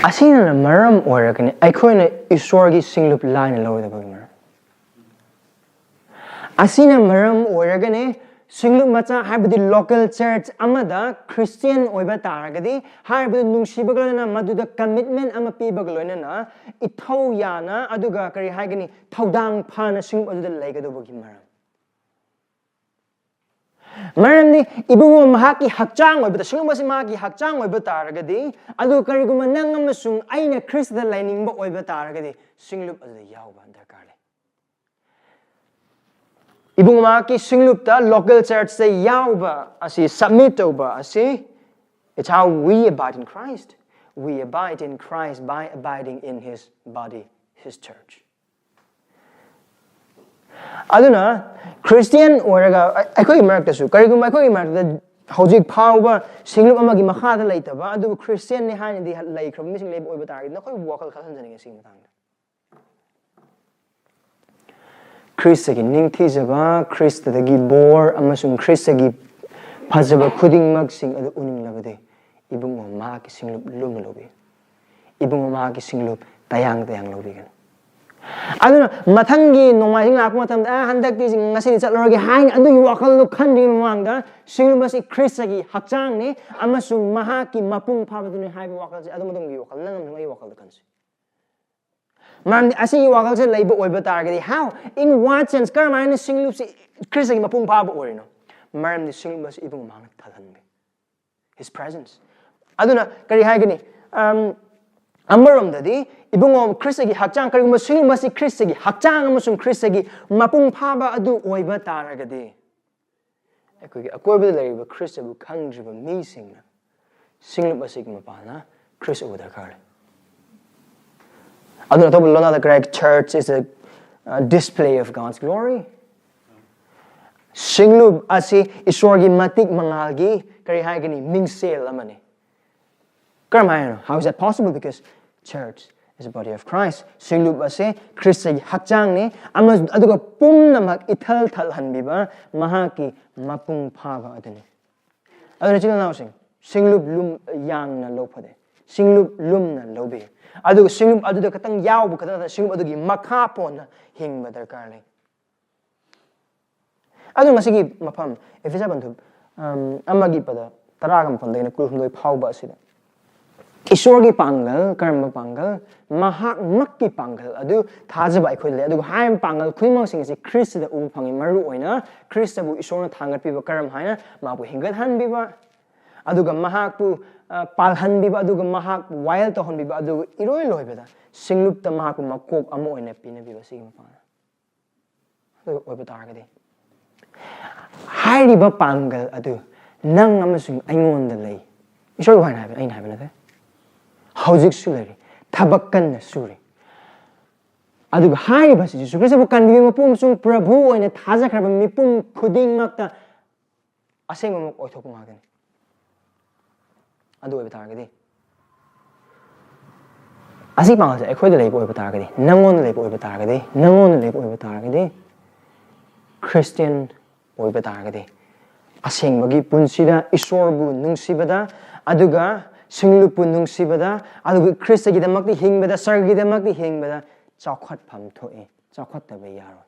ꯑꯁꯤꯅ ꯃꯔꯝ ꯑꯣꯏꯔꯒꯅꯤ ꯑꯩꯈꯣꯏꯅ ꯏꯁꯣꯔꯒꯤ ꯁꯤꯡꯂꯨꯞ ꯂꯥꯏꯅ ꯂꯧꯔꯣꯏꯗꯕꯒꯤ ꯃꯔꯝ꯫ ꯑꯁꯤꯅ ꯃꯔꯝ ꯑꯣꯏꯔꯒꯅꯤ ꯁꯤꯡꯂꯨꯞ ꯃꯆꯥ ꯍꯥꯏꯕꯗꯤ local church ꯑꯃꯗ Christian ꯑꯣꯏꯕ ꯇꯥꯔꯒꯗꯤ, ꯍꯥꯏꯔꯤꯕꯗꯨ ꯅꯨꯡꯁꯤꯕꯒ ꯂꯣꯏꯅꯅ, ꯃꯗꯨꯗ commitment ꯑꯃ ꯄꯤꯕꯒ ꯂꯣꯏꯅꯅ, ꯏꯊꯧ ꯌꯥꯅ, ꯑꯗꯨꯒ ꯀꯔꯤ ꯍꯥꯏꯒꯅꯤ, ꯊꯧꯗꯥꯡ ꯐꯅ ꯁꯤꯡꯂꯨꯞ ꯑꯗꯨꯗ ꯂꯩꯒꯗꯧꯕꯒꯤ ꯃꯔꯝ꯫ ꯃꯔꯝꯗꯤ ꯏꯕꯨꯡꯉꯣ ꯃꯍꯥꯛꯀꯤ ꯍꯛꯆꯥꯡ ꯑꯣꯏꯕꯗ, ꯁꯤꯡꯂꯨꯞ ꯑꯁꯤ ꯃꯍꯥꯛꯀꯤ ꯍꯛꯆꯥꯡ ꯑꯣꯏꯕ ꯇꯥꯔꯒꯗꯤ, ꯑꯗꯨ ꯀꯔꯤꯒꯨꯝꯕ ꯅꯪ ꯑꯃꯁꯨꯡ ꯑꯩꯅ ꯈ꯭ꯔꯤꯁꯇꯗ ꯂꯩꯅꯤꯡꯕ ꯑꯣꯏꯕ ꯇꯥꯔꯒꯗꯤ, ꯁꯤꯡꯂꯨꯞ ꯑꯗꯨꯗ ꯌꯥꯎꯕ ꯗꯔꯀꯥꯔ ꯂꯩ꯫ ꯏꯕꯨꯡꯉꯣ ꯃꯍꯥꯛꯀꯤ ꯁꯤꯡꯂꯨꯞꯇ, local churchꯇ ꯌꯥꯎꯕ ꯑꯁꯤ, submit ꯇꯧꯕ ꯑꯁꯤ, it's how we abide in Christ. We abide in Christ by abiding in his body, his church. ꯑꯗꯨꯅ Christian ꯑꯣꯏꯔꯒ ꯑꯩꯈꯣꯏꯒꯤ ꯃꯔꯛꯇꯁꯨ, ꯀꯔꯤꯒꯨꯝꯕ ꯑꯩꯈꯣꯏꯒꯤ ꯃꯔꯛꯇ ꯍꯧꯖꯤꯛ ꯐꯥꯎꯕ ꯁꯤꯡꯂꯨꯞ ꯑꯃꯒꯤ ꯃꯈꯥꯗ ꯂꯩꯇꯕ, ꯑꯗꯨꯕꯨ Christianꯅꯤ ꯍꯥꯏꯅꯗꯤ ꯂꯩꯈ꯭ꯔꯕ ꯃꯤꯁꯤꯡ ꯂꯩꯕ ꯑꯣꯏꯕ ꯇꯥꯔꯒꯗꯤ, ꯅꯈꯣꯏꯕꯨ ꯋꯥꯈꯜ ꯈꯜꯍꯟꯖꯅꯤꯡꯉꯤ ꯁꯤꯒꯤ ꯃꯇꯥꯡꯗ꯫ ꯈ꯭ꯔꯤꯁꯇꯒꯤ ꯅꯤꯡꯊꯤꯖꯕ, ꯈ꯭ꯔꯤꯁꯇꯗꯒꯤ ꯕꯣꯔ ꯑꯃꯁꯨꯡ ꯈ꯭ꯔꯤꯁꯇꯒꯤ ꯐꯖꯕ ꯈꯨꯗꯤꯡꯃꯛꯁꯤꯡ ꯑꯗꯨ ꯎꯅꯤꯡꯂꯕꯗꯤ, ꯏꯕꯨꯡꯉꯣ ꯃꯍꯥꯛꯀꯤ ꯁꯤꯡꯂꯨꯞ ꯂꯨꯝꯅ ꯂꯧꯕꯤꯌꯨ꯫ ꯏꯕꯨꯡꯉꯣ ꯃꯍꯥꯛꯀꯤ ꯁꯤꯡꯂꯨꯞ ꯇꯌꯥꯡ ꯇꯌꯥꯡ ꯂꯧꯕꯤꯒꯅꯨ꯫ ꯑꯗꯨꯅ ꯃꯊꯪꯒꯤ ꯅꯣꯡꯃꯥꯏꯖꯤꯡ ꯂꯥꯛꯄ ꯃꯇꯝꯗ, "ꯑ, ꯍꯟꯗꯛꯇꯤ ꯉꯁꯤꯗꯤ ꯆꯠꯂꯔꯣꯏꯒꯦ" ꯍꯥꯏꯅ ꯑꯗꯨꯒꯤ ꯋꯥꯈꯜꯗꯣ ꯈꯟꯗ꯭ꯔꯤꯉꯩ ꯃꯃꯥꯡꯗ, ꯁꯤꯡꯂꯨꯞ ꯑꯁꯤ ꯈ꯭ꯔꯤꯁꯇꯒꯤ ꯍꯛꯆꯥꯡꯅꯤ ꯑꯃꯁꯨꯡ ꯃꯍꯥꯛꯀꯤ ꯃꯄꯨꯡ ꯐꯥꯕꯗꯨꯅꯤ ꯍꯥꯏꯕ ꯋꯥꯈꯜꯁꯦ, ꯑꯗꯨ ꯃꯇꯨꯡꯒꯤ ꯋꯥꯈꯜ, ꯅꯪ ꯑꯃꯁꯨꯡ ꯑꯩꯒꯤ ꯋꯥꯈꯜꯗ ꯈꯟꯁꯤ꯫ ꯃꯔꯝꯗꯤ ꯑꯁꯤꯒꯤ ꯋꯥꯈꯜꯁꯦ ꯂꯩꯕ ꯑꯣꯏꯕ ꯇꯥꯔꯒꯗꯤ, how, in what sense, ꯀꯔꯝꯍꯥꯏꯅ ꯁꯤꯡꯂꯨꯞꯁꯤ ꯈ꯭ꯔꯤꯁꯇꯒꯤ ꯃꯄꯨꯡ ꯐꯥꯕ ꯑꯣꯏꯔꯤꯅꯣ? ꯃꯔꯝꯗꯤ ꯁꯤꯡꯂꯨꯞ ꯑꯁꯤ ꯏꯕꯨꯡꯉꯣ ꯃꯍꯥꯛꯅ ꯊꯜꯍꯟꯕꯤ, his presence. ꯑꯗꯨꯅ ꯀꯔꯤ ꯍꯥꯏꯒꯅꯤ? ꯑꯝ, ꯑꯃꯔꯣꯝꯗꯗꯤ ꯏꯕꯨꯡꯉꯣ ꯈ꯭ꯔꯤꯁꯇꯒꯤ ꯍꯛꯆꯥꯡ, ꯀꯔꯤꯒꯨꯝꯕ ꯁꯤꯡꯂꯨꯞ ꯑꯁꯤ ꯈ꯭ꯔꯤꯁꯇꯒꯤ ꯍꯛꯆꯥꯡ ꯑꯃꯁꯨꯡ ꯈ꯭ꯔꯤꯁꯇꯒꯤ ꯃꯄꯨꯡ ꯐꯥꯕ ꯑꯗꯨ ꯑꯣꯏꯕ ꯇꯥꯔꯒꯗꯤ, ꯑꯩꯈꯣꯏꯒꯤ ꯑꯀꯣꯏꯕꯗ ꯂꯩꯔꯤꯕ ꯈ꯭ꯔꯤꯁꯇꯕꯨ ꯈꯪꯗ꯭ꯔꯤꯕ ꯃꯤꯁꯤꯡꯅ ꯁꯤꯡꯂꯨꯞ ꯑꯁꯤꯒꯤ ꯃꯄꯥꯟꯅ ꯈ꯭ꯔꯤꯁ ꯎꯕ ꯗꯔꯀꯥꯔ ꯂꯩ꯫ ꯑꯗꯨꯅ ꯑꯇꯣꯞꯄ ꯂꯣꯟꯗ ꯀꯔꯤ ꯍꯥꯏ? Church is a, uh, display of God's glory. ꯁꯤꯡꯂꯨꯞ ꯑꯁꯤ ꯏꯁꯣꯔꯒꯤ ꯃꯇꯤꯛ ꯃꯉꯥꯜꯒꯤ, ꯀꯔꯤ ꯍꯥꯏꯒꯅꯤ, ꯃꯤꯡꯁꯦꯜ ꯑꯃꯅꯤ꯫ ꯀꯔꯝ ꯍꯥꯏꯅꯣ? How is that possible? Because church is a body of Christ. ꯁꯤꯡꯂꯨꯞ ꯑꯁꯤ ꯈ꯭ꯔꯤꯁꯇꯒꯤ ꯍꯛꯆꯥꯡꯅꯤ, ꯑꯃ-, ꯑꯗꯨꯒ ꯄꯨꯝꯅꯃꯛ ꯏꯊꯜ ꯊꯜꯍꯟꯕꯤꯕ ꯃꯍꯥꯛꯀꯤ ꯃꯄꯨꯡ ꯐꯥꯕ ꯑꯗꯨꯅꯤ꯫ ꯑꯗꯨꯅ ꯏꯆꯤꯜ ꯏꯅꯥꯎꯁꯤꯡ, ꯁꯤꯡꯂꯨꯞ ꯂꯨꯝ ꯌꯥꯡꯅ ꯂꯧꯐꯗꯦ, ꯁꯤꯡꯂꯨꯞ ꯂꯨꯝꯅ ꯂꯧꯕꯤꯌꯨ꯫ ꯑꯗꯨꯒ ꯁꯤꯡꯂꯨꯞ ꯑꯗꯨꯗ ꯈꯛꯇꯪ ꯌꯥꯎꯕ ꯈꯛꯇ ꯅꯠꯇꯅ, ꯁꯤꯡꯂꯨꯞ ꯑꯗꯨꯒꯤ ꯃꯈꯥ ꯄꯣꯟꯅ ꯍꯤꯡꯕ ꯗꯔꯀꯥꯔ ꯂꯩ꯫ ꯑꯗꯨ ꯉꯁꯤꯒꯤ ꯃꯐꯝ, ꯑꯦꯐꯦꯁꯤꯌꯥ ꯄꯟꯊꯨꯞ, ꯑꯝ, ꯑꯃꯒꯤ ꯄꯗ ꯇꯔꯥꯒ ꯃꯥꯄꯟꯗꯒꯤꯅ ꯀꯨꯟꯍꯨꯝꯗꯣꯏ ꯐꯥꯎꯕ ꯑꯁꯤꯗ, ꯏꯁꯣꯔꯒꯤ ꯄꯥꯡꯒꯜ, ꯀꯔꯝꯕ ꯄꯥꯡꯒꯜ? ꯃꯍꯥꯛꯃꯛꯀꯤ ꯄꯥꯡꯒꯜ ꯑꯗꯨ ꯊꯥꯖꯕ ꯑꯩꯈꯣꯏꯗ ꯂꯩ꯫ ꯑꯗꯨꯒ ꯍꯥꯏꯔꯤꯕ ꯄꯥꯡꯒꯜ ꯈꯨꯗꯤꯡꯃꯛꯁꯤꯡ ꯑꯁꯤ ꯈ꯭ꯔꯤꯁꯇꯗ ꯎꯕ ꯐꯪꯉꯤ꯫ ꯃꯔꯨ ꯑꯣꯏꯅ ꯈ꯭ꯔꯤꯁꯇꯕꯨ ꯏꯁꯣꯔꯅ ꯊꯥꯡꯒꯠꯄꯤꯕ, ꯀꯔꯝ ꯍꯥꯏꯅ? ꯃꯍꯥꯛꯄꯨ ꯍꯤꯡꯒꯠꯍꯟꯕꯤꯕ, ꯑꯗꯨꯒ ꯃꯍꯥꯛꯄꯨ, ꯑ, ꯄꯥꯜꯍꯟꯕꯤꯕ, ꯑꯗꯨꯒ ꯃꯍꯥꯛꯄꯨ ꯋꯥꯌꯦꯜ ꯇꯧꯍꯟꯕꯤꯕ, ꯑꯗꯨꯒ ꯏꯔꯣꯏ ꯂꯣꯏꯕꯗ ꯁꯤꯡꯂꯨꯞꯇ ꯃꯍꯥꯛꯄꯨ ꯃꯀꯣꯛ ꯑꯃ ꯑꯣꯏꯅ ꯄꯤꯅꯕꯤꯕ, ꯁꯤꯒꯤ ꯃꯄꯥꯟꯗ꯫ ꯑꯗꯨ ꯑꯣꯏꯕ ꯇꯥꯔꯒꯗꯤ, ꯍꯥꯏꯔꯤꯕ ꯄꯥꯡꯒꯜ ꯑꯗꯨ ꯅꯪ ꯑꯃꯁꯨꯡ ꯑꯩꯉꯣꯟꯗ ꯂꯩ꯫ ꯏꯁꯣꯔꯒꯤ ꯋꯥꯍꯩꯅ ꯍꯥꯏꯕ, ꯑꯩꯅ ꯍꯥꯏꯕ ꯅꯠꯇꯦ꯫ ꯍꯧꯖꯤꯛꯁꯨ ꯂꯩꯔꯤ, ꯊꯕꯛ ꯀꯟꯅ ꯁꯨꯔꯤ꯫ ꯑꯗꯨꯒ ꯍꯥꯏꯔꯤꯕꯁꯤ ꯖꯤꯁꯨ ꯈ꯭ꯔꯤꯁꯇꯕꯨ ꯀꯟꯕꯤꯕ ꯃꯄꯨ ꯑꯃꯁꯨꯡ ꯄ꯭ꯔꯚꯨ ꯑꯣꯏꯅ ꯊꯥꯖꯈ꯭ꯔꯕ ꯃꯤꯄꯨꯝ ꯈꯨꯗꯤꯡꯃꯛꯇ ꯑꯁꯦꯡꯕꯃꯛ ꯑꯣꯏꯊꯣꯛꯄ ꯉꯥꯛꯇꯅꯤ꯫ ꯑꯗꯨ ꯑꯣꯏꯕ ꯇꯥꯔꯒꯗꯤ, ꯑꯁꯤ ꯄꯥꯡꯒꯜꯁꯦ ꯑꯩꯈꯣꯏꯗ ꯂꯩꯕ ꯑꯣꯏꯕ ꯇꯥꯔꯒꯗꯤ, ꯅꯪꯉꯣꯟꯗ ꯂꯩꯕ ꯑꯣꯏꯕ ꯇꯥꯔꯒꯗꯤ, ꯅꯪꯉꯣꯟꯗ ꯂꯩꯕ ꯑꯣꯏꯕ ꯇꯥꯔꯒꯗꯤ, ꯈ꯭ꯔꯤꯁꯇꯤꯌꯟ ꯑꯣꯏꯕ ꯇꯥꯔꯒꯗꯤ, ꯑꯁꯦꯡꯕꯒꯤ ꯄꯨꯟꯁꯤꯗ ꯏꯁꯣꯔꯕꯨ ꯅꯨꯡꯁꯤꯕꯗ, ꯑꯗꯨꯒ ꯁꯤꯡꯂꯨꯞꯄꯨ ꯅꯨꯡꯁꯤꯕꯗ, ꯑꯗꯨꯒ ꯈ꯭ꯔꯤꯁꯇꯒꯤꯗꯃꯛꯇ ꯍꯤꯡꯕꯗ, ꯁꯔꯒꯤꯗꯃꯛꯇ ꯍꯤꯡꯕꯗ ꯆꯥꯎꯈꯠꯐꯝ ꯊꯣꯛꯏ, ꯆꯥꯎꯈꯠꯇꯕ ꯌꯥꯔꯣꯏ꯫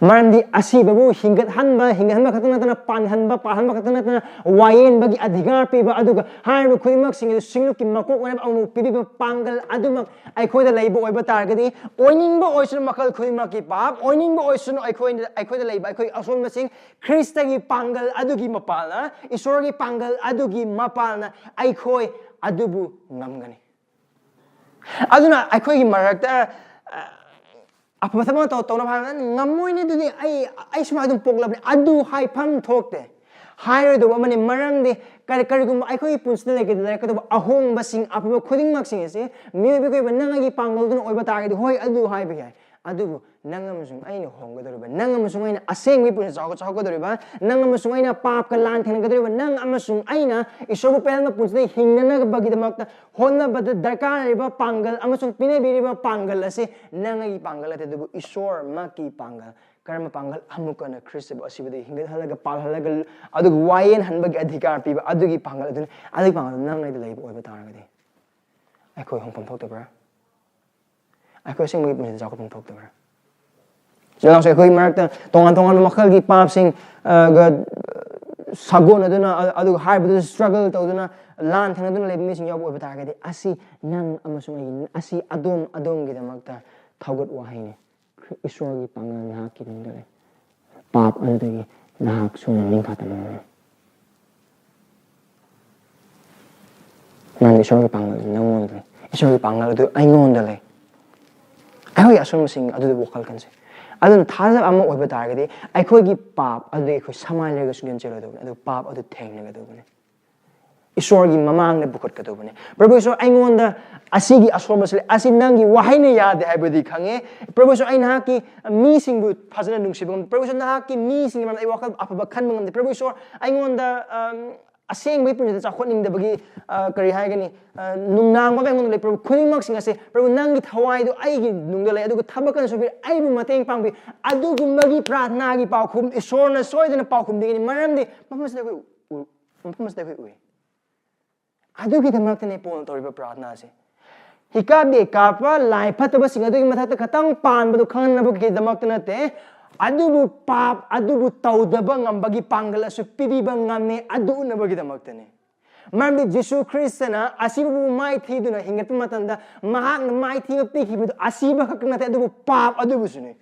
ꯃꯔꯝꯗꯤ ꯑꯁꯤꯕꯕꯨ ꯍꯤꯡꯒꯠꯍꯟꯕ, ꯍꯤꯡꯒꯠꯍꯟꯕ ꯈꯛꯇ ꯅꯠꯇꯅ ꯄꯥꯟꯍꯟꯕ, ꯄꯥꯟꯍꯟꯕ ꯈꯛꯇ ꯅꯠꯇꯅ ꯋꯥꯌꯦꯟꯕꯒꯤ ꯑꯙꯤꯀꯥꯔ ꯄꯤꯕ, ꯑꯗꯨꯒ ꯍꯥꯏꯔꯤꯕ ꯈꯨꯗꯤꯡꯃꯛꯁꯤꯡ ꯑꯗꯨ ꯁꯤꯡꯂꯨꯞꯀꯤ ꯃꯀꯣꯛ ꯑꯣꯏꯅꯕ ꯑꯃꯨꯛ ꯄꯤꯕꯤꯕ ꯄꯥꯡꯒꯜ ꯑꯗꯨꯃꯛ ꯑꯩꯈꯣꯏꯗ ꯂꯩꯕ ꯑꯣꯏꯕ ꯇꯥꯔꯒꯗꯤ, ꯑꯣꯏꯅꯤꯡꯕ ꯑꯣꯏꯁꯅꯨ ꯃꯈꯜ ꯈꯨꯗꯤꯡꯃꯛꯀꯤ ꯄꯥꯞ, ꯑꯣꯏꯅꯤꯡꯕ ꯑꯣꯏꯁꯅꯨ ꯑꯩꯈꯣꯏ, ꯑꯩꯈꯣꯏꯗ ꯂꯩꯕ ꯑꯩꯈꯣꯏ ꯑꯁꯣꯟꯕꯁꯤꯡ, ꯈ꯭ꯔꯤꯁꯇꯒꯤ ꯄꯥꯡꯒꯜ ꯑꯗꯨꯒꯤ ꯃꯄꯥꯜꯅ, ꯏꯁꯣꯔꯒꯤ ꯄꯥꯡꯒꯜ ꯑꯗꯨꯒꯤ ꯃꯄꯥꯜꯅ ꯑꯩꯈꯣꯏ ꯑꯗꯨꯕꯨ ꯉꯝꯒꯅꯤ꯫ ꯑꯗꯨꯅ ꯑꯩꯈꯣꯏꯒꯤ ꯃꯔꯛꯇ, ꯑ, ꯑꯐꯕ ꯊꯕꯛ ꯑꯃ ꯇꯧ-, ꯇꯧꯅꯕ ꯍꯥꯏꯕꯗ, "ꯉꯝꯃꯣꯏꯅꯦ, ꯑꯗꯨꯗꯤ ꯑꯩ, ꯑꯩ ꯁꯨꯃꯥꯏꯅ ꯑꯗꯨꯝ ꯄꯣꯛꯂꯕꯅꯤ", ꯑꯗꯨ ꯍꯥꯏꯐꯝ ꯊꯣꯛꯇꯦ꯫ ꯍꯥꯏꯔꯣꯏꯗꯧꯕ ꯑꯃꯅꯤ, ꯃꯔꯝꯗꯤ ꯀꯔꯤ-, ꯀꯔꯤꯒꯨꯝꯕ ꯑꯩꯈꯣꯏꯒꯤ ꯄꯨꯟꯁꯤꯗ ꯂꯩꯒꯗ-, ꯂꯩꯔꯛꯀꯗꯧꯕ ꯑꯍꯣꯡꯕꯁꯤꯡ, ꯑꯐꯕ ꯈꯨꯗꯤꯡꯃꯛꯁꯤꯡ ꯑꯁꯤ ꯃꯤꯑꯣꯏꯕꯒꯤ ꯑꯣꯏꯕ ꯅꯪ ꯑꯩꯒꯤ ꯄꯥꯡꯒꯜꯗꯨꯅ ꯑꯣꯏꯕ ꯇꯥꯔꯒꯗꯤ, ꯍꯣꯏ, ꯑꯗꯨ ꯍꯥꯏꯕ ꯌꯥꯏ꯫ ꯑꯗꯨꯕꯨ ꯅꯪ ꯑꯃꯁꯨꯡ ꯑꯩꯅ ꯍꯣꯡꯒꯗꯧꯔꯤꯕ, ꯅꯪ ꯑꯃꯁꯨꯡ ꯑꯩꯅ ꯑꯁꯦꯡꯕꯒꯤ ꯄꯨꯟꯁꯤ ꯆꯥꯎ-, ꯆꯥꯎꯊꯣꯛꯀꯗꯧꯔꯤꯕ, ꯅꯪ ꯑꯃꯁꯨꯡ ꯑꯩꯅ ꯄꯥꯞꯀ ꯂꯥꯟ ꯊꯦꯡꯅꯒꯗꯧꯔꯤꯕ, ꯅꯪ ꯑꯃꯁꯨꯡ ꯑꯩꯅ ꯏꯁꯣꯔꯕꯨ ꯄꯦꯜꯍꯟꯕ ꯄꯨꯟꯁꯤꯗ ꯍꯤꯡꯅꯅꯕꯒꯤꯗꯃꯛꯇ ꯍꯣꯠꯅꯕꯗ ꯗꯔꯀꯥꯔ ꯂꯩꯔꯤꯕ ꯄꯥꯡꯒꯜ ꯑꯃꯁꯨꯡ ꯄꯤꯅꯕꯤꯔꯤꯕ ꯄꯥꯡꯒꯜ ꯑꯁꯤ ꯅꯪ ꯑꯩꯒꯤ ꯄꯥꯡꯒꯜ ꯅꯠꯇꯦ, ꯑꯗꯨꯕꯨ ꯏꯁꯣꯔꯃꯛꯀꯤ ꯄꯥꯡꯒꯜ꯫ ꯀꯔꯝꯕ ꯄꯥꯡꯒꯜ? ꯑꯃꯨꯛꯀ ꯍꯟꯅ ꯈ꯭ꯔꯤꯁꯇꯕꯨ ꯑꯁꯤꯕꯗꯒꯤ ꯍꯤꯡꯒꯠꯍꯜꯂꯒ, ꯄꯥꯜꯍꯜꯂꯒ, ꯑꯗꯨꯒ ꯋꯥꯌꯦꯟꯍꯟꯕꯒꯤ ꯑꯙꯤꯀꯥꯔ ꯄꯤꯕ ꯑꯗꯨꯒꯤ ꯄꯥꯡꯒꯜ ꯑꯗꯨꯅꯤ꯫ ꯑꯗꯨꯒꯤ ꯄꯥꯡꯒꯜ ꯑꯗꯨ ꯅꯪ ꯑꯩꯗ ꯂꯩꯕ ꯑꯣꯏꯕ ꯇꯥꯔꯒꯗꯤ, ꯑꯩꯈꯣꯏ ꯍꯣꯡꯐꯝ ꯊꯣꯛꯇꯕ꯭ꯔꯥ? ꯑꯩꯈꯣꯏ ꯑꯁꯦꯡꯕꯒꯤ ꯄꯨꯟꯁꯤꯗ ꯆꯥꯎꯈꯠꯐꯝ ꯊꯣꯛꯇꯕ꯭ꯔꯥ? ꯅꯅꯥꯎꯁꯦ ꯑꯩꯈꯣꯏ ꯃꯔꯛꯇ ꯇꯣꯉꯥꯟ ꯇꯣꯉꯥꯟꯕ ꯃꯈꯜꯒꯤ ꯄꯥꯞꯁꯤꯡ, ꯑ, ꯒ ꯁꯥꯒꯣꯟꯅꯗꯨꯅ, ꯑ-, ꯑꯗꯨꯒ ꯍꯥꯏꯕꯗꯨꯗ struggle ꯇꯧꯗꯨꯅ, ꯂꯥꯟ ꯊꯦꯡꯅꯗꯨꯅ ꯂꯩꯕ ꯃꯤꯁꯤꯡ ꯌꯥꯎꯕ ꯑꯣꯏꯕ ꯇꯥꯔꯒꯗꯤ, ꯑꯁꯤ ꯅꯪ ꯑꯃꯁꯨꯡ ꯑꯩꯒꯤ, ꯑꯁꯤ ꯑꯗꯣꯝ ꯑꯗꯣꯝꯒꯤꯗꯃꯛꯇ ꯊꯧꯒꯠ ꯋꯥꯍꯩꯅꯤ꯫ ꯏꯁꯣꯔꯒꯤ ꯄꯥꯡꯒꯜ ꯅꯍꯥꯛꯀꯤ ꯃꯅꯨꯡꯗ ꯂꯩ꯫ ꯄꯥꯞ ꯑꯗꯨꯗꯒꯤ ꯅꯍꯥꯛ ꯁꯨꯡꯅ ꯅꯤꯡꯈꯥ ꯇꯝꯂꯝꯒꯅꯤ꯫ ꯅꯪ ꯏꯁꯣꯔꯒꯤ ꯄꯥꯡꯒꯜ ꯅꯪꯉꯣꯟꯗ ꯂꯩ꯫ ꯏꯁꯣꯔꯒꯤ ꯄꯥꯡꯒꯜ ꯑꯗꯨ ꯑꯩꯉꯣꯟꯗ ꯂꯩ꯫ ꯑꯩꯈꯣꯏꯒꯤ ꯑꯁꯣꯟꯕꯁꯤꯡ ꯑꯗꯨꯗ ꯋꯥꯈꯜ ꯈꯟꯁꯦ꯫ ꯑꯗꯨꯅ ꯊꯥꯖꯕ ꯑꯃ ꯑꯣꯏꯕ ꯇꯥꯔꯒꯗꯤ ꯑꯩꯈꯣꯏꯒꯤ ꯄꯥꯞ ꯑꯗꯨꯗꯤ ꯑꯩꯈꯣꯏ ꯁꯃꯥꯏ ꯂꯩꯔꯒ ꯁꯨꯡꯆꯦꯟ ꯆꯦꯜꯂꯣꯏꯗꯧꯕꯅꯤ꯫ ꯑꯗꯨ ꯄꯥꯞ ꯑꯗꯨ ꯊꯦꯡꯅꯒꯗꯧꯕꯅꯤ꯫ ꯏꯁꯣꯔꯒꯤ ꯃꯃꯥꯡꯗ ꯄꯨꯈꯠꯀꯗꯧꯕꯅꯤ꯫ "ꯄ꯭ꯔꯚꯨ ꯏꯁꯣꯔ, ꯑꯩꯉꯣꯟꯗ ꯑꯁꯤꯒꯤ ꯑꯁꯣꯟꯕꯁꯤ ꯂꯩ꯫ ꯑꯁꯤ ꯅꯪꯒꯤ ꯋꯥꯍꯩꯅ ꯌꯥꯗꯦ ꯍꯥꯏꯕꯗꯤ ꯈꯪꯉꯦ꯫ ꯄ꯭ꯔꯚꯨ ꯏꯁꯣꯔ, ꯑꯩ ꯅꯍꯥꯛꯀꯤ ꯃꯤꯁꯤꯡꯕꯨ ꯐꯖꯅ ꯅꯨꯡꯁꯤꯕ ꯉꯝꯗꯦ꯫ ꯄ꯭ꯔꯚꯨ ꯏꯁꯣꯔ, ꯅꯍꯥꯛꯀꯤ ꯃꯤꯁꯤꯡꯒꯤ ꯃꯔꯝꯗ ꯑꯩ ꯋꯥꯈꯜ ꯑꯐꯕ ꯈꯟꯕ ꯉꯝꯗꯦ꯫ ꯄ꯭ꯔꯚꯨ ꯏꯁꯣꯔ, ꯑꯩꯉꯣꯟꯗ, ꯑꯝ, ꯑꯁꯦꯡꯕꯒꯤ ꯄꯨꯟꯁꯤꯗ ꯆꯥꯎꯈꯠꯅꯤꯡꯗꯕꯒꯤ, ꯑ, ꯀꯔꯤ ꯍꯥꯏꯒꯅꯤ, ꯑ, ꯅꯨꯡꯅꯥꯡꯕ ꯑꯩꯉꯣꯟꯗ ꯂꯩ꯫ ꯄ꯭ꯔꯚꯨ, ꯈꯨꯗꯤꯡꯃꯛꯁꯤꯡ ꯑꯁꯦ, ꯄ꯭ꯔꯚꯨ, ꯅꯪꯒꯤ ꯊꯋꯥꯏꯗꯨ ꯑꯩꯒꯤ ꯅꯨꯡꯗ ꯂꯩ꯫ ꯑꯗꯨꯒ ꯊꯕꯛ ꯀꯟꯅ ꯁꯨꯕꯤꯌꯨ, ꯑꯩꯕꯨ ꯃꯇꯦꯡ ꯄꯥꯡꯕꯤꯌꯨ"꯫ ꯑꯗꯨꯒꯨꯝꯕꯒꯤ ꯄ꯭ꯔꯥꯊꯅꯥꯒꯤ ꯄꯥꯎꯈꯨꯝ ꯏꯁꯣꯔꯅ ꯁꯣꯏꯗꯅ ꯄꯥꯎꯈꯨꯝ ꯄꯤꯒꯅꯤ꯫ ꯃꯔꯝꯗꯤ ꯃꯐꯝ ꯑꯁꯤꯗ ꯑꯩꯈꯣꯏ ꯎ-, ꯃꯐꯝ ꯑꯁꯤꯗ ꯑꯩꯈꯣꯏ ꯎꯏ꯫ ꯑꯗꯨꯒꯤꯗꯃꯛꯇꯅꯦ ꯄꯣꯜꯅ ꯇꯧꯔꯤꯕ ꯄ꯭ꯔꯥꯊꯅꯥꯁꯦ꯫ ꯍꯤꯀꯥꯞ ꯀꯥꯞꯄ ꯂꯥꯏ ꯐꯠꯇꯕꯁꯤꯡ ꯑꯗꯨꯒꯤ ꯃꯊꯛꯇ ꯈꯇꯪ ꯄꯥꯟꯕꯗꯨ ꯈꯪꯍꯟꯅꯕꯒꯤꯗꯃꯛꯇ ꯅꯠꯇꯦ, ꯑꯗꯨꯕꯨ ꯄꯥꯞ ꯑꯗꯨꯕꯨ ꯇꯧꯗꯕ ꯉꯝꯕꯒꯤ ꯄꯥꯡꯒꯜ ꯑꯁꯨ ꯄꯤꯕꯤꯕ ꯉꯝꯃꯦ, ꯑꯗꯨ ꯎꯠꯅꯕꯒꯤꯗꯃꯛꯇꯅꯦ꯫ ꯃꯔꯝꯗꯤ ꯖꯤꯁꯨ ꯈ꯭ꯔꯤꯁꯇꯅ ꯑꯁꯤꯕꯕꯨ ꯃꯥꯏꯊꯤꯗꯨꯅ ꯍꯤꯡꯒꯠꯄ ꯃꯇꯝꯗ ꯃꯍꯥꯛꯅ ꯃꯥꯏꯊꯤꯕ ꯄꯤꯈꯤꯕꯗꯨ ꯑꯁꯤꯕ ꯈꯛꯇ ꯅꯠꯇꯦ, ꯑꯗꯨꯕꯨ ꯄꯥꯞ ꯑꯗꯨꯕꯨꯁꯨꯅꯤ꯫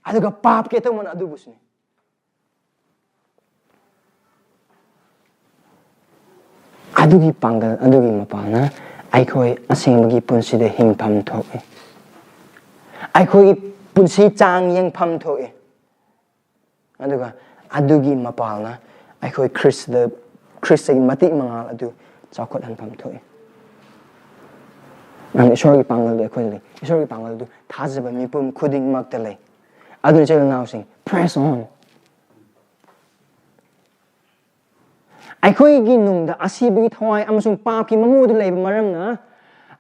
ꯑꯗꯨꯒ ꯄꯥꯞꯀꯤ ꯑꯇꯧꯃꯟ ꯑꯗꯨꯕꯨꯁꯨꯅꯤ꯫ ꯑꯗꯨꯒꯤ ꯄꯥꯡꯒꯜ, ꯑꯗꯨꯒꯤ ꯃꯄꯥꯜꯅ ꯑꯩꯈꯣꯏ ꯑꯁꯦꯡꯕꯒꯤ ꯄꯨꯟꯁꯤꯗ ꯍꯤꯡꯐꯝ ꯊꯣꯛꯏ꯫ ꯑꯩꯈꯣꯏꯒꯤ ꯄꯨꯟꯁꯤ ꯆꯥꯡ ꯌꯦꯡꯐꯝ ꯊꯣꯛꯏ꯫ ꯑꯗꯨꯒ ꯑꯗꯨꯒꯤ ꯃꯄꯥꯜꯅ ꯑꯩꯈꯣꯏ ꯈ꯭ꯔꯤꯁꯇ, ꯈ꯭ꯔꯤꯁꯇꯒꯤ ꯃꯇꯤꯛ ꯃꯉꯥꯜ ꯑꯗꯨ ꯆꯥꯎꯈꯠꯍꯟꯐꯝ ꯊꯣꯛꯏ꯫ ꯅꯪ ꯏꯁꯣꯔꯒꯤ ꯄꯥꯡꯒꯜꯗꯨ ꯑꯩꯈꯣꯏꯗ ꯂꯩ꯫ ꯏꯁꯣꯔꯒꯤ ꯄꯥꯡꯒꯜꯗꯨ ꯊꯥꯖꯕ ꯃꯤꯄꯨꯝ ꯈꯨꯗꯤꯡꯃꯛꯇ ꯂꯩ꯫ ꯑꯗꯨꯅ ꯏꯆꯤꯜ ꯏꯅꯥꯎꯁꯤꯡ, press on꯫ ꯑꯩꯈꯣꯏꯒꯤ ꯅꯨꯡꯗ ꯑꯁꯤꯕꯒꯤ ꯊꯋꯥꯏ ꯑꯃꯁꯨꯡ ꯄꯥꯞꯀꯤ ꯃꯃꯨ ꯑꯗꯨ ꯂꯩꯕ ꯃꯔꯝꯅ,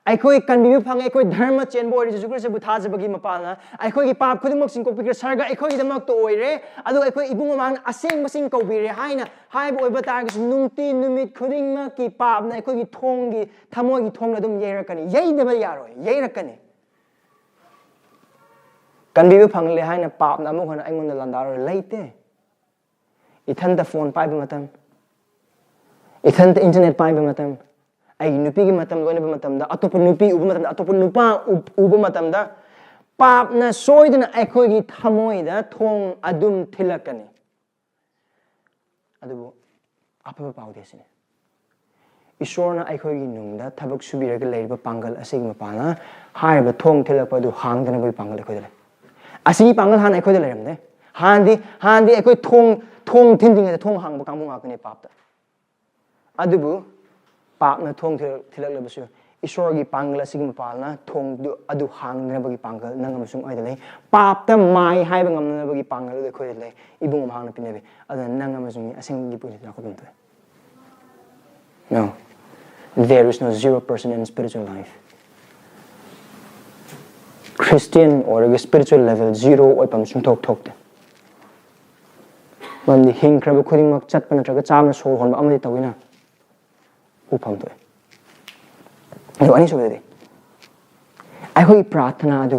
ꯑꯩꯈꯣꯏ ꯀꯟꯕꯤꯕ ꯐꯪꯉꯦ꯫ ꯑꯩꯈꯣꯏ ꯙꯔꯃ ꯆꯦꯟꯕ ꯑꯣꯏꯔꯦ, ꯖꯤꯁꯨ ꯈ꯭ꯔꯤꯁꯇꯕꯨ ꯊꯥꯖꯕꯒꯤ ꯃꯄꯥꯜꯅ꯫ ꯑꯩꯈꯣꯏꯒꯤ ꯄꯥꯞ ꯈꯨꯗꯤꯡꯃꯛꯁꯤꯡ ꯀꯣꯛꯄꯤꯈ꯭ꯔꯦ, ꯁꯔꯒ ꯑꯩꯈꯣꯏꯒꯤꯗꯃꯛꯇ ꯑꯣꯏꯔꯦ, ꯑꯗꯨꯒ ꯑꯩꯈꯣꯏ ꯏꯕꯨꯡ ꯃꯃꯥꯡꯗ ꯑꯁꯦꯡꯕꯁꯤꯡ ꯀꯧꯕꯤꯔꯦ ꯍꯥꯏꯅ ꯍꯥꯏꯕ ꯑꯣꯏꯕ ꯇꯥꯔꯒꯁꯨ, ꯅꯨꯡꯇꯤ ꯅꯨꯃꯤꯠ ꯈꯨꯗꯤꯡꯃꯛꯀꯤ ꯄꯥꯞꯅ ꯑꯩꯈꯣꯏꯒꯤ ꯊꯣꯡꯒꯤ, ꯊꯃꯣꯏꯒꯤ ꯊꯣꯡꯗ ꯑꯗꯨꯝ ꯌꯩꯔꯛꯀꯅꯤ꯫ ꯌꯩꯗꯕ ꯌꯥꯔꯣꯏ, ꯌꯩꯔꯛꯀꯅꯤ꯫ ꯀꯟꯕꯤꯕ ꯐꯪꯂꯦ ꯍꯥꯏꯅ ꯄꯥꯞꯅ ꯑꯃꯨꯛ ꯍꯟꯅ ꯑꯩꯉꯣꯟꯗ ꯂꯥꯟꯗꯥꯔꯣꯏ꯫ ꯂꯩꯇꯦ꯫ ꯏꯊꯟꯇ ꯐꯣꯟ ꯄꯥꯏꯕ ꯃꯇꯝ, ꯏꯊꯟꯇ ꯏꯟꯇꯔꯅꯦꯠ ꯄꯥꯏꯕ ꯃꯇꯝ, ꯑꯩꯒꯤ ꯅꯨꯄꯤꯒꯤ ꯃꯇꯝ ꯂꯣꯏꯅꯕ ꯃꯇꯝꯗ, ꯑꯇꯣꯞꯄ ꯅꯨꯄꯤ ꯎꯕ ꯃꯇꯝꯗ, ꯑꯇꯣꯞꯄ ꯅꯨꯄꯥ ꯎ- ꯎꯕ ꯃꯇꯝꯗ, ꯄꯥꯞꯅ ꯁꯣꯏꯗꯅ ꯑꯩꯈꯣꯏꯒꯤ ꯊꯃꯣꯏꯗ ꯊꯣꯡ ꯑꯗꯨꯝ ꯊꯤꯜꯂꯛꯀꯅꯤ꯫ ꯑꯗꯨꯕꯨ ꯑꯐꯕ ꯄꯥꯎꯗꯤ ꯑꯁꯤꯅꯤ, ꯏꯁꯣꯔꯅ ꯑꯩꯈꯣꯏꯒꯤ ꯅꯨꯡꯗ ꯊꯕꯛ ꯁꯨꯕꯤꯔꯒ ꯂꯩꯔꯤꯕ ꯄꯥꯡꯒꯜ ꯑꯁꯤꯒꯤ ꯃꯄꯥꯟꯅ ꯍꯥꯏꯔꯤꯕ ꯊꯣꯡ ꯊꯤꯜꯂꯛꯄ ꯑꯗꯨ ꯍꯥꯡꯗꯅꯕꯒꯤ ꯄꯥꯡꯒꯜ ꯑꯩꯈꯣꯏꯗ ꯂꯩ꯫ ꯑꯁꯤꯒꯤ ꯄꯥꯡꯒꯜ ꯍꯥꯟꯅ ꯑꯩꯈꯣꯏꯗ ꯂꯩꯔꯝꯗꯦ꯫ ꯍꯥꯟꯅꯗꯤ ꯍꯥꯟꯅꯗꯤ ꯑꯩꯈꯣꯏ ꯊꯣꯡ ꯊꯣꯡ ꯊꯤꯟꯗ꯭ꯔꯤꯉꯩꯗ ꯊꯣꯡ ꯍꯥꯡꯕ ꯀꯥꯡꯕꯨ ꯉꯥꯛꯇꯅꯤ ꯄꯥꯞꯇ꯫ ꯑꯗꯨꯕꯨ ꯄꯥꯞꯅ ꯊꯣꯡ ꯊꯤꯜ- ꯊꯤꯜꯂꯛꯂꯕꯁꯨ, ꯏꯁꯣꯔꯒꯤ ꯄꯥꯡꯒꯜ ꯑꯁꯤꯒꯤ ꯃꯄꯥꯟꯅ ꯊꯣꯡꯗꯨ ꯑꯗꯨ ꯍꯥꯡꯗꯅꯕꯒꯤ ꯄꯥꯡꯒꯜ ꯅꯪ ꯑꯃꯁꯨꯡ ꯑꯩꯗ ꯂꯩ꯫ ꯄꯥꯞꯇ ꯃꯥꯏ ꯍꯥꯏꯕ ꯉꯝꯅꯅꯕꯒꯤ ꯄꯥꯡꯒꯜ ꯑꯗꯨ ꯑꯩꯈꯣꯏꯗ ꯂꯩ꯫ ꯏꯕꯨꯡꯉꯣ ꯃꯍꯥꯛꯅ ꯄꯤꯅꯕꯤ꯫ ꯑꯗꯨꯅ ꯅꯪ ꯑꯃꯁꯨꯡ ꯑꯩ ꯑꯁꯦꯡꯕꯒꯤ ꯄꯨꯟꯁꯤꯗ ꯆꯥꯎꯈꯠꯄ ꯉꯝꯗꯣꯏ꯫ No. There is no zero percent in spiritual life. Christian ꯑꯣꯏꯔꯒ ꯁ꯭ꯄꯤꯔꯤꯆꯨꯋꯦꯜ ꯂꯦꯚꯦꯜ ꯖꯤꯔꯣ ꯑꯣꯏꯐꯝ ꯁꯨꯡꯊꯣꯛ ꯊꯣꯛꯇꯦ꯫ ꯃꯔꯝꯗꯤ ꯍꯤꯡꯈ꯭ꯔꯕ ꯈꯨꯗꯤꯡꯃꯛ ꯆꯠꯄ ꯅꯠꯇ꯭ꯔꯒ ꯆꯥꯕꯅ ꯁꯣꯔ ꯍꯣꯟꯕ ꯑꯃꯗꯤ ꯇꯧꯋꯤꯅ꯫ ꯎꯐꯝ ꯊꯣꯛꯑꯦ꯫ ꯑꯗꯨ ꯑꯅꯤꯁꯨꯕꯗꯗꯤ ꯑꯩꯈꯣꯏꯒꯤ ꯄ꯭ꯔꯥꯔꯊꯅꯥ ꯑꯗꯨ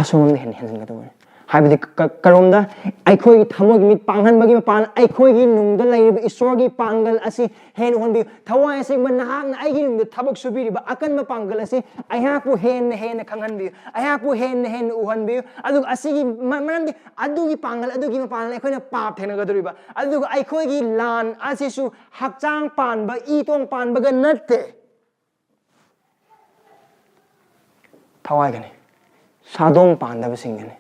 ꯑꯁꯣꯝꯗ ꯍꯦꯟꯅ ꯍꯦꯟꯖꯤꯟꯒꯗꯧꯕꯅꯤ꯫ ꯍꯥꯏꯕꯗꯤ ꯀ- ꯀꯔꯣꯝꯗ ꯑꯩꯈꯣꯏꯒꯤ ꯊꯃꯣꯏꯒꯤ ꯃꯤꯠ ꯄꯥꯡꯍꯟꯕꯒꯤ ꯃꯄꯥꯟ, ꯑꯩꯈꯣꯏꯒꯤ ꯅꯨꯡꯗ ꯂꯩꯔꯤꯕ ꯏꯁꯣꯔꯒꯤ ꯄꯥꯡꯒꯜ ꯑꯁꯤ ꯍꯦꯟꯅ ꯎꯍꯟꯕꯤꯌꯨ꯫ ꯊꯋꯥꯏ ꯑꯁꯦꯡꯕ ꯅꯍꯥꯛꯅ ꯑꯩꯒꯤ ꯅꯨꯡꯗ ꯊꯕꯛ ꯁꯨꯕꯤꯔꯤꯕ ꯑꯀꯟꯕ ꯄꯥꯡꯒꯜ ꯑꯁꯤ ꯑꯩꯍꯥꯛꯄꯨ ꯍꯦꯟꯅ ꯍꯦꯟꯅ ꯈꯪꯍꯟꯕꯤꯌꯨ, ꯑꯩꯍꯥꯛꯄꯨ ꯍꯦꯟꯅ ꯍꯦꯟꯅ ꯎꯍꯟꯕꯤꯌꯨ꯫ ꯑꯗꯨꯒ ꯑꯁꯤꯒꯤ ꯃ- ꯃꯔꯝꯗꯤ ꯑꯗꯨꯒꯤ ꯄꯥꯡꯒꯜ ꯑꯗꯨꯒꯤ ꯃꯄꯥꯟꯗ ꯑꯩꯈꯣꯏꯅ ꯄꯥꯞ ꯊꯦꯡꯅꯒꯗꯧꯔꯤꯕ꯫ ꯑꯗꯨꯒ ꯑꯩꯈꯣꯏꯒꯤ ꯂꯥꯟ ꯑꯁꯤꯁꯨ ꯍꯛꯆꯥꯡ ꯄꯥꯟꯕ, ꯏ ꯇꯣꯡ ꯄꯥꯟꯕꯒ ꯅꯠꯇꯦ꯫ ꯊꯋꯥꯏꯒꯅꯤ, ꯁꯥꯗꯣꯡ ꯄꯥꯟꯗꯕꯁꯤꯡꯒꯅꯤ꯫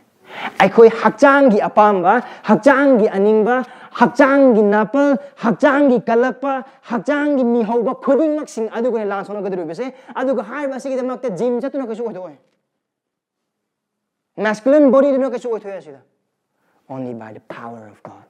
ꯑꯩꯈꯣꯏ ꯍꯛꯆꯥꯡꯒꯤ ꯑꯄꯥꯝꯕ, ꯍꯛꯆꯥꯡꯒꯤ ꯑꯅꯤꯡꯕ, ꯍꯛꯆꯥꯡꯒꯤ ꯅꯥꯄꯜ, ꯍꯛꯆꯥꯡꯒꯤ ꯀꯜꯂꯛꯄ, ꯍꯛꯆꯥꯡꯒꯤ ꯃꯤꯍꯧꯕ ꯈꯨꯗꯤꯡꯃꯛꯁꯤꯡ ꯑꯗꯨꯒꯅꯤ ꯂꯥꯟ ꯁꯣꯛꯅꯒꯗꯧꯔꯤꯕꯁꯦ꯫ ꯑꯗꯨꯒ ꯍꯥꯏꯔꯤꯕ ꯑꯁꯤꯒꯤꯗꯃꯛꯇ ꯖꯤꯝ ꯆꯠꯇꯨꯅ ꯀꯩꯁꯨ ꯑꯣꯏꯊꯣꯛꯑꯣꯏ꯫ ꯃꯦꯁꯀꯨꯂꯤꯟ ꯕꯣꯗꯤꯗꯨꯅ ꯀꯩꯁꯨ ꯑꯣꯏꯊꯣꯛꯑꯦ ꯑꯁꯤꯗ꯫ Only by the power of God.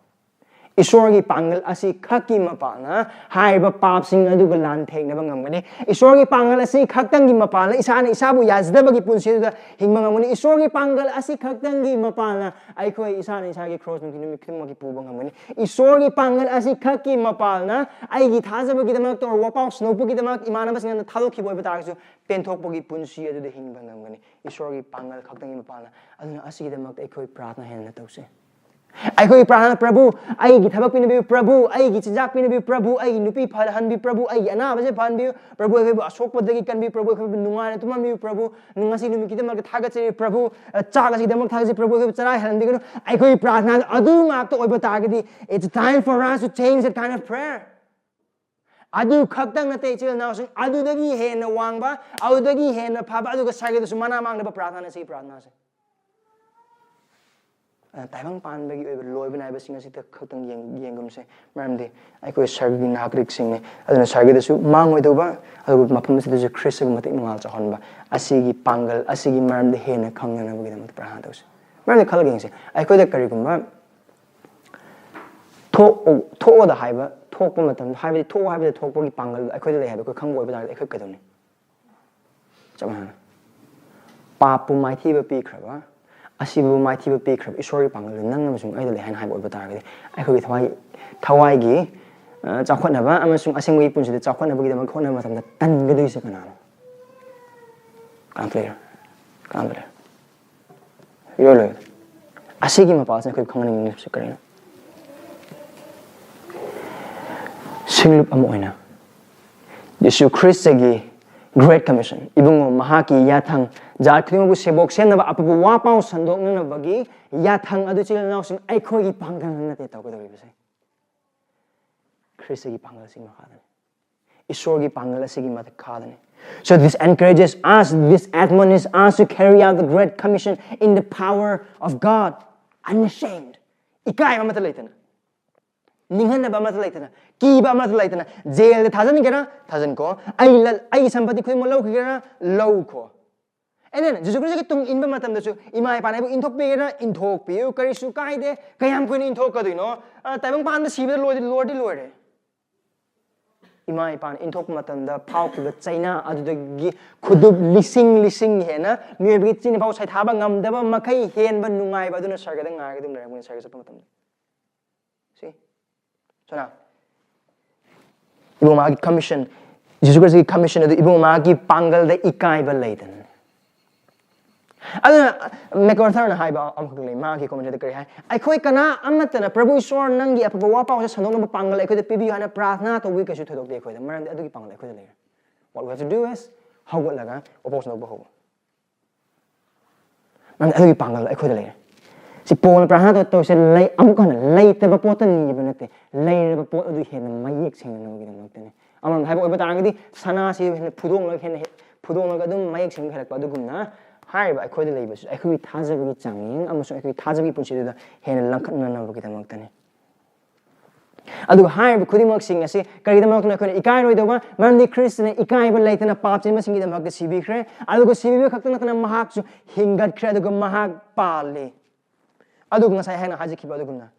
ꯏꯁꯣꯔꯒꯤ ꯄꯥꯡꯒꯜ ꯑꯁꯤ ꯈꯛꯀꯤ ꯃꯄꯥꯜꯅ ꯍꯥꯏꯔꯤꯕ ꯄꯥꯞꯁꯤꯡ ꯑꯗꯨꯒ ꯂꯥꯟꯊꯦꯡꯅꯕ ꯉꯝꯒꯅꯤ꯫ ꯏꯁꯣꯔꯒꯤ ꯄꯥꯡꯒꯜ ꯑꯁꯤ ꯈꯛꯇꯪꯒꯤ ꯃꯄꯥꯜꯅ ꯏꯁꯥꯅ ꯏꯁꯥꯕꯨ ꯌꯥꯖꯗꯕꯒꯤ ꯄꯨꯟꯁꯤ ꯑꯗꯨꯗ ꯍꯤꯡꯕ ꯉꯝꯒꯅꯤ꯫ ꯏꯁꯣꯔꯒꯤ ꯄꯥꯡꯒꯜ ꯑꯁꯤ ꯈꯛꯇꯪꯒꯤ ꯃꯄꯥꯜꯅ ꯑꯩꯈꯣꯏ ꯏꯁꯥꯅ ꯏꯁꯥꯒꯤ ꯀ꯭ꯔꯣꯁ ꯅꯨꯡꯇꯤ ꯅꯨꯃꯤꯠ ꯈꯨꯗꯤꯡꯃꯛꯀꯤ ꯄꯨꯕ ꯉꯝꯒꯅꯤ꯫ ꯏꯁꯣꯔꯒꯤ ꯄꯥꯡꯒꯜ ꯑꯁꯤ ꯈꯛꯀꯤ ꯃꯄꯥꯜꯅ ꯑꯩꯒꯤ ꯊꯥꯖꯕꯒꯤꯗꯃꯛꯇ, ꯑꯣꯔ ꯋꯥꯄꯥꯎ ꯁꯟꯗꯣꯛꯄꯒꯤꯗꯃꯛ ꯏꯃꯥꯟꯅꯕꯁꯤꯡꯅ ꯊꯥꯗꯣꯛꯈꯤꯕ ꯑꯣꯏꯕ ꯇꯥꯔꯒꯁꯨ, ꯄꯦꯟꯊꯣꯛꯄꯒꯤ ꯄꯨꯟꯁꯤ ꯑꯗꯨꯗ ꯍꯤꯡꯕ ꯉꯝꯒꯅꯤ꯫ ꯏꯁꯣꯔꯒꯤ ꯄꯥꯡꯒꯜ ꯈꯛꯇꯪꯒꯤ ꯃꯄꯥꯜꯅ꯫ ꯑꯗꯨꯅ ꯑꯁꯤꯒꯤꯗꯃꯛꯇ ꯑꯩꯈꯣꯏ ꯄ꯭ꯔꯥꯔꯊꯅꯥ ꯍꯦꯟꯅ ꯇꯧꯁꯦ꯫ ꯑꯩꯈꯣꯏ ꯄ꯭ꯔꯥꯔꯊꯅꯥ, "ꯄ꯭ꯔꯚꯨ, ꯑꯩꯒꯤ ꯊꯕꯛ ꯄꯤꯅꯕꯤꯌꯨ, ꯄ꯭ꯔꯚꯨ, ꯑꯩꯒꯤ ꯆꯤꯟꯖꯥꯛ ꯄꯤꯅꯕꯤꯌꯨ, ꯄ꯭ꯔꯚꯨ, ꯑꯩꯒꯤ ꯅꯨꯄꯤ ꯐꯍꯟꯕꯤꯌꯨ, ꯄ꯭ꯔꯚꯨ, ꯑꯩꯒꯤ ꯑꯅꯥꯕꯁꯦ ꯐꯍꯟꯕꯤꯌꯨ, ꯄ꯭ꯔꯚꯨ, ꯑꯩꯈꯣꯏꯕꯨ ꯑꯁꯣꯛꯄꯗꯒꯤ ꯀꯟꯕꯤꯌꯨ, ꯄ꯭ꯔꯚꯨ, ꯑꯩꯈꯣꯏꯕꯨ ꯅꯨꯡꯉꯥꯏꯅ ꯇꯨꯝꯍꯟꯕꯤꯌꯨ, ꯄ꯭ꯔꯚꯨ, ꯉꯁꯤ ꯅꯨꯃꯤꯠꯀꯤꯗꯃꯛꯇ ꯊꯥꯒꯠꯆꯔꯤ, ꯄ꯭ꯔꯚꯨ, ꯆꯥꯛ ꯑꯁꯤꯒꯤꯗꯃꯛ ꯊꯥꯒꯠꯆꯔꯤ, ꯄ꯭ꯔꯚꯨ, ꯑꯩꯈꯣꯏꯕꯨ ꯆꯔꯥ ꯍꯦꯜꯍꯟꯕꯤꯒꯅꯨ"꯫ ꯑꯩꯈꯣꯏ ꯄ꯭ꯔꯥꯔꯊꯅꯥ ꯑꯗꯨ ꯉꯥꯛꯇ ꯑꯣꯏꯕ ꯇꯥꯔꯒꯗꯤ, it's time for us to change that kind of prayer꯫ ꯑꯗꯨ ꯈꯛꯇꯪ ꯅꯠꯇꯦ, ꯏꯆꯤꯜ ꯏꯅꯥꯎꯁꯤꯡ, ꯑꯗꯨꯗꯒꯤ ꯍꯦꯟꯅ ꯋꯥꯡꯕ, ꯑꯗꯨꯗꯒꯤ ꯍꯦꯟꯅ ꯐꯕ, ꯑꯗꯨꯒ ꯁꯥꯏꯒꯗꯁꯨ ꯃꯅꯥ ꯃꯥꯡꯗꯕ ꯄ꯭ꯔꯥꯔꯊꯅꯥ ꯑꯁꯤ, ꯄ꯭ꯔꯥꯔꯊꯅꯥꯁꯦ꯫ ꯑ, ꯇꯥꯏꯕꯪ ꯄꯥꯟꯕꯒꯤ ꯑꯣꯏꯕ ꯂꯣꯏꯕ ꯅꯥꯏꯕꯁꯤꯡ ꯑꯁꯤꯗ ꯈꯛꯇꯪ ꯌꯦꯡ-, ꯌꯦꯡꯒꯨꯝꯁꯦ꯫ ꯃꯔꯝꯗꯤ ꯑꯩꯈꯣꯏ ꯁꯔꯒꯒꯤ ꯅꯥꯒꯔꯤꯛꯁꯤꯡꯅꯤ꯫ ꯑꯗꯨꯅ ꯁꯔꯒꯗꯁꯨ ꯃꯥꯡꯉꯣꯏꯗꯧꯕ, ꯑꯗꯨꯕꯨ ꯃꯐꯝ ꯑꯁꯤꯗꯁꯨ ꯈ꯭ꯔꯤꯁꯇꯒꯤ ꯃꯇꯤꯛ ꯃꯉꯥꯜ ꯆꯥꯎꯍꯟꯕ, ꯑꯁꯤꯒꯤ ꯄꯥꯡꯒꯜ, ꯑꯁꯤꯒꯤ ꯃꯔꯝꯗ ꯍꯦꯟꯅ ꯈꯪꯅꯅꯕꯒꯤꯗꯃꯛꯇ ꯄ꯭ꯔꯥꯔꯊꯅꯥ ꯇꯧꯁꯦ꯫ ꯃꯔꯝꯗꯤ ꯈꯜꯂꯒ ꯌꯦꯡꯁꯦ, ꯑꯩꯈꯣꯏꯗ ꯀꯔꯤꯒꯨꯝꯕ ꯊꯣꯛꯑꯣ, ꯊꯣꯛꯑꯣꯗ ꯍꯥꯏꯕ, ꯊꯣꯛꯄ ꯃꯇꯝꯗ, ꯍꯥꯏꯕꯗꯤ ꯊꯣꯛꯑꯣ ꯍꯥꯏꯕꯗ ꯊꯣꯛꯄꯒꯤ ꯄꯥꯡꯒꯜ ꯑꯩꯈꯣꯏꯗ ꯂꯩ ꯍꯥꯏꯕ ꯑꯩꯈꯣꯏ ꯈꯪꯕ ꯑꯣꯏꯕ ꯇꯥꯔꯒꯗꯤ ꯑꯩꯈꯣꯏ ꯀꯩꯗꯧꯅꯤ? ꯆꯞ ꯃꯥꯟꯅꯅ꯫ ꯄꯥꯞꯄꯨ ꯃꯥꯏꯊꯤꯕ ꯄꯤꯈ꯭ꯔꯕ, ꯑꯁꯤꯕꯨ ꯃꯥꯏꯊꯤꯕ ꯄꯤꯈ꯭ꯔꯕ ꯏꯁꯣꯔꯒꯤ ꯄꯥꯡꯒꯜꯗꯨ ꯅꯪ ꯑꯃꯁꯨꯡ ꯑꯩꯗ ꯂꯩ ꯍꯥꯏꯅ ꯍꯥꯏꯕ ꯑꯣꯏꯕ ꯇꯥꯔꯒꯗꯤ, ꯑꯩꯈꯣꯏꯒꯤ ꯊꯋꯥꯏ, ꯊꯋꯥꯏꯒꯤ, ꯑ, ꯆꯥꯎꯈꯠꯅꯕ ꯑꯃꯁꯨꯡ ꯑꯁꯦꯡꯕꯒꯤ ꯄꯨꯟꯁꯤꯗ ꯆꯥꯎꯈꯠꯅꯕꯒꯤꯗꯃꯛ ꯍꯣꯠꯅꯕ ꯃꯇꯝꯗ ꯇꯟꯒꯗꯣꯏꯁꯦ ꯀꯅꯥꯅꯣ? ꯀꯅꯥꯝꯇ ꯂꯩꯔꯣꯏ꯫ ꯀꯅꯥꯝꯇ ꯂꯩꯔꯣꯏ꯫ ꯏꯔꯣꯏ ꯂꯣꯏ꯫ ꯑꯁꯤꯒꯤ ꯃꯄꯥꯁꯤꯅ ꯑꯩꯈꯣꯏ ꯈꯪꯍꯟꯅꯤꯡꯂꯤꯕꯁꯤ ꯀꯔꯤꯅꯣ? ꯁꯤꯡꯂꯨꯞ ꯑꯃ ꯑꯣꯏꯅ ꯌꯦꯁꯨ ꯈ꯭ꯔꯤꯁꯇꯒꯤ Great Commission, ꯏꯕꯨꯡꯉꯣ, ꯃꯍꯥꯛꯀꯤ ꯌꯥꯊꯪ, ꯖꯥꯠ ꯈꯨꯗꯤꯡꯃꯛꯄꯨ ꯁꯦꯕꯣꯛ ꯁꯦꯝꯅꯕ, ꯑꯐꯕ ꯋꯥ ꯄꯥꯎ ꯁꯟꯗꯣꯛꯅꯅꯕꯒꯤ ꯌꯥꯊꯪ ꯑꯗꯨ, ꯏꯆꯤꯜ ꯏꯅꯥꯎꯁꯤꯡ, ꯑꯩꯈꯣꯏꯒꯤ ꯄꯥꯡꯒꯜ ꯅꯠꯇꯦ ꯇꯧꯒꯗꯧꯔꯤꯕꯁꯦ꯫ ꯈ꯭ꯔꯤꯁꯇꯒꯤ ꯄꯥꯡꯒꯜ ꯑꯁꯤꯒꯤ ꯃꯈꯥꯗꯅꯤ꯫ ꯏꯁꯣꯔꯒꯤ ꯄꯥꯡꯒꯜ ꯑꯁꯤꯒꯤ ꯃꯈꯥꯗꯅꯤ꯫ So this encourages us, this admonishes us to carry out the Great Commission in the power of God, unashamed. ꯏꯀꯥꯏꯕ ꯑꯃꯠꯇ ꯂꯩꯇꯅ, ꯅꯤꯡꯍꯟꯅꯕ ꯑꯃꯠꯇ ꯂꯩꯇꯅ, ꯀꯤꯕ ꯑꯃꯠꯇ ꯂꯩꯇꯅ, ꯖꯦꯜꯗ ꯊꯥꯖꯤꯟꯒꯦꯔꯥ ꯊꯥꯖꯤꯟꯀꯣ, ꯑꯩ ꯂ-, ꯑꯩꯒꯤ ꯁꯝꯄꯇꯤ ꯈꯨꯗꯤꯡꯃꯛ ꯂꯧꯈꯤꯒꯦꯔꯥ ꯂꯧꯈꯣ, ꯑꯩꯅ ꯖꯤꯁꯨ ꯈ꯭ꯔꯤꯁꯇꯒꯤ ꯇꯨꯡ ꯏꯟꯕ ꯃꯇꯝꯗꯁꯨ ꯏꯃꯥ ꯏꯄꯥꯅ ꯑꯩꯕꯨ ꯏꯟꯊꯣꯛꯄꯤꯒꯦꯔꯥ ꯏꯟꯊꯣꯛꯄꯤꯌꯨ, ꯀꯔꯤꯁꯨ ꯀꯥꯏꯗꯦ꯫ ꯀꯌꯥꯝ ꯀꯨꯏꯅ ꯏꯟꯊꯣꯛꯀꯗꯣꯏꯅꯣ? ꯑ, ꯇꯥꯏꯕꯪ ꯄꯥꯟꯕ ꯁꯤꯕꯗ ꯂꯣꯏꯗꯤ, ꯂꯣꯏꯗꯤ ꯂꯣꯏꯔꯦ꯫ ꯏꯃꯥ ꯏꯄꯥꯅ ꯏꯟꯊꯣꯛꯄ ꯃꯇꯝꯗ ꯐꯥꯎꯈꯤꯕ ꯆꯩꯅꯥ ꯑꯗꯨꯗꯒꯤ ꯈꯨꯗꯨꯞ ꯂꯤꯁꯤꯡ ꯂꯤꯁꯤꯡ ꯍꯦꯟꯅ ꯃꯤꯑꯣꯏꯕꯒꯤ ꯆꯤꯟꯐꯥꯎ ꯁꯩꯊꯥꯕ ꯉꯝꯗꯕ ꯃꯈꯩ ꯍꯦꯟꯕ ꯅꯨꯡꯉꯥꯏꯕ ꯑꯗꯨꯅ ꯁꯔꯒꯗ ꯉꯥꯏꯔꯒ ꯑꯗꯨꯝ ꯂꯩꯔꯝꯒꯅꯤ ꯁꯔꯒ ꯆꯠꯄ ꯃꯇꯝꯗ꯫ ꯁꯤ꯫ So now, ꯏꯕꯨꯡ ꯃꯥꯒꯤ commission, ꯖꯤꯁꯨ ꯈ꯭ꯔꯤꯁꯇꯒꯤ commission ꯑꯗꯨ ꯏꯕꯨꯡ ꯃꯥꯒꯤ ꯄꯥꯡꯒꯜꯗ ꯏꯀꯥꯏꯕ ꯂꯩꯗꯅ꯫ ꯑꯗꯨꯅ MacArthurꯅ ꯍꯥꯏꯕ ꯑꯃꯈꯛ ꯂꯩ, ꯃꯥꯒꯤ commentaryꯗ ꯀꯔꯤ ꯍꯥꯏ? "ꯑꯩꯈꯣꯏ ꯀꯅꯥ ꯑꯃꯠꯇꯅ ꯄ꯭ꯔꯚꯨ ꯏꯁꯣꯔ ꯅꯪꯒꯤ ꯑꯐꯕ ꯋꯥ ꯄꯥꯎꯁꯦ ꯁꯟꯗꯣꯛꯅꯕ ꯄꯥꯡꯒꯜ ꯑꯩꯈꯣꯏꯗ ꯄꯤꯕꯤꯌꯨ" ꯍꯥꯏꯅ ꯄ꯭ꯔꯥꯔꯊꯅꯥ ꯇꯧꯕꯒꯤ ꯀꯩꯁꯨ ꯊꯣꯏꯗꯣꯛꯇꯦ ꯑꯩꯈꯣꯏꯗ, ꯃꯔꯝꯗꯤ ꯑꯗꯨꯒꯤ ꯄꯥꯡꯒꯜ ꯑꯩꯈꯣꯏꯗ ꯂꯩꯔꯦ꯫ What we have to do is ꯍꯧꯒꯠꯂꯒ ꯋꯥꯄꯥꯎ ꯁꯟꯗꯣꯛꯄ ꯍꯧꯕ꯫ ꯅꯪ ꯑꯗꯨꯒꯤ ꯄꯥꯡꯒꯜ ꯑꯩꯈꯣꯏꯗ ꯂꯩꯔꯦ꯫ ꯁꯤ ꯄꯣꯜꯅ ꯄ꯭ꯔꯥꯔꯊꯅꯥ ꯇꯧ-, ꯇꯧꯔꯤꯁꯦ ꯂꯩ-, ꯑꯃꯨꯛ ꯍꯟꯅ ꯂꯩꯇꯕ ꯄꯣꯠꯇ ꯅꯤꯕ ꯅꯠꯇꯦ, ꯂꯩꯔꯕ ꯄꯣꯠ ꯑꯗꯨ ꯍꯦꯟꯅ ꯃꯌꯦꯛ ꯁꯦꯡꯅꯅꯕꯒꯤꯗꯃꯛꯇꯅꯤ꯫ ꯑꯃꯔꯣꯝꯗ ꯍꯥꯏꯕ ꯑꯣꯏꯕ ꯇꯥꯔꯒꯗꯤ ꯁꯅꯥꯁꯤ ꯍꯦꯟꯅ ꯐꯨꯗꯣꯛꯂꯒ ꯍꯦꯟꯅ ꯍꯦ-, ꯐꯨꯗꯣꯛꯂꯒ ꯑꯗꯨꯝ ꯃꯌꯦꯛ ꯁꯦꯡꯕ ꯍꯦꯜꯂꯛꯄ ꯑꯗꯨꯒꯨꯝꯅ ꯍꯥꯏꯔꯤꯕ ꯑꯩꯈꯣꯏꯗ ꯂꯩꯕꯁꯨ ꯑꯩꯈꯣꯏꯒꯤ ꯊꯥꯖꯕꯒꯤ ꯆꯥꯡꯌꯦꯡ ꯑꯃꯁꯨꯡ ꯑꯩꯈꯣꯏꯒꯤ ꯊꯥꯖꯕꯒꯤ ꯄꯨꯟꯁꯤꯗꯨꯗ ꯍꯦꯟꯅ ꯂꯪꯈꯠꯅꯅꯕꯒꯤꯗꯃꯛꯇꯅꯤ꯫ ꯑꯗꯨꯒ ꯍꯥꯏꯔꯤꯕ ꯈꯨꯗꯤꯡꯃꯛꯁꯤꯡ ꯑꯁꯤ ꯀꯔꯤꯒꯤꯗꯃꯛꯇꯅꯣ ꯑꯩꯈꯣꯏꯅ ꯏꯀꯥꯏꯔꯣꯏꯗꯧꯕ? ꯃꯔꯝꯗꯤ ꯈ꯭ꯔꯤꯁꯇꯅ ꯏꯀꯥꯏꯕ ꯂꯩꯇꯅ ꯄꯥꯞ ꯆꯦꯟꯕꯁꯤꯡꯒꯤꯗꯃꯛꯇ ꯁꯤꯕꯤꯈ꯭ꯔꯦ꯫ ꯑꯗꯨꯒ ꯁꯤꯕꯤꯕ ꯈꯛꯇ ꯅꯠꯇꯅ ꯃꯍꯥꯛꯁꯨ ꯍꯤꯡꯒꯠꯈ꯭ꯔꯦ, ꯑꯗꯨꯒ ꯃꯍꯥꯛ ꯄꯥꯜꯂꯤ꯫ ꯑꯗꯨꯒ ꯉꯁꯥꯏ ꯑꯩꯅ ꯍꯥꯏꯖꯈꯤꯕ ꯑꯗꯨꯒꯨꯝꯅ,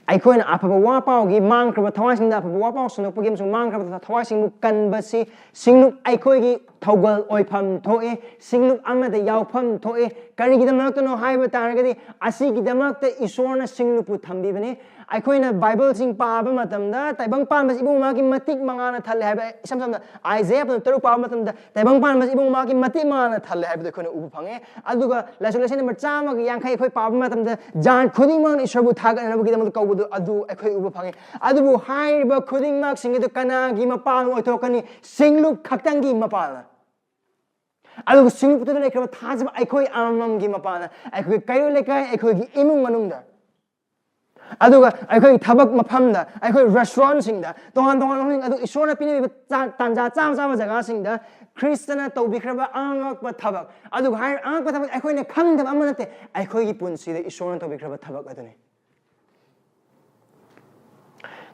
ꯑꯩꯈꯣꯏꯅ ꯑꯐꯕ ꯋꯥ ꯄꯥꯎꯒꯤ ꯃꯥꯡꯈ꯭ꯔꯕ ꯊꯋꯥꯏꯁꯤꯡꯗ ꯑꯐꯕ ꯋꯥ ꯄꯥꯎ ꯁꯟꯗꯣꯛꯄꯒꯤ ꯑꯃꯁꯨꯡ ꯃꯥꯡꯈ꯭ꯔꯕ ꯊꯋꯥꯏꯁꯤꯡꯕꯨ ꯀꯟꯕꯁꯤ ꯁꯤꯡꯂꯨꯞ ꯑꯩꯈꯣꯏꯒꯤ ꯊꯧꯒꯜ ꯑꯣꯏꯐꯝ ꯊꯣꯛꯏ꯫ ꯁꯤꯡꯂꯨꯞ ꯑꯃꯗ ꯌꯥꯎꯐꯝ ꯊꯣꯛꯏ꯫ ꯀꯔꯤꯒꯤꯗꯃꯛꯇꯅꯣ ꯍꯥꯏꯕ ꯇꯥꯔꯒꯗꯤ, ꯑꯁꯤꯒꯤꯗꯃꯛꯇ ꯏꯁꯣꯔꯅ ꯁꯤꯡꯂꯨꯞꯄꯨ ꯊꯝꯕꯤꯕꯅꯤ꯫ ꯑꯩꯈꯣꯏꯅ ꯕꯥꯏꯕꯜꯁꯤꯡ ꯄꯥꯕ ꯃꯇꯝꯗ ꯇꯥꯏꯕꯪ ꯄꯥꯟꯕꯁꯤ ꯏꯕꯨꯡ ꯃꯥꯒꯤ ꯃꯇꯤꯛ ꯃꯉꯥꯅ ꯊꯜꯂꯦ ꯍꯥꯏꯕ, ꯏꯁꯝ ꯁꯝꯅ ꯑꯥꯏꯖꯥꯌꯥ ꯄꯨꯝꯅ ꯇꯔꯨꯛ ꯄꯥꯕ ꯃꯇꯝꯗ ꯇꯥꯏꯕꯪ ꯄꯥꯟꯕꯁꯤ ꯏꯕꯨꯡ ꯃꯥꯒꯤ ꯃꯇꯤꯛ ꯃꯉꯥꯅ ꯊꯜꯂꯦ ꯍꯥꯏꯕꯗꯨ ꯑꯩꯈꯣꯏꯅ ꯎꯕ ꯐꯪꯉꯦ꯫ ꯑꯗꯨꯒ ꯂꯥꯏꯁꯣꯟ ꯂꯥꯏꯁꯣꯟ ꯅꯝꯕꯔ ꯆꯥꯝꯃꯒ ꯌꯥꯡꯈꯩ ꯑꯩꯈꯣꯏ ꯄꯥꯕ ꯃꯇꯝꯗ ꯖꯥꯟ ꯈꯨꯗꯤꯡꯃꯛꯅ ꯏꯁꯣꯔꯕꯨ ꯊꯥꯒꯠꯅꯅꯕꯒꯤꯗꯃꯛꯇ ꯀꯧꯕꯗꯨ ꯑꯗꯨ ꯑꯩꯈꯣꯏ ꯎꯕ ꯐꯪꯉꯦ꯫ ꯑꯗꯨꯕꯨ ꯍꯥꯏꯔꯤꯕ ꯈꯨꯗꯤꯡꯃꯛꯁꯤꯡ ꯑꯗꯨ ꯀꯅꯥꯒꯤ ꯃꯄꯥꯜ ꯑꯣꯏꯊꯣꯛꯀꯅꯤ? ꯁꯤꯡꯂꯨꯞ ꯈꯛꯇꯪꯒꯤ ꯃꯄꯥꯜꯅ꯫ ꯑꯗꯨꯒ ꯁꯤꯡꯂꯨꯞꯇꯨꯗ ꯂꯩꯈ꯭ꯔꯕ ꯊꯥꯖꯕ ꯑꯩꯈꯣꯏ ꯑꯃꯃꯝꯒꯤ ꯃꯄꯥꯜꯅ, ꯑꯩꯈꯣꯏꯒꯤ ꯀꯩꯔꯣꯏ ꯂꯩꯀꯥꯏ, ꯑꯩꯈꯣꯏꯒꯤ ꯏꯃꯨꯡ ꯃꯅꯨꯡꯗ, ꯑꯗꯨꯒ ꯑꯩꯈꯣꯏꯒꯤ ꯊꯕꯛ ꯃꯐꯝꯗ, ꯑꯩꯈꯣꯏ ꯔꯦꯁꯇꯨꯔꯦꯟꯁꯤꯡꯗ, ꯇꯣꯉꯥꯟ ꯇꯣꯉꯥꯟꯕ ꯃꯐꯝꯁꯤꯡ ꯑꯗꯨ ꯏꯁꯣꯔꯅ ꯄꯤꯅꯔꯤꯕ ꯆꯥ-, ꯇꯥꯟꯖꯥ ꯆꯥꯕ ꯆꯥꯕ ꯖꯒꯥꯁꯤꯡꯗ ꯈ꯭ꯔꯤꯁꯇꯅ ꯇꯧꯕꯤꯈ꯭ꯔꯕ ꯑꯉꯛꯄ ꯊꯕꯛ꯫ ꯑꯗꯨꯒ ꯍꯥꯏꯔꯤꯕ ꯑꯉꯛꯄ ꯊꯕꯛ ꯑꯩꯈꯣꯏꯅ ꯈꯪꯗꯕ ꯑꯃ ꯅꯠꯇꯦ, ꯑꯩꯈꯣꯏꯒꯤ ꯄꯨꯟꯁꯤꯗ ꯏꯁꯣꯔꯅ ꯇꯧꯕꯤꯈ꯭ꯔꯕ ꯊꯕꯛ ꯑꯗꯨꯅꯤ꯫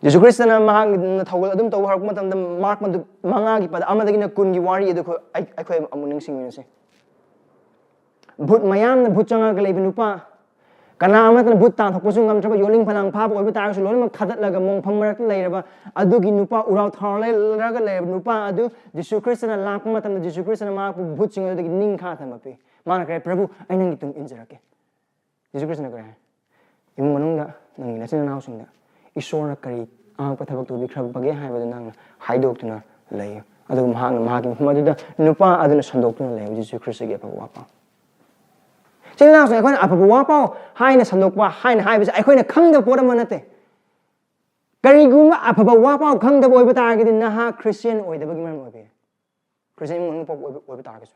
ꯖꯤꯁꯨ ꯈ꯭ꯔꯤꯁꯇꯅ ꯃꯍꯥꯛꯅ ꯊꯧꯒꯜ ꯑꯗꯨꯝ ꯇꯧꯕ ꯍꯧꯔꯛꯄ ꯃꯇꯝꯗ, ꯃꯥꯔꯛ ꯃꯗꯨ ꯃꯉꯥꯒꯤ ꯄꯗ ꯑꯃꯗꯒꯤꯅ ꯀꯨꯟꯒꯤ ꯋꯥꯔꯤ ꯑꯗꯨ ꯑꯩꯈꯣꯏ, ꯑꯩ-, ꯑꯩꯈꯣꯏ ꯑꯃꯨꯛ ꯅꯤꯡꯁꯤꯡꯃꯤꯟꯅꯁꯤ꯫ ꯚꯨꯠ ꯃꯌꯥꯝꯅ ꯚꯨꯠ ꯆꯪꯉꯒ ꯂꯩꯕ ꯅꯨꯄꯥ, ꯀꯅꯥ ꯑꯃꯠꯇꯅ ꯚꯨꯠ ꯇꯥꯟꯊꯣꯛꯄꯁꯨ ꯉꯝꯗ꯭ꯔꯕ, ꯌꯣꯜꯂꯤꯡ ꯐꯂꯥꯡ ꯐꯥꯕ ꯑꯣꯏꯕ ꯇꯥꯔꯒꯁꯨ, ꯂꯣꯏꯅꯃꯛ ꯊꯥꯗꯠꯂꯒ ꯃꯣꯡꯐꯝ ꯃꯔꯛꯇ ꯂꯩꯔꯕ ꯑꯗꯨꯒꯤ ꯅꯨꯄꯥ, ꯎꯔꯥꯎ ꯊꯔꯥꯎ ꯂꯩꯔꯒ ꯂꯩꯔꯕ ꯅꯨꯄꯥ ꯑꯗꯨ ꯖꯤꯁꯨ ꯈ꯭ꯔꯤꯁꯇꯅ ꯂꯥꯛꯄ ꯃꯇꯝꯗ, ꯖꯤꯁꯨ ꯈ꯭ꯔꯤꯁꯇꯅ ꯃꯍꯥꯛꯄꯨ ꯚꯨꯠꯁꯤꯡ ꯑꯗꯨꯗꯒꯤ ꯅꯤꯡꯈꯥ ꯊꯝꯕ ꯄꯤ꯫ ꯃꯥꯅ ꯀꯔꯤ? "ꯄ꯭ꯔꯚꯨ, ꯑꯩ ꯅꯪꯒꯤ ꯇꯨꯡ ꯏꯟꯖꯔꯛꯀꯦ"꯫ ꯖꯤꯁꯨ ꯈ꯭ꯔꯤꯁꯇꯅ ꯀꯔꯤ ꯍꯥꯏ? "ꯏꯃꯨꯡ ꯃꯅꯨꯡꯗ ꯅꯪꯒꯤ ꯅꯆꯤꯟ ꯅꯅꯥꯎꯁꯤꯡꯗ ꯏꯁꯣꯔꯅ ꯀꯔꯤ ꯑꯉꯛꯄ ꯊꯕꯛ ꯇꯧꯕꯤꯈ꯭ꯔꯕꯒꯦ ꯍꯥꯏꯕꯗꯨ ꯅꯪꯅ ꯍꯥꯏꯗꯣꯛꯇꯨꯅ ꯂꯩꯌꯨ"꯫ ꯑꯗꯨꯒ ꯃꯍꯥꯛꯅ ꯃꯍꯥꯛꯀꯤ ꯃꯐꯝ ꯑꯗꯨꯗ ꯅꯨꯄꯥ ꯑꯗꯨꯅ ꯁꯟꯗꯣꯛꯇꯨꯅ ꯂꯩꯌꯨ꯫ ꯖꯤꯁꯨ ꯈ꯭ꯔꯤꯁꯇꯒꯤ ꯑꯐꯕ ꯋꯥꯐꯝ꯫ ꯏꯆꯤꯟ ꯏꯅꯥꯎꯁꯤꯡ, ꯑꯩꯈꯣꯏꯅ ꯑꯐꯕ ꯋꯥ ꯄꯥꯎ ꯍꯥꯏꯅ ꯁꯟꯗꯣꯛꯄ ꯍꯥꯏꯅ ꯍꯥꯏꯕꯁꯦ ꯑꯩꯈꯣꯏꯅ ꯈꯪꯗꯕ ꯄꯣꯠ ꯑꯃ ꯅꯠꯇꯦ꯫ ꯀꯔꯤꯒꯨꯝꯕ ꯑꯐꯕ ꯋꯥ ꯄꯥꯎ ꯈꯪꯗꯕ ꯑꯣꯏꯕ ꯇꯥꯔꯒꯗꯤ ꯅꯍꯥꯛ ꯈ꯭ꯔꯤꯁꯇꯤꯌꯥꯟ ꯑꯣꯏꯗꯕꯒꯤ ꯃꯔꯝ ꯑꯣꯏꯕ ꯌꯥꯏ꯫ ꯈ꯭ꯔꯤꯁꯇꯤꯌꯥꯟ ꯏꯃꯨꯡ ꯃꯅꯨꯡ ꯄꯣꯛꯄ ꯑꯣꯏꯕ, ꯑꯣꯏꯕ ꯇꯥꯔꯒꯁꯨ꯫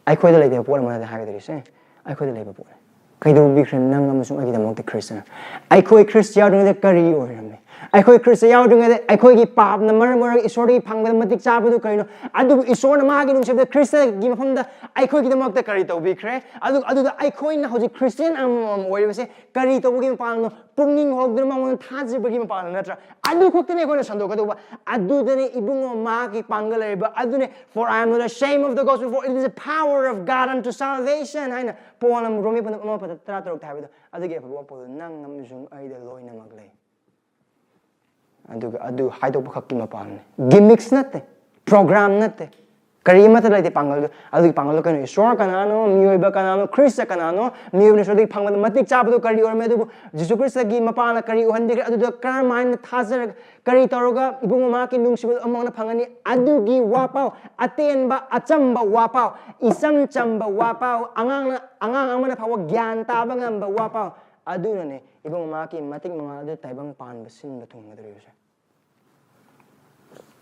ꯑꯩꯈꯣꯏꯗ ꯂꯩꯇꯕ ꯄꯣꯠ ꯑꯃ ꯅꯠꯇꯦ ꯍꯥꯏꯒꯗꯧꯔꯤꯁꯦ, ꯑꯩꯈꯣꯏꯗ ꯂꯩꯕ ꯄꯣꯠꯅꯤ꯫ ꯀꯩꯗꯧꯕꯤꯈ꯭ꯔꯦ ꯅꯪ ꯑꯃꯁꯨꯡ ꯑꯩꯒꯤꯗꯃꯛꯇ ꯈ꯭ꯔꯤꯁꯇꯅ? ꯑꯩꯈꯣꯏ ꯈ꯭ꯔꯤꯁꯇ ꯌꯥꯎꯗ꯭ꯔꯤꯉꯩꯗ ꯀꯔꯤ ꯑꯣꯏꯔꯝꯃꯤ? ꯑꯩꯈꯣꯏ ꯈ꯭ꯔꯤꯁꯇ ꯌꯥꯎꯗ꯭ꯔꯤꯉꯩꯗ ꯑꯩꯈꯣꯏꯒꯤ ꯄꯥꯞꯅ ꯃꯔꯝ ꯑꯣꯏꯔꯒ ꯏꯁꯣꯔꯗꯒꯤ ꯐꯪꯕꯗ ꯃꯇꯤꯛ ꯆꯥꯕꯗꯨ ꯀꯔꯤꯅꯣ? ꯑꯗꯨꯕꯨ ꯏꯁꯣꯔꯅ ꯃꯥꯒꯤ ꯅꯨꯡꯁꯤꯕꯗ ꯈ꯭ꯔꯤꯁꯇꯒꯤ ꯃꯐꯝꯗ ꯑꯩꯈꯣꯏꯒꯤꯗꯃꯛꯇ ꯀꯔꯤ ꯇꯧꯕꯤꯈ꯭ꯔꯦ? ꯑꯗꯨ, ꯑꯗꯨꯗ ꯑꯩꯈꯣꯏꯅ ꯍꯧꯖꯤꯛ ꯈ꯭ꯔꯤꯁꯇꯤꯌꯥꯟ ꯑꯃꯃꯝ ꯑꯣꯏꯔꯤꯕꯁꯦ ꯀꯔꯤ ꯇꯧꯕꯒꯤ ꯃꯄꯥꯡꯅꯣ? ꯄꯨꯛꯅꯤꯡ ꯍꯧꯗꯨꯅ ꯃꯉꯣꯟꯗ ꯊꯥꯖꯕꯒꯤ ꯃꯄꯥꯡꯅ ꯅꯠꯇ꯭ꯔꯥ? ꯑꯗꯨ ꯈꯛꯇꯅꯦ ꯑꯩꯈꯣꯏꯅ ꯁꯟꯗꯣꯛꯀꯗꯧꯕ꯫ ꯑꯗꯨꯗꯅꯦ ꯏꯕꯨꯡꯉꯣ ꯃꯍꯥꯛꯀꯤ ꯄꯥꯡꯒꯜ ꯂꯩꯔꯤꯕ꯫ ꯑꯗꯨꯅꯦ, "For I am not ashamed of the gospel, for it is the power of God unto salvation" ꯍꯥꯏꯅ ꯄꯣꯜ ꯑꯃ ꯔꯣꯃꯤ ꯄꯟꯗꯨꯞ ꯑꯃ ꯄꯗ ꯇꯔꯥ ꯇꯔꯨꯛꯇ ꯍꯥꯏꯕꯗꯣ꯫ ꯑꯗꯨꯒꯤ ꯑꯐꯕ ꯋꯥꯄꯣꯜꯗꯣ ꯅꯪ ꯑꯃꯁꯨꯡ ꯑꯩꯗ ꯂꯣꯏꯅꯃꯛ ꯂꯩ꯫ ꯑꯗꯨꯒ ꯑꯗꯨ ꯍꯥꯏꯗꯣꯛꯄ ꯈꯛꯀꯤ ꯃꯄꯥꯡꯅꯤ꯫ Gimmicks ꯅꯠꯇꯦ, program ꯅꯠꯇꯦ, ꯀꯔꯤ ꯑꯃꯠꯇ ꯂꯩꯇꯦ ꯄꯥꯡꯒꯜꯗꯨ꯫ ꯑꯗꯨꯒꯤ ꯄꯥꯡꯒꯜꯗꯨ ꯀꯩꯅꯣ? ꯏꯁꯣꯔ ꯀꯅꯥꯅꯣ? ꯃꯤꯑꯣꯏꯕ ꯀꯅꯥꯅꯣ? ꯈ꯭ꯔꯤꯁꯇ ꯀꯅꯥꯅꯣ? ꯃꯤꯑꯣꯏꯕꯅ ꯏꯁꯣꯔꯗꯒꯤ ꯐꯪꯕꯗ ꯃꯇꯤꯛ ꯆꯥꯕꯗꯨ ꯀꯔꯤ ꯑꯣꯏꯔꯝꯃꯦ? ꯑꯗꯨꯕꯨ ꯖꯤꯁꯨ ꯈ꯭ꯔꯤꯁꯇꯒꯤ ꯃꯄꯥꯅ ꯀꯔꯤ ꯑꯣꯏꯍꯟꯕꯤꯈ꯭ꯔꯦ? ꯑꯗꯨꯗ ꯀꯔꯝꯍꯥꯏꯅ ꯊꯥꯖꯔꯒ, ꯀꯔꯤ ꯇꯧꯔꯒ ꯏꯕꯨꯡꯉꯣ ꯃꯍꯥꯛꯀꯤ ꯅꯨꯡꯁꯤꯕꯗꯨ ꯑꯃꯨꯛ ꯍꯟꯅ ꯐꯪꯒꯅꯤ? ꯑꯗꯨꯒꯤ ꯋꯥꯄꯥꯎ, ꯑꯇꯦꯟꯕ, ꯑꯆꯝꯕ ꯋꯥꯄꯥꯎ, ꯏꯆꯝ ꯆꯝꯕ ꯋꯥꯄꯥꯎ, ꯑꯉꯥꯡꯅ, ꯑꯉꯥꯡ ꯑꯃꯅ ꯐꯥꯎꯕ ꯒ꯭ꯌꯥꯟ ꯇꯥꯕ ꯉꯝꯕ ꯋꯥꯄꯥꯎ, ꯑꯗꯨꯅꯅꯦ ꯏꯕꯨꯡꯉꯣ ꯃꯍꯥꯛꯀꯤ ꯃꯇꯤꯛ ꯃꯉꯥꯜ ꯑꯗꯨ ꯇꯥꯏꯕꯪ ꯄꯥꯟꯕ ꯁꯤꯟꯕ ꯊꯨꯡꯒꯗꯧꯔꯤꯕꯁꯦ꯫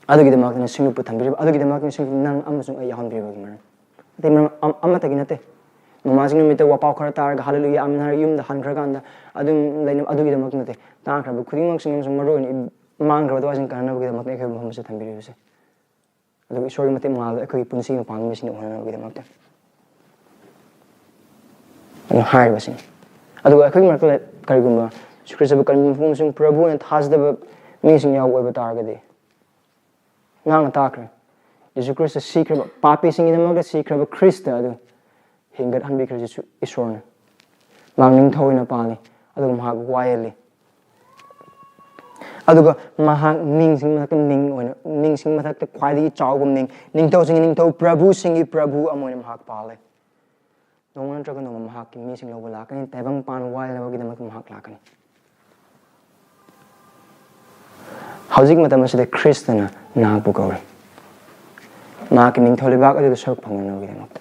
ꯑꯗꯨꯒꯤꯗꯃꯛꯇꯅ ꯁꯤꯡꯂꯨꯞꯄꯨ ꯊꯝꯕꯤꯔꯤꯕ, ꯑꯗꯨꯒꯤꯗꯃꯛꯇꯅ ꯁꯤꯡꯂꯨꯞꯄꯨ ꯅꯪ ꯑꯃꯁꯨꯡ ꯑꯩ ꯌꯥꯎꯍꯟꯕꯤꯔꯤꯕꯒꯤ ꯃꯔꯝ꯫ ꯑꯇꯩ ꯃꯔꯝ ꯑꯝ-, ꯑꯃꯠꯇꯒꯤ ꯅꯠꯇꯦ꯫ ꯅꯣꯡꯃꯥꯏꯖꯤꯡ ꯅꯨꯃꯤꯠꯇ ꯋꯥꯄꯥꯎ ꯈꯔ ꯇꯥꯔꯒ ꯍꯜꯂꯦꯂꯨꯌꯥ ꯑꯥꯃꯦꯟ ꯍꯥꯏꯔꯒ ꯌꯨꯝꯗ ꯍꯟꯈ꯭ꯔꯀꯥꯟꯗ ꯑꯗꯨꯝ ꯂꯩꯅꯕ, ꯑꯗꯨꯒꯤꯗꯃꯛꯇ ꯅꯠꯇꯦ꯫ ꯇꯥꯈ꯭ꯔꯕ ꯈꯨꯗꯤꯡꯃꯛꯁꯤꯡ ꯑꯃꯁꯨꯡ ꯃꯔꯨ ꯑꯣꯏꯅ ꯏ-, ꯃꯥꯡꯈ꯭ꯔꯕ ꯊꯋꯥꯏꯁꯤꯡ ꯀꯟꯅꯅꯕꯒꯤꯗꯃꯛꯇ ꯑꯩꯈꯣꯏ ꯃꯐꯝ ꯑꯁꯤꯗ ꯊꯝꯕꯤꯔꯤꯕꯁꯦ꯫ ꯑꯗꯨꯒ ꯏꯁꯣꯔꯒꯤ ꯃꯇꯤꯛ ꯃꯉꯥꯜꯗꯣ ꯑꯩꯈꯣꯏꯒꯤ ꯄꯨꯟꯁꯤꯒꯤ ꯃꯄꯥꯡꯒꯜꯁꯤꯡꯗ ꯑꯣꯏꯍꯟꯅꯕꯒꯤꯗꯃꯛꯇ ꯑꯗꯨ ꯍꯥꯏꯔꯤꯕꯁꯤꯅꯤ꯫ ꯑꯗꯨꯒ ꯑꯩꯈꯣꯏꯒꯤ ꯃꯔꯛꯇ ꯂꯩ-, ꯀꯔꯤꯒꯨꯝꯕ ꯖꯤꯁꯨ ꯈ꯭ꯔꯤꯁꯇꯕꯨ ꯀꯔꯤꯒꯨꯝꯕ ꯃꯐꯝ ꯑꯃꯁꯨꯡ ꯄ꯭ꯔꯚꯨ ꯑꯣꯏꯅ ꯊꯥꯖꯗꯕ ꯃꯤꯁꯤꯡ ꯌꯥꯎꯕ ꯑꯣꯏꯕ ꯇꯥꯔꯒꯗꯤ, ꯉꯥꯡꯅ ꯇꯥꯈ꯭ꯔꯦ꯫ ꯖꯤꯁꯨ ꯈ꯭ꯔꯤꯁꯇ ꯁꯤꯈ꯭ꯔꯕ, ꯄꯥꯄꯤꯁꯤꯡꯒꯤꯗꯃꯛꯇ ꯁꯤꯈ꯭ꯔꯕ ꯈ꯭ꯔꯤꯁꯇ ꯑꯗꯨ ꯍꯤꯡꯒꯠꯍꯟꯕꯤꯈ꯭ꯔꯦ ꯖꯤꯁꯨ ꯏꯁꯣꯔꯅ꯫ ꯃꯍꯥꯛ ꯅꯤꯡꯊꯧ ꯑꯣꯏꯅ ꯄꯥꯜꯂꯤ, ꯑꯗꯨꯒ ꯃꯍꯥꯛ ꯋꯥꯌꯦꯜꯂꯤ꯫ ꯑꯗꯨꯒ ꯃꯍꯥꯛ ꯃꯤꯡꯁꯤꯡ ꯃꯊꯛꯇ ꯃꯤꯡ ꯑꯣꯏꯅ, ꯃꯤꯡꯁꯤꯡ ꯃꯊꯛꯇ ꯈ꯭ꯋꯥꯏꯗꯒꯤ ꯆꯥꯎꯕ ꯃꯤꯡ, ꯅꯤꯡꯊꯧꯁꯤꯡꯒꯤ ꯅꯤꯡꯊꯧ, ꯄ꯭ꯔꯚꯨꯁꯤꯡꯒꯤ ꯄ꯭ꯔꯚꯨ ꯑꯃ ꯑꯣꯏꯅ ꯃꯍꯥꯛ ꯄꯥꯜꯂꯦ꯫ ꯅꯣꯡꯃ ꯅꯠꯇ꯭ꯔꯒ ꯅꯣꯡꯃ ꯃꯍꯥꯛꯀꯤ ꯃꯤꯁꯤꯡ ꯂꯧꯕ ꯂꯥꯛꯀꯅꯤ, ꯇꯥꯏꯕꯪꯄꯥꯟ ꯋꯥꯌꯦꯜꯅꯕꯒꯤꯗꯃꯛꯇ ꯃꯍꯥꯛ ꯂꯥꯛꯀꯅꯤ꯫ ꯍꯧꯖꯤꯛ ꯃꯇꯝ ꯑꯁꯤꯗ ꯈ꯭ꯔꯤꯁꯇꯅ ꯅꯍꯥꯛꯄꯨ ꯀꯧꯔꯤ꯫ ꯃꯍꯥꯛꯀꯤ ꯅꯤꯡꯊꯧ ꯂꯩꯕꯥꯛ ꯑꯗꯨꯗ ꯁꯔꯨꯛ ꯐꯪꯅꯅꯕꯒꯤꯗꯃꯛꯇ꯫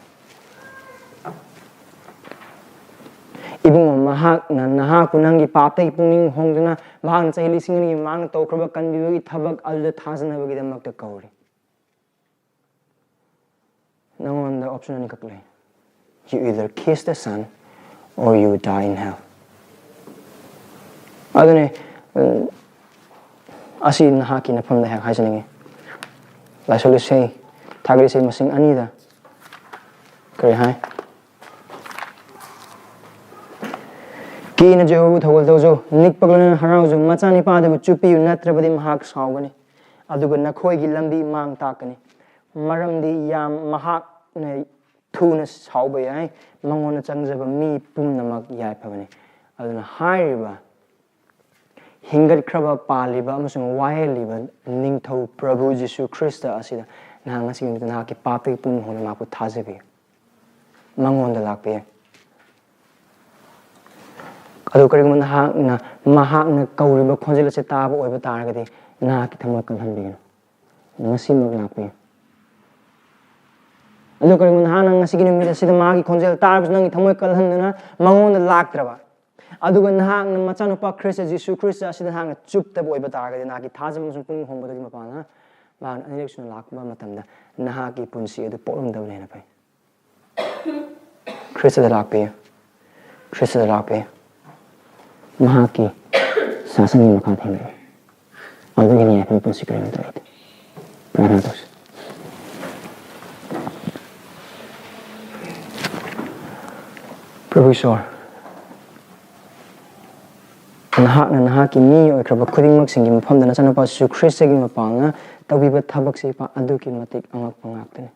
ꯏꯕꯨꯡꯉꯣ, ꯃꯍꯥꯛꯅ ꯅꯍꯥꯛꯄꯨ ꯅꯪꯒꯤ ꯄꯥꯞꯇꯒꯤ ꯄꯨꯛꯅꯤꯡ ꯍꯣꯡꯗꯨꯅ, ꯃꯍꯥꯛꯅ ꯆꯍꯤ ꯂꯤꯁꯤꯡ ꯑꯅꯤꯒꯤ ꯃꯃꯥꯡꯗ ꯇꯧꯈ꯭ꯔꯕ ꯀꯟꯕꯤꯕꯒꯤ ꯊꯕꯛ ꯑꯗꯨꯗ ꯊꯥꯖꯅꯕꯒꯤꯗꯃꯛꯇ ꯀꯧꯔꯤ꯫ ꯅꯉꯣꯟꯗ option ꯑꯅꯤꯈꯛ ꯂꯩ꯫ You either kiss the Son or you die in hell. ꯑꯗꯨꯅꯦ, ꯎꯝ, ꯑꯁꯤ ꯅꯍꯥꯛꯀꯤ ꯅꯐꯝꯗ ꯑꯩꯍꯥꯛ ꯍꯥꯏꯖꯅꯤꯡꯉꯤ꯫ ꯂꯥꯏꯁꯣꯜ ꯏꯁꯩ, ꯊꯥꯒꯠ ꯏꯁꯩ ꯃꯁꯤꯡ ꯑꯅꯤꯗ ꯀꯔꯤ ꯍꯥꯏ? ꯀꯤꯅ ꯖꯦꯍꯣꯚꯥꯕꯨ ꯊꯧꯒꯜ ꯇꯧꯖꯧ, ꯅꯤꯛꯄꯒ ꯂꯣꯏꯅꯅ ꯍꯔꯥꯎꯖꯧ, ꯃꯆꯥꯅꯤꯄꯥꯗꯕꯨ ꯆꯨꯞꯄꯤꯌꯨ, ꯅꯠꯇ꯭ꯔꯕꯗꯤ ꯃꯍꯥꯛ ꯁꯥꯎꯒꯅꯤ, ꯑꯗꯨꯒ ꯅꯈꯣꯏꯒꯤ ꯂꯝꯕꯤ ꯃꯥꯡ ꯇꯥꯛꯀꯅꯤ꯫ ꯃꯔꯝꯗꯤ ꯌꯥꯝ ꯃꯍꯥꯛꯅ ꯊꯨꯅ ꯁꯥꯎꯕ ꯌꯥꯏ, ꯃꯉꯣꯟꯗ ꯆꯪꯖꯕ ꯃꯤ ꯄꯨꯝꯅꯃꯛ ꯌꯥꯏꯐꯕꯅꯤ꯫ ꯑꯗꯨꯅ ꯍꯥꯏꯔꯤꯕ ꯍꯤꯡꯒꯠꯈ꯭ꯔꯕ, ꯄꯥꯜꯂꯤꯕ ꯑꯃꯁꯨꯡ ꯋꯥꯌꯦꯜꯂꯤꯕ ꯅꯤꯡꯊꯧ ꯄ꯭ꯔꯚꯨ ꯖꯤꯁꯨ ꯈ꯭ꯔꯤꯁꯇ ꯑꯁꯤꯗ ꯅꯍꯥꯛ ꯉꯁꯤꯒꯤ ꯅꯨꯃꯤꯠꯇ ꯅꯍꯥꯛꯀꯤ ꯄꯥꯞꯇꯒꯤ ꯄꯨꯛꯅꯤꯡ ꯍꯣꯡꯗꯨꯅ ꯃꯍꯥꯛꯄꯨ ꯊꯥꯖꯕꯤꯌꯨ꯫ ꯃꯉꯣꯟꯗ ꯂꯥꯛꯄꯤꯌꯨ꯫ ꯑꯗꯨ ꯀꯔꯤꯒꯨꯝꯕ ꯅꯍꯥꯛꯅ, ꯃꯍꯥꯛꯅ ꯀꯧꯔꯤꯕ ꯈꯣꯟꯖꯦꯜ ꯑꯁꯤ ꯇꯥꯕ ꯑꯣꯏꯕ ꯇꯥꯔꯒꯗꯤ, ꯅꯍꯥꯛꯀꯤ ꯊꯃꯣꯏ ꯀꯜꯍꯟꯕꯤꯒꯅꯨ꯫ ꯉꯁꯤꯃꯛ ꯂꯥꯛꯄꯤꯌꯨ꯫ ꯑꯗꯨ ꯀꯔꯤꯒꯨꯝꯕ ꯅꯍꯥꯛꯅ ꯉꯁꯤꯒꯤ ꯅꯨꯃꯤꯠ ꯑꯁꯤꯗ ꯃꯍꯥꯛꯀꯤ ꯈꯣꯟꯖꯦꯜ ꯇꯥꯔꯕꯁꯨ ꯅꯪꯒꯤ ꯊꯃꯣꯏ ꯀꯜꯍꯟꯗꯨꯅ ꯃꯉꯣꯟꯗ ꯂꯥꯛꯇ꯭ꯔꯕ, ꯑꯗꯨꯒ ꯅꯍꯥꯛꯅ ꯃꯆꯥꯅꯨꯄꯥ ꯈ꯭ꯔꯤꯁꯇ, ꯖꯤꯁꯨ ꯈ꯭ꯔꯤꯁꯇ ꯑꯁꯤꯗ ꯅꯍꯥꯛꯅ ꯆꯨꯞꯇꯕ ꯑꯣꯏꯕ ꯇꯥꯔꯒꯗꯤ, ꯅꯍꯥꯛꯀꯤ ꯊꯥꯖꯕ ꯑꯃꯁꯨꯡ ꯄꯨꯛꯅꯤꯡ ꯍꯣꯡꯕꯗꯒꯤ ꯃꯄꯥꯟꯅ ꯃꯍꯥꯛꯅ ꯑꯅꯤꯔꯛ ꯁꯨꯅ ꯂꯥꯛꯄ ꯃꯇꯝꯗ ꯅꯍꯥꯛꯀꯤ ꯄꯨꯟꯁꯤ ꯑꯗꯨ ꯄꯣꯛꯂꯝꯗꯕꯅ ꯍꯦꯟꯅ ꯐꯩ꯫ ꯈ꯭ꯔꯤꯁꯇꯗ ꯂꯥꯛꯄꯤꯌꯨ꯫ ꯈ꯭ꯔꯤꯁꯇꯗ ꯂꯥꯛꯄꯤꯌꯨ꯫ ꯃꯍꯥꯛꯀꯤ ꯁꯥꯁꯟꯒꯤ ꯃꯈꯥ ꯊꯝꯕꯤꯌꯨ꯫ ꯑꯗꯨꯒꯤꯅꯤ ꯑꯩꯈꯣꯏ ꯄꯨꯟꯁꯤ ꯀꯔꯤꯒꯨꯝꯕ ꯇꯧꯔꯤꯗꯣ꯫ ꯄ꯭ꯔꯥꯊꯅꯥ ꯇꯧꯁꯤ꯫ ꯄ꯭ꯔꯚꯨ ꯏꯁꯣꯔ, ꯅꯍꯥꯛꯅ ꯅꯍꯥꯛꯀꯤ ꯃꯤ ꯑꯣꯏꯈ꯭ꯔꯕ ꯈꯨꯗꯤꯡꯃꯛꯁꯤꯡꯒꯤ ꯃꯐꯝꯗ ꯅꯆꯥꯅꯨꯄꯥ ꯖꯤꯁꯨ ꯈ꯭ꯔꯤꯁꯇꯒꯤ ꯃꯄꯥꯡꯅ ꯇꯧꯕꯤꯕ ꯊꯕꯛꯁꯤ, ꯏꯄꯥ, ꯑꯗꯨꯛꯀꯤ ꯃꯇꯤꯛ ꯑꯉꯛꯄ ꯉꯥꯛꯇꯅꯤ꯫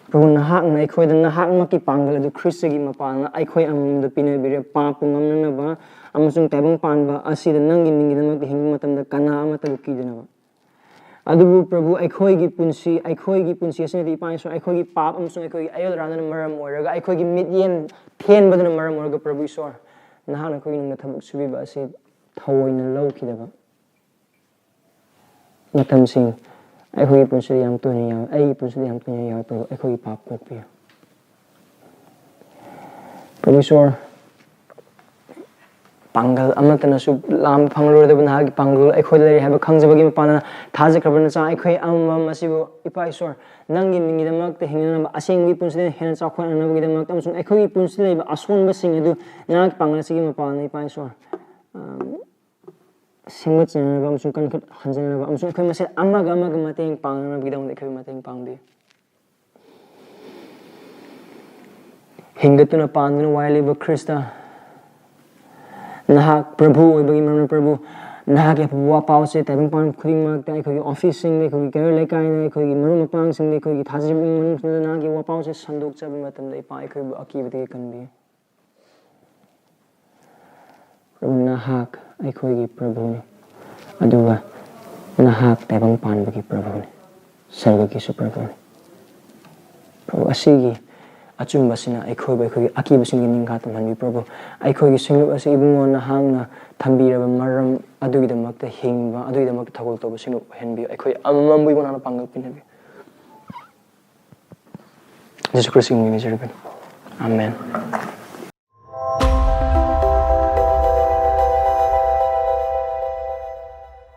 ꯄ꯭ꯔꯚꯨ, ꯅꯍꯥꯛꯅ ꯑꯩꯈꯣꯏꯗ ꯅꯍꯥꯛꯃꯛꯀꯤ ꯄꯥꯡꯒꯜ ꯑꯗꯨ ꯈ꯭ꯔꯤꯁꯇꯒꯤ ꯃꯄꯥꯡꯅ ꯑꯩꯈꯣꯏ ꯑꯃꯃꯝꯗ ꯄꯤꯅꯕꯤꯔꯦ, ꯄꯥꯞꯄꯨ ꯉꯝꯅꯅꯕ ꯑꯃꯁꯨꯡ ꯇꯥꯏꯕꯪ ꯄꯥꯟꯕ ꯑꯁꯤꯗ ꯅꯪꯒꯤ ꯃꯤꯡꯒꯤꯗꯃꯛꯇ ꯍꯤꯡꯕ ꯃꯇꯝꯗ ꯀꯅꯥ ꯑꯃꯠꯇꯕꯨ ꯀꯤꯗꯅꯕ꯫ ꯑꯗꯨꯕꯨ ꯄ꯭ꯔꯚꯨ, ꯑꯩꯈꯣꯏꯒꯤ ꯄꯨꯟꯁꯤ, ꯑꯩꯈꯣꯏꯒꯤ ꯄꯨꯟꯁꯤ ꯑꯁꯤꯅꯗꯤ, ꯏꯄꯥ ꯏꯁꯣꯔ, ꯑꯩꯈꯣꯏꯒꯤ ꯄꯥꯞ ꯑꯃꯁꯨꯡ ꯑꯩꯈꯣꯏꯒꯤ ꯑꯌꯣꯜ ꯑꯔꯥꯟꯗꯨꯅ ꯃꯔꯝ ꯑꯣꯏꯔꯒ, ꯑꯩꯈꯣꯏꯒꯤ ꯃꯤꯠꯌꯦꯡ ꯊꯦꯟꯕꯗꯨꯅ ꯃꯔꯝ ꯑꯣꯏꯔꯒ, ꯄ꯭ꯔꯚꯨ ꯏꯁꯣꯔ, ꯅꯍꯥꯛꯅ ꯑꯩꯈꯣꯏꯒꯤ ꯅꯨꯡꯗ ꯊꯕꯛ ꯁꯨꯕꯤꯕ ꯑꯁꯤ ꯊꯑꯣꯏꯅ ꯂꯧꯈꯤꯗꯕ ꯃꯇꯝꯁꯤꯡ ꯑꯩꯈꯣꯏꯒꯤ ꯄꯨꯟꯁꯤꯗ ꯌꯥꯝ ꯇꯣꯏꯅ ꯌꯥꯎꯏ꯫ ꯑꯩꯒꯤ ꯄꯨꯟꯁꯤꯗ ꯌꯥꯝ ꯇꯣꯏꯅ ꯌꯥꯎꯏ, ꯄ꯭ꯔꯚꯨ꯫ ꯑꯩꯈꯣꯏꯒꯤ ꯄꯥꯞ ꯀꯣꯛꯄꯤꯌꯨ꯫ ꯄ꯭ꯔꯚꯨ ꯏꯁꯣꯔ, ꯄꯥꯡꯒꯜ ꯑꯃꯠꯇꯅꯁꯨ ꯂꯥꯝꯕ ꯐꯪꯂꯔꯣꯏꯗꯕ ꯅꯍꯥꯛꯀꯤ ꯄꯥꯡꯒꯜ ꯑꯩꯈꯣꯏꯗ ꯂꯩꯔꯤ ꯍꯥꯏꯕ ꯈꯪꯖꯕꯒꯤ ꯃꯄꯥꯟꯅ, ꯊꯥꯖꯈ꯭ꯔꯕ ꯅꯆꯥ ꯑꯩꯈꯣꯏ ꯑꯃꯃꯝ ꯑꯁꯤꯕꯨ, ꯏꯄꯥ ꯏꯁꯣꯔ, ꯅꯪꯒꯤ ꯃꯤꯡꯒꯤꯗꯃꯛꯇ ꯍꯤꯡꯅꯅꯕ, ꯑꯁꯦꯡꯕꯒꯤ ꯄꯨꯟꯁꯤꯗ ꯍꯦꯟꯅ ꯆꯥꯎꯈꯠꯅꯅꯕꯒꯤꯗꯃꯛꯇ ꯑꯃꯁꯨꯡ ꯑꯩꯈꯣꯏꯒꯤ ꯄꯨꯟꯁꯤꯗ ꯂꯩꯕ ꯑꯁꯣꯟꯕꯁꯤꯡ ꯑꯗꯨ ꯅꯍꯥꯛꯀꯤ ꯄꯥꯡꯒꯜ ꯑꯁꯤꯒꯤ ꯃꯄꯥꯟꯅ, ꯏꯄꯥ ꯏꯁꯣꯔ, ꯑꯝ, ꯁꯦꯝꯒꯠꯆꯅꯅꯕ ꯑꯃꯁꯨꯡ ꯀꯟꯈꯠꯍꯟꯖꯅꯅꯕ ꯑꯃꯁꯨꯡ ꯑꯩꯈꯣꯏ ꯃꯁꯦꯜ ꯑꯃꯒ ꯑꯃꯒ ꯃꯇꯦꯡ ꯄꯥꯡꯅꯅꯕꯒꯤꯗꯃꯛꯇ ꯑꯩꯈꯣꯏꯕꯨ ꯃꯇꯦꯡ ꯄꯥꯡꯕꯤꯌꯨ꯫ ꯍꯤꯡꯒꯠꯇꯨꯅ ꯄꯥꯟꯗꯨꯅ ꯋꯥꯌꯦꯜꯂꯤꯕ ꯈ꯭ꯔꯤꯁꯇ, ꯅꯍꯥꯛ ꯄ꯭ꯔꯚꯨ ꯑꯣꯏꯕꯒꯤ ꯃꯔꯝꯅ, ꯄ꯭ꯔꯚꯨ, ꯅꯍꯥꯛꯀꯤ ꯑꯐꯕ ꯋꯥꯄꯥꯎꯁꯦ ꯇꯥꯏꯕꯪꯄꯥꯟ ꯈꯨꯗꯤꯡꯃꯛꯇ, ꯑꯩꯈꯣꯏꯒꯤ ꯑꯣꯐꯤꯁꯁꯤꯡꯗ, ꯑꯩꯈꯣꯏꯒꯤ ꯀꯩꯔꯣꯜ ꯂꯩꯀꯥꯏꯗ, ꯑꯩꯈꯣꯏꯒꯤ ꯃꯔꯨꯞ ꯃꯄꯥꯡꯁꯤꯡꯗ, ꯑꯩꯈꯣꯏꯒꯤ ꯊꯥꯖꯔꯤꯕ ꯏꯃꯨꯡ ꯃꯅꯨꯡꯁꯤꯡꯗ ꯅꯍꯥꯛꯀꯤ ꯋꯥꯄꯥꯎꯁꯦ ꯁꯟꯗꯣꯛꯆꯕ ꯃꯇꯝꯗ, ꯏꯄꯥ, ꯑꯩꯈꯣꯏꯕꯨ ꯑꯀꯤꯕꯗꯒꯤ ꯀꯟꯕꯤꯌꯨ꯫ ꯄ꯭ꯔꯚꯨ, ꯅꯍꯥꯛ ꯑꯩꯈꯣꯏꯒꯤ ꯄ꯭ꯔꯚꯨꯅꯤ, ꯑꯗꯨꯒ ꯅꯍꯥꯛ ꯇꯥꯏꯕꯪ ꯄꯥꯟꯕꯒꯤ ꯄ꯭ꯔꯚꯨꯅꯤ, ꯁꯔꯒꯒꯤꯁꯨ ꯄ꯭ꯔꯚꯨꯅꯤ꯫ ꯄ꯭ꯔꯚꯨ, ꯑꯁꯤꯒꯤ ꯑꯆꯨꯝꯕꯁꯤꯅ ꯑꯩꯈꯣꯏꯕꯨ ꯑꯩꯈꯣꯏꯒꯤ ꯑꯀꯤꯕꯁꯤꯡꯒꯤ ꯅꯤꯡꯈꯥ ꯇꯝꯍꯟꯕꯤ꯫ ꯄ꯭ꯔꯚꯨ, ꯑꯩꯈꯣꯏꯒꯤ ꯁꯤꯡꯂꯨꯞ ꯑꯁꯤ ꯏꯕꯨꯡꯉꯣ ꯅꯍꯥꯛꯅ ꯊꯝꯕꯤꯔꯕ ꯃꯔꯝ ꯑꯗꯨꯒꯤꯗꯃꯛꯇ ꯍꯤꯡꯕ, ꯑꯗꯨꯒꯤꯗꯃꯛꯇ ꯊꯧꯒꯜ ꯇꯧꯕ ꯁꯤꯡꯂꯨꯞ ꯑꯣꯏꯍꯟꯕꯤꯌꯨ꯫ ꯑꯩꯈꯣꯏ ꯑꯃꯃꯝꯕꯨ ꯏꯕꯨꯡꯉꯣ ꯅꯍꯥꯛꯅ ꯄꯥꯡꯒꯜ ꯄꯤꯅꯕꯤꯌꯨ꯫ ꯖꯤꯁꯨ ꯈ꯭ꯔꯤꯁꯇꯒꯤ ꯃꯤꯡ ꯅꯤꯖꯔꯤꯕꯅꯤ꯫ ꯑꯥꯃꯦꯟ꯫